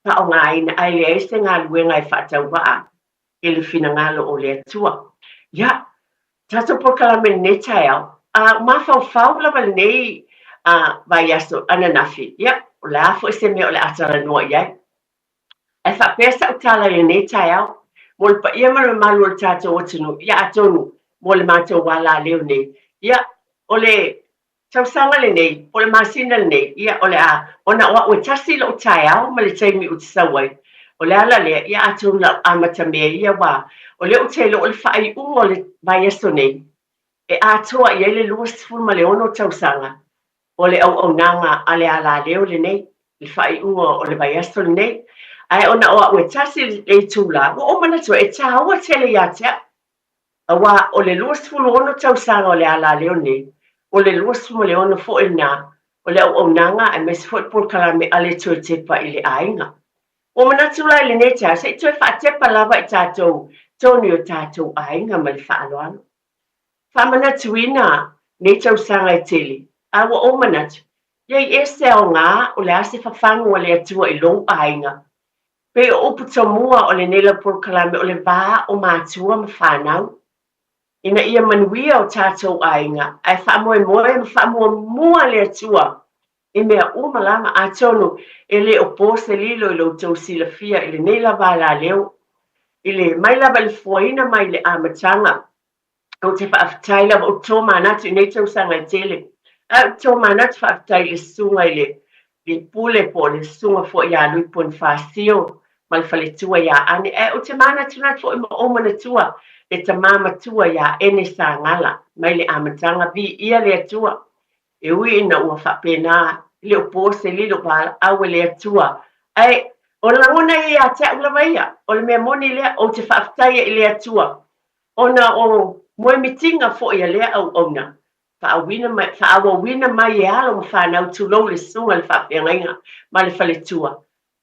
faaaogaina ae leai se galuega e faatauvaa i le finagalo o le Atua. Ia, tatou polokalame i lenei taeao, a ua mafaufau lava lenei vaiaso ananafi, ia, o le a foi se mea o le a talanoa i ai. Ae faapea sau tala i lenei taeao, mo le paia ma le mamalu o le tatou atunuu, ia atonu mo le matou alaleo nei, ia, o le Tausaga lenei, po o le masina lenei, ia, o le a, ona o au e tasi lou taeao ma le taimi ou te sau ai, o le ala lea, ia, atonu o le a ou amatamea i ia wā. O lea ou te iloa o le faaiuga o le vaiaso nei, e atoa i ai le 26 tausaga o le auaunaga a le alaleo lenei, le faaiuga o le vaiaso lenei. Ae ona o au e tasi le itulā, ua ou manatu ai, e tāua tele ia te au. Aua o le 26 tausaga o le alaleo nei, o le 26 foi lena o le auaunaga aemaise foi le polokalame a le toe tepa i le aiga. Ua manatu la i lenei taeao, se i toe faatepa lava i tatou tonu i o tatou aiga ma le faaaloalo. Faamanatuina nei tausaga e tele, a ua ou manatu, ia i ese aoga o le a se fafagu a le Atua i lou aiga Pei o upu tomua o lenei lau polokalame o le va o matua ma whanau, ina ia manuia o tatou aiga, ae faamoemoe ma faamuamua le Atua i mea uma lava, atonu e le o po se lilo i lo outou silafia i lenei lava alaleo, i le mai lava i le foaina mai i le amataga. Ou te faafetai lava, ou te tomanatu i nei tausaga e tele. Ae ou te tomanatu faafetai i le susuga i le le pule po o le susuga foi ia Lui Ponifasio ma le faletua ia Ane. Ae ou te manatunatu foi ma ou manatua le tama matua ia Ene Sagala mai le amataga viia le Atua. E ui ina ua faapena e le o po se lilo valaau e le Atua. Ae o le lagona ia ia te au lava ia, o le mea moni lea, ou te faafetaia i le Atua ona o moemitiga foi a lea auauna. Faauina mai, faaauauina mai e alo ma fanau tulou le susuga i le faafeagaiga ma le faletua,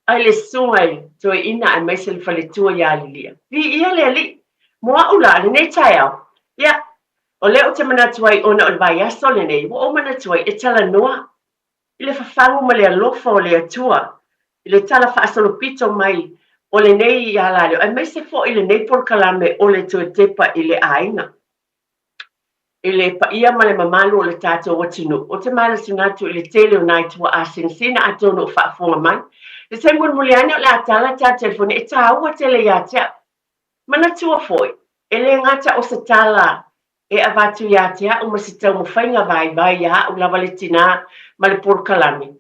ai le susuga i le toeaina aemaise le faletua ia Lilia. Viia le Alii! Mo a'u la, lenei taeao, ia, o lea ou te manatu ai ona o le vaiaso lenei, ua ou manatu ai e talanoa i le fafagu ma le alofa o le Atua i le tala faasolopito mai o lenei alaleo aemaise foi lenei polokalame o le Toe Tepa i le Aiga. I le paia ma le mamalu o le tatou atunuu, ou te manatunatu i le tele o nai tuaa sinasina atonu o faafofoga mai. Le taimi mulimuli ane o le a tala ta telefoni e taua tele ia te au. Manatua foi, e le gata o se tala e avatu ia te au ma se taumafaiga vaivai ia au lava le tinā ma le polokalame,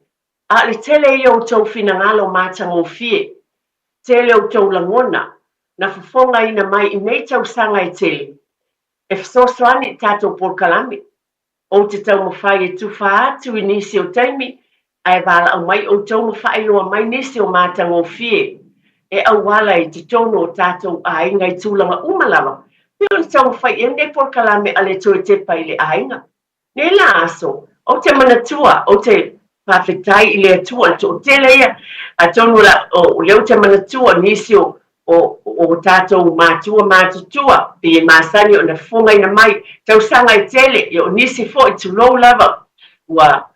a o le tele ia o outou finagalo matagofie, tele outou lagona na fofogaina mai i nei tausaga e tele e fesoasoani i tatou polokalame. Ou te taumafai e tufa atu i nisi o taimi ae valaau mai outou ma faailoa mai nisi o matagofie e auala i totonu o tatou aiga i tulaga uma lava, pei ona taumafai i ai lenei polokalame a le Toe Tepa i le Aiga. Nei la aso, ou te manatua, ou te faafetai i le Atua, o le toatele ia, atonu la, o lea ou te manatua nisi o, o, o tatou matua matutua, pei e masani ona fofogaina mai, tausaga e tele, ia o nisi foi, tulou lava, ua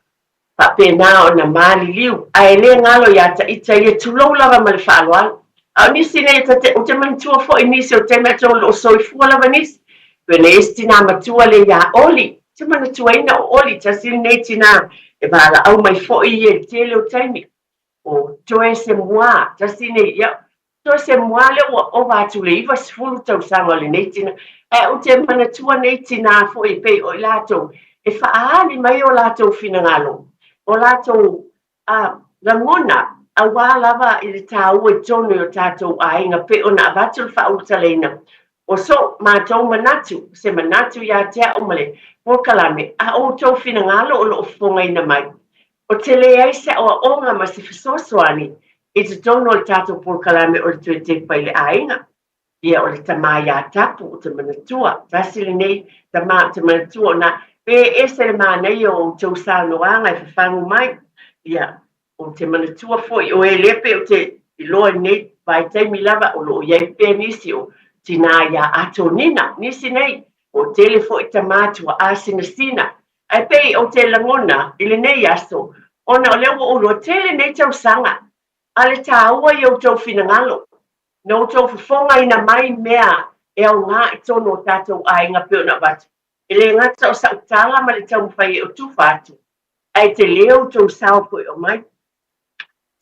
faapena ona maliliu, ae le galo ia ta ita ia, tulou lava ma le faaaloalo. A o nisi nei, ta te, ou te manatua foi nisi o taimi atonu o lo o soifua lava nisi, pei ona i ai si tinā matua lea ia Oli, ou te manatuaina o Oli, tasi lenei tinā e valaau mai foi ia i le tele o taimi, o Toese Mua, tasi nei, ia, Toese Mua lea ua ova atu le 90 tausaga o lenei tinā, ae ou te manatua nei tinā foi e pei o i latou e faaali mai o latou finagalo, o latou a, lagona aua lava i le tāua i totonu i o tātou aiga pei ona avatu le faaulutalaina o so matou manatu, se manatu ia te au ma le polokalame, a outou finagalo o lo o fofogaina mai. Ou te leai se aoaoga ma se fesoasoani i totonu o le tatou polokalame o le Toe Tepa i le Aiga. Ia, o le tama ia Tapu ou te manatua, tasi lenei tama ou te manatua ona pe ese le manaia o outou saunoaga e fafagu mai. Ia, ou te manatua foi o e lea pei ou te iloa i lenei vaitaimi lava o lo o i ai pea nisi o tinā ia Atonina, nisi nei, o tele foi tama tuaasinasina Ae pei ou te lagona i lenei aso, ona o lea ua ou iloa tele nei tausaga, a le tāua i outou finagalo, na outou fofogaina mai mea e aoga i totonu o tatou aiga pei ona avatu. E le gata o sa'u tala ma le taumafai e o tufa atu, ae tele outou sao foi o mai.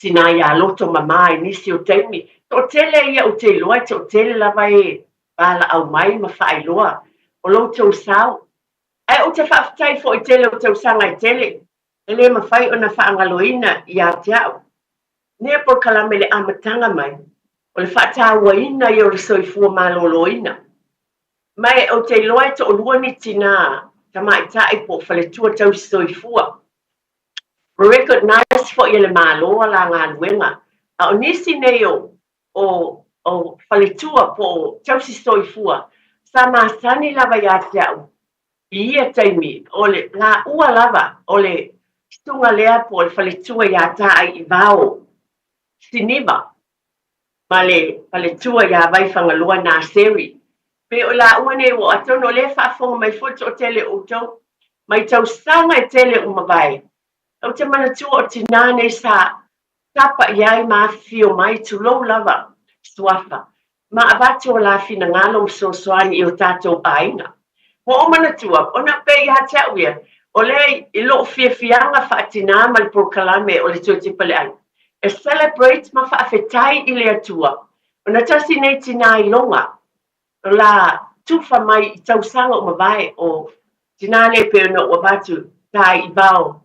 Tinā iā loto mamā i nisi o taimi, toatele ia ou te iloa e toatele lava e valaau mai ma faailoa o lo outou sao. Ae ou te faafetai foi i tele o tausaga e tele, e le mafai ona faagaloina ia te au. Nea polokalame le amataga mai, o le faatauaina ia o le soifua maloloina. Ma e ou te iloa e toalua ni tinā tamaitai po o faletua tausi soifua. Ua recognise foi e le Malo a la galuega, a o nisi nei o o, o faletua po o tausi soifua, sa masani lava ia te au i ia taimi, o le laua lava o le susuga lea po o le faletua ia Taaivao Siniva ma le faletua ia Vaifagaloa Naseri. Pei o laua nei ua atonu o lea e faafofoga mai foi le toatele o outou mai tausaga e tele ua mavae. Ou te manatua o tinā nei sa Tapa i ai ma afifio mai, tulou lava, Suafa, ma avatu o la finagalo ma fesoasoani i o tatou aiga. Ua ou manatua, ona pei ia te au ia, o lea i lou fiafiaga faatinā ma le polokalame o le Toe Tepa le Aiga, e celebrate ma faafetai i le Atua, ona tasi nei tinā iloga, o la tufa mai i tausaga ua mavae, o tinā nei pei ona ou avatu, tai i vao,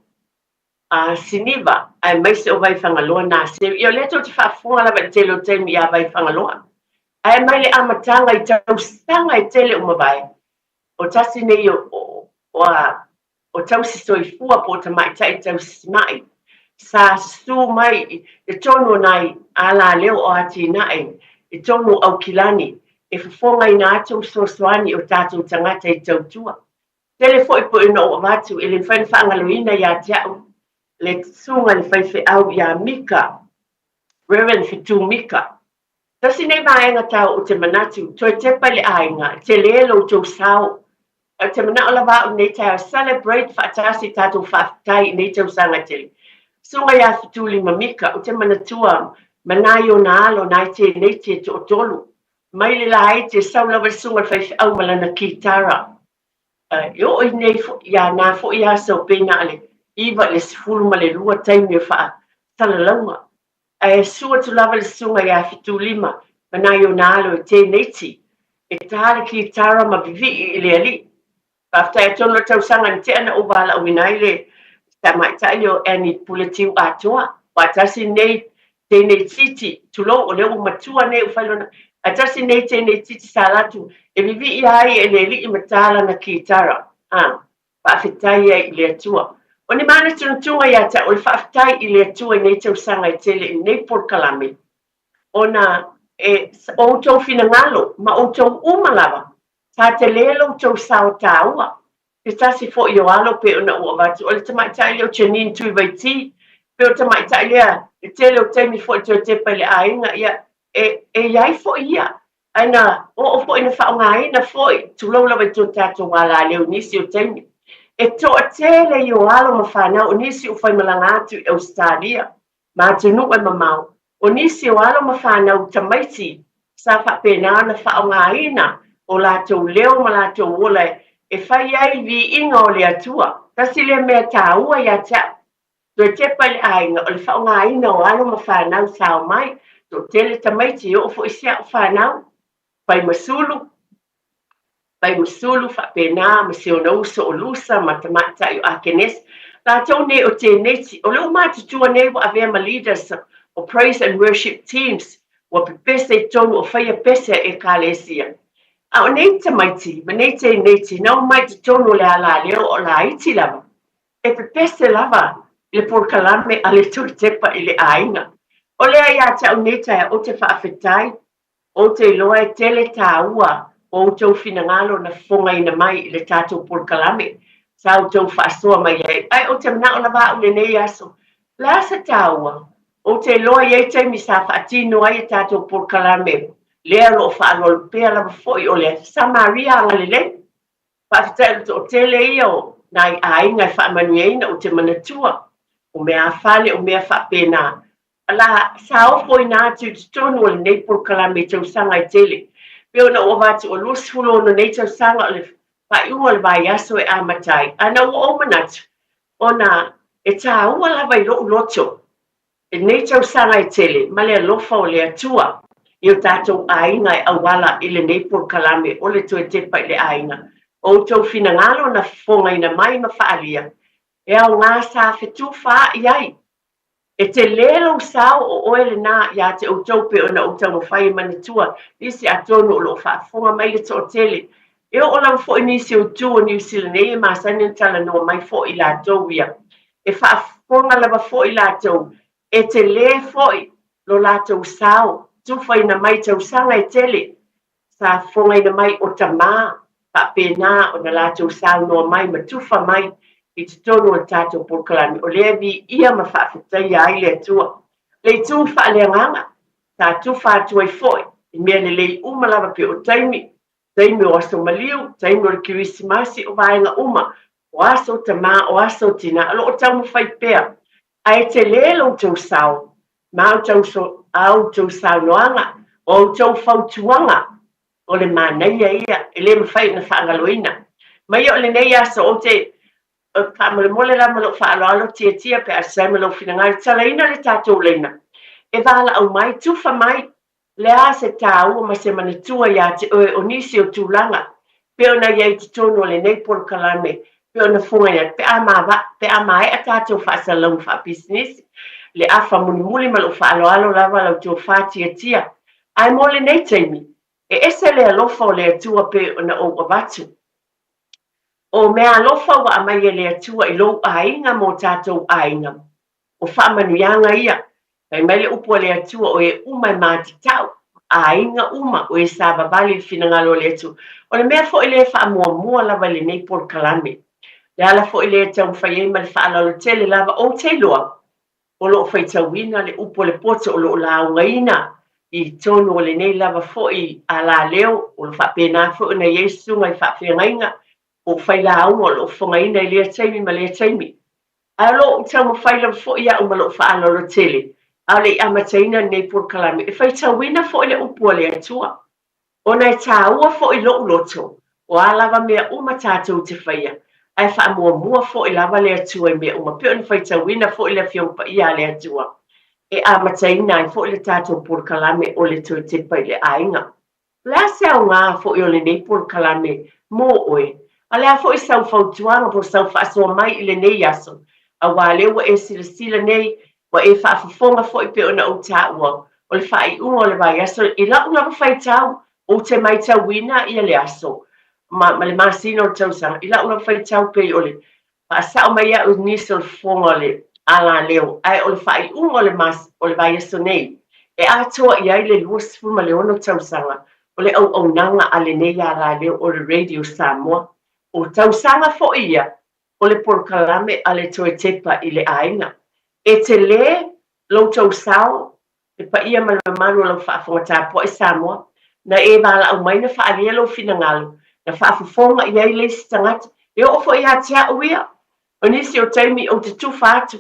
a Siniva, aemaise o Vaifagaloa Naseri. Ia o lea tou te faafofoga lava i le tele o taimi ia Vaifagaloa. Ae mai le amataga i tausaga e tele ua mavae, o tasi nei o, o, o, a, o tausi soifua po o tamaitai tausi ma'i, sa susu mai i totonu o nai alaleo o atinae i totonu o Aukilani e fofogaina atu ma fesoasoani i o tatou tagata i tautua. Tele foi pei ona ou avatu e le mafai ona faagaloina ia te au le susuga i le faifeau ia Mika, Reverend Fetu Mika. Tasi nei vaega taua ou te manatu, toe tepa i le aiga, tele lo outou sao. Ae ou te manao lava au i lenei taeao, celebrate faatasi tatou faafetai i nei tausaga tele. Susuga ia Fetu Lima Mika, ou te manatua ma nai ona alo nai teenage e toatolu, mai le laiti e sau lava le susuga i le faifeau ma lana kitara. E oo i nei ia na foi aso pei na o le 9 i le 12 taimi o faasalalauga. Ae susu atu lava le susuga ia Fetulima ma nai ona alo e teeneiti, e ta le kitara ma vivii i le alii. Faafetai atonu o le tausaga na tea na ou valaauina ai le tamaitai lea o Annie Puletiu Atoa, aua tasi lenei teineitiiti, tulou, o lea ua matua nei ua fai lona, ae tasi lenei teineitiiti sa alu atu e vivii ai e le alii ma ta lana kitara, a, faafetai ai i le Atua. O ni manatunatuga ia te au o le faafetai i le Atua i nei tausaga e tele i lenei polokalame, ona e outou finagalo ma outou uma lava, sa tele lo outou sao taua. Se tasi foi o alo pei ona ou avatu, o le tamaitai lea o Janine Tuivaiti, pei o le tamaitai lea, le tele o taimi foi toe tepa i le aiga, ia, e, e i ai foi ia, ae na oo foi na faaaogaina foi, tulou lava i to tatou alaleo i nisi o taimi. E toatele i o alo ma fanau, o nisi ua faimalaga atu i Ausetalia, ma atunuu e mamao, o nisi o alo ma fanau tamaiti sa faapena ona faaaogaina o latou leo ma latou ola e fai ai viiga o le Atua. Tasi lea mea taua ia te au, toe tepa i le aiga o le faaaogaina o alo ma fanau sa omai, toatele tamaiti e oo foi si au fanau, fai ma sulu, Pai ma Sulu faapena ma si ona uso o Lusa ma tamaitai o Akenesi, latou nei o teeneiti, o le uma matutua nei ua avea ma leaders o praise and worship teams, ua pepese i totonu o faia pese a Ekalesia. A o nei tamaiti ma nei teeneiti na omai i totonu o le alaleo o laiti lava, e pepese lava i le polokalame a le Toitepa i le aiga. O lea ia te au nei taeao ou te faafetai Ou te iloa e tele tāua o outou finagalo na fofogaina mai i le tatou polokalame sa outou faasoa mai ai. Ae ou te manao lava au i lenei aso, o le a se tāua? Ou te iloa e i ai taimi sa faatino ai e tatou polokalame lea o lo o faaaloalo pea lava foi o le Samaria agalelei. Faafetai o le toatele ia o nai aiga e faamanuiaina, ou te manatua o meaafale o mea faapena. La, sa ofoina atu i totonu o lenei polokalame i tausaga e tele. Pei ona ou avatu ua 26 nei tausaga o le faaiuga o le vaiaso e amata ai, ae na ua ou manatu, ona e tāua lava i lou loto lenei tausaga e tele ma le alofa o le Atua i o tatou aiga e auala i lenei polokalame o le Toe Tepa i le Aiga. O outou finagalo na fofogaina mai ma faaalia, e aoga sa fetufaai ai E tele lou sao o oe lena ia te outou pei ona ou taumafai e manatua nisi atonu o lo o faafofoga mai le toatele. E oo lava foi nisi o itu o Niu Sila nei e masani ona talanoa mai foi i latou ia. E faafofoga lava foi latou, e tele foi lo latou sao, tufaina mai tausaga e tele. Sa fofogaina mai o tamā, faapena ona latou saunoa mai ma tufa mai i totonu o le tatou polokalame, o lea e viia ma faafetaia ai le Atua. Le itu faaleagaga, sa tufa atu ai foi i mea lelei uma lava pei o taimi, taimi o aso maliu, taimi o le Kerisimasi, o vaega uma, o aso tamā, o aso tinā, o lo o taumafai pea Ae tele lo outou sao, ma a outou saunoaga, o outou fautuaga, o le manaia ia, e le mafai ona faagaloina. Ma ia o lenei aso, ou te faamolemole lava ma lou faaaloalo, Tiatia, pe a tusa ai ma lou finagalo, talaina le tatou laina, e valaau mai, tufa mai, le a se tāua ma se manatua iā te oe o nisi o tulaga pei ona i ai i totonu o lenei polokalame pei ona fogaina atu pe a mava, pe a maea tatou faasalalauga faapisinisi, le afa mulimuli ma lou faaaloalo lava lau tofa tiatia. Ae mo lenei taimi, e ese le alofa o le Atua pei ona ou avatu. O meaalofa ua aumai e le Atua i lou aiga ma o tatou aiga. O faamanuiaga ia. Fai mai le upu a le Atua, o e uma e matatau. aiga uma o e savavali i le finagalo o le Atua. O le mea foi lea e faamuamua lava i lenei polokalame. Le ala foi lea e taumafai ai ma le faaaloalo tele lava, ou te iloa o lo o faitauina le upu a le poto o lo o laugaina i totonu o lenei lava foi alaleo, o lo o faapena foi ona i ai susuga i faafeagaiga po o failauga o lo o fofogaina i lea taimi ma lea taimi. Ae o lo o ou taumafai lava foi au ma lou faaaloalo tele, a o le i amataina lenei polokalame, e faitauina foi le upu a le Atua, ona e tāua foi lou loto, o a lava mea uma tātou te faia, ae faamuamua foi lava le Atua i mea uma, pei ona faitauina foi le Afioga Paia a le Atua, e amataina ai foi le tatou polokalame o le Toe Tepa i le Aiga. O le a se aoga foi o lenei polokalame mo oe? A o le a foi sau fautuaga po o sau faasoa mai i lenei aso? Aua o lea ua e silasila nei, ua e faafofoga foi pei ona ou taua, o le faaiuga o le vaiaso, i la'u lava faitau, ou te maitauina ia le aso ma, ma le masina o le tausaga, i la'u lava faitau pei o le Faasao mai au i nisi o le fofoga o le alaleo, ae o le faaiuga o le mas, o le vaiaso nei, e atoa i ai le 26 tausaga o le auaunaga a lenei alaleo o le Radio Samoa. O tausaga foi ia o le polokalame a le Toe Tepa i le Aiga. E tele lo outou sao Le paia ma le mamalu o lau faafofoga tapuai Samoa, na e valaau mai na faaalia lou finagalo, na faafofoga i ai le isi tagata, e oo foi ia te au ia. O nisi o taimi ou te tufa atu,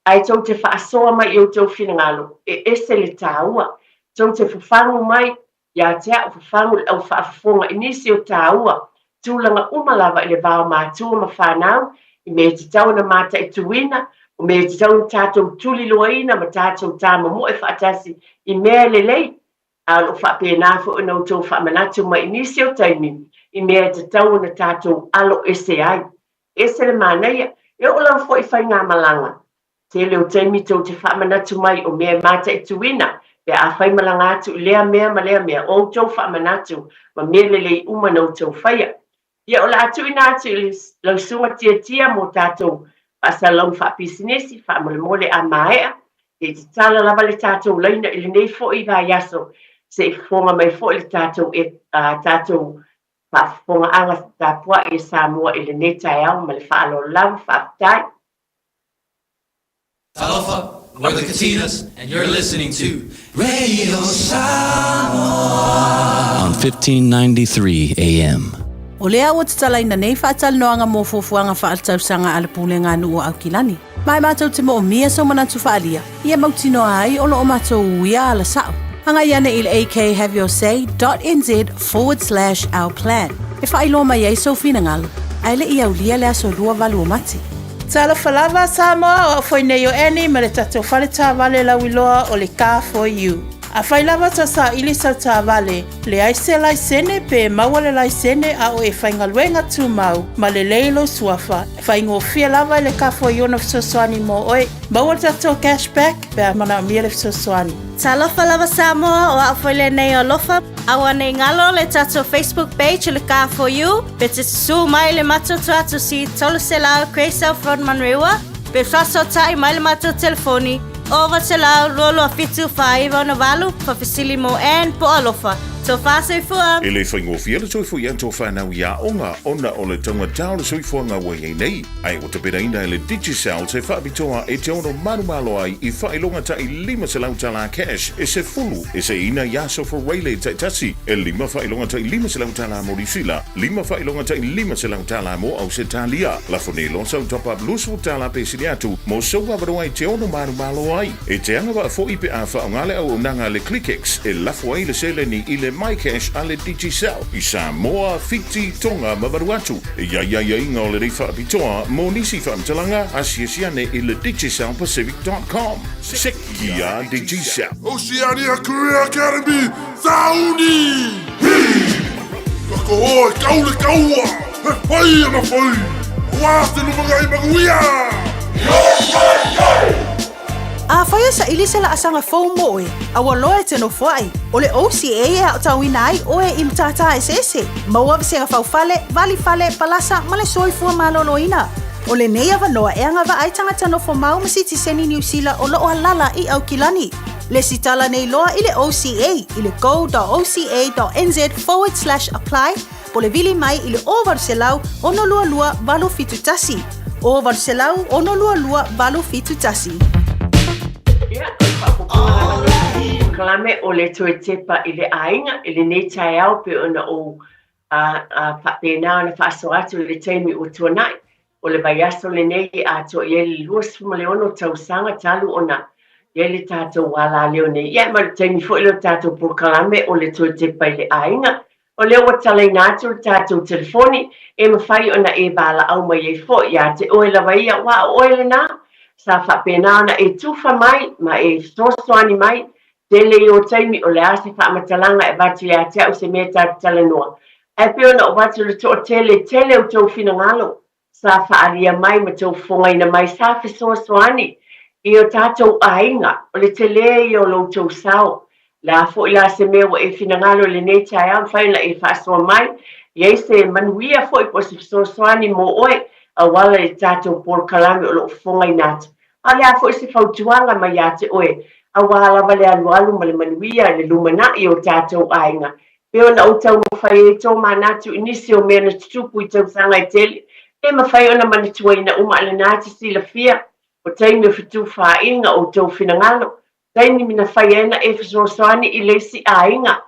ae tou te faasoa mai i outou finagalo, e ese le taua. Tou te fafagu mai ia te au, fafagu le au faafofoga i nisi o taua tulaga uma lava i le va o matua ma fanau, i mea e tatau ona mataituina, o mea e tatau ona tatou tuliloaina ma tatou tāmomoe faatasi i mea e lelei, a o lo o faapena foi ona outou faamanatu mai i nisi o taimi i mea e tatau ona tatou alo ese ai. Ese le manaia, e oo lava foi i faigamalaga, Tele o taimi tou te faamanatu mai o mea e mataituina pe afai malaga atu i lea mea ma lea mea o outou faamanatu ma mea lelei uma na outou faia. Ia o le a tuuina atu i lau susuga Tiatia mo tatou faasalalauga faapisinisi, faamolemole a maea, se i tatala lava le tatou laina i lenei foi vaiaso se i fofoga mai foi le tatou tatou faafofogaaga tapuai e Samoa i lenei taeao ma le faaaloalo lava. Faafetai. Talofa, we're the Katinas, and you're listening to Radio Samoa on 1593 AM. O lea ua tatalaina nei faatalanoaga mo fuafuaga faaletausaga a le Pulega a Nuu o Aukilani. Ma e matou te moomia sou manatu faaalia, ia mautinoa ai o lo o matou uia ala sa'o. Agai ane i le akhaveyourSay dot nz forward slash our plan e faailoa mai ai sou finagalo, ae le i aulia le aso 28 o Mati. Talofa lava Samoa, o au foi nei o Annie ma le tatou fale taavale lauiloa o le Car For You. Afai lava tau saili sau taavale, leai se laisene pe maua le laisene a o e faigaluega tumau ma lelei lou suafa, faigofie lava i le Car For You ona fesoasoani mo oe. Maua le tatou cash back pe a manaomia le fesoasoani. Talofa lava Samoa, o au foi lenei o Alofa. Aua nei galo le tatou Facebook page o le Car For You, pe te susū mai le matou tuatosi 300 Grey South Road Manurewa, pe faasootai mai le matou telefoni 900 227 4968, faafesili mo Ann po o Alofa. Tofa soifua! E le faigofie le toe foi atu o fanau i aoga ona o le taugata o le soifuaga ua i ai nei. Ae ua tapenaina e le Digicel se faapitoa e te ono malomalo ai i faailoga ta'i $500 tala cash e sefulu e seiina i aso Fureile taitasi, e lima faailoga ta'i $500 tala mo Niusila, lima faailoga ta'i $500 tala mo Ausetalia. Lafo nei loa sau top up 20 tala pe sili atu mo sou avanoa e te ono malomalo ai. E te agavaa fo'i pe a faaaoga le auaunaga a le ClickX e lafo ai le seleni i le MyCash a le Digicel i Samoa, Fiti, Tonga ma Vanuatu. E i ai aiaiga o lenei faapitoa mo nisi faamatalaga, asiasi ane i le DigicelPacific.com. Seki a Digicel. Oceania Career Academy, Sauni! Hi! Kako oe, kau le kaua! He whai ana whai! Aua te lumangai manuia! Yo, yo, yo! Afai e saili se laasaga fou mo oe, a ua loa e te nofoai, o le OCA e aotauina ai oe i matata eseese, maua vasega faufale, vali fale, palasa ma le soifua maloloina. O lenei avanoa e agavaa ai tagata nofo mau ma sitiseni Niu Sila o lo o alala i Aukilani. Lesitala nei loa i le OCA i le go.oca.nz forward slash apply po o le vili mai i le 0800 622 871. 0800 622 871. Ia, o le faaopoopoga lava lenei o polokalame o le toe tepa i le aiga i lenei taeao pei ona ou faapena ona faasoa atu i le taimi ua tuanai. O le vaiaso lenei e atoa i ai le 26 tausaga talu ona i ai le tatou alaleo nei. Ia, ma le taimi foi lea o le tatou polokalame o le toe tepa i le aiga. O lea ua talaina atu le tatou telefoni e mafai ona e valaau mai ai foi ia te oe lava ia, aua o oe lena sa faapena ona e tufa mai ma e fesoasoani mai. Tele ia o taimi o le a se faamatalaga e avatu ia te au se mea ta te talanoa. Ae pei ona ou avatu le toatele, tele outou finagalo sa faaalia mai ma tou fofogaina mai sa fesoasoani i o tatou aiga. O le tele ia o lo outou sao. O le a foi la se mea ua e finagalo i lenei taeao, mafai ona e faasoa mai, i ai se manuia foi po o se fesoasoani mo oe auala i le tatou polokalame o lo o fofogaina atu. A o le a foi se fautuaga mai ia te oe, aua lava le alualu ma le manuia i le lumanai o tatou aiga, pei ona ou taumafai ai tō manatu i nisi o mea na tutupu i tausaga e tele, e mafai ona manatuaina uma a lena te silafia, o taimi o fetufaaiga o outou finagalo, taimi na fai ai na e fesoasoani i le isi aiga,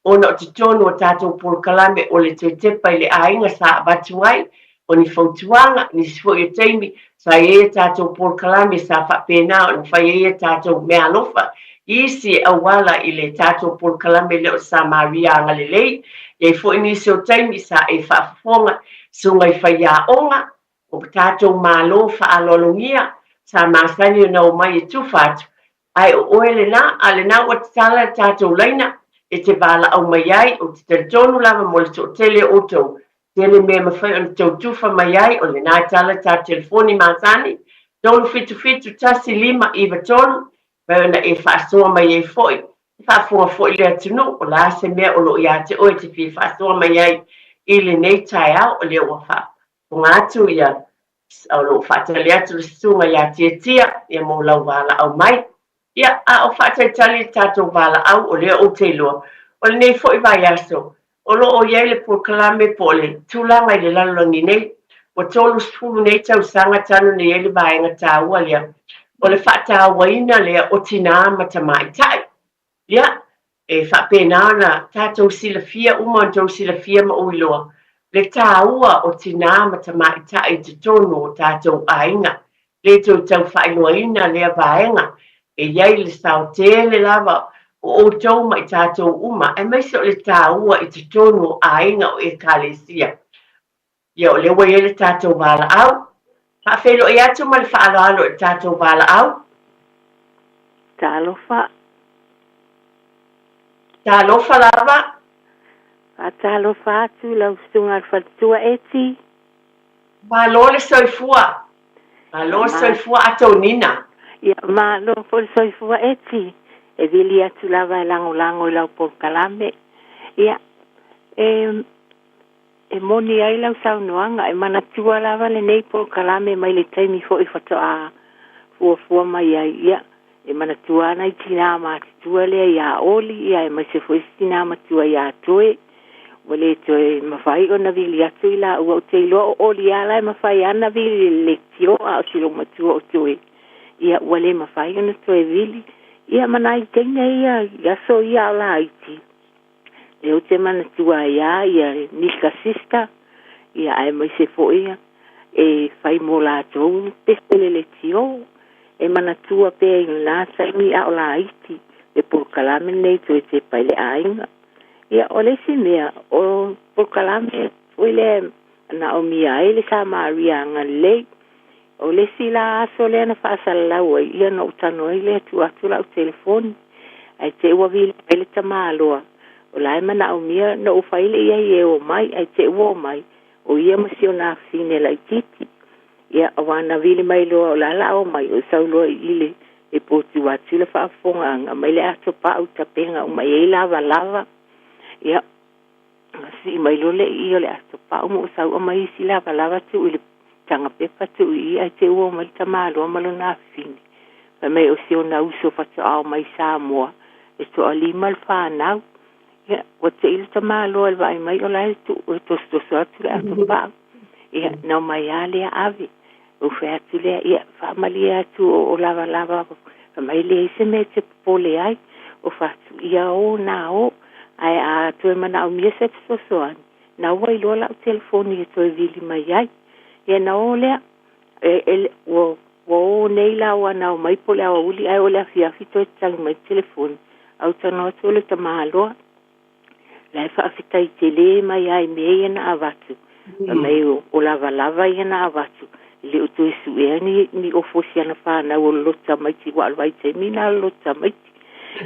ona o totonu o tatou polokalame o le toe tepa i le aiga sa avatu ai, o ni fautuaga, nisi foi o taimi sa i ai a tatou polokalame sa faapena ona fai ai a tatou meaalofa i isi e auala i le tatou polokalame lea o Samaria Agalelei. I ai foi nisi o taimi sa e faafofoga susuga i faiaoga o tatou Malo faaaloalogia sa masani ona omai e tufa atu, ae o oe lena, a lena ua tatala le tatou laina e te valaau mai ai, ou te talitonu lava mo le toatele o outou, tele mea e mafai ona tou tufa mai ai, o lena e tala le tatou telefoni masani, 377 1593, mafai ona e faasoa mai ai foi, e faafofoga foi le atunuu, o le a se mea o lo o ia te oe e te fia faasoa mai ai i lenei taeao, o lea ua faafofoga atu ia o lo o faatali atu le susuga ia Tiatia ia mo lau valaau mai. Ia, a o faatalitali le tatou valaau, o lea ou te iloa, o lenei foi vaiaso, o lo o i ai le polokalame po o le tulaga i le lalolagi nei, ua 30 nei tausaga talu ona i ai le vaega taua lea, o le faatauaina lea o tinā ma tamaitai. Ia, e faapena ona tatou silafia uma ona outou silafia ma ou iloa le taua o tinā ma tamaitai i totonu o tatou aiga. Le toe tau faailoaina lea vaega, e i ai le sao tele lava o outou ma i tatou uma, aemaise o le taua i totonu o aiga o Ekalesia. Ia, o lea ua i ai le tatou valaau. Faafeiloai atu ma le faaaloalo i le tatou valaau. Talofa. Talofa lava. Faatalofa atu i lau Susuga i le Faletua Eti. Malo le soifua. Malo le soifua Atonina. Ia, malo foi le soifua Eti. E vili atu lava e lagolago i lau polokalame. Ia, e E moni ai lau saunoaga, e manatua lava lenei polokalame mai le taimi foi faatoa fuafua mai ai. Ia, e manatua lava nai tinā matutua lea ia Oli, ia aemaise foi si tinā matua ia Toe. Ua le toe mafai ona vili atu i laua. Ou te iloa o Oli lava la e mafai lava ona vili i le leitio, a o si loomatua o Toe, ia ua le mafai ona toe vili. Ia ma nai teine ia i aso ia a o laiti. Lea ou te manatua ai lava ia Nika Sister, ia aemaise foi e fai mo latou pese le leitio. E manatua pea i lena taimi a o laiti le polokalame lenei toe tepa i le aiga. Ia o le isi mea, o polokalame foi lea e manaomia ai le Samaria agalelei. O le isi la aso lea na faasalalau ai, ia ona ou tago ai lea tuu atu lau telefoni. Ae te i ua vili mai le tamaloa, o la e manaomia ona ou fai lea i ai e o mai, ae te i ua o mai, o ia ma si ona afafine laitiiti. Ia, aua na vili mai loa o la o le a o mai, ou sau loa i i le potu atu le faafofogaaga mai le ato pau tapega uma i ai lavalava. Ia, Ona sii mai loa lea i i o le ato pau ma ou sau aumai isi lavalava tuu i le taga pepa tuu i i ae te i ua omai le tamaloa ma lona afafine. Fai mai o si ona uso faatoa omai i Samoa, e toalima le fanau. Ia, ua te'i le tamaloa i le vaai mai o la e tuu e tosotoso atu le atopau. Ia, na omai lava lea ave. Ou fai atu lea, ia, faamalie atu o, o lavalava, fai mai e leai se mea e te popole ai. Ou fai atu, ia o nā o, ae a toe manaomia se fesoasoani, na ua iloa lau telefoni e toe vili mai ai. Ia, na o lea, e, e, ua, ua o nei la ua na omai po o le aoauli, ae o le afiafi toe tatagi mai le telefoni, ae ou talanoa atu o le tamaloa. La e faafetai tele mai lava i mea ia na avatu. Fai mai o lavalava ia na avatu, e le o toe suea ni, ni ofo i si ana fanau o le loto tamaiti, aua o le vaitaimi lena o le loto tamaiti.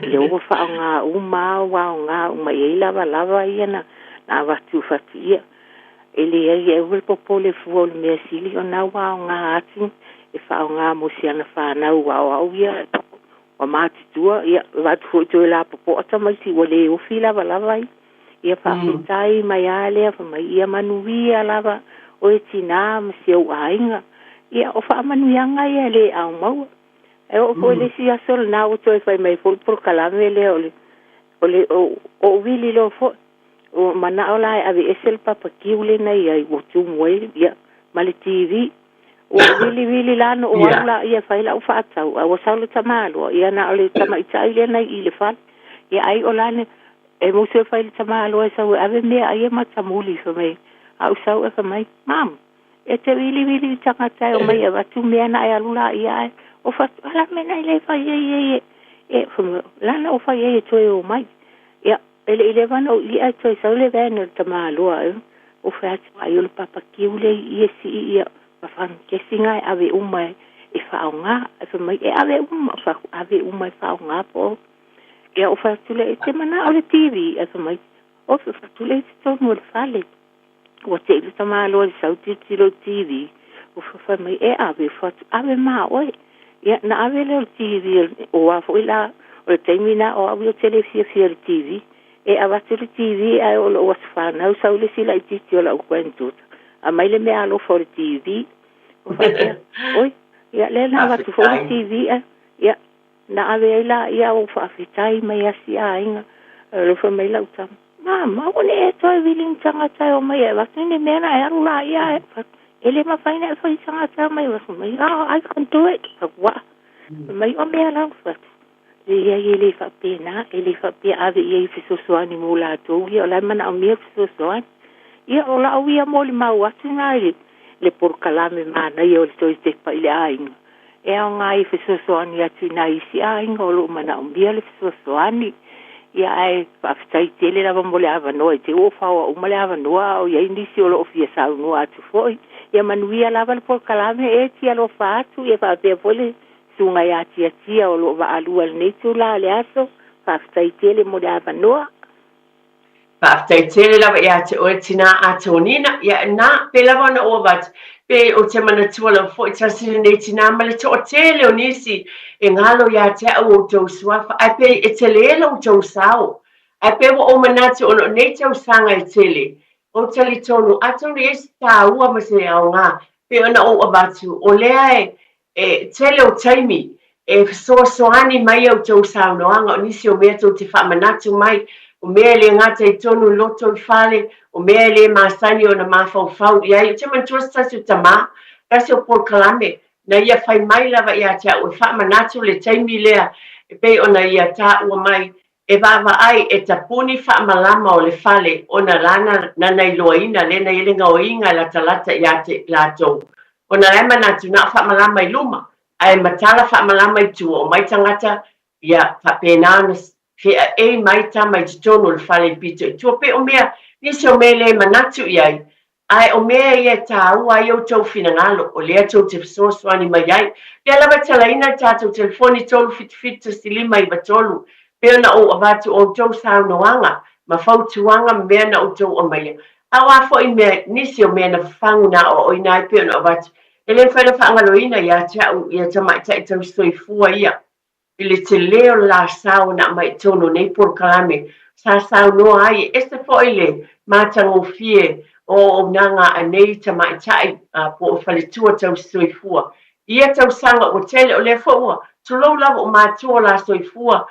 Lea ua faaaoga uma lava, ua aoga uma i ai lavalava ia na, na avatu fatu ia. E leai, e aua le popole fua o le mea sili ona ua aoga atu e faaaoga mo si ana fanau, aua o au ia, Ua matutua, ia, avatu foi toe lapopoa tamaiti ua le ofi lavalava ai. Ia faafetai mai a lea fai mai, ia manuia lava oe tinā ma si ou aiga. Ia, o faamanuiaga ia e le ao maua. E oo foi i le isi aso lena ua toe fai mai foi le polokalame lea o le, o le, o, ou vili loa foi. Ua manao la e aveese le papakiu lea na i ai ua tumu ai, ia, ma le TV. Ua ou vilivili la na ou alu laia e fai lau faatau, a ua sau le tamaloa, ia na o le tamaitai lea na i i le fale. Ia ai o la e musu e fai le tamaloa e sau e ave meaai ia matamuli, fai mai, a ou sau ae fai mai, Mom, e te vilivili i tagata e omai e avatu mea na e alu laia ae o fatu, a la mea na e le fai ai e, e, e, fai mai, lana o fai ai e toe omai. Ia, E le i leva ona ou i'a e toe sau le van o le tamaloa e ou fai atu ai o le papakiu lea i i e sii ia ma fanukesi na e ave uma e faaoga. Ae fai mai e ave uma, ou fai atu ave uma e faaoga po o ia ou fai atu lea e te manao i le TV ae fai mai o fai atu lea i totonu o le fale. Ua te'i le tamaloa i le sau tilotilo i le TV, ua fai mai, E ave, fai atu, ave ma oe. Ia, na ave lea o le TV, o a foi la, o le taimi lena o au ia ou te le fiafia i le TV. E avatu le TV ae o lou aso fanau sau le isi laitiiti o la'u granddaughter, aumai le meaalofa o le TV. Ua faapea, oi, ia lea na avatu foi le TV ae, ia, Na ave ai laia ou faafetai mai a si aiga. Alofa mai lau tama. Mama, aua ne i e toe vili ni tagata e omai e avatu ni mea na e alu laia e avatu. E le mafai ona e fai tagata e omai e avatu mai. Oh, I can do it. Ua. Mai o mea la ua atu. Leai e le faapena, e le faapea ave i ai fesoasoani mo latou ia, o la e manaomia fesoasoani. Ia, o la'u ia molimau atu na i le polokalame manaia o le toe tepa i le aiga. E aoga ai e fesoasoani atu i nai isi aiga o lo o manaomia le fesoasoani. Ia, ae faafetai tele lava mo le avanoa i te i ua faoa uma le avanoa a o i ai nisi o lo o fia saunoa atu foi. Ia manuia lava le polokalame e te alofa atu, ia faapea foi le susuga ia Tiatia o lo o vaalua i lenei itula o le aso. Faafetai tele mo le avanoa. Faafetai tele lava ia te oe tinā Atonina, ia na, pei lava ona ou avatu, pe ou te manatua lava foi tasi lenei tinā ma le toatele o nisi e galo ia te au outou suafa, ae pei e tele lo outou sao. Ae pei ua ou manatu ona o nei tausaga e tele, ou talitonu, atonu e i ai se taua ma se aoga, pei ona ou avatu, o lea e, E tele o taimi e fesoasoani mai a outou saunoaga, o nisi o mea tou te faamanatu mai, o mea e le gata i tonu i loto i fale, o mea e le masani ona mafaufau i ai. Ou te manatua se tasi o tamā, tasi o polokalame, na ia fai mai lava ia te au e faamanatu le taimi lea e pei ona ia taua mai E vaavaai e tapuni faamalama o le fale ona lana nana iloaina lena i le gaoiga e latalata ia te latou. Ona la e manatu na o faamalama i luma, ae matala faamalama i tua, omai tagata ia faapena ona feaei mai tama i totonu o le fale i pito i tua. Pei o mea, nisi o mea le manatu i ai, Ae o mea ia e tāua ai outou finagalo, o lea tou te fesoasoani mai ai. Lea lava e talaina le tatou telefoni 3771593, pei ona ou avatu outou saunoaga ma fautuaga ma mea na outou aumaia. A o a foi mea, nisi o mea na fafagu na aoaoina ai pei ona avatu, e le mafai ona faagaloina ia te au ia tamaitai tausisoifua ia. I le tele o le la sao na aumai i totonu o nei polokalame sa saunoa ai, e ese foi le matagofie o auaunaga a nei tamaitai po o faletua tausisoifua i ia tausaga ua tele. O lea foi ua Tulou lava o matua o la soifua,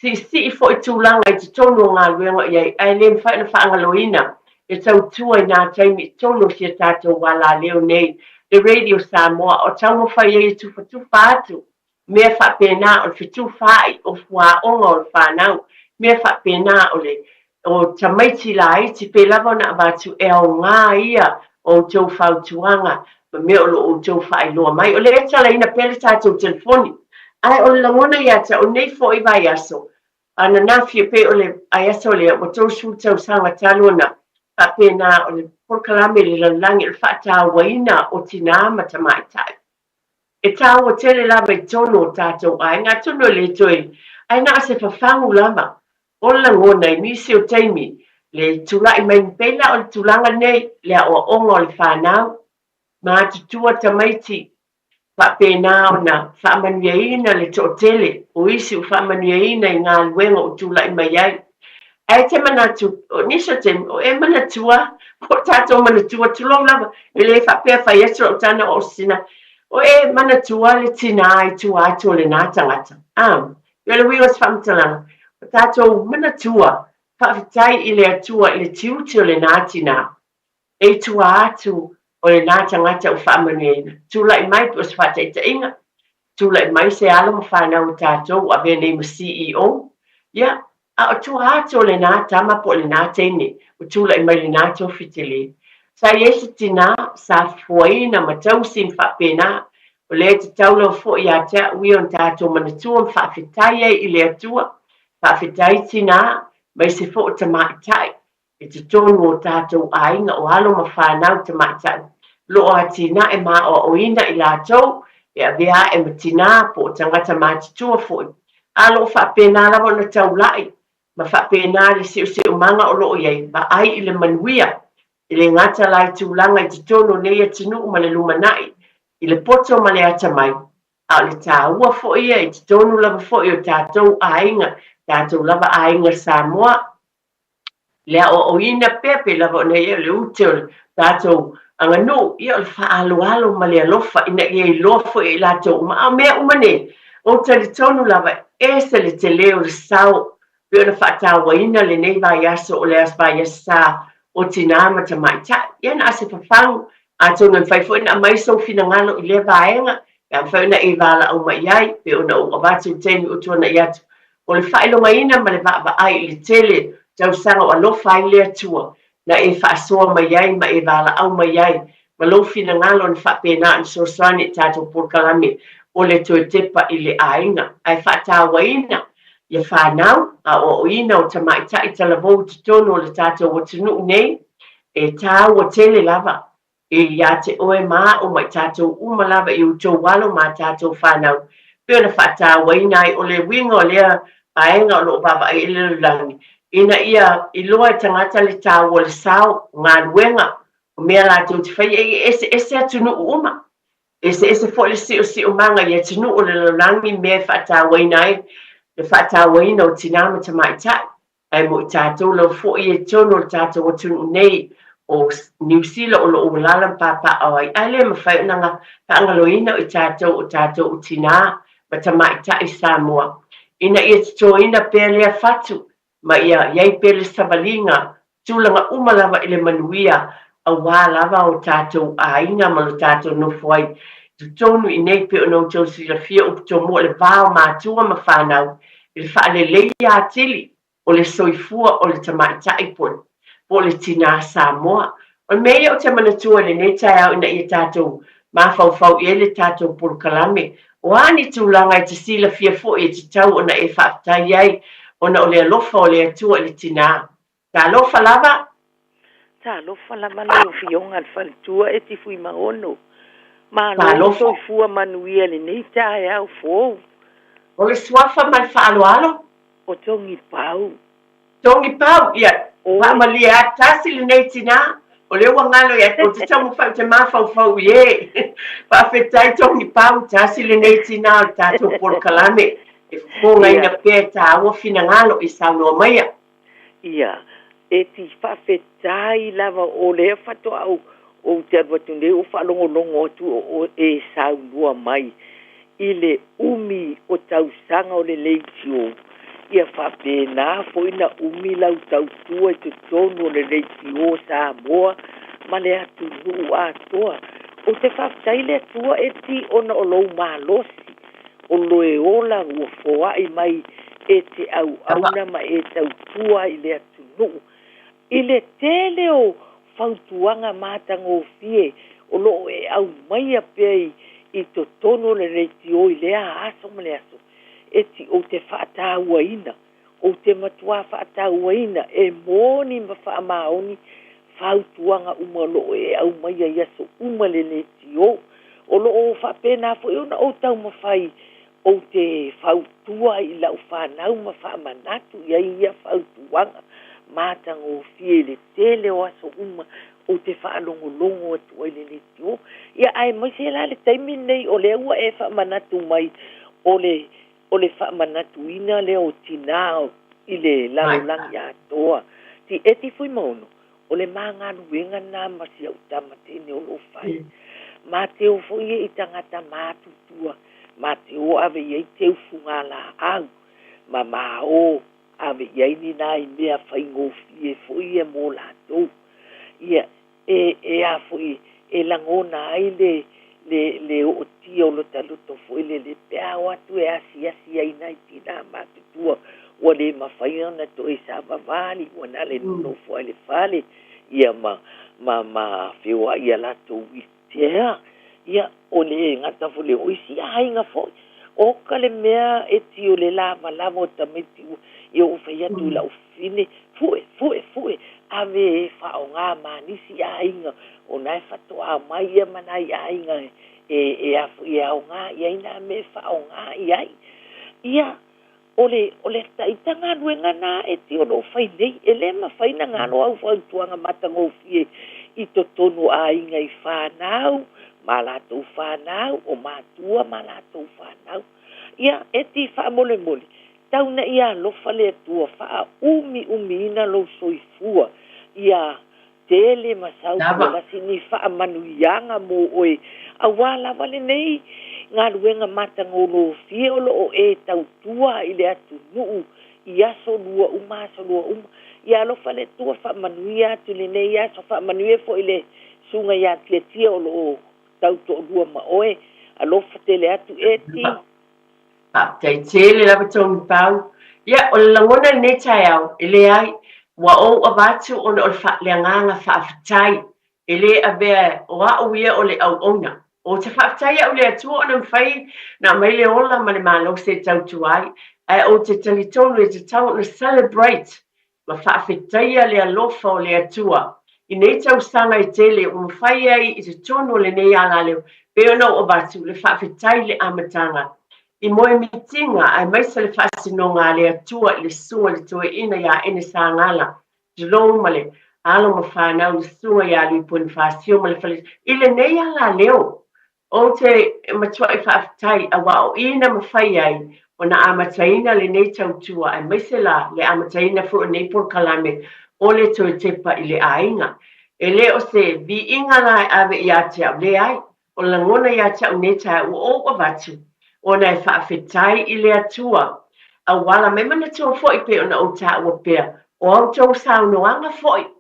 siisii foi tulaga i totonu o galuega o i ai, ae le mafai ona faagaloina le tautua i nā taimi i totonu o si a tatou alaleo nei, le Radio Samoa, o taumafai ai e tufatufa atu mea faapena o le fetufaai o fuaoga o le fanau, mea faapena o le o tamaiti laiti pe lava ona avatu e aoga ia o outou fautuaga ma mea o lo o outou faailoa mai. O lea e talaina pea le tatou telefoni, ae o le lagona ia te au o nei foi vaiaso ananafi e pei o le vaiaso lea ua 30 tausaga talu ona faapena o le polokalame i le lalolagi o le faatauaina o tinā ma tamaitai. E tāua tele lava i totonu o tatou aiga, atonu e le toe, ae na o se fafagu lava o le lagona i nisi o taimi, le tulai mai pei la o le tulaga lenei, le aoaoga o le fanau, matutua tamaiti, faapena ona faamanuiaina le toatele o isi ua faamanuiaina i galuega ua tulai mai ai. Ae te manatu, o nisi o taimi, o e manatua, o tatou manatua, tulou lava, e le faapea fai atu lau tana o sina, o e manatua le tinā i tua atu o lenā tagata. A, o le uiga o se faamatalaga, o tatou manatua, faafetai i le Atua i le tiute o lenā tinā. E i tua atu o lenā tagata ua faamanuiaina. Tulai mai pe o se faataitaiga, tulai mai se alo ma fanau o tatou ua avea nei ma CEO, ia, a o tua atu o lenā tama po o lenā teine ua tulai mai lenā tofi tele. Sa i ai se tinā sa fofoaina ma tausi ma faapena, o lea e tatau lava foi ia te au ia ona tatou manatua ma faafetai ai i le Atua, faafetai tinā, maise foi o tamaitai, i totonu o tatou aiga, o alo ma fanau tamaitai, lo o atinae ma aoaoina i latou e avea ae ma tinā po o tagata matutua foi, a lo o faapena lava ona taulai ma faapena le seoseomaga o lo o i ai, vaai i le manuia, e le gata la i tulaga i totonu o nei atunuu ma le lumanai, i le poto ma le atamai, a o le taua foi ia i totonu lava foi o tatou aiga, tatou lava aiga Samoa. Le aoaoina pea pei lava ona i ai o le ute o le tatou aganuu, ia o le faaaloalo ma le alofa ina ia iloa foi e i latou uma. A o mea uma nei, ou te talitonu lava, e ese le tele o le sao pei ona faatauaina lenei vaiaso o le vaiaso sa o tinā ma tamaitai. Ia na o se fafagu, atonu e mafai foi ona aumai sou finagalo i lea vaega, pe a mafai ona e valaau mai i ai, pei ona ou avatu i le taimi ua tuanai atu. O le faailogaina ma le vaavaai i le tele o tausaga o alofa ai le Atua, na e faasoa mai ai ma e valaau mai ai ma lou finagalo na faapena ona fesoasoani i tatou polokalame o le toe tepa i le aiga, ae faatauaina ia fanau, aoaoina o tamaitai talavou i totonu o le tatou atunuu nei, e taua tele lava e ia te oe ma aʻu ma i tatou uma lava i outou alo ma a tatou fanau, pei ona faatauaina ai o le uiga o lea vaega o lo o vaavaai ai le lalolagi, ina ia iloa e tagata le taua o le sao, o galuega, o mea latou te faia, e eseese atunuu uma. Eseese foi le siosiomaga i atunuu o le lalolagi mea e faatauaina ai le faatauaina o tinā ma tamaitai. Ae mo i tatou lava foi e totonu o le tatou atunuu nei o Niu Sila o lo o alaala ma papaaao ai, ae le mafai ona faagaloina o i tatou o tatou o tinā ma tamaitai Samoa ina ia totoina pea lea fatu ma ia i ai pea le savaliga tulaga uma lava i le manuia aua lava o tatou aiga ma lo tatou nofo ai i totonu i nei pei ona outou silafia upu tomua o le va o matua ma fanau i le faaleleia atili o le soifua o le tamaitai po o le tinā Samoa. O le mea ia ou te manatua i lenei taeao ina ia tatou mafaufau i ai le tatou polokalame, o a ni tulaga e te silafia foi e tatau ona e faafetai ai ona o le alofa o le Atua i le tinā. Talofa lava! Talofa lava lau Afioga le faletua e Tifuimaono. Malo le soifua manuia i lenei taeao fou. O le suafa ma le faaaloalo. O Togipau. Togipau, ia, faamalie atu, tasi lenei tinā, o lea ua galo ia te, ou te taumafai ou te mafaufau i e. Faafetai Togipau, tasi lenei tinā o le tatou polokalame e fofogaina pea e tāua finagalo i saunoa maia. Ia, e ti faafetai lava o lea faatoa ou te alu atu nei ou faalogologo atu o e saunoa mai i le umi o tausaga o le leitio, ia faapena foi na umi lau tautua i totonu o le leitio Samoa ma le atunuu atoa. Ou te faafetai i le Atua e ti ona o lou malosi, o loe ola ua foai mai e te auauna ma e tautua i le atunuu. I le tele o fautuaga matagofie o lo o e aumaia pea i totonu o le leitio i lea aso ma le aso, e ti ou te faatauaina, ou te matuā faatauaina e moni ma faamaoni fautuaga uma o lo o e aumaia i aso uma i le leitio. O lo o faapena foi ona ou taumafai ou te fautua i lau fanau ma faamanatu i ai ia fautuaga matagofie i le tele o aso uma ou te faalogologo atu ai i le leitio. Ia aemaise la le taimi lenei o lea ua e faamanatu mai o le o le faamanatuina lea o tinā i le lalolagi atoa. Ti e ti Fuimaono, o le ma galuega lena ma si au tama teine o lo o fai. Ma te o foi e i tagata matutua, ma te o ave i ai teu fugalaau, ma ma o ave i ai ni nai mea faigofie foi ia mo latou. Ia, e, e a foi, e lagona ai le, le, le ootia o lota loto foi lele pe a o atu e asiasi ai nai tinā matutua ua le mafai ona toe savavali, ua na le nonofo ai le fale, ia ma, ma, ma feoai i a latou wheelchair. Ia, o le gata foi lea o isi aiga foi. O ka le mea e tio le lavalava o tamaiti ua, ia ua fai atu i lau fine, fue, fue, fue, ave e faaaoga ma nisi aiga, o na e faatoa mai ia ma nai aiga e, e, a foi e aoga i ai nā mea e faaaoga i ai. Ia, o le, o le ita galuega na e ti o lo o fai nei, e le mafai na galo au fautuaga matagofie i totonu o aiga i fanau, ma latou fanau, o matua ma latou fanau. Ia, e ti faamolemole, tau na ia alofa le Atua, faaumiumiina lou soifua, ia tele ma sau tualasi ni faamanuiaga mo oe, auā lava lenei galuega matagolofie o lo o e tautua i le atunuu i aso lua uma aso lua uma. Ia alofa le Atua faamanuia atu i lenei aso, faamanuia foi i le Susuga ia Tiatia o lo o tau toalua ma oe. Alofa tele atu Eti. Faafetai tele lava Tony Pau. Ia, o le lagona i lenei taeao, e leai, ua ou avatu ona o le le agaga faafetai, e le avea o au ia o le auauna. Ou te faafetai au i le Atua ona mafai ona aumai le ola ma le malosi e tautua ai, ae ou te talitonu e tatau ona celebrate ma faafetaia le alofa o le Atua i nei tausaga e tele ua mafai ai i totonu o lenei alaleo pei ona ou avatu le faafetai i le amataga i moemitiga aemaise le faasinoga a le Atua i le Susuga i le Toeaina ia Ene Sagala Tulou ma le alo ma fanau le Susuga ia Lui Ponifasio ma le fale i lenei alaleo Ou te matuai faafetai aua o i na mafai ai ona amataina lenei tautua aemaise la le amataina foi o lenei polokalame o le toe tepa i le aiga. E le o se viiga la e ave ia te au, leai, o le lagona ia te au nei taeao ua ou avatu ona e faafetai i le Atua auala mai manatua foi pei ona ou taua pea o a outou saunoaga foi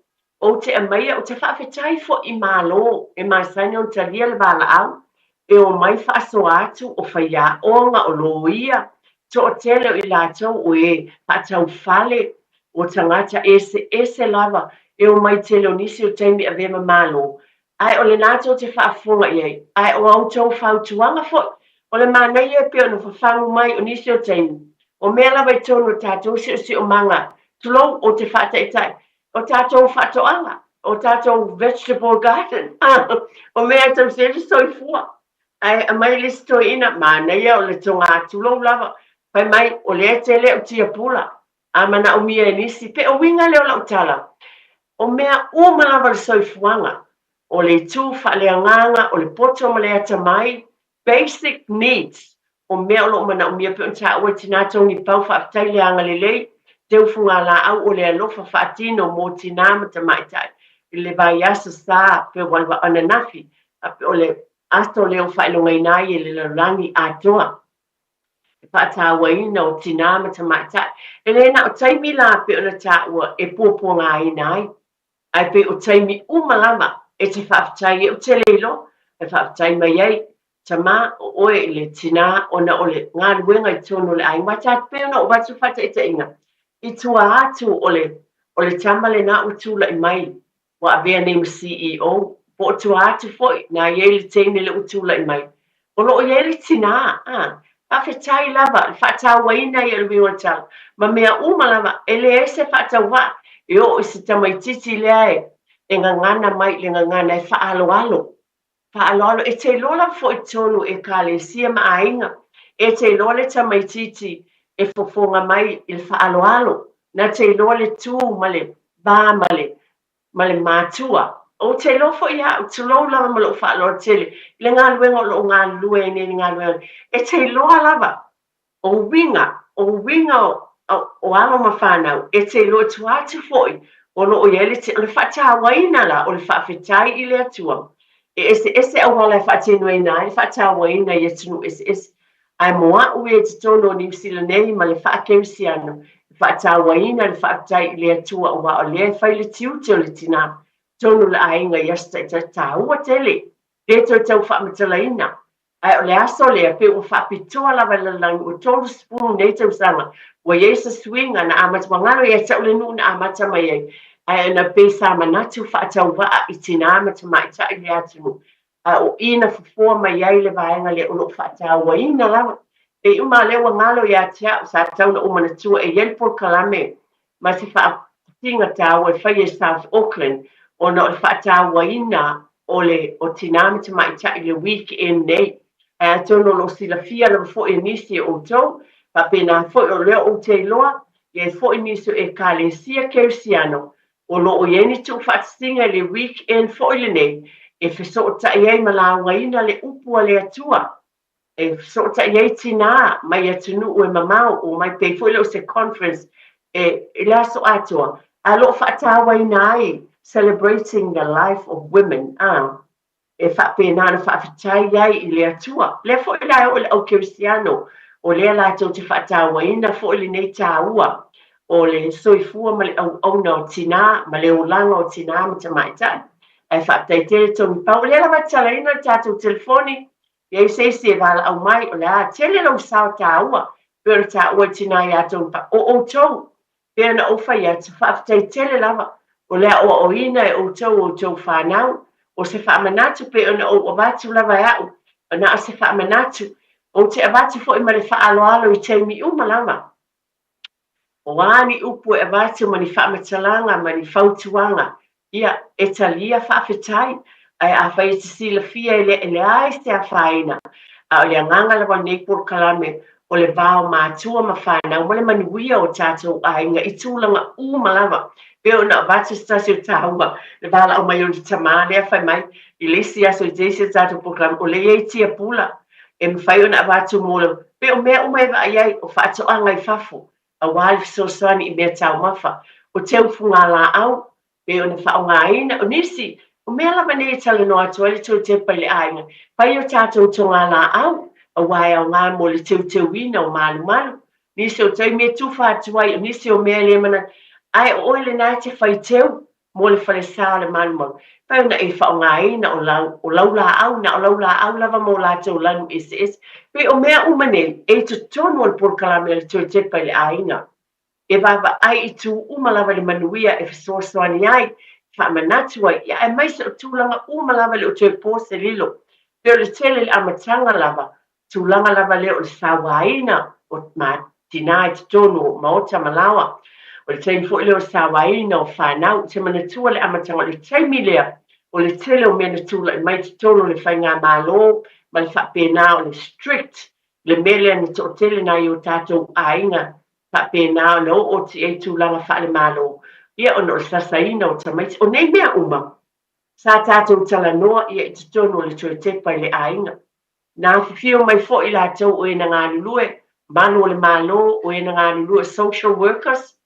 Ou te aumaia, ou te faafetai foi i Malo e masani ona talia le valaau e omai faasoa atu o faiaoga, o loia, toatele o i latou o e faatau fale, o tagata eseese lava e omai tele o nisi o taimi avea ma Malo. Ae o lena tou te faafofoga i ai, ae o a outou fautuaga foi, o le manaia e pei ona fafagu mai o nisi o taimi, o mea lava i totonu o tatou siosiomaga, tulou, ou te faataitai, o tatou faatoaga, o tatou vegetable garden, o mea e tausi ai le soifua. Ae aumai le isi toeaina, manaia o le togatulou lava, fai mai, o lea e tele au tiapula, a manaomia e nisi, pe o uiga lea o lau tala, o mea uma lava o le soifuaga, o le itu faaleagaga, o le poto ma le atamai, Basic needs, o mea o lo o manaomia pei ona taua e Tinā Tony Pau, faafetai le agalelei, teu fugalaau o le alofa faatino mo tinā ma tamaitai i le vaiaso sa pe ua ananafi, o le. Aso lea ua faailogaina ai e le lalolagi atoa le faataauaina o tinā ma tamaitai. E le na o taimi la pei ona taua e puapuagaina ai, ae pei o taimi uma lava e te faafetai ai. Ou te le iloa e faafetai mai ai tama o oe i le tinā ona o le galuega i totonu o le aiga. Aua ta te pei ona ou avatu le faataitaiga i tua atu o le o le tama lena ua tulai mai ua avea nei ma CEO, po o tua atu foi, na i ai le teine lea ua tulai mai. O lo o i ai le tinā, a. Faafetai lava i le faatauaina ia o le uiga o le tala, ma mea uma lava, e leai se faatauvaa e oo i se tamaitiiti lea e e gagana mai i le gagana e faaaloalo. Faaaloalo, e te iloa lava foi i totonu o Ekalesia ma aiga, e te iloa le tamaitiiti e fofoga mai i le faaaloalo, na te iloa le tu ma le va ma le, ma le matua. Ou te iloa foi ia au, tulou lava ma lou faaaloalo tele i le galuega o lo o galulue ai nei i le galuega, e te iloa lava O uiga, o uiga o alo ma fanau, e te iloa tua atu foi o lo o i ai le o le faatauaina la o le faafetai i le Atua. E eseese auala e faatinoina ai le faatauaina i atunuu eseese, ae mo a'u ia i totonu o Niu Sila nei ma le faakerisiano, e faatauaina le faafetai i le Atua aua o lea e fai le tiute o le tinā totonu o le aiga i aso taitasi taua tele, le toe tau faamatalaina. Ae o le aso lea, pei ua faapitoa lava i le lalolagi, ua 30 nei tausaga ua i ai se suiga na amata, ua galo ia te au le nuu na amata mai ai, ae ona pei sa manatu faatauvaa i tinā ma tamaitai i le atunuu, a o i na fofoa mai ai le vaega lea o lo o faatauaina lava. Pei uma lea ua galo ia te au, sa tatau ona ou manatua e i ai le polokalame ma se faafitiga taua e faia i South Auckland ona o le faatauaina o le o tinā ma tamaitai i le weekend nei. Ae atonu o lo o silafia lava foi e nisi o outou, faapena foi o lea ou te iloa, i ai foi nisi o Ekalesia Kerisiano o lo o i ai ni tuufaatasiga i le weekend foi lenei e fesootai ai ma laugaina le upu a le Atua e fesootai ai tinā mai atunuu e mamao o mai pei foi lea o se conference e i le aso atoa a lo o faatauaina ai celebrating the life of women a e faapena ona faafetai ai i le Atua. Lea foi la e oo i le au kerisiano o lea latou te faatauaina foi lenei taua o le soifua ma le auauna o tinā ma le olaga o tinā ma tamaitai. Ae faafetai tele Tony Pau. O lea lava e tatalaina le tatou telefoni I ai se isi e valaau mai, o le a tele lou sao taua, pei ona taua e tinā iā Tony Pau. O outou, pei ona ou fai atu, faafetai tele lava, o le aoaoina e outou outou fanau, o se faamanatu pei ona ou avatu lava e a'u, na o se faamanatu, ou te avatu foi ma le faaaloalo i taimi uma lava. O a ni upu e avatu ma ni faamatalaga ma ni fautuaga, ia, e talia faafetai, ae afai e te silafia e le, e leai se afaina, a o le agaga lava o lenei polokalame, o le va o matua ma fanau ma le manuia o tatou aiga i tulaga uma lava. Pei ona avatu se tasi o taua, le valaau mai o le tama lea fai mai i le isi aso i te isi o tatou polokalame, o lea e i ai tiapula, e mafai ona avatu mo le, pei o mea uma e vaai ai, o faatoaga i fafo, aua le fesoasoani i mea taumafa, o teu fugalaau, pei ona faaaogaina, o nisi, o mea lava nei e talanoa atu ai le Toetepa i le aiga, fai o tatou togalaau, aua e aoga mo le teuteuina o malumalu, nisi o taimi e tufa atu ai, o nisi o mea e le manatu, ae o oe lena e te fai teu, mo le falesa o le malumalu. Fai ona e faaaogaina o lau, o lau laau, na o lau laau lava ma o latou lanu eseese. Pei o mea uma nei, e i totonu o le polokalame a le Toetepa i le aiga. E vaavaai i tū uma lava i le manuia e fesoasoani ai, e faamanatu ai, ia aemaise o tulaga uma lava e le o toe po se lilo. Pei o le tele i le amataga lava, tulaga lava lea o le sauaina o tinā i totonu o maota ma laoa. O le taimi foi lea o le sauaina o fanau. Ou te manatua le amataga o le taimi lea o le tele o mea na tulai mai i totonu o le faigamalo ma le faapena o le strict le mea lea na toatele nai o tatou aiga faapena ona oo atu i ai tulaga faale-Malo, ia ona o le sasaina o tamaiti. O nei mea uma, sa tatou talanoa ia i totonu o le Toetepa i le aiga. Na afifio mai foi latou o e na galulue, malu o le Malo, o e na galulue social workers,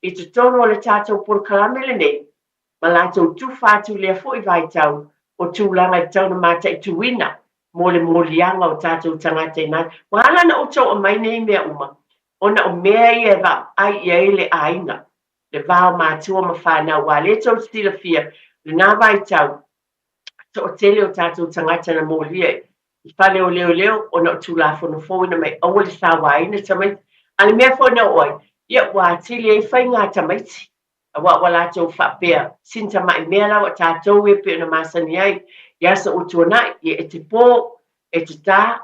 i totonu o le tatou polokalame lenei, ma latou tufa atu i lea foi vaitau o tulaga e tatau ona mataituina. mo le moliaga o tatou tagata i nā. Ua ala ona outou aumai nei mea uma, ona o mea ia e vaavaai i ai le aiga, le va o matua ma fanau, aua o lea tou te silafia, lenā vaitau, toatele o tatou tagata na molia i fale o leoleo ona o Tulafono fou ina mai aua le sauaina tamaiti. A le mea foi na oo ai, ia ua atili ai faiga a tamaiti, aua ua latou faapea, sina tamai mea la ua tatou e pei ona masani ai i aso ua tuanai, ia e te po, e te tā,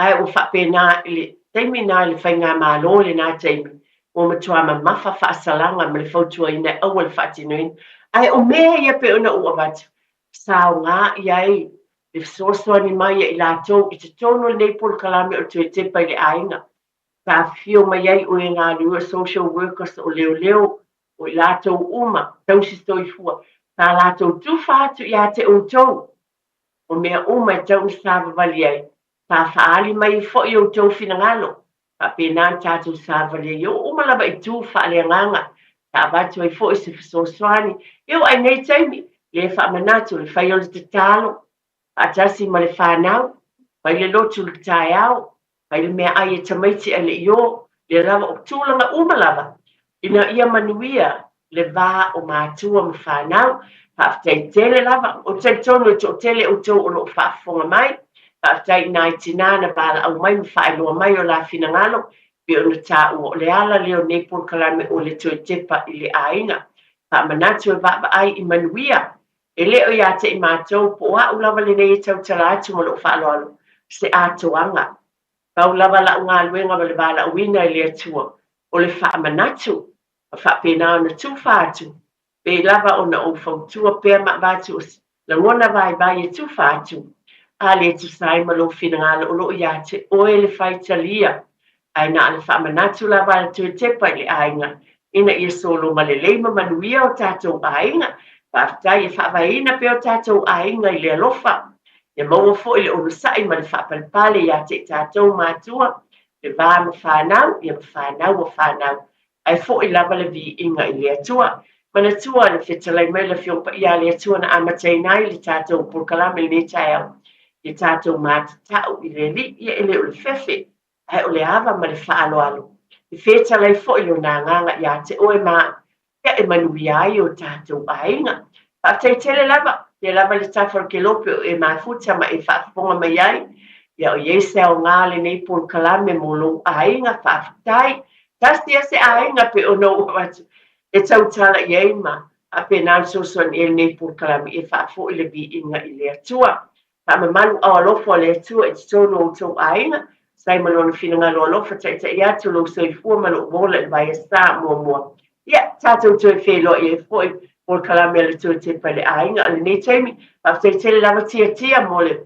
Ae ua faapena i le taimi na i le faigamalo i lena taimi, ua matua mamafa faasalaga ma le fautuaina e aua le faatinoina. Ae o mea ia pei ona ou avatu, sa aoga i ai le fesoasoani mai a i latou i totonu o lenei polokalame o le toe tepa i le aiga. Sa afifio mai ai o e galulue o social workers, o leoleo, o i latou uma, tausi soifua, sa latou tufa atu ia te outou O mea uma e tau ina savavali ai, sa faaali mai ai foi outou finagalo, faapena ona tatou savavali ai oo uma lava i tu faaleagaga, sa avatu ai foi se fesoasoani e oo ai nei taimi, lea faamanatu le fai o le tatalo, faatasi ma le fanau, fai le lotu i le taeao, Fai le meaai e tamaiti ae le i o, lea lava o tulaga uma lava ina ia manuia le va o matua ma fanau. Faafetai tele lava. Ou te talitonu e toatele outou o lo o faafofoga mai. Faafetai i nai tinā na valaau mai ma faailoa mai o la finagalo pei ona taua o le ala lea o nei polokalame o le toe tepa i le aiga. Faamanatu e vaavaai i manuia. E le o ia te i matou, po o a'u lava lenei e tautala atu ma lou faaaloalo, se atoaga. Pau lava la'u galuega ma le valaauina e le Atua, o le faamanatu, ma faapena ona tufa atu, pei lava ona ou fautua pea ma avatu o se lagona vaivai e tufa atu, a le tusa ai ma lou finagalo o lo o ia te oe le faitalia ae na o le faamanatu lava a le toe tepa i le aiga ina ia soloma lelei ma manuia o tatou aiga. Faafetai e faavaeina pea o tatou aiga i le alofa. Ia maua foi le onosai ma le faapalepale ia te i tatou matua, le va ma fanau, ia ma fanau a fanau. Ae foi lava le viiga i le Atua. Manatua le fetalai mai le Afioga Paia a le Atua na amataina ai le tatou polokalame i lenei taeao. Ia tatou matatau i le Alii, ia e le o le fefe, ae o le ava ma le faaaloalo. E fetalai foi Lona Agaga ia te oe ma au, ia e manuia ai o tatou aiga. Faafetai tele lava, pea lava le tafa o le kelope o e mafuta ma e faafofoga mai ai. Ia o i ai se aoga lenei polokalame mo lou aiga, faafetai. Tasi ia se aiga pe ona ou avatu e tautala i ai ma faapena ona fesoasoani i ai lenei polokalame e faafoi le viiga i le Atua. Faamamalu ao alofa o le Atua i totonu o outou aiga, sai ma lona finagalo alofa taitai atu lou soifua ma lou ola i le vaiasa muamua. Ia, tatou toe feiloai ai foi polokalame a le Toe Tepa i le Aiga o lenei taimi. Faafetai tele lava Tiatia mo le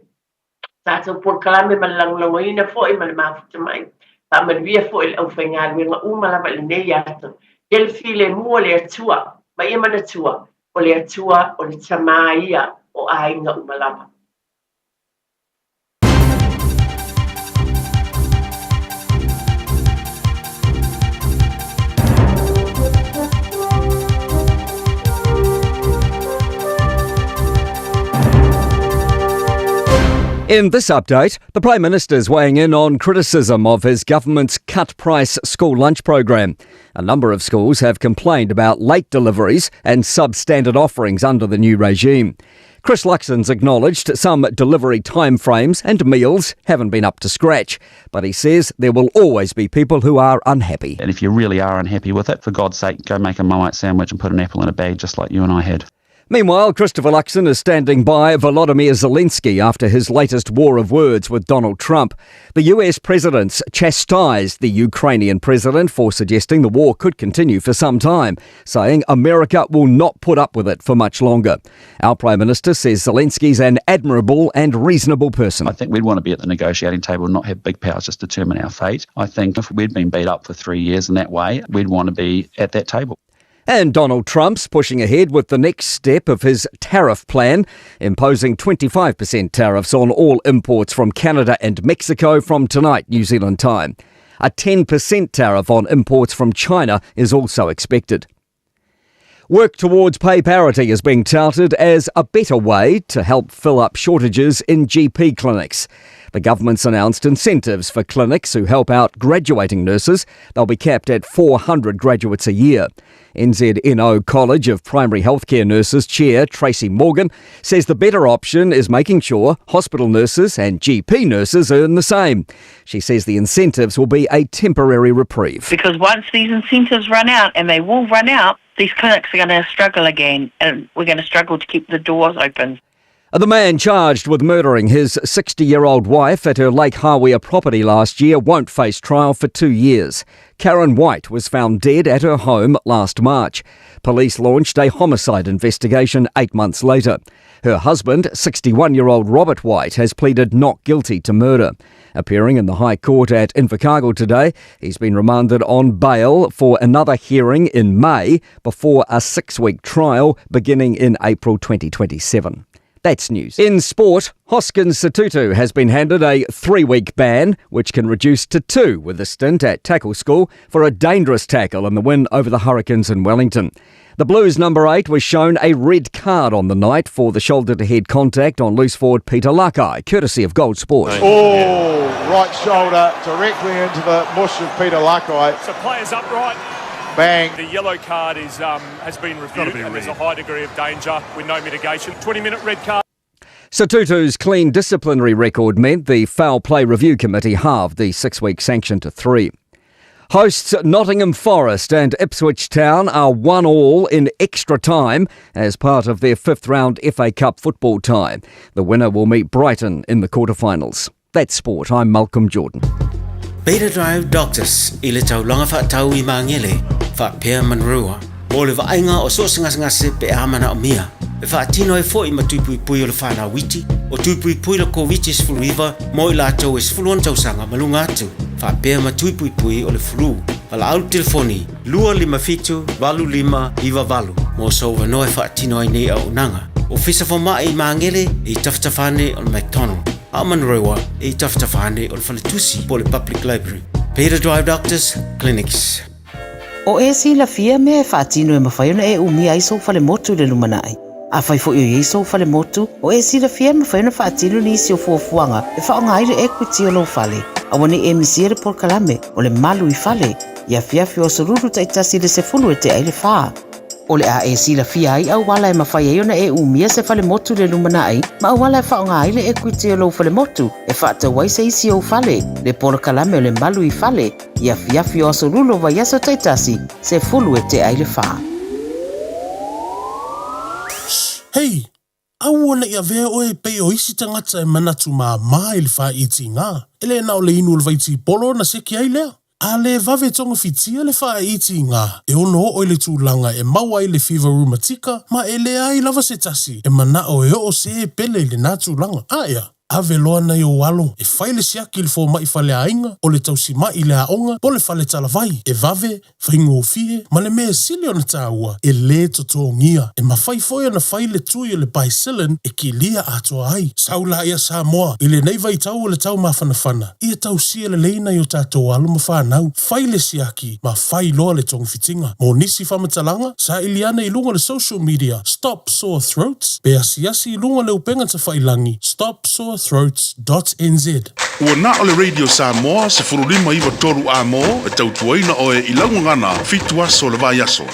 tatou polokalame ma le lagolagoina foi ma le mafuta mai. Faamanuia foi i le aufaigaluega uma lava i lenei aso. Ia le filemu o le Atua ma ia manatua o le Atua o le Tama ia o aiga uma lava. In this update, the Prime Minister's weighing in on criticism of his government's cut price school lunch program. A number of schools have complained about late deliveries and substandard offerings under the new regime. Chris Luxon's acknowledged some delivery timeframes and meals haven't been up to scratch, but he says there will always be people who are unhappy. And if you really are unhappy with it, for God's sake, go make a Marmite sandwich and put an apple in a bag just like you and I had. Meanwhile, Christopher Luxon is standing by Volodymyr Zelensky after his latest war of words with Donald Trump. The US president's chastised the Ukrainian president for suggesting the war could continue for some time, saying America will not put up with it for much longer. Our Prime Minister says Zelensky's an admirable and reasonable person. I think we'd want to be at the negotiating table and not have big powers just determine our fate. I think if we'd been beat up for three years in that way, we'd want to be at that table. And Donald Trump's pushing ahead with the next step of his tariff plan, imposing 25% tariffs on all imports from Canada and Mexico from tonight, New Zealand time. A 10% tariff on imports from China is also expected. Work towards pay parity is being touted as a better way to help fill up shortages in GP clinics. The government's announced incentives for clinics who help out graduating nurses. They'll be capped at 400 graduates a year. NZNO College of Primary Healthcare Nurses Chair Tracy Morgan says the better option is making sure hospital nurses and GP nurses earn the same. She says the incentives will be a temporary reprieve. Because once these incentives run out, and they will run out, these clinics are going to struggle again, and we're going to struggle to keep the doors open. The man charged with murdering his 60 year old wife at her Lake Hawea property last year won't face trial for two years. Karen White was found dead at her home last March. Police launched a homicide investigation eight months later. Her husband, 61 year old Robert White, has pleaded not guilty to murder. Appearing in the High Court at Invercargill today, he's been remanded on bail for another hearing in May before a six week trial beginning in April 2027. That's news. In sport, Hoskins Sotutu has been handed a three week ban, which can reduce to two with a stint at tackle school for a dangerous tackle in the win over the Hurricanes in Wellington. The Blues number eight was shown a red card on the night for the shoulder to head contact on loose forward Peter Lakai, courtesy of Gold Sport. Oh, right shoulder directly into the mush of Peter Lakai. So players upright. Bang. The yellow card is um, has been reviewed be and there's a high degree of danger with no mitigation. 20 minute red card. Sotutu's clean disciplinary record meant the Foul Play Review Committee halved the six week sanction to three. Hosts Nottingham Forest and Ipswich Town are one all in extra time as part of their fifth round FA Cup football tie. The winner will meet Brighton in the quarterfinals. That's sport. I'm Malcolm Jordan. Beta Drive Doctors i le taulaga fa'atau i Magele, fa'apea Manurewa, mo le va'aiga o so o se gasegase pe a mana'omia, e fa'atino ai fo'i ma tui puipui o le fanau iti, o tui puipui le Koviti-19 mo i latou e 16 tausaga ma luga atu, fa'apea ma tui puipui o le fulu. Valaau le telefoni 257 8598 mo sou avanoa e fa'atino ai nei auaunaga. Ofisa Foma'i i Magele e i tafatafa ane o le McDonald, a o Manurewa e i tafatafa ane o le Faletusi po o le Public Library. Peter Drive Doctors Clinics. O e silafia mea e faatino e mafai ona e umia ai sou falemotu i le lumanai. Afai foi o i ai sou falemotu, o e silafia e mafai ona faatino nisi o fuafuaga e faaaoga ai le equity o lou fale. Aua ne i e misia le polokalame o le Malu i Fale i afiafi o Aso Lulu taitasi i le 10 e tea ai le fa. O le a e silafia ai auala e mafai ai ona e umia se falemotu i le lumanai ma auala e faaaoga ai le equity o lou falemotu e faatau ai se isi ou fale, le polokalame o le Malu i Fale i afiafi o Aso Lulu o vaiaso taitasi, 10 e tea ai le fa. Hei! Aua ne i avea oe e pei o isi tagata e manatu māmā i le fāiitiga, e le na o le inu o le vaitipolo ona seki ai lea. A le vave togafitia le fāiitiga, e ono oo i le tulaga e maua ai le fiva rumatika ma e leai lava se tasi e manao e oo se e pele i lenā tulaga. Aea, ave loa nai ou alo e fai le siaki i le fomai faleaiga, o le tausimaʻi i le aoga, po o le fale talavai, e vave, faigofie, ma le mea sili ona tāua, e lē totogia. E mafai foi ona fai le tui o le Bicillin e kilia atoa ai. Sau laia Samoa, i lenei vaitau o le tau mafanafana, ia tausia lelei nai o tatou alo ma fanau, fai le siaki, ma fai loa le togafitiga. Mo nisi faamatalaga, saili ane i luga o le social media Stop Sore Throats, pe asiasi i luga o le upega tafailagi stopsorethroats dot nz. Ua na o le Radio Samoa 15 9 3 amo e tautuaina oe i lau gagana fitu aso o le vaiaso.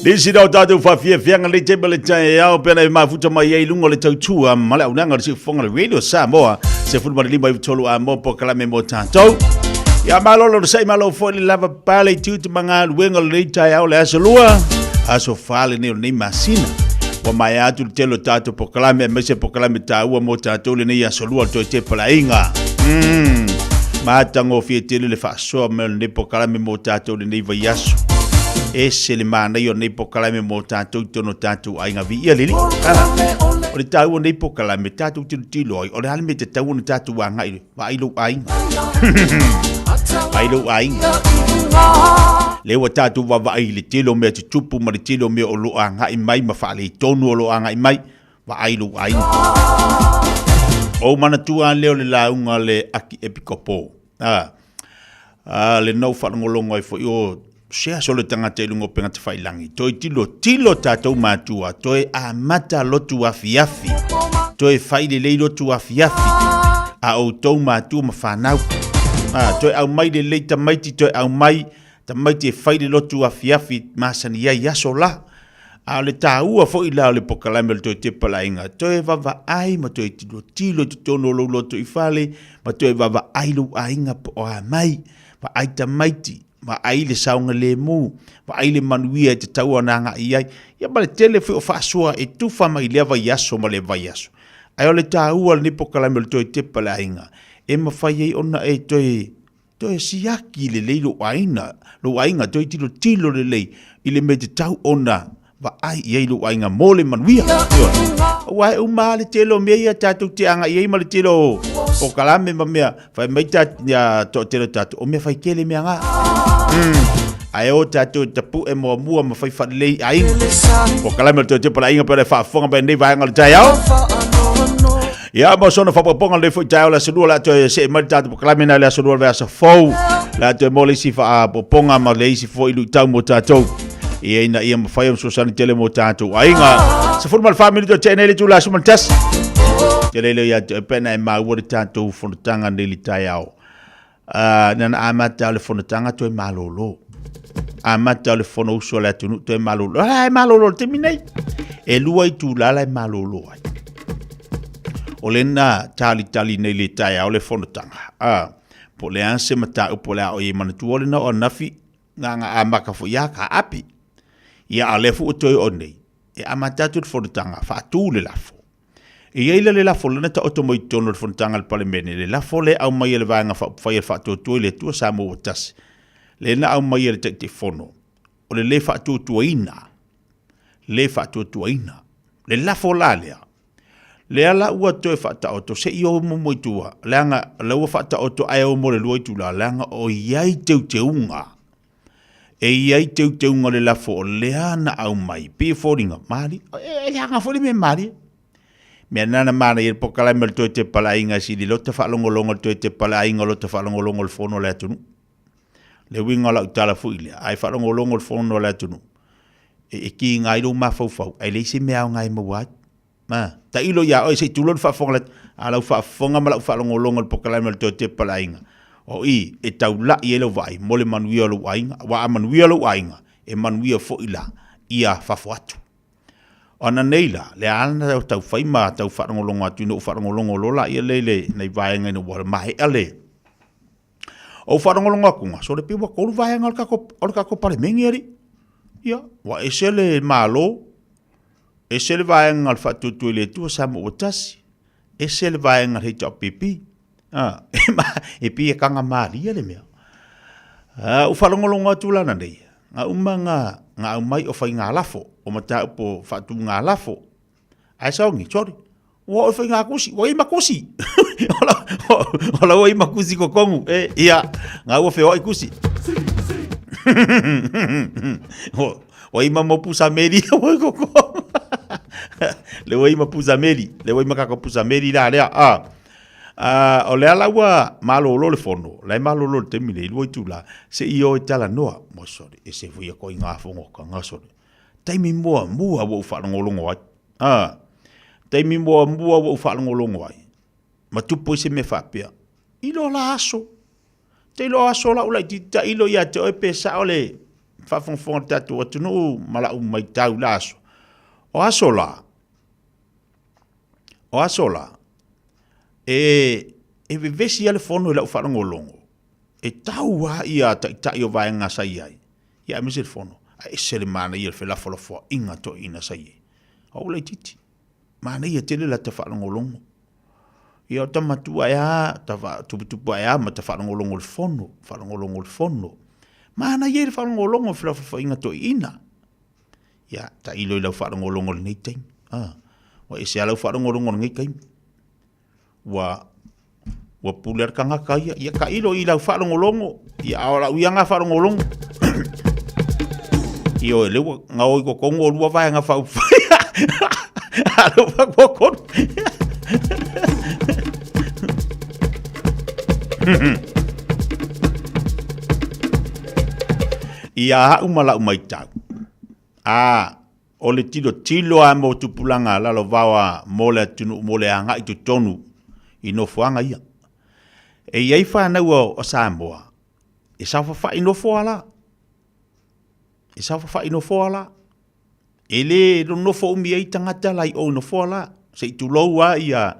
Nisi na o tātou whawhiawhianga le te mele tae ao pena e mafuta mai ai lunga le tautua ma le aunaga o le siufofoga le Radio Samoa se fulu ma le lima i tolu a mo pokalame mo tātou. Ia malo lo sai malo foi le lava pale i tiute ma galuega o lenei taeao le aso lua, aso fale nei o lenei masina. Ua maea atu le tele o tātou pokalame aemaise pokalame tāua mo tātou lenei aso lua o le toe tepalaiga. Matagofie tele le faasoa mai o lenei pokalame mo tātou lenei vaiaso. Ese le manaia o lenei pokalame mo tātou i totonu o tātou aiga. Viia le Alii. O le taua o lenei pokalame, tatou tilotilo ai, o le a le mea e tatau ona tatou agai, vaai lou aiga. Vaai lou aiga. Lea ua tatou vaavaai i le tele o mea tutupu ma le tele o mea o lo o agai mai ma faaletonu o lo o agai mai. Vaai lou aiga. Ou manatua lea o le lauga a le Akiepikopo. A, a le na ou faalogologo ai foi o se aso le tagata i luga o upega tafailangi. Toe tilo tilo tatou matua, toe amata lotu afiafi, toe fai lelei lotu afiafi a outou matua ma fanau. A, toe aumai lelei tamaiti, toe aumai tamaiti e fai le lotu afiafi masani ai aso la. A o le taua foi la o le pokalame o le toe tepalaiga, toe vavaai ma toe tilotilo i totonu o lou loto i fale, ma toe vavaai lou aiga po o a mai, vaai tamaiti, vaai le saogalemu, vaai le manuia e tatau ona agai i ai, ia ma le tele foi o faasoa e tufa mai lea vaiaso ma lea vaiaso. Ae o le taua o lenei pokalame o le toe tepalaiga, e mafai ai ona e toe Toe siaki lelei lou aiga, lou aiga, toe tilotilo lelei i le mea tatau ona vaai i ai lou aiga mo le manuia. Aua e uma lava le tele o mea ia tatou te agai ai ma le tele o polokalame ma mea, fai mai ta, ia, toatele o tatou, o mea fai tele mea na. Ae o tatou e tapue muamua ma fai faalelei i aiga. Polokalame o le toe tepalaiga pe o le faafofoga mai lenei vaega o le taeao. Ia, mo sona faaopoopoga lenei foi taeao le aso lua, o le a toe see mai le tatou polokalame na i le aso lua o le vaiaso fou. O le a toe maua le isi faaopoopoga ma le isi foi luitau mo tatou. Ia, ina ia mafai ona fesoasoani tele mo tatou aiga. 14 minute o tea nei le itula 11. Te lele ia te oe pe na e maua le tatou fonotaga nei le taeao. Na na amata o le fonotaga toe malolo. Amata o le fonousu a le atunuu toe malolo. Ala e malolo le taimi nei. E lua itula la e malolo ai. O lena talitali nei le taeao le fonotaga. Po o le a se mataupu o le a o i manatua o lena o anafi na nga amaka foi ia ka api. Ia a lea foi ua toe o nei. E amata atu le fonotaga, faatu le lafo. E i ai la le lafo lea na taoto mai i totonu o le Fonotaga a le Palemene, le lafo lea e aumai e le Vaega Faaupufai a le Faatuatua i le Atua Samoa ua Tasi, lea na aumai e le Taitaifono, o le le faatuatuaina, le faatuatuaina. Le lafo la lea, lea la ua toe faataoto se i o muamua i tua, leaga o lea ua faataoto ae o mo le lua itula, leaga o i ai teuteuga. E i ai teuteuga o le lafo o lea na aumai, pei e foliga, malie, e leaga foi le mea malie. Mea na na manaia le polokalame o le toe tepalaiga e sili lota faalogologo le toe tepalaiga o lota faalogologo le fono a le atunuu. Le uiga o lau tala foi lea, a e faalogologo le fono a le atunuu, e kiga ai lou mafaufau, ae leai se mea aoga e maua ai. Ma, tailo iā oe se i tulou le faafofoga le, a lau faafofoga ma lau faalogologo i le polokalame o le Toe Tepa o le Aiga, o i e taula'i ai lau vaai mo le manuia o lou aiga, aua a manuia lou aiga, e manuia foi la ia fafo atu. O ana nei la, le a na tau fai ma tau faalogologo atu ina ua faalogologo loa laia lea i le nai vaega ina ua maea le Ou faalogologo atu, sole pei ua tolu vaega o le tatou, o le tatou Palemene alii. Ia, ua ese le Malo, ese le vaega o le Faatuatua i le Atua Samoa ua tasi, ese le vaega o le HRPP. Ah, e pei e taga malie le mea. Ah, ua faalogologo atu la nanei, na uma na, na aumai o faigalafo, o mataupu o faatugalafo, Ae sauni, sorry. Ua oo i faiga kusi, ua i ma kusi. O la ua i ma kusi kokongu. E, ia, ngā ua wheoai kusi. Ua i ma mo pusa meri ua i kokongu. Le ua i ma pusa meri, le ua i ma kako pusa meri la lea. Ah. Uh, o lea la ua malolo le fono, la e malolo le taimi nei, lua itula, se i o e talanoa, mo sorry, e se fui a ko i ngā fongo ka ngā sorry. Taimi muamua ua ou faalogologo ai. Ā, taimi muamua ua ou faalogologo ai, ma tupu ai se mea faapea, i lo la aso. Te ilo aso lau laitiiti tailo ia te oe pe sao le faafogafoga o le tatou atunuu ma lau maitau i la aso. O aso la, o aso la, e, e vevesi lava le fono i lau faalogologo, e tau lava ia taitai o vaega sa i ai, Ia aemaise le fono, ae ese le manaia o le felafolafoaiga toeaiina sa i ai. O au laitiiti, manaia tele lata faalogologo. Ia o ta matua ae a, ta tuputupu ae a ma ta faalogologo i le fono, faalogologo i le fono. Manaia ai le faalogologo i felafolafoaiga toeaiina. Ia, tailo i lau faalogologo i lenei taimi. Ah, ua ese lava lau faalogologo i lenei taimi. Ua ua pule le tagata ia, ia tailo i lau faalogologo, ia a o lau ia na faalogologo. Ioe, lea ua gaoi totonu o lua vaega faaupufai. A lea ua faakuakonu. Ia au ma lau maitau, a O le tilotilo lava mo tupulaga lalovaoa mo le atunuu mo le agai totonu i nofoaga ia. E i ai fanau o Samoa e saofafai nofoa la, e saofafai nofoa la. E le nonofo umi ai tagata la i o i nofoa la, se i tulou lava ia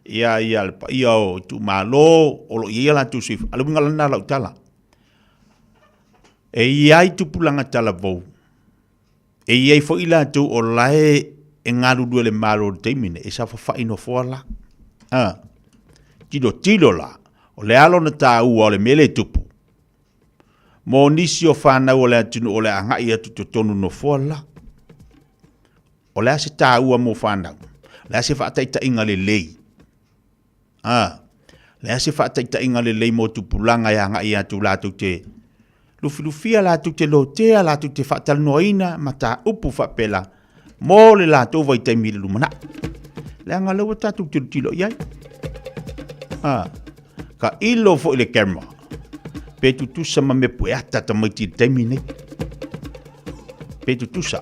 ia ia le paia o itumalo o lo o i ai a latou sui, a o le uiga lena o lau tala. E i ai tupulaga talavou E i ai foi latou o la e e galulue i le Malo i le taimi nei, e saofafai nofoa la. A, tilotilo la, o le a lona taua o le mea lea e tupu? Mo nisi o fanau o le atunuu o le a agai atu i totonu nofoa la. O le a se taua mo fanau? O le a se faataitaiga lelei? Ā, le a se faataitaiga lelei mo tupulaga e agai atu latou te lufilufia, latou te lotea, latou te faatalanoaina mataupu faapela mo le latou vaitaimi i le lumanai. Leaga lea ua tatou tilotilo i ai. Ā, ka ilo foi le camera, pe tutusa ma mea pueata tamaiti i le taimi nei. Pe tutusa.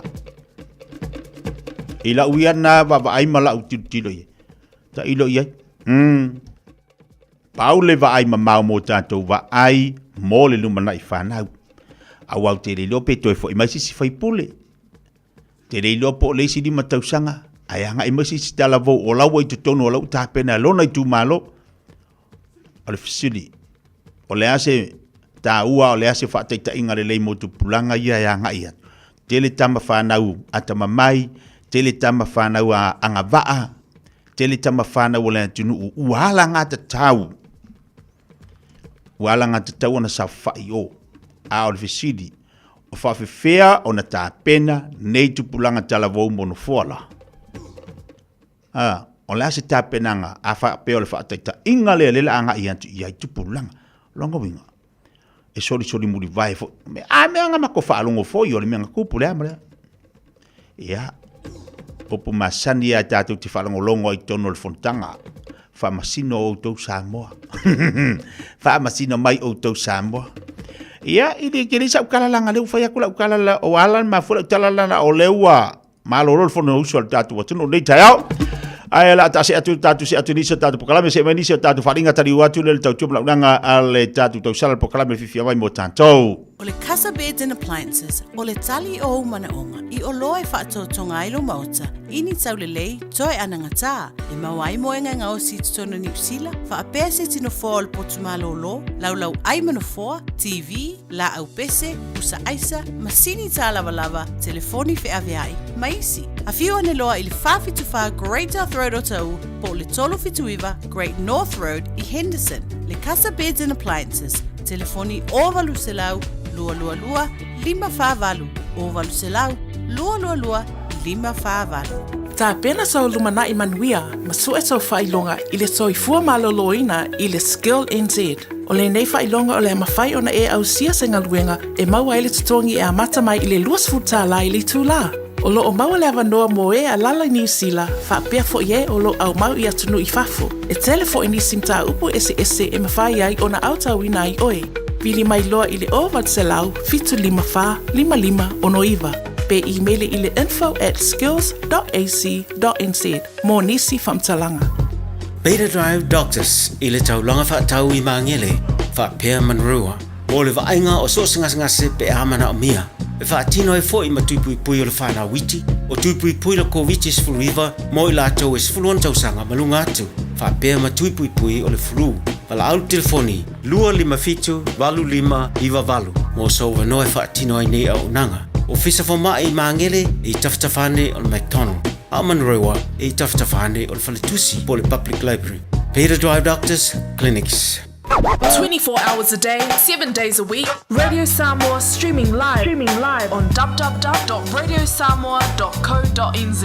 I lau ia na vaavaai ma lau tilotilo i ai. Tailo i ai. Mm. Pau le vaai mamao mo tatou vaai mo le lumanai fanau. Aua ou te le iloa pe toe foi mai se isi faipule. Te le iloa po o le isi lima tausaga, ae agai mai se isi talavou o la ua i totonu o la ua tapena e lona itumalo. O le fesili, o le a se taua, o le a se faataitaiga lelei mo tupulaga ia e agai atu? Tele tama fanau atamamai, tele tama fanau a agavaa, tele tama fanau o le atunuu ua alagatatau, ua alagatatau ona saofai o. A o le fesili, o faafefea ona tapena nei tupulaga talavou mo nofoa la? A, o le a se tapenaga a faapea o le faataitaiga lea lea le a agai atu i ai tupulaga? O lona uiga, e solisoli mulivae foi. A mea na matou faalogo foi o le mea na tupu lea ma lea. Ia, upu masani lava tatou te faalogologo ai i totonu o le fonotaga, faamasino outou Samoa. Faamasino mai outou Samoa. Ia, i le tele sau tala leaga lea ua fai atu lau tala, o ala na mafua lau tala lana o lea ua. Malolo le Fonousu a le tatou atunuu i lenei taeao. Ae o le a taasee atu tatou see atu i nisi o tatou polokalame, see mai nisi o tatou faaaliga taliu atu lea i le tautua ma launaga a le tatou tausala le polokalame fiafia mai mo tatou. O le Casa Beds and Appliances, o le tali o ou manaoga i oloa e faatotoga ai lou maota i ni taulelei toe anagatā e maua ai moega e gaosi i totonu o Niu Sila, faapea se tino foa o le potu malōlō, laulau ai ma nofoa, TV, laau pese, pusa aisa, masini tālavalava, telefoni feaveai, ma isi. Afio ane loa i le 474 Great South Road o Taʻu po o le 379 Great North Road i Henderson. Le Casa Beds and Appliances, telefoni 0800 222 548, 0800 222 548. Tapena sou lumanai manuia ma sue sou faailoga i le soifua maloloina i le Skill NZ. O lenei faailoga o le a mafai ona e ausia se galuega e maua ai le totogi e amata mai i le 20 tālā i le itulā. O lo o maua le avanoa mo e alala i Niu Sila, faapea foi e o lo o aumau i atunuu i fafo. E tele foi nisi mataupu eseese e mafai ai ona aotauina ai oe. Vili mai loa i le 0800 754 5569 pe imeli i le info at skills dot ac dot nz. Mo nisi faamatalaga. Beta Drive Doctors i le taulaga faatau i Magele, faapea Manurewa, mo le vaaiga o so o se gasegase pe a manaomia. E faatino ai foi ma tui puipui o le whanau iti, o tui puipui la Koviti-19 mo i latou e 16 tausaga ma luga atu, faapea ma tui puipui o le flu. Valaau telefoni 257 8598 mo sou avanoa e faatino ai nei auaunaga. Ofisa Fomai i Magele i tafatafa ane o le McDonald. A o Manurewa e i tafatafa ane o le faletusi po o le Public Library. Peter Drive Doctors Clinics. 24 hours a day, 7 days a week, Radio Samoa streaming live, streaming live on www.radiosamoa.co.nz.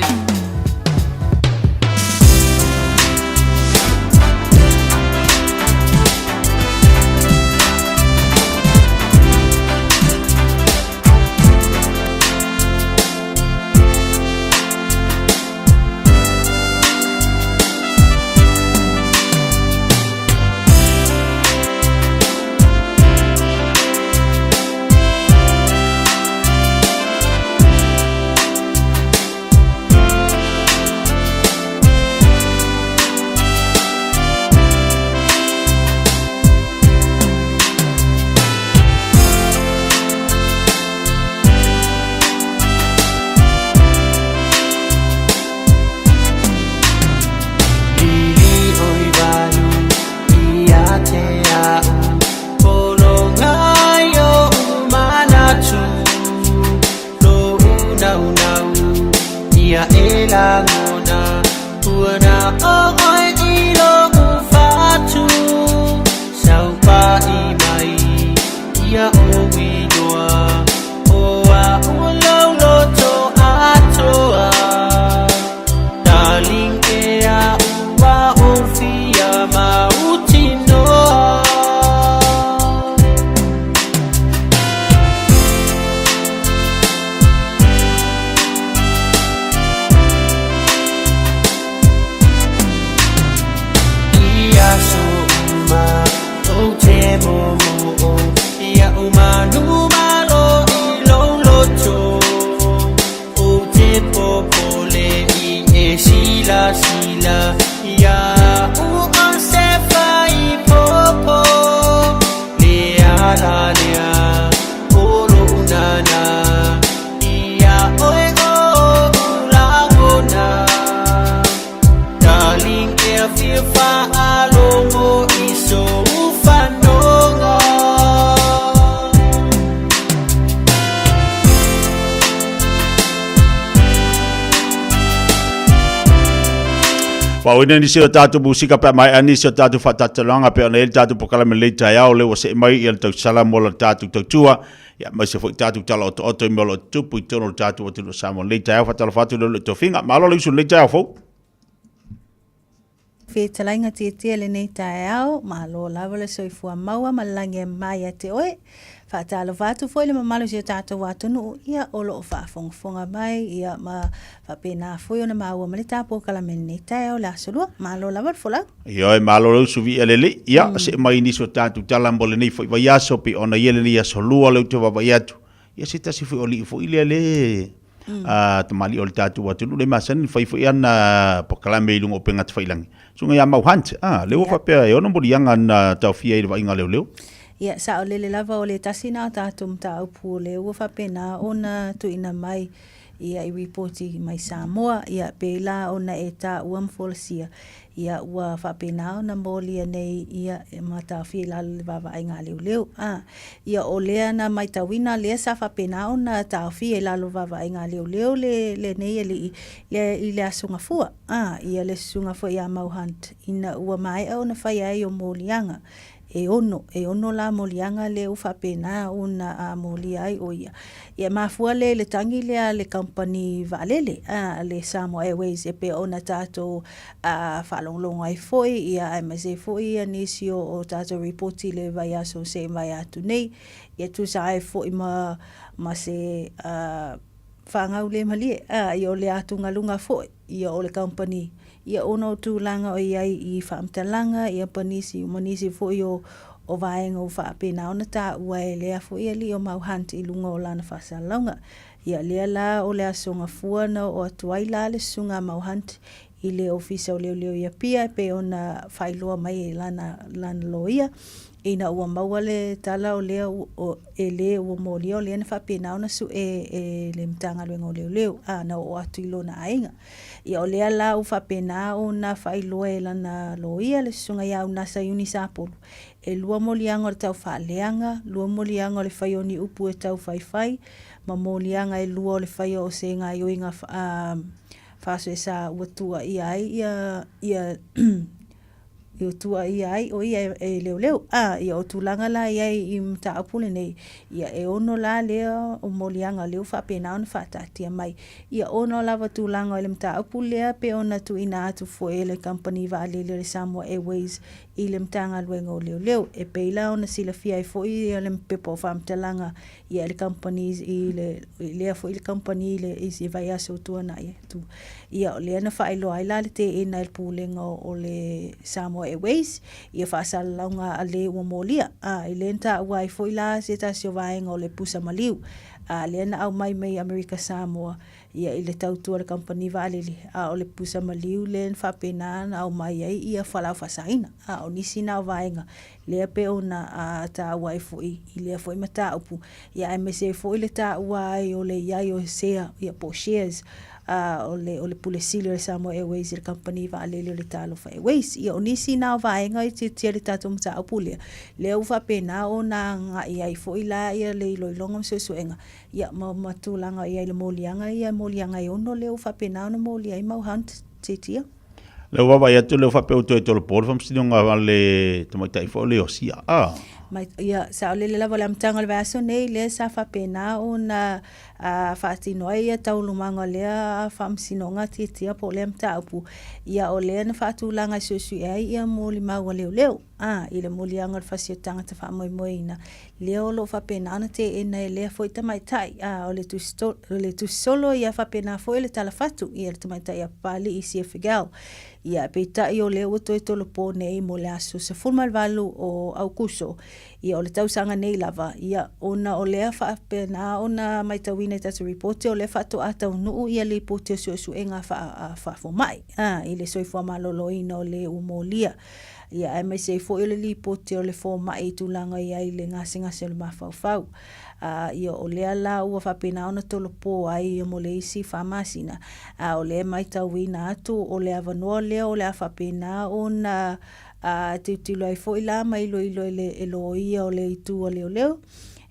Faaoina nisi o tatou musika pe a maea nisi o tatou faatatalanga pe ona i ai le tatou polokalame lelei taeao lea ua see mai ia le tausala mo la tatou tautua ia aemaise foi tatou tala otooto i mea o lo o tutupu i totonu o le tatou atunuu o Samoa lenei taeao. Faatalofa atu i le tofiga. Malo le usu i lenei taeao fou. Fetalaiga tietie lenei taeao, malo lava le soifua maua ma le lagi e mama ia te oe. Faatalofa atu foi le mamalu o si o tatou atunuu, ia o lo o faafogafoga mai, ia ma faapena foi ona maua ma le tapuo kalame lenei taeao le Aso Lua. Malo lava le folau. Ioe, malo le usu viia le Alii. Ia, see mai nisi o tatou tala mo lenei foi vaiaso, pei ona i ai lenei Aso Lua lea ou te vaavaai atu. Ia se tasi foi o alii foi lea le a tamalii o le tatou atunuu le masani ona fai foi ana polokalame i luga o upega tafailagi. Susuga ia Mau Hunt, a, lea ua faapea e ono moliaga na taofia i le vaaiga a leoleo. Ia, saolele lava o le tasi na o tatou mataupu o lea ua faapena ona tuuina mai ia i ripoti mai Samoa, ia pei la ona e taua ma folasia, ia ua faapena ona molia nei ia ma taofia i lalo o le vaavaaiga a leoleo. A, ia o lea na maitauina lea sa faapena ona taofia i lalo o le vaavaaiga a leoleo le lenei alii le i le Aso Gafua. A, ia le susuga foi ia Mau Hunt ina ua maea ona fai ai o moliaga e ono, e ono la moliaga lea ua faapena ona a molia ai ʻo ia. Ia e mafua lea i le tagi lea a le kamupani vaalele a le Samoa Airways e pei ona tatou a faalogologo ai foi ia aemaise ai foi ia nisi o o tatou ripoti i le vaiaso se i mavae atu nei. Ia tusa ai foi ma ma se a fagau le malie a ia o le atugaluga foi ia o le kamupani ia ona o tulaga o i ai i faamatalaga ia pa nisi ma nisi foi o o vaega ua faapena ona taua e lea foi alii o Mau Hunt i luga o lana faasalalauga. Ia lea la o le Aso Gafua na oo atu ai la le Susuga a Mau Hunt i le Ofisa o Leoleo i Apia e pei ona faailoa mai e lana lana loia ina ua maua le tala o lea e le ua molia o lea na faapena ona sue e le Matagaluega o Leoleo a na oo atu i lona aiga. Ia o lea la ua faapena ona faailoa e lana loia le Susuga ia Unasa Iuni Sapolu, e lua moliaga o le taufaaleaga, lua moliaga o le fai o ni upu e tau faifai, ma moliaga e lua o le faia o se gaioiga faasoesa ua tuuaia ai ia ia ua tuuaia ai o ia e leoleo. A, ia o tulaga la i ai i mataupu lenei, ia e ono la lea o moliaga lea ua faapena ona faataatia mai. Ia ono lava tulaga o le mataupu lea pe ona tuuina atu foi e le kamupani vaalele o le Samoa Airways i le Matagaluega o Leoleo. E pei la ona silafia ai foi ia le pepa o faamatalaga ia le kamupani i le lea foi le kamupani i le i se vaiaso ua tuanai atu. Ia o lea na faailoa ai la le teena e le Pulega o le Samoa Airways ia faasalalauga a le ua molia. A, i lea na taua ai foi la se tasi o vaega o le pusa maliu, a lea na aumai mai Amerika Samoa ia i le tautua a le kamupani vaalele, a o le pusa maliu lea na faapena ona aumai ai ia fualaau faasaina. A o nisi na o vaega lea pei ona taua ai foi i lea foi mataupu, ia aemaise ai foi le taua ai o le i ai o sea ia po o shares o le o le Pule Sili o le Samoa Airways i le kamupani vaalele o le Talofa Airways. Ia o nisi na o vaega e tiatia i le tatou mataupu lea, lea ua faapena ona agai ai foi la ia le iloiloga ma suesuega ia ma ma tulaga i ai le moliaga ia moliaga e ono lea ua faapena ona molia ai mau Hunt tiatia. Lea ua vaavaai atu lea ua faapea ua toe tolopo le faamasinoga a le tamaitai foi o le Iosia. Ah. Mai, ia, saolele lava o le amataga o le vaiaso nei, lea sa faapena ona uh, faatino ai ia taualumaga o lea faamasinoga tiatia po o lea mataupu. Ia, o lea na faatulaga e suesue ai ia molimau a leoleo. A, i le moliaga o le fasi o tagata faamoemoeina, lea o lo o faapena ona teena e lea foi tamaitai, a, o le tusi, o le tusi solo ia faapena foi le talafatu, ia le tamaitai a Papalii Sia Figel. Ia, peitai o lea ua toe tolopo nei mo le aso 18 o Aukuso, ia o le tausaga nei lava, ia, ona o lea faapena ona maitauina i tatou ripoti, o lea faatoa taunuu ia lipoti o suesuega faafomai, a, i le soifua maloloina o le ua molia. Ia, aemaise ai foi o le lipoti o le fomai i tulaga i ai le gasegase o le mafaufau. A, ia, o lea la ua faapena ona tolopo ai ia mo le isi fa masina, a o lea e maitauina atu o le avanoa lea o le a faapena ona a, tilotilo ai foi la ma iloilo e le e loia o le itu a leoleo,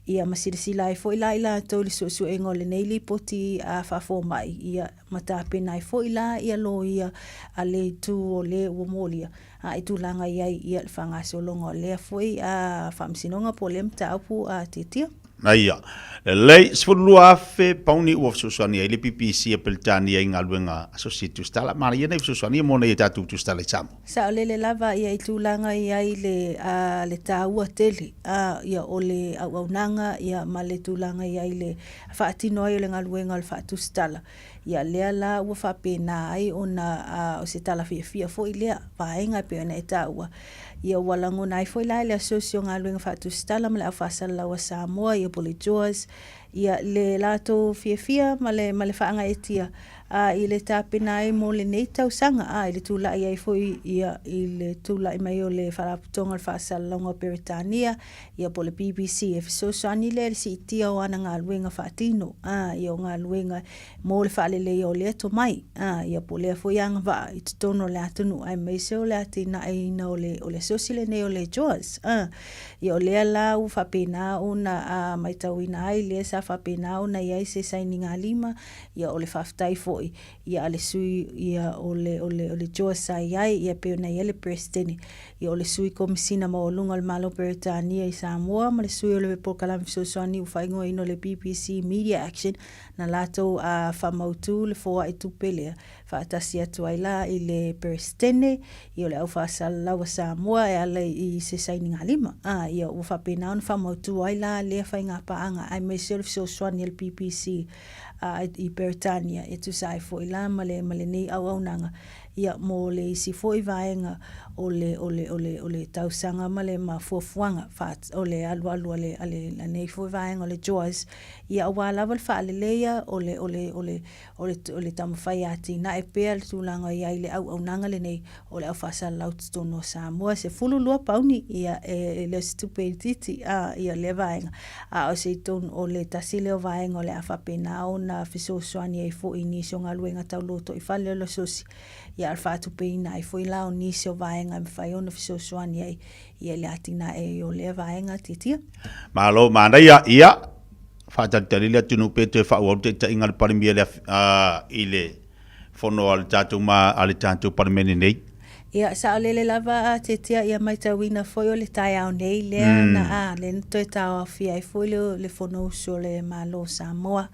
ia ma silasila ai foi la i latou i le suesuega o lenei lipoti a faafomai, ia, ma tapena ai foi la ia loia a le itu o le ua molia a i tulaga i ai ia le faagasologa o lea foi a faamasinoga po o lea mataupu a tiatia. Aia. Lelei, 12,000 pauni ua fesoasoani ai le BBC a Peretania i galuega Associate Tusitala. Manaia nei fesoasoani mo nei tatou tusitala i Samoa. Saolele lava ia i tulaga i ai le a le taua tele a ia o le auaunaga ia ma le tulaga i ai le faatino ai o le galuega o le faatusitala. Ia lea la ua faapena ai ona a o se tala fiafia foi lea vaega e pei ona e taua. Ia ua lagona ai foi la e le Asosi o Galuega Faatusitala ma le Au Faasalalau a Samoa ia po o le JOAS. Ia, le latou fiafia ma le, ma le faagaeetia, a, i le tapena ai mo lenei tausaga, a, i le tula'i ai foi, ia, i le tula'i mai o le Faalapotopotoga o le Faasalalauga o Peretania, ia, po o le BBC, e fesoasoani lea i le siitia o ana galuega faatino, a, ia, o galuega mo le faaleleia o lea tomai, a, ia, po o lea foi agavaa i totonu o le atunuu, aemaise o le atinaeina o le, o le asosi lenei o le JAWS, a. Ia o lea la ua faapena ona a matauina ai lea sa faapena ona i ai se sainigalima, ia o le faafetai foi ia a le sui ia o le o le o le JAWS sa i ai ia pei ona i ai le Peresetene, ia o le sui Komesina Maualuga o le Malo o Peretania i Samoa ma le sui o le Polokalame Fesoasoani ua faaigoaina o le BBC Media Action na latou a faamautu le foai tupe lea faatasi atu ai la i le Peresetene, ia o le au faasalalau a Samoa e ala i se sainigalima. A, ia ua faapena ona faamautu ai la lea faigapaaga aemaise o le fesoasoani a le BBC a, i Peretania e tusa ai foi la ma le, ma lenei auaunaga, ia mo le isi foi vaega o le, o le, o le, o le tausaga ma le ma fuafuaga faa, o le alualu a le, a le, lenei foi vaega o le JOAS, ia aua lava le faaleleia o le, o le, o le, O le, o le taumafai e atinae pea le tulaga i ai le auaunaga lenei o le au faasalalau totonu o Samoa. E 12 pauni, ia, e, e le o se tupe itiiti, a, ia, lea vaega. A o se tonu, o le tasi lea o vaega o le a faapena ona fesoasoani ai foi i nisi o galuega tau lotoifale o le asosi, ia, a o le faatupeina ai foi la o nisi o vaega e mafai ona fesoasoani ai, ia, i le atinae o lea vaega tiatia. Malo, manaia, ia. Faatalitali le atunuu pe toe faaauau le taitaiga a le Palemia le, i le fono a le tatou ma a le tatou Palemene nei. Ia, saolele lava a Tetea ia maitauina foi o le taeao nei lea mm. na a lea na toe taoafia ai foi le, le Fonousu o le Malo o Samoa.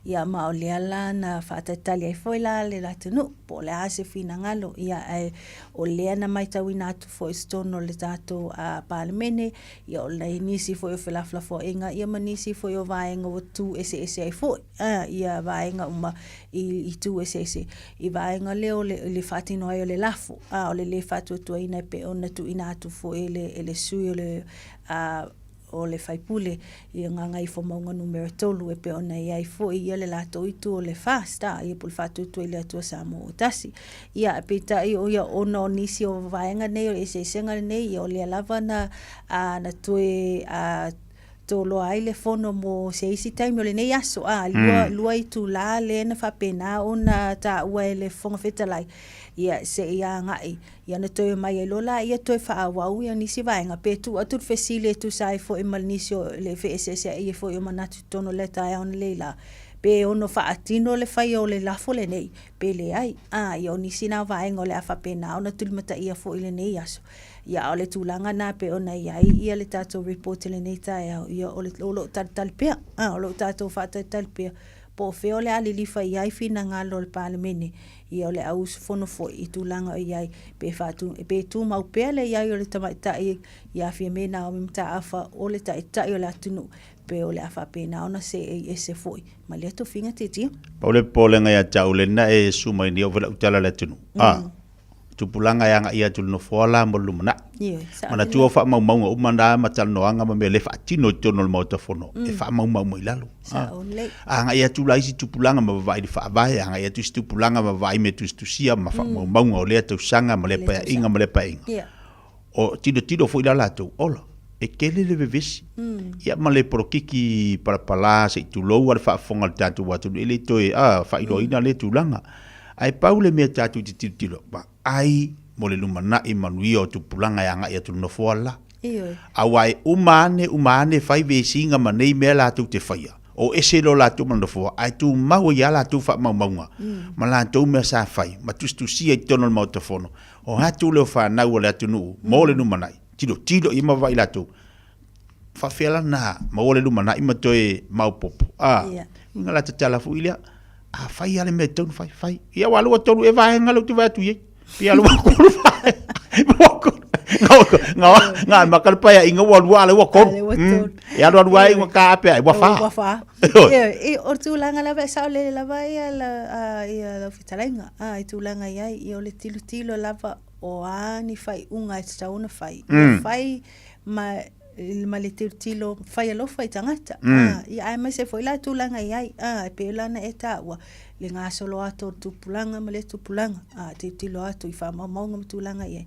Ia ma o lea la na faatalitali ai foi la le atunuu po o le a se finagalo. Ia ae o lea na maitauina atu foi i totonu o le tatou uh, Palemene Ia o le nisi foi o felafolafoaiga ia ma nisi foi o vaega ua tu eseese ai foi a ia vaega uma i, i tu eseese i vaega lea o le, le faatino ai o le lafo a o le lē faatuatuaina e pei ona tuuina atu foi e le, e le sui o le a, o le faipule i Gagaifomauga numera 3 e pei ona i ai foi ia le latou itu o le FAST a ia po o le Faatuatua i le Atua Samoa ua Tasi. Ia, peitai o ia ona o nisi o vaega nei o le eseesega lenei, ia o lea lava na, a, na toe a, toloa ai le fono mo se isi taimi o lenei aso. A, lua, mm. lua itulā lea na faapena ona taua e le Fofoga Fetalai, ia se i agai ia na toe omai ai loa laia toe faaauau ia nisi vaega pe tuu atu le fesili e tusa ai foi ma nisi o le feeseeseai ai foi o manatu i totonu o lea taeao analeila la pe ono faatino le faia o le lafo lenei pe leai. A, ia o nisi na vaega o le a faapena ona tulimataia foi i lenei aso. Ia a o le tulaga na pei ona i ai ia le tatou report i lenei taeao, ia o, le, o lo o talitali pea, a, o lo o tatou faatalitali pea po o fea o le a lilifa i ai finagalo o le Palemene, ia o le au usufono foi i tulaga o i ai, pe, faatu, pe tumau pea le i ai o le tamaitai ia Fiame Naomi Mataafa o le taitai o le atunuu, pe o le a faapena ona seei ese foi ma lea tofiga tiatia. Pau le popolega ia te au, lena e susu mai nei o vela utala le atunuu. Mm. Ah, tupulaga e agaia atu i le nofoa la mo le lumanai. Ioe, saolele. Manatua o faamaumauga uma na ma talanoaga ma mea le faatino i totonu o le Maota Fono, mm. e faamaumau mai lalo. Saolele. Ah, agai atu la isi tupulaga ma vavaai i le faavae, agai atu isi tupulaga ma vavaai mea tusitusia ma mm. faamaumauga o lea tausaga ma lea paeaiga ma lea paeaiga. Yeah. O tilotilo foi la latou, ola, e tele le vevesi. Mm. Ia ma le polokiki palapala se i tulou a le faafofoga a le tatou atunuu, e le toe a, faailoaina mm. lea tulaga. Ae pau le mea tatou te tilotilo, vaai mo le lumanai manuia o tupulaga e agai atu i le nofoa la. Ioe. Aua e uma ane, uma ane fai vesiga ma nei mea latou te faia, o ese loa latou ma le nofoa, ae tumau ai lava latou faamaumauga ma latou mea sa fai ma tusitusia i totonu o le Maota Fono. O atu lea o fanau a le atunuu mo le lumanai, tilotilo i ai ma vaavaai latou, faafefea la na maua le lumanai ma toe maopoopo? A, uiga la tatala foi lea, a fai lava le mea e tatau ona fai, fai. Ia aua lua tolu ea vaega lea ou te vaai atu i ai. Pei lava lua tolu vaega. Lua tolu. Nga amata le paeaiga ua lua, a o lea ua tolu. E alu alu ai ua taape ae ua fa. Ua fa. E, o le tulaga lava e saolele lava ia la, ia lau fetalaiga, a, i tulaga i ai, ia o le tilotilo lava o a ni faaiuga e tatau ona fai. Ia fai ma ma le tilotilo fai alofa i tagata. Mm. Ia aemaise foi la tulaga i ai, e pei la ona e taua le gasolo atu o le tupulaga ma le tupulaga, tilotilo atu i faamaumauga ma tulaga i ai.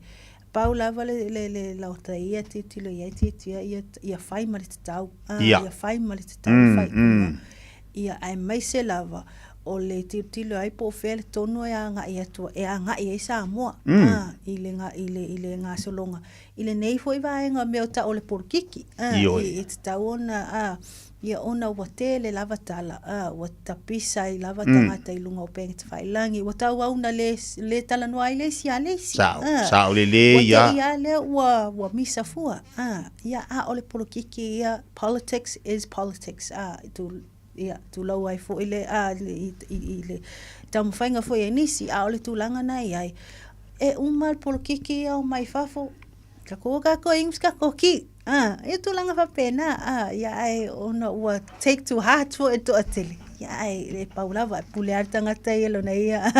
Pau lava le, le, le laotaia tilotilo i ai tiatia ia, ia fai ma le tatau, ia fai ma le tatau mm, faaiuga. Mm. Ia aemaise lava o le tilotilo ai po o fea le tonu e agai atu e agai ai Samoa mm. i le i le i le gasologa i lenei foi vaega o mea o tau o le polokiki, ā, i, e tatau ona, ā, ia ona ua tele lava tala, ā, ua tapisa ai lava mm. tagata i luga o upega tafailagi, ua tauau na le, le talanoa ai le isi a le isi. Sao, ā, sao le le ia. Ua te ia lea ua, ua misa fua, ā, ia, a o le polokiki ia, politics is politics, ā, tu, ia, tulou ai foi le, ā, i, i, i le taumafaiga foi e nisi, a o le tulaga na i ai, e uma le polokiki ia o mai fafo, ka ko ka ko ingus ka ko ki. Ah, ia tulaga faapena, ah, ia ae ona ua take to heart foi e toatele. Ia ae le pau lava, e pule lava le tagata ia lona ia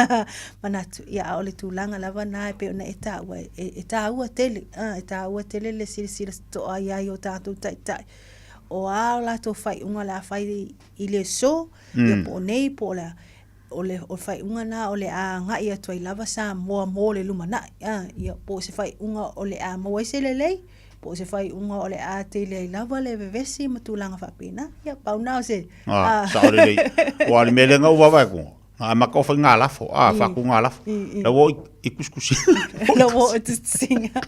manatu. Ia a o le tulaga lava na e pei ona e taua, e, e taua tele, ah, e taua tele le silasila totoa i ai o tatou taitai. O a o latou faaiuga o le a fai i le aso, mm. ia po o nei, po o le a o le o le faaiuga lena o le a agai atu ai lava Samoa mo le lumanai, a, ia, po o se faaiuga o le a maua ai se lelei, po o se faaiuga o le a tele ai lava le vevesi ma tulaga faapena. Ia, pau na o se... A, sao lelei. Ua le mea lea na ou vaavaai atu, na amata o fai ngā lafo, a, whaku ngā lafo. La ua i kusikusi. La ua i tusitusiga.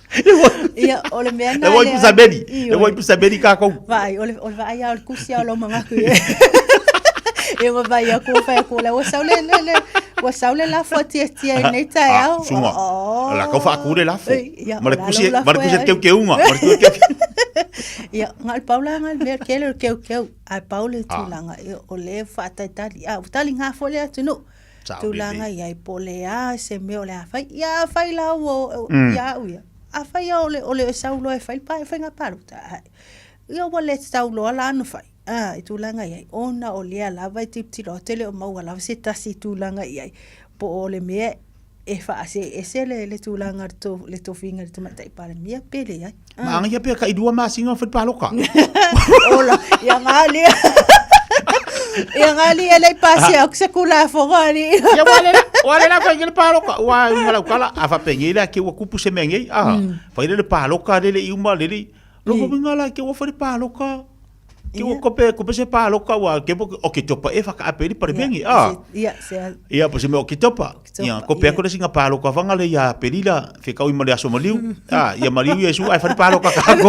Ia, o le mea na La ua i pusameli. La ua i pusameli kākou. Vaai, o le, o le vaai a o le kusi a o lau mangaku ia. Ia ma vai aku fai aku le ua sau le le le ua sau le lafo a tiatia i nei taeao. Ah, sunga. Oh. La kau whaaku le lafo. Ia, Ma le kusi, ma le kusi keu keunga. Ma le kusi keu Ia, nga le paula nga le mea kele o keu keu. Ai pau le tulaga ia o le whaataitali. A, ua tali ngā fo le atu Tulaga i ai po o le a se mea o le a fai. Ia a fai la ua ia au ia. A fai ia o le o le sau loa e fai le pa faiga palota. Ia ua le tatau loa la ona fai. A i tulaga i ai ona o lea lava e tilotilo atu e le o maua lava se tasi tulaga i ai. Po o le mea e faasee ese le, le tulaga to, le tofiga i le Tamaitai Palemia pe leai. Ah. Maanga ia pea ka i lua masina o whai pāloka. Ola, ia ngā lia. Ia ngā lia lei pasi au se kula fonga ni. Ia wale la, wale la whai le pāloka. Ua unga lau kala, a whapenge la ke ua kupu se mea ngei. Ah, whai le pāloka lele i uma lele. Loko winga la ke ua whai le pāloka. Ke ua kope, kope se pāloka ua ke po o ke topa e whakaape ri pare vengi. Ah. Ia, se Ia, po se mea o ke topa. Ia, kope ako le singa pāloka whanga le ia perila, whekau i ma le aso maliu. Ah, ia maliu ia su ai whare pāloka ka ako.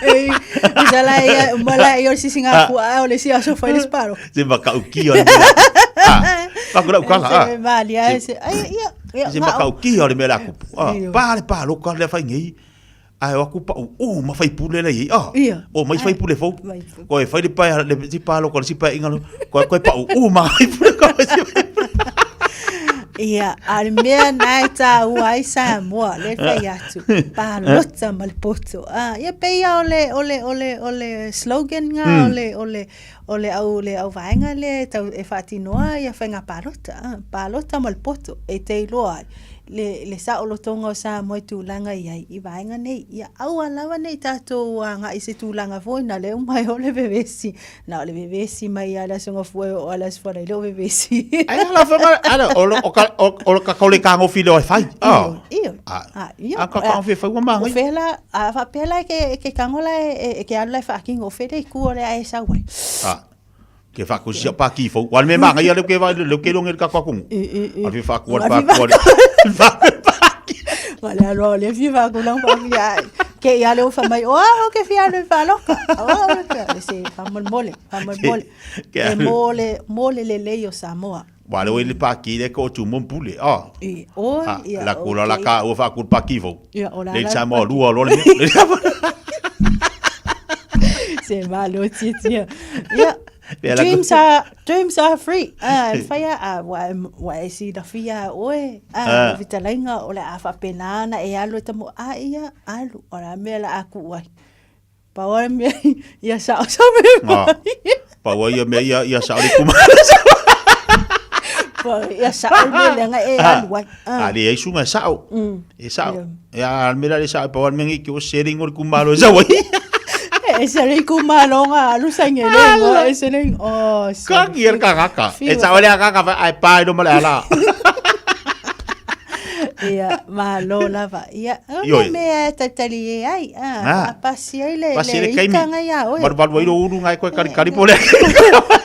Ei, isa la ia, mala ia o sisinga kua o le si aso whai le sparo. Se makauki o le mea. Ah, whakura ukala. Ah. Se malia, se, ai, ia, ia. Se makauki o le mea la kupu. Ah, pā le pāloka le whai ngei. Ae o aku pau, u, ma faipule lei, ah, Ia. o mai faipule fou. Koe fai le pae, le si palo, ko le si pae ingalo, koe koe pau, u, ma faipule, koe si faipule. Ia, a le mea nā e tāua ai Samoa, le whai atu, pālota ma le poto. Ah, ia peia o le, o le, o le, o le slogan ngā, o le, o le, o le au, le au vaenga le e tau, e whaatinoa ia whainga pālota. Ah, pālota ma le poto, e te iloa ai. le, le saolotoga o Samoa i tulaga i ai i vaega nei. Ia aua lava nei tatou agai i se tulaga foi na le uma ai o le vevesi. Na o le vevesi mai lava i le Aso Gafua e oo lava i le Aso Faraile o vevesi. Ai ala whanga, ala, o, o, ka, o, o ka kaule kāngofi leo e whai. Ah. Io, io. Ah, io. A ka kāngofi e whai ua māngai. O whela, a whapea la e ke, e ke kango la e, e, e ke alu la e whaakingo, o whele i kua le a e sau ai. Ah. Ke whaku si pa ki fou. Wale me manga ia le ke vai le ke longe ka kwakungu. A fi whaku wale whaku wale. Wale alo le fi whaku lang pa fi ai. Ke ia le ufa mai o o ke fi alo fa loka. O o ke le se fa mol mole, fa mol mole. E mole mole le le yo Samoa. Wale o le pa ki le ko tu mon pule. Ah. I o ia. La kula la ka o whaku pa ki fou. Le Samoa lua lo le. Se malo titia. Yeah. Dreams are dreams are free. Ah, e whai a wa wa e si la fia oe. Ah, vitalainga o le a whapena ana e alu e tamo a ia alu o la mea la aku ai. Pau ai mea ia sao sao me. Pau ai ia mea ia ia sao le kuma. Ia sa'o le mea leaga e alu ai. A leai suga e sa'o. E sa'o. Ia a le mea la le sa'o e pau lava le mea nei o se le igoa o le itumalo e sau ai. E ese le itumalo na alu saini ai le igoa, ese le igoa. Oh, Kagi e le tagata. E sa'o ai le agaga fai ae pa i luma le ala. Ia, malo lava. Ia, o le mea e talitalie ai, a pasi ai le, le ika ngai ia oe. Valuvalu ai lou ulu ngai koe kalikali po o le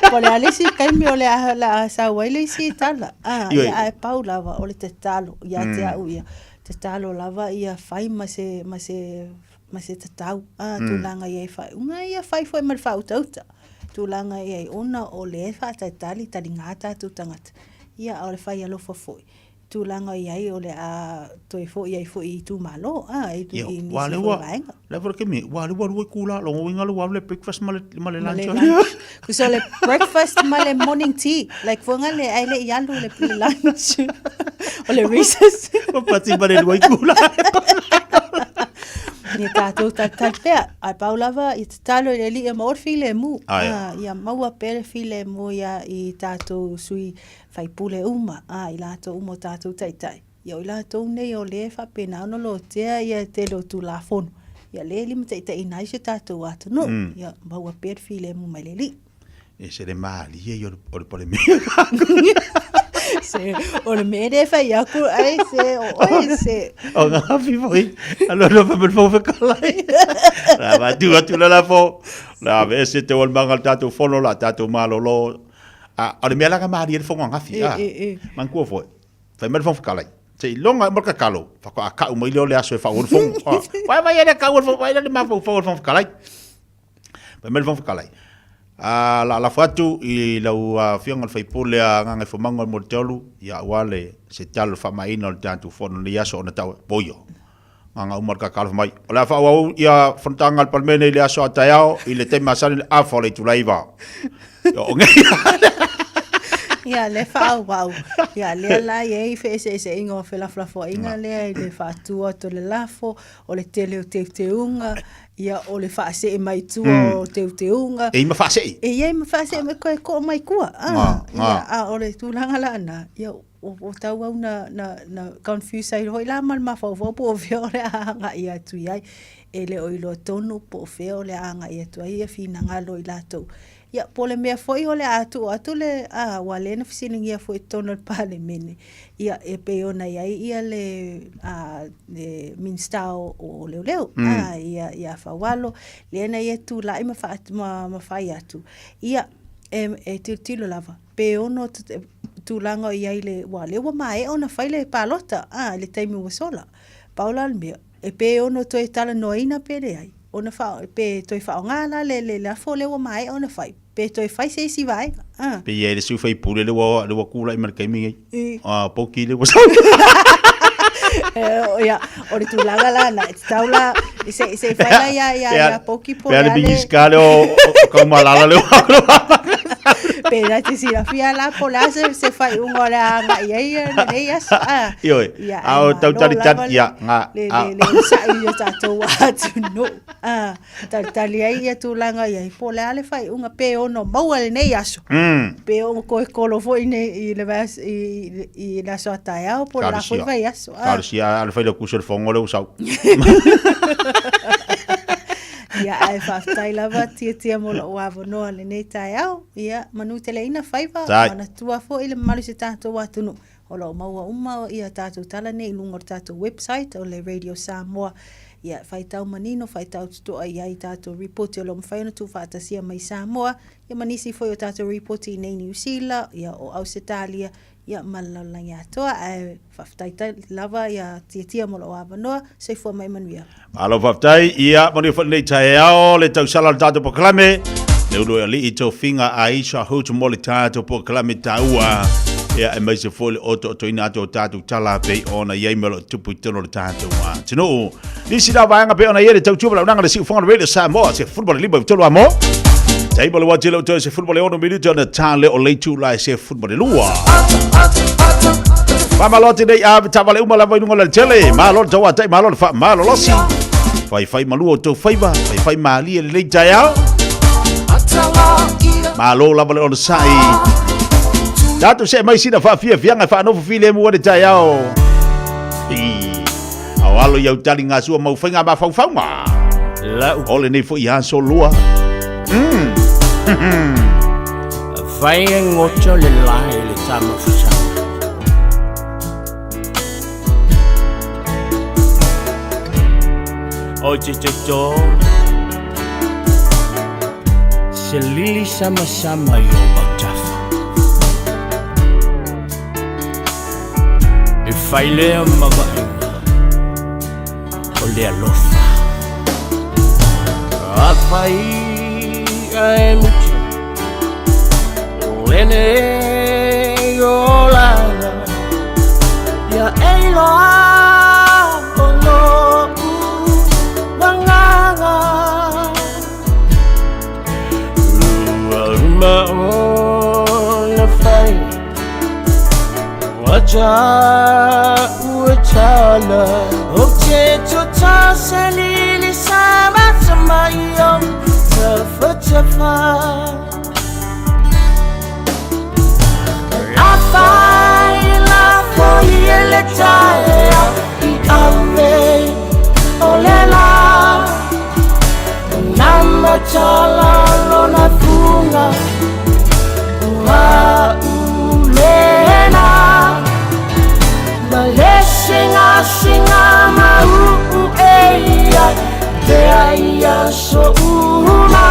Po o le a le isi taimi o le a, le a sau ai le isi tala. Ia, ae pau lava o le tatalo ia te au ia. Tatalo lava ia fai ma se, ma se, ma se tatau, a, tulaga i ai faaiuga, ia fai foi ma le faautauta. Tulaga i ai ona o lea e faatalitali taliga tatou tagata. Ia, a o le fai alofa foi, tulaga i ai o le a toe foi ai foi i itumalo, a, i Ia, nisi ua foi ua, vaega. le foi le taimi, ua lua lua itula, lona uiga lea ua alu le breakfast ma le, ma le Ma le lunch. lunch. Kusa o le breakfast ma le morning tea. Like foi le ai le i alu le, le lunch. O le recess. Ua pati ma le lua itula. Ia tātou talitali pea. Ae pau lava ia tatalo i le Alii ia maua le filemu. Ae. Ah, ia maua pea le filemu ia i tātou sui faipule uma, ah, i latou uma o tātou taitai. Ia o i latou nei o lea e faapena ona lotea ia le tele o Tulafono. Ia lea e limataitaiina ai si o tātou atunuu. Ia maua pea le filemu mai le Alii. E se le malie ia o le palemia. Se, o le mea lea e fai atu, ai se, o oe se. O ngā fi foi, alo alo fa mel fau fekalai. La va tu atu la la fo. La ve se te wal manga tātou fono la tātou malolo. A, o le mea la ka malie le fongo ngafi. E, e, e. Manatua foi. Fai mai le Fofoga Fetalai, Se i loga uma le kakalo, faatoa kau mai lea o le aso e faauu ai le fono. Vai vai le kau o le fono, vai le mafaufau o le Fofoga Fetalai. Fai mai le Fofoga Fetalai, A la lafo atu i lau Afioga i le sui usufono a Gagaifomauga Mulitolu, ia aua le se tala o le faamaeaina o le tatou fono i lenei aso ona tau e poio. Gaga uma le kakalo fai mai, o le a faaauau ia fonotaga a le Palemene i le aso a taeao i le taimi masani i le afa o le itula 9. Ia, o nei. Ia, lea faaauau. Ia, lea la e i ai feeseeseaiga o felafolafoaiga lea i le faatu atu o le lafo, o le tele o teuteuga, ia, o le faasee mai tua o teuteuga. E i ma faasee. E i ai ma faasee mai koe koo mai kua. Ah, ia, a o le tulaga la na, ia, o tau au na, na, na confuse ai hoi la ma le mafaufau po o fea o le a agai atu i ai. E le o iloa tonu po o fea o le a agai atu ai ia finagalo i latou. Ia, po o le mea foi o le a tuu atu le, a, ua lea na fesiligia foi i totonu o le Palemene, ia, e pei ona i ai ia le, a, le Minisita o, o Leoleo, a, ia, ia Faualo, lea na ia tulai ma, faa, ma, ma fai atu, ia, e, e tilotilo lava, pe ono tulaga o i ai le, aua o lea ua maea ona fai le palota, a, i le taimi ua sola. Pau la le mea, e pe ono toe talanoaina pe leai, ona faa, pe toe faaaoga la le, le lafo lea ua maea ona fai, pe toe fai se isi vaega, a. Pei e i ai le sui usufono lea ua, lea ua tulai mai i le taimi nei. I. A, Poki lea ua sau. Ia, o le tulaga la na, e tatau la, se, se i fai la ia, ia, ia Poki po o Pea le le a le... Minisita lea o, o Taumalala lea ua Pe na te silafia la po o le a se, se faaiuga o le a agai ai lenei aso. A, Ioe, ia, a o ai tau malo talitali, lava le, ia, ngā, le, a. le, le onosai i o tatou atunuu. A, talitali ai ia tulaga i ai, po o le a le faaiuga pe ono maua lenei aso. Pe ono toe kolo foi nei i le vaiaso, i, i le aso a taeao po o le la foi vaiaso. A. Talosia, a le failautusi o le fono lea ua sau. Ia, ae faafetai lava Tiatia mo lou avanoa lenei taeao. Ia, manuteleina faiva, manatua foi le mamalu i se tatou atunuu. O lo o maua uma ia tatou tala nei i luga o le tatou website o le Radio Samoa. Ia, faitau manino, faitau totoa i ai tatou ripoti o lo o mafai ona tuufaatasia mai Samoa, ia ma nisi foi o tatou ripoti i nei Niu Sila, ia o Ausetalia, ia ma le lalolagi atoa. Ae faafetai lava ia Tiatia mo lou avanoa. Soifua mai manuia. Malo faafetai, ia manuia foi lenei taeao le tausala o le tatou polokalame. Le ulu e alii tofiga Aisha Hood mo le tatou polokalame taua. Ia aemaise foi le otootoina atu o tatou tala pei ona i ai mea o lo o tupu i totonu o le tatou atunuu. Nisi la vaega pei ona i ai le tautua ma le auaunaga a le Siufofoga o le Radio Samoa, 15 i tolu amo. Taima le wati le utoe 16 minuta na tā le o leitu la e 12. Faamalo atu nei a taavale uma lava i luga o le tele. Malo le tauatai, malo le faamalolosi. Faifai malua o tou faiva, faifai malie lenei taeao. Malo lava le onosai. Tatou see mai sina faafiafiaga e faanofo filemu ai le taeao. I ao alo i au taligasua mau faiga mafaufauga. O lenei foi aso lua. Fai e goto le lae le tamafusaga. O te toto Se lili sama-sama i o autafa. E fai lea ma vaaiga o le alofa. Afai ae muta lenei olaga ia e iloa o lo'u agaga ua uma ona fai ua ua tala o te tota se lili sama sama i o tafatafa. Afai lafo i le taeao i ave o le la na matala lona fuga ua ulena ma le singasinga mau e ia te ai aso uma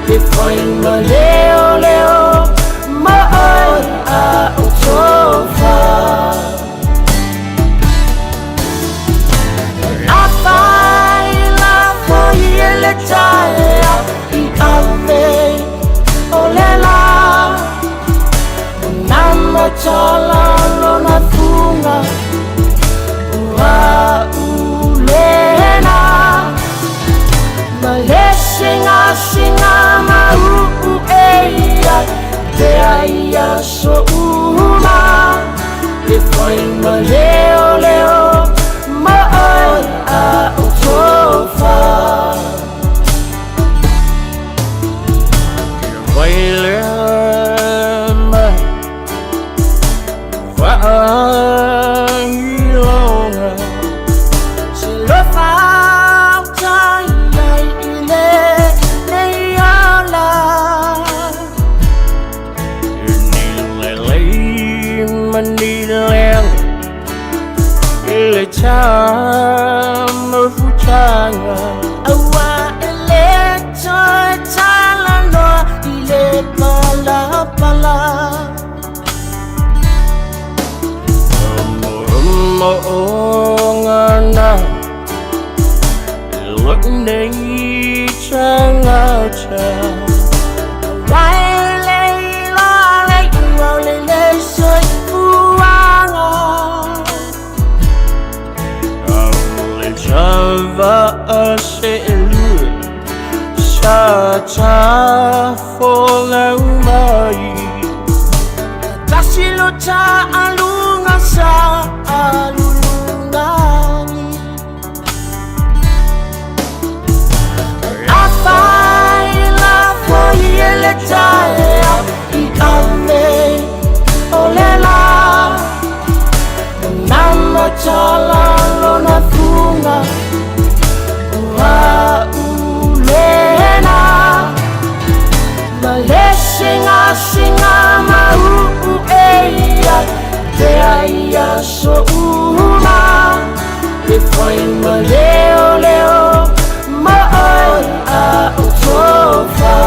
e fai ma leo leo ma oi a o tofa. Afai lafo i le taeao i ave o le la na matala lona fuga ua ulena ma le singasinga mau e ia te ai aso uma e fai ma leo leo ma oi a o tofa. Vai lea mai vaailoga se lofa utai ai i lenei ola e ni lelei ma ni leaga i le tamafutaga aua e le toe talanoa i le palapala. Mo'omo'oga na lo'u nei tagata aua e le iloa le iuga o lenei soifuaga ao le tava'a se'elua sa tafolau mai tasi lo ta'aluga sa alulugani. Afai lafo i le taeao i ave o le la na matala lona fuga ua ulena ma le singasinga mau e ia te ai aso uma e fai ma leo leo ma oi a o tofa.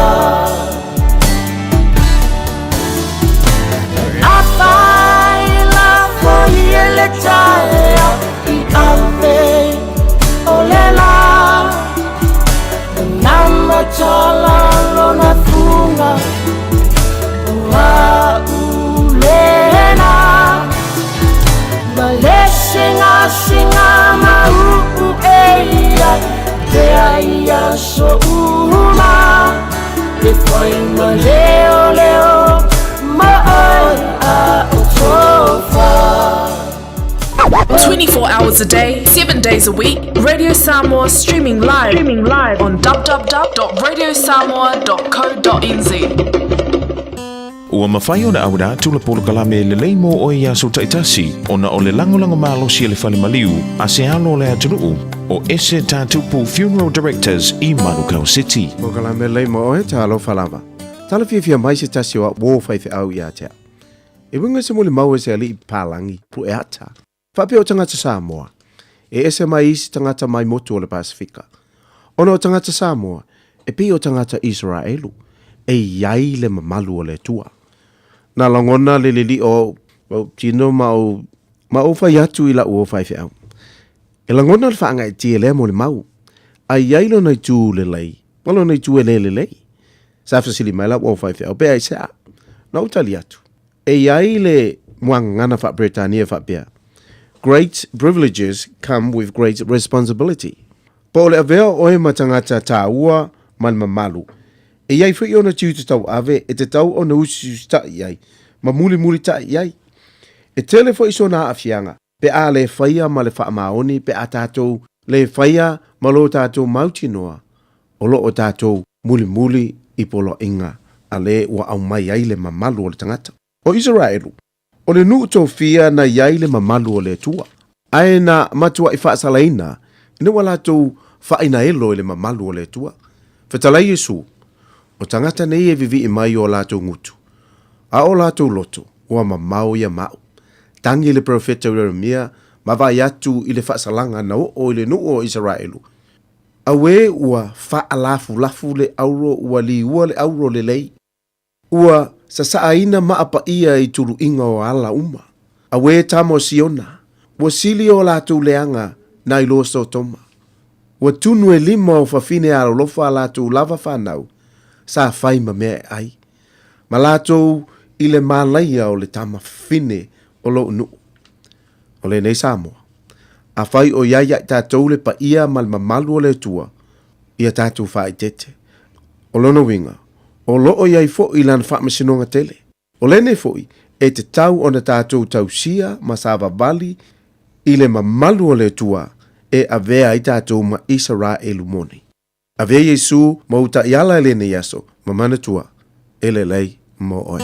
Afai lafo i le taeao i ave o le la na matala lona fuga ua ulena ma le singasinga mau e ia te ai aso uma e fai ma leo leo ma oi a o tofa. 24 hours a day, 7 days a week, Radio Samoa streaming live on www.radiosamoa.co.nz. Ua mafai ona auina atu le polokalame lelei mo oe i aso taitasi ona o le lagolago malosi a le fale maliu a se alo o le atunuu o Ese Tatupu Funeral Directors i Manukau City. Polokalame lelei mo oe, talofa lava. Tala fiafia mai se tasi o au uō faifeau ia te au. E uiga i se molimau e se alii papalagi puʻe ata. Faapea o tagata Samoa, e ese mai isi tagata mai motu o le Pasefika. Ona o tagata Samoa, e pei o tagata Iseraelu, e i ai le mamalu o le Atua. Na lagona le liliʻo o ou tino ma ou, ma ou fai atu i la'u o faifeau. E lagona le faagaeetia i lea molimau, a i ai lona itu lelei ma lona itu e le lelei. Sa fesili mai la'u o faifeau, pe aisea? Na ou tali atu, E i ai le muagagana faa-Peretania e faapea, Great privileges come with great responsibility. Po o le avea o oe ma tagata tāua ma le mamalu, e i ai foi ona tiute tauave e tatau ona usiusitaʻi i ai ma mulimulitaʻi i ai. E tele foi sona aafiaga pe a le faia ma le faamaoni pe a tatou le faia ma lo tatou mautinoa o lo o tatou mulimuli i poloaiga a le ua aumai ai le mamalu o le tagata. O Isaraelu, o le nuu tofia na i ai le mamalu o le Atua, ae na matuai faasalaina ina ua latou faainaelo i le mamalu o le Atua. Fetalai Iesu, o tagata nei e vivii mai o latou gutu, a o latou loto ua mamao ia maʻu. Tagi le perofeta o Ieremia ma vaai atu i le faasalaga na oo i le nuu o Isaraelu, Auē ua faalafulafu le auro ua liua le auro lelei, ua sasaaina maa paia i tuluiga o ala uma. Auē tama o Siona, ua sili o latou leaga nai lo Sotoma. Ua tunu e lima o fafine alolofa a latou lava fanau sa fai ma mea e ai, ma latou i le malaia o le tamafine o lou nuu. O lenei Samoa, afai o iai ia i tatou le paia ma le mamalu o le Atua, ia tatou faaeteete. O lona uiga, o lo o i ai foi lana faamasinoga tele. O lenei foi, e tatau ona tatou tausia ma savavali i le mamalu o le Atua e avea ai tatou ma Isaraelu moni. Avea Iesu ma ou taiala i lenei aso, ma manatua, e lelei mo oe.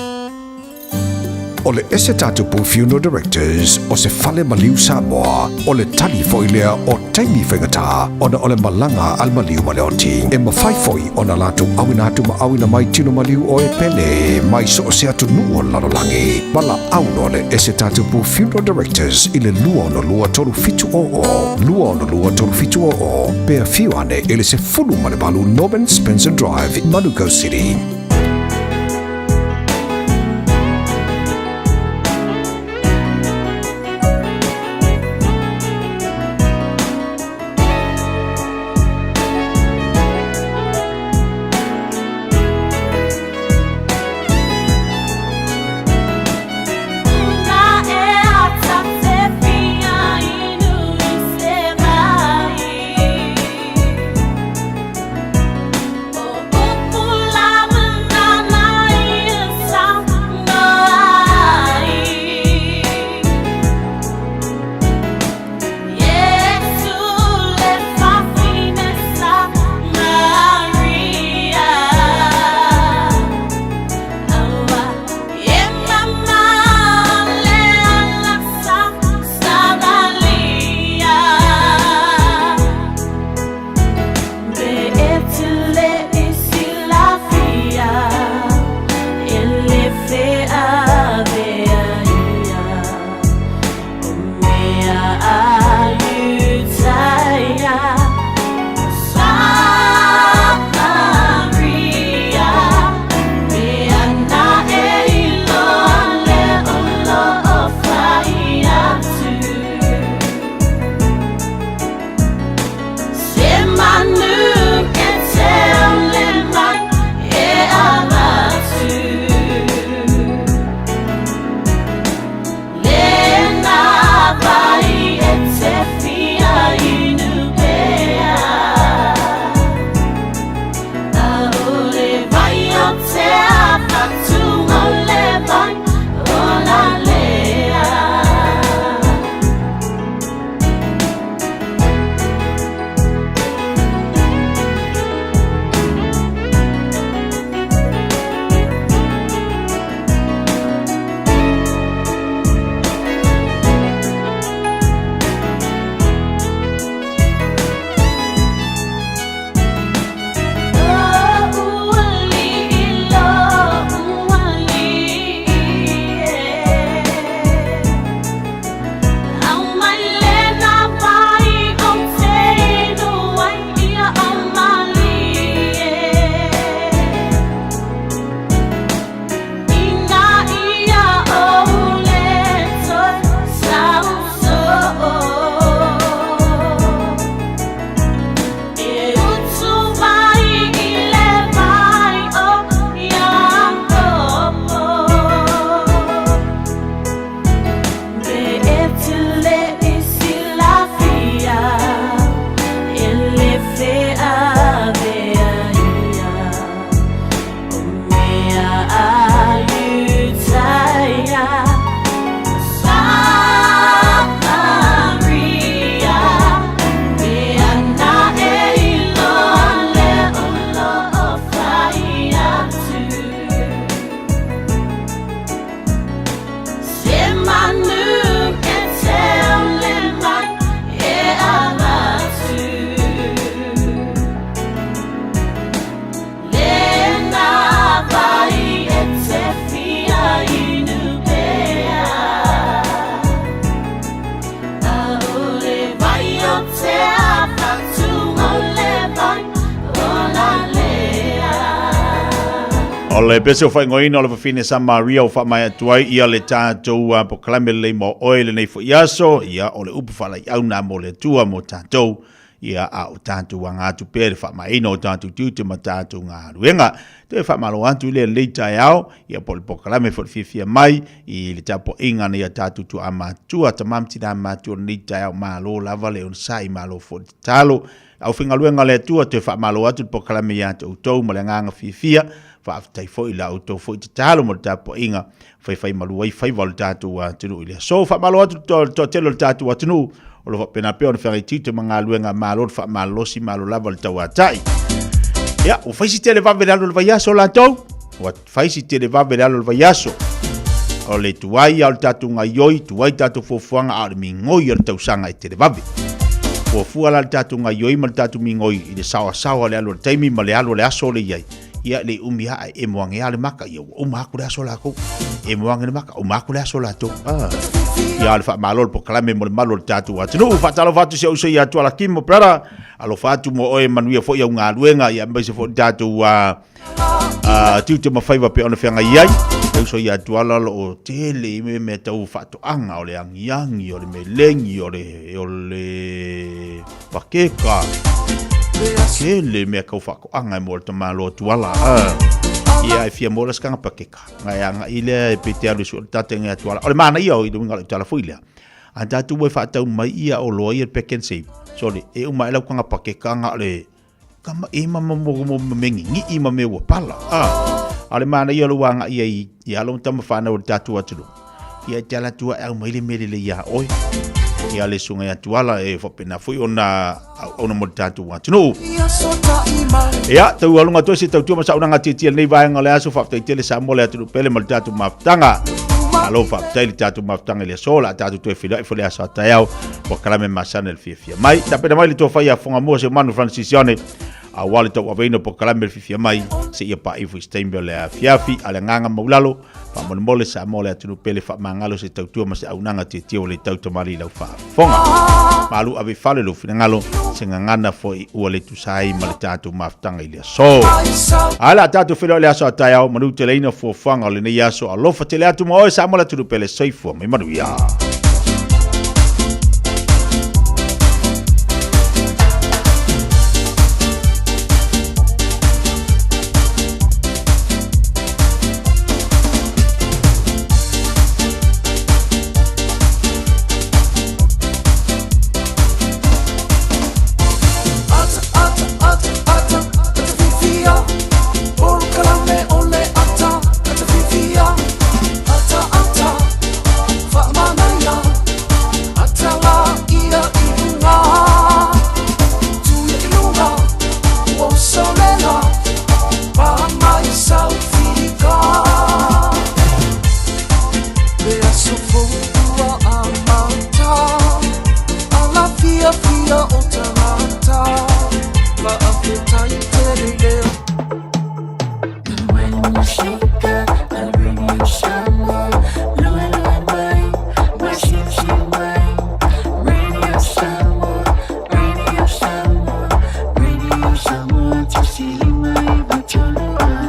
O le Ese Tatupu Funeral Directors o se fale maliu Samoa, o le tali foi lea o taimi faigata ona o le malaga a le maliu ma le oti. E mafai foi ona latou auina atu ma auina mai tino maliu o e pele mai so o se atunuu o le lalolagi. Valaau loa le Ese Tatupu Funeral Directors i le 262 3700, 262 3700, pe afio ane i le 18 Norman Spencer Drive, Manukau City. O le pese o faaigoaina o le fafine Samaria ua faamaea atu ai ia le tatou polokalame lelei mo oe lenei foi aso, ia o le upu faalaiau na mo le Atua mo tatou, ia a o tatou aga atu pea i le faamaeaina o tatou tiute ma tatou galuega. Toe faamalo atu i lenei taeao, ia po o le polokalame foi le fiafia mai i le tapuaiga a nai a tatou tuaa matua, tama ma tina matua o lenei taeao, malo lava le onosai, malo foi le tatalo. Aufaigaluega a le Atua, toe faamalo atu le polokalame ia te outou ma le agaga fiafia. Faafetai foi i la outou foi tatalo ma le tapuaiga faifai malu ai faiva o le tatou atunuu i le aso. Faamalo atu le toatele o le tatou atunuu o lo o faapena pea ona feagai tiute ma galuega, malo le faamalolosi, malo lava le tauatai. Ia, ua fai si televave le alu o le vaiaso latou. Ua fai si televave le alu o le vaiaso. O le tuai a o le tatou gaioi, tuai tatou fuafuaga, a o le migoi o le tausaga e televave. Fuafua la le tatou gaioi ma le tatou migoi i le saoasaoa o le alu o le taimi ma le alu o le aso le i ai. Ia, le umi a e emo age a le maka, ia ua uma aku le aso lakou. Emo age le maka, uma aku le aso latou. Ah. Ia, le faamalo le polokalame mo le malu o le tatou atunuu. Faatalofa atu si ou uso ia Tuala Kimo, brother. Alofa atu mo oe, manuia foi au galuega, ia aemaise foi le tatou tiute ma faiva pei ona feagai ai. E uso ia Tuala o lo o tele i mea mea tau faatoaga, o le agiagi, o le melegi, o le, o le pakeka. Tele mea tau faatoaga e mo le tamaloa Tuala. Ia e fia mola se pakeka. Ngai anga i lea e pe te alu su o le tate ngai Tuala. O le manaia o i le winga o le tala foi lea. A tātou e whaatau mai ia o loa ia le pack and save. Sorry, e uma e lau kanga pakeka nga o le kama e ma ma mo mo me ngi'i ma me ua pala. Ah. A le manaia o le wanga ia i i alo ma tama whanau o le tātou atunuu. Ia e te ala atu e au mai le mea lelei iā oe. Ia le susuga ia Tuala e faapena foi ona auauna mo le tātou atunuu. Ia, tau alunga atu ai se tautua ma saunoaga tietie lenei vaega o le aso, faafetai tele Samoa le atunuu pele ma le tatou mafutaga. Malo faafetai le tatou mafutaga i le aso, o le a tatou toe feiloai foi le aso a taeao, ua kalame masana le fiafia mai. Tapena mai le tofa ia Fogamua se manu Francis Sione, aua le tauaveina o polokalame le fiafia mai, seia paia foi se taimi o le afiafi, a le agaga maulalo, Faamolemole Samoa le atunuu pele faamagalo se tautua ma se auaunaga tietie ua le tau tamalii i lau faafofoga. Malu ave i fale lou finagalo, se gagana foi ua le tusa ai ma le tatou mafutaga i le aso. Ae o le a tatou feiloai i le aso a taeao, manuteleina fuafuaga o lenei aso. Alofa tele atu ma oe Samoa le atunuu pele, soifua mai manuia.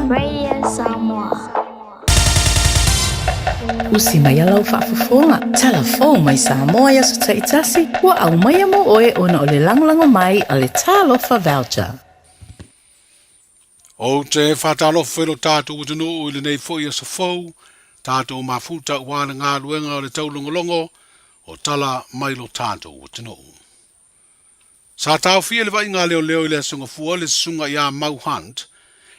Radio Samoa. Usi mai a lau faafofoga, tala fou mai Samoa i aso taitasi, ua aumaia mo oe ona o le lagolago mai a le Talofa Voucher. Ou te faatalofa i lo tatou atunuu i lenei foi aso fou, tatou mafuta aua le galuega o le taulogologo o tala mai lo tatou atunuu. Sa taofia le vaaiga a leoleo i le Aso Gafua le susuga ia Mau Hunt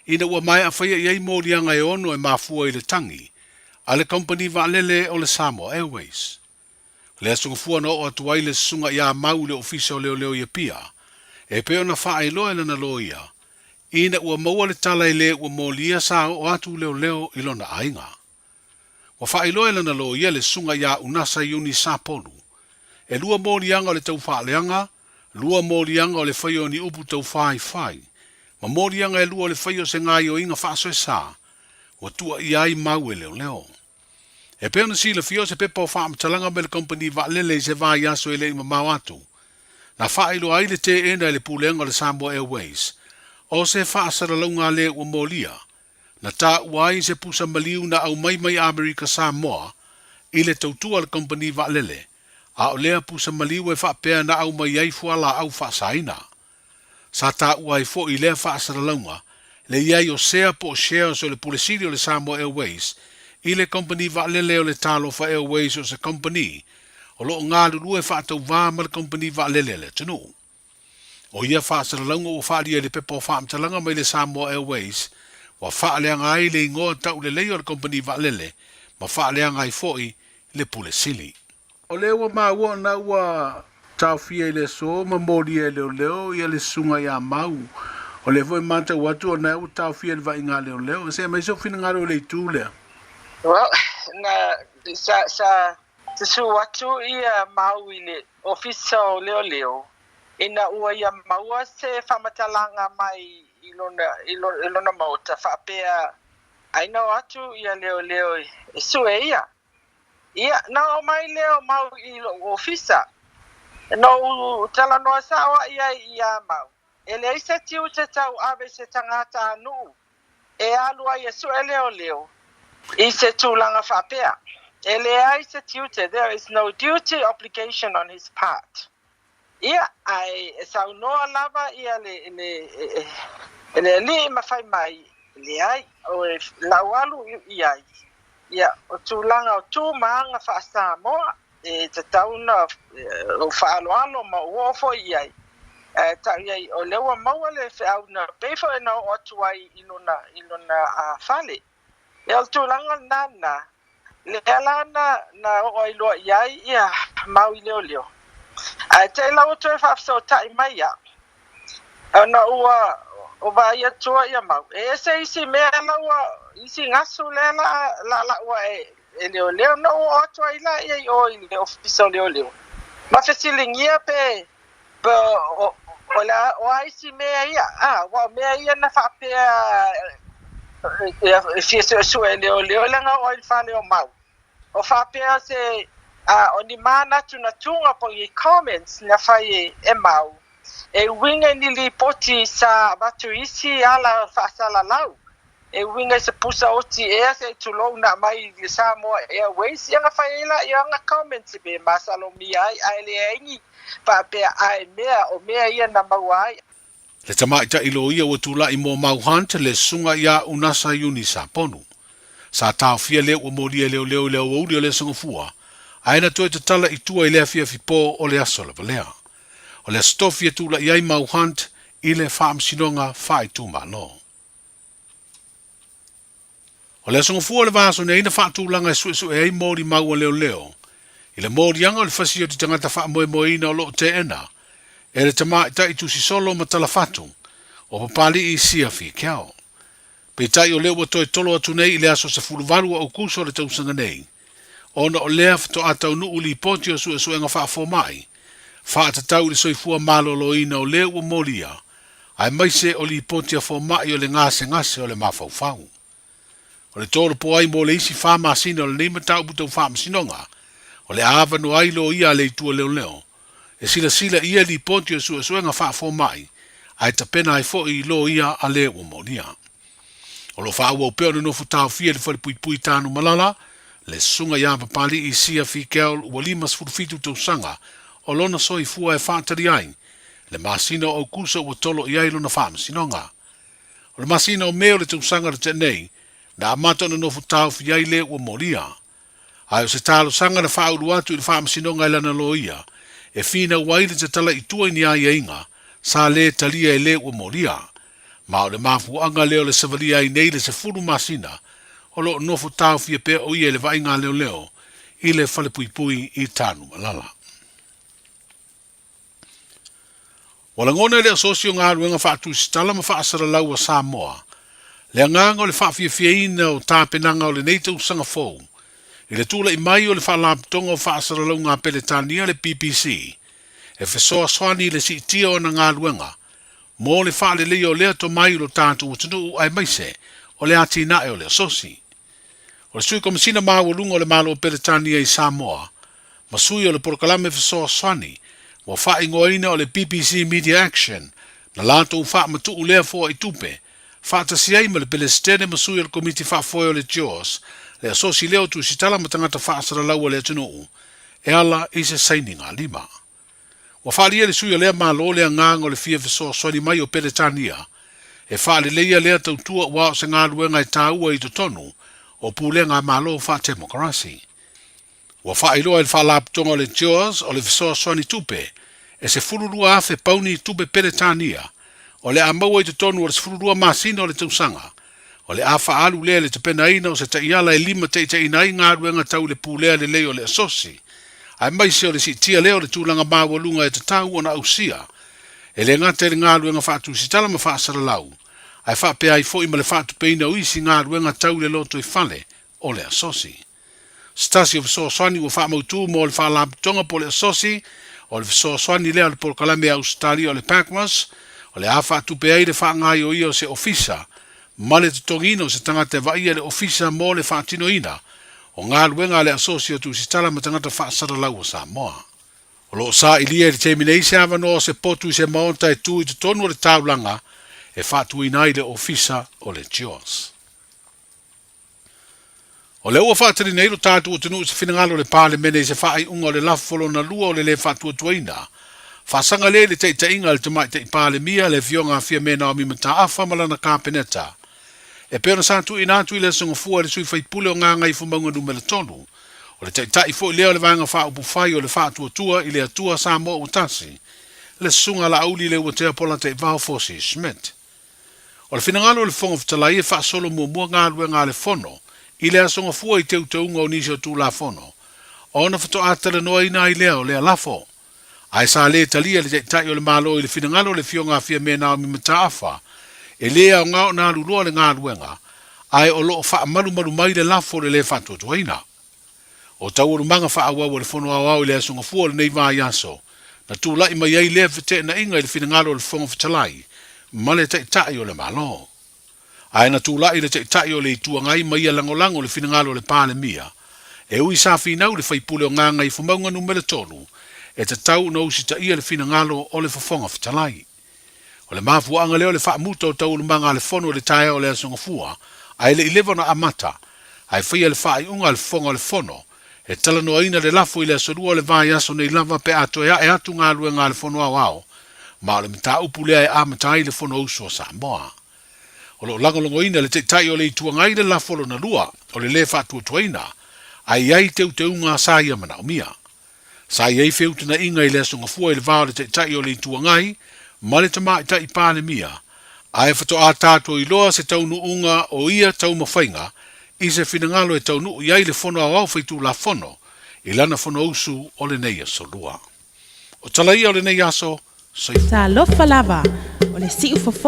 ina ua maea faia i ai moliaga e ono e mafua i le tagi a le kamupani vaalele o le Samoa Airways. O le Aso Gafua na oo atu ai le susuga ia Mau i le Ofisa o Leoleo i Apia e pei ona faailoa e lana loia ina ua maua le tala e le ua molia sa oo atu leoleo i lona aiga. Ua faailoa e lana loia le susuga ia Unasa Iuni Sapolu. E lua moliaga o le taufaaleaga, lua moliaga o le faia o ni upu taufaifai, ma moliaga e lua o le faia o se gaioiga faasoesa ua tuuaia ai mau e leoleo. E pei ona silafia o se pepa o faamatalaga mai le kamupani vaalele i se vaiaso e le i mamao atu, na faailoa ai le teena e le Pulega o le Samoa Airways o se faasalalauga le ua molia. na taua ai se pusa maliu na aumai mai Amerika Samoa i le tautua a le kamupani vaalele, a o lea pusa maliu e faapea na aumai ai fualaau faasaina. Sa taua ai foi i lea faasalalauga le i ai o sea po o shares o le Pule Sili o le Samoa Airways i le kamupani vaalele o le Talofa Airways o se kamupani o lo o galulue faatauvā ma le kamupani vaalele a le atunuu. ʻO ia faasalalauga ua faaalia i le pepa o faamatalaga mai le Samoa Airways ua faaleaga ai le igoa taulelei o le kamupani vaalele ma faaleaga ai foi le Pule Sili. O lea ua maua ona ua taofia i le aso ma molia e leoleo ia le susuga ia Mau. O lea foi e matau atu ona ua taofia i le vaaiga a leoleo. Se aumai sou finagalo i le itu lea. Well, na, sa, sa susu atu ia Mau i le Ofisa o Leoleo ina ua ia maua se faamatalaga mai i lona, i lona maota faapea ai na o atu ia leoleo e sue ia. Ia, na oo mai lea o Mau i loʻu ofisa. Na ou talanoa sao aʻe ai iā Mau, e leai se tiute tauave i se tagata a nuu e alu ai e suʻe leoleo i se tulaga faapea. E leai se tiute, there is no duty obligation on his part. Ia, ae e saunoa lava ia le, le, le alii ma fai mai, leai, o e lau alu i ai, ia, o tulaga o tu ma aga faa-Samoa, e tatau ona ou faaaloalo ma ou oo foi i ai. Ae tau i ai, o lea ua maua le feau na pei foi ona oo atu ai i lona, i lona fale. Ia, o le tulaga lena lena, lea la na, na oo ai loa i ai ia Mau i leoleo. Ae te i la ua toe faafesootai mai ia, ona ua o vaai atua ia Mau. E ese isi mea la ua, isi gasu lea la, la laua e, e leoleo. Na ou oo atu ai la ia i o i le ofisa o leoleo, ma fesiligia pe, pe o, o, le, o a isi mea ia, a, ua o mea ia na faapea e fia suesue e leoleo leaga oo ai i le fale o Mau. O faapea se, a, o ni mānatunatuga po o ni comments na fai e, e Mau, e uiga i ni lipoti sa avatu i isi ala faasalalau, e uiga i se pusa oti ea se i tulou na aumai i le Samoa Airways, ia na fai ai laia ana comments pe masalomia ai, ae leai ni faapea ae mea o mea ia na maua ai. Le tamaitai loia ua tulai mo Mau Hunt le susuga ia Unasa Iuni Saponu. Sa taofia lea ua molia e leoleo i le aoauli o le Aso Gafua, ae na toe tatala i tua i le afiafi po o le aso lava lea. O le Aso Tofi e tulai ai Mau Hunt i le Faamasinoga Faaitumalo. O le Aso Gafua o le vaiaso nei na faatulaga e suesue ai molimau a leoleo i le moliaga o le fasi o te tagata faamoemoeina o lo o teena e le tamaitai tusisolo ma talafatu o Papali'i Sia Fikiao. Peitai o lea ua toe tolo atu nei i le aso 18 o Aukuso o le tausaga nei, ona o lea faatoa taunuu lipoti o suesuega faafomai faatatau i le soifua maloloina o lea ua molia aemaise o lipoti a fomai o le gasegase o le mafaufau. O le tolopo ai mo le isi fa masina o lenei mataupu tau faamasinoga, o le a avanoa ai loia a le Itu o Leoleo e silasila i ia lipoti o suesuega faafomai ae tapena ai foi i loia a le ua molia. O lo o faaauau pea ona nofo taofia i le falepuipui Tanumalala le susuga ia Papali'i Sia Fikel ua 57 tausaga o lona soifua e faatali ai le masina o Aukuso ua tolo i ai lona faamasinoga. O le masina o Me o le tausaga na tea nei, na amata ona nofo taofi ai le ua molia. Ae o se talosaga na faaulu atu i le faamasinoga e lana loia, e finau ai le tatala i tua i ni aiaiga sa lē talia e le ua molia. Ma o le mafuaaga lea o le savalia ai nei le 10 masina o lo o nofo taofia pea o ia i le vaaiga a leoleo i le falepuipui i Tanumalala. Ua lagona e le Asosi o Galuega Faatusitala ma Faasalalau a Samoa le agaga o le faafiafiaina o tapenaga o lenei tausaga fou i le tulai mai o le Faalapotopotoga o Faasalalauga a Peretania le BBC e fesoasoani i le siitia o ana galuega mo le faaleleia o lea tomai i lo tatou atunuu aemaise o le atinae o le Asosi. O le Sui Komesina Maualuga o le Malo o Peretania i Samoa ma sui o le polokalame fesoasoani ua faaigoaina o le BBC Media Action na latou faamatuu lea foai tupe Faatasi ai ma le Pelesitene ma sui o le Komiti Faafoe o le JOS, le asosi lea o tusitala ma tagata faasalalau a le atunuu, e ala i se sainiga lima. Ua faaalia e le sui o lea Malo le agaga o le fia fesoasoani mai o Peretania e faaleleia lea tautua aua o se galuega e taua i totonu o pulega a Malo faatemokarasi. Ua faailoa e le Faalapotopotoga o le JOS o le fesoasoani tupe e 12,000 pauni tupe Peretania o le a maua i totonu o le 12 masina o le tausaga. O le a faaalu lea i le tapenaina o se taiala e limataitaiina ai galuega tau i le pulea lelei o le asosi, aemaise o le siitia lea o le tulaga maualuga e tatau ona ausia, e le gata i le galuega faatusitala ma faasalalau, ae faapea ai foi ma le faatupeina o isi galuega tau i le lotoifale o le asosi. Se tasi o fesoasoani ua faamautu mo le Faalapotopotoga po o le Asosi, o le fesoasoani lea a le Polokalame a Ausetalia o le PACMAS, o le a faatupe ai le faagaioia o se ofisa ma le totogiina o se tagata e vaaia le ofisa mo le faatinoina o galuega a le Asosi o Tusitala ma Tagata Faasalalau o Samoa. O lo o sailia i le taimi nei se avanoa o se potu i se maota e tu i totonu o le taulaga e faatuina ai le ofisa o le JOS. O lea ua faatali nei lo tatou atunuu i se finagalo o le Palemene i se faaiuga o le lafo lona lua o le le faatuatuaina faasaga lea i le taitaiga a le Tamaitai Palemia, le Afioga a Fiame Naomi Mataafa ma lana Kapeneta. E pei ona sa tuuina atu i le Aso Gafua e le sui faipule o Gagaifomauga Numera 3, o le taitai foi lea o le Vaega Faaupufai o le Faatuatua i le Atua Samoa Ua Tasi, le Susuga Laauli Leuatea Polataivao Fosi Schmidt. O le finagalo o le Fofoga Fetalai e faasolo muamua galuega a le Fono i le Aso Gafua i teuteuga o nisi o Tulafono, ona faatoa talanoaina ai lea o lea lafo. Ae sa le talia le Taitai o le Malo i le finagalo o le Afioga a Fiame Naomi Mataafa, e le aoga ona alu loa le galuega, ae o lo o faamalumalu mai le lafo o le le faatuatuaina. O taualumaga faaauau a le Fono Aoao i le Aso Gafua o lenei vaiaso, na tulai mai ai lea feteenaiga i le finagalo o le Fofoga Fetalai ma le Taitai o le Malo. Ae na tulai le Taitai o le Itu Agai ma ia lagolago le finagalo o le Palemia, e ui sa finau le faipule o Gagaifomauga Numera 3, e tatau ona usitaia le finagalo o le Fofoga Fetalai. O le mafuaaga lea o le faamuta o taualumaga a le Fono i le taeao o le Aso Gafua, ae le i leva ona amata, ae faia le faaiuga a le Fofoga o le Fono, e talanoaina le lafo i le Aso Lua o le vaiaso nei lava pe a toe ae atu galuega a le Fono Aoao, ma o le mataupu lea e amata ai le Fonousu a Samoa. O lo o lagolagoina e le Taitai o le Itu Agai le lafo lona lua o le lē faatuatuaina, ae i ai teuteuga sa ia manaomia. Sa i ai feutanaiga i le Aso Gafua i le va o le Taitai o le Itu Agai ma le Tamaitai Palemia, ae faatoa tatou iloa se taunuuga o ia taumafaiga i se finagalo e taunuu i ai le Fono Aoao Faitulafono i lana Fonousu o lenei aso Lua. O tala ia o lenei aso, soifua. Talofa lava, o le siu fofo.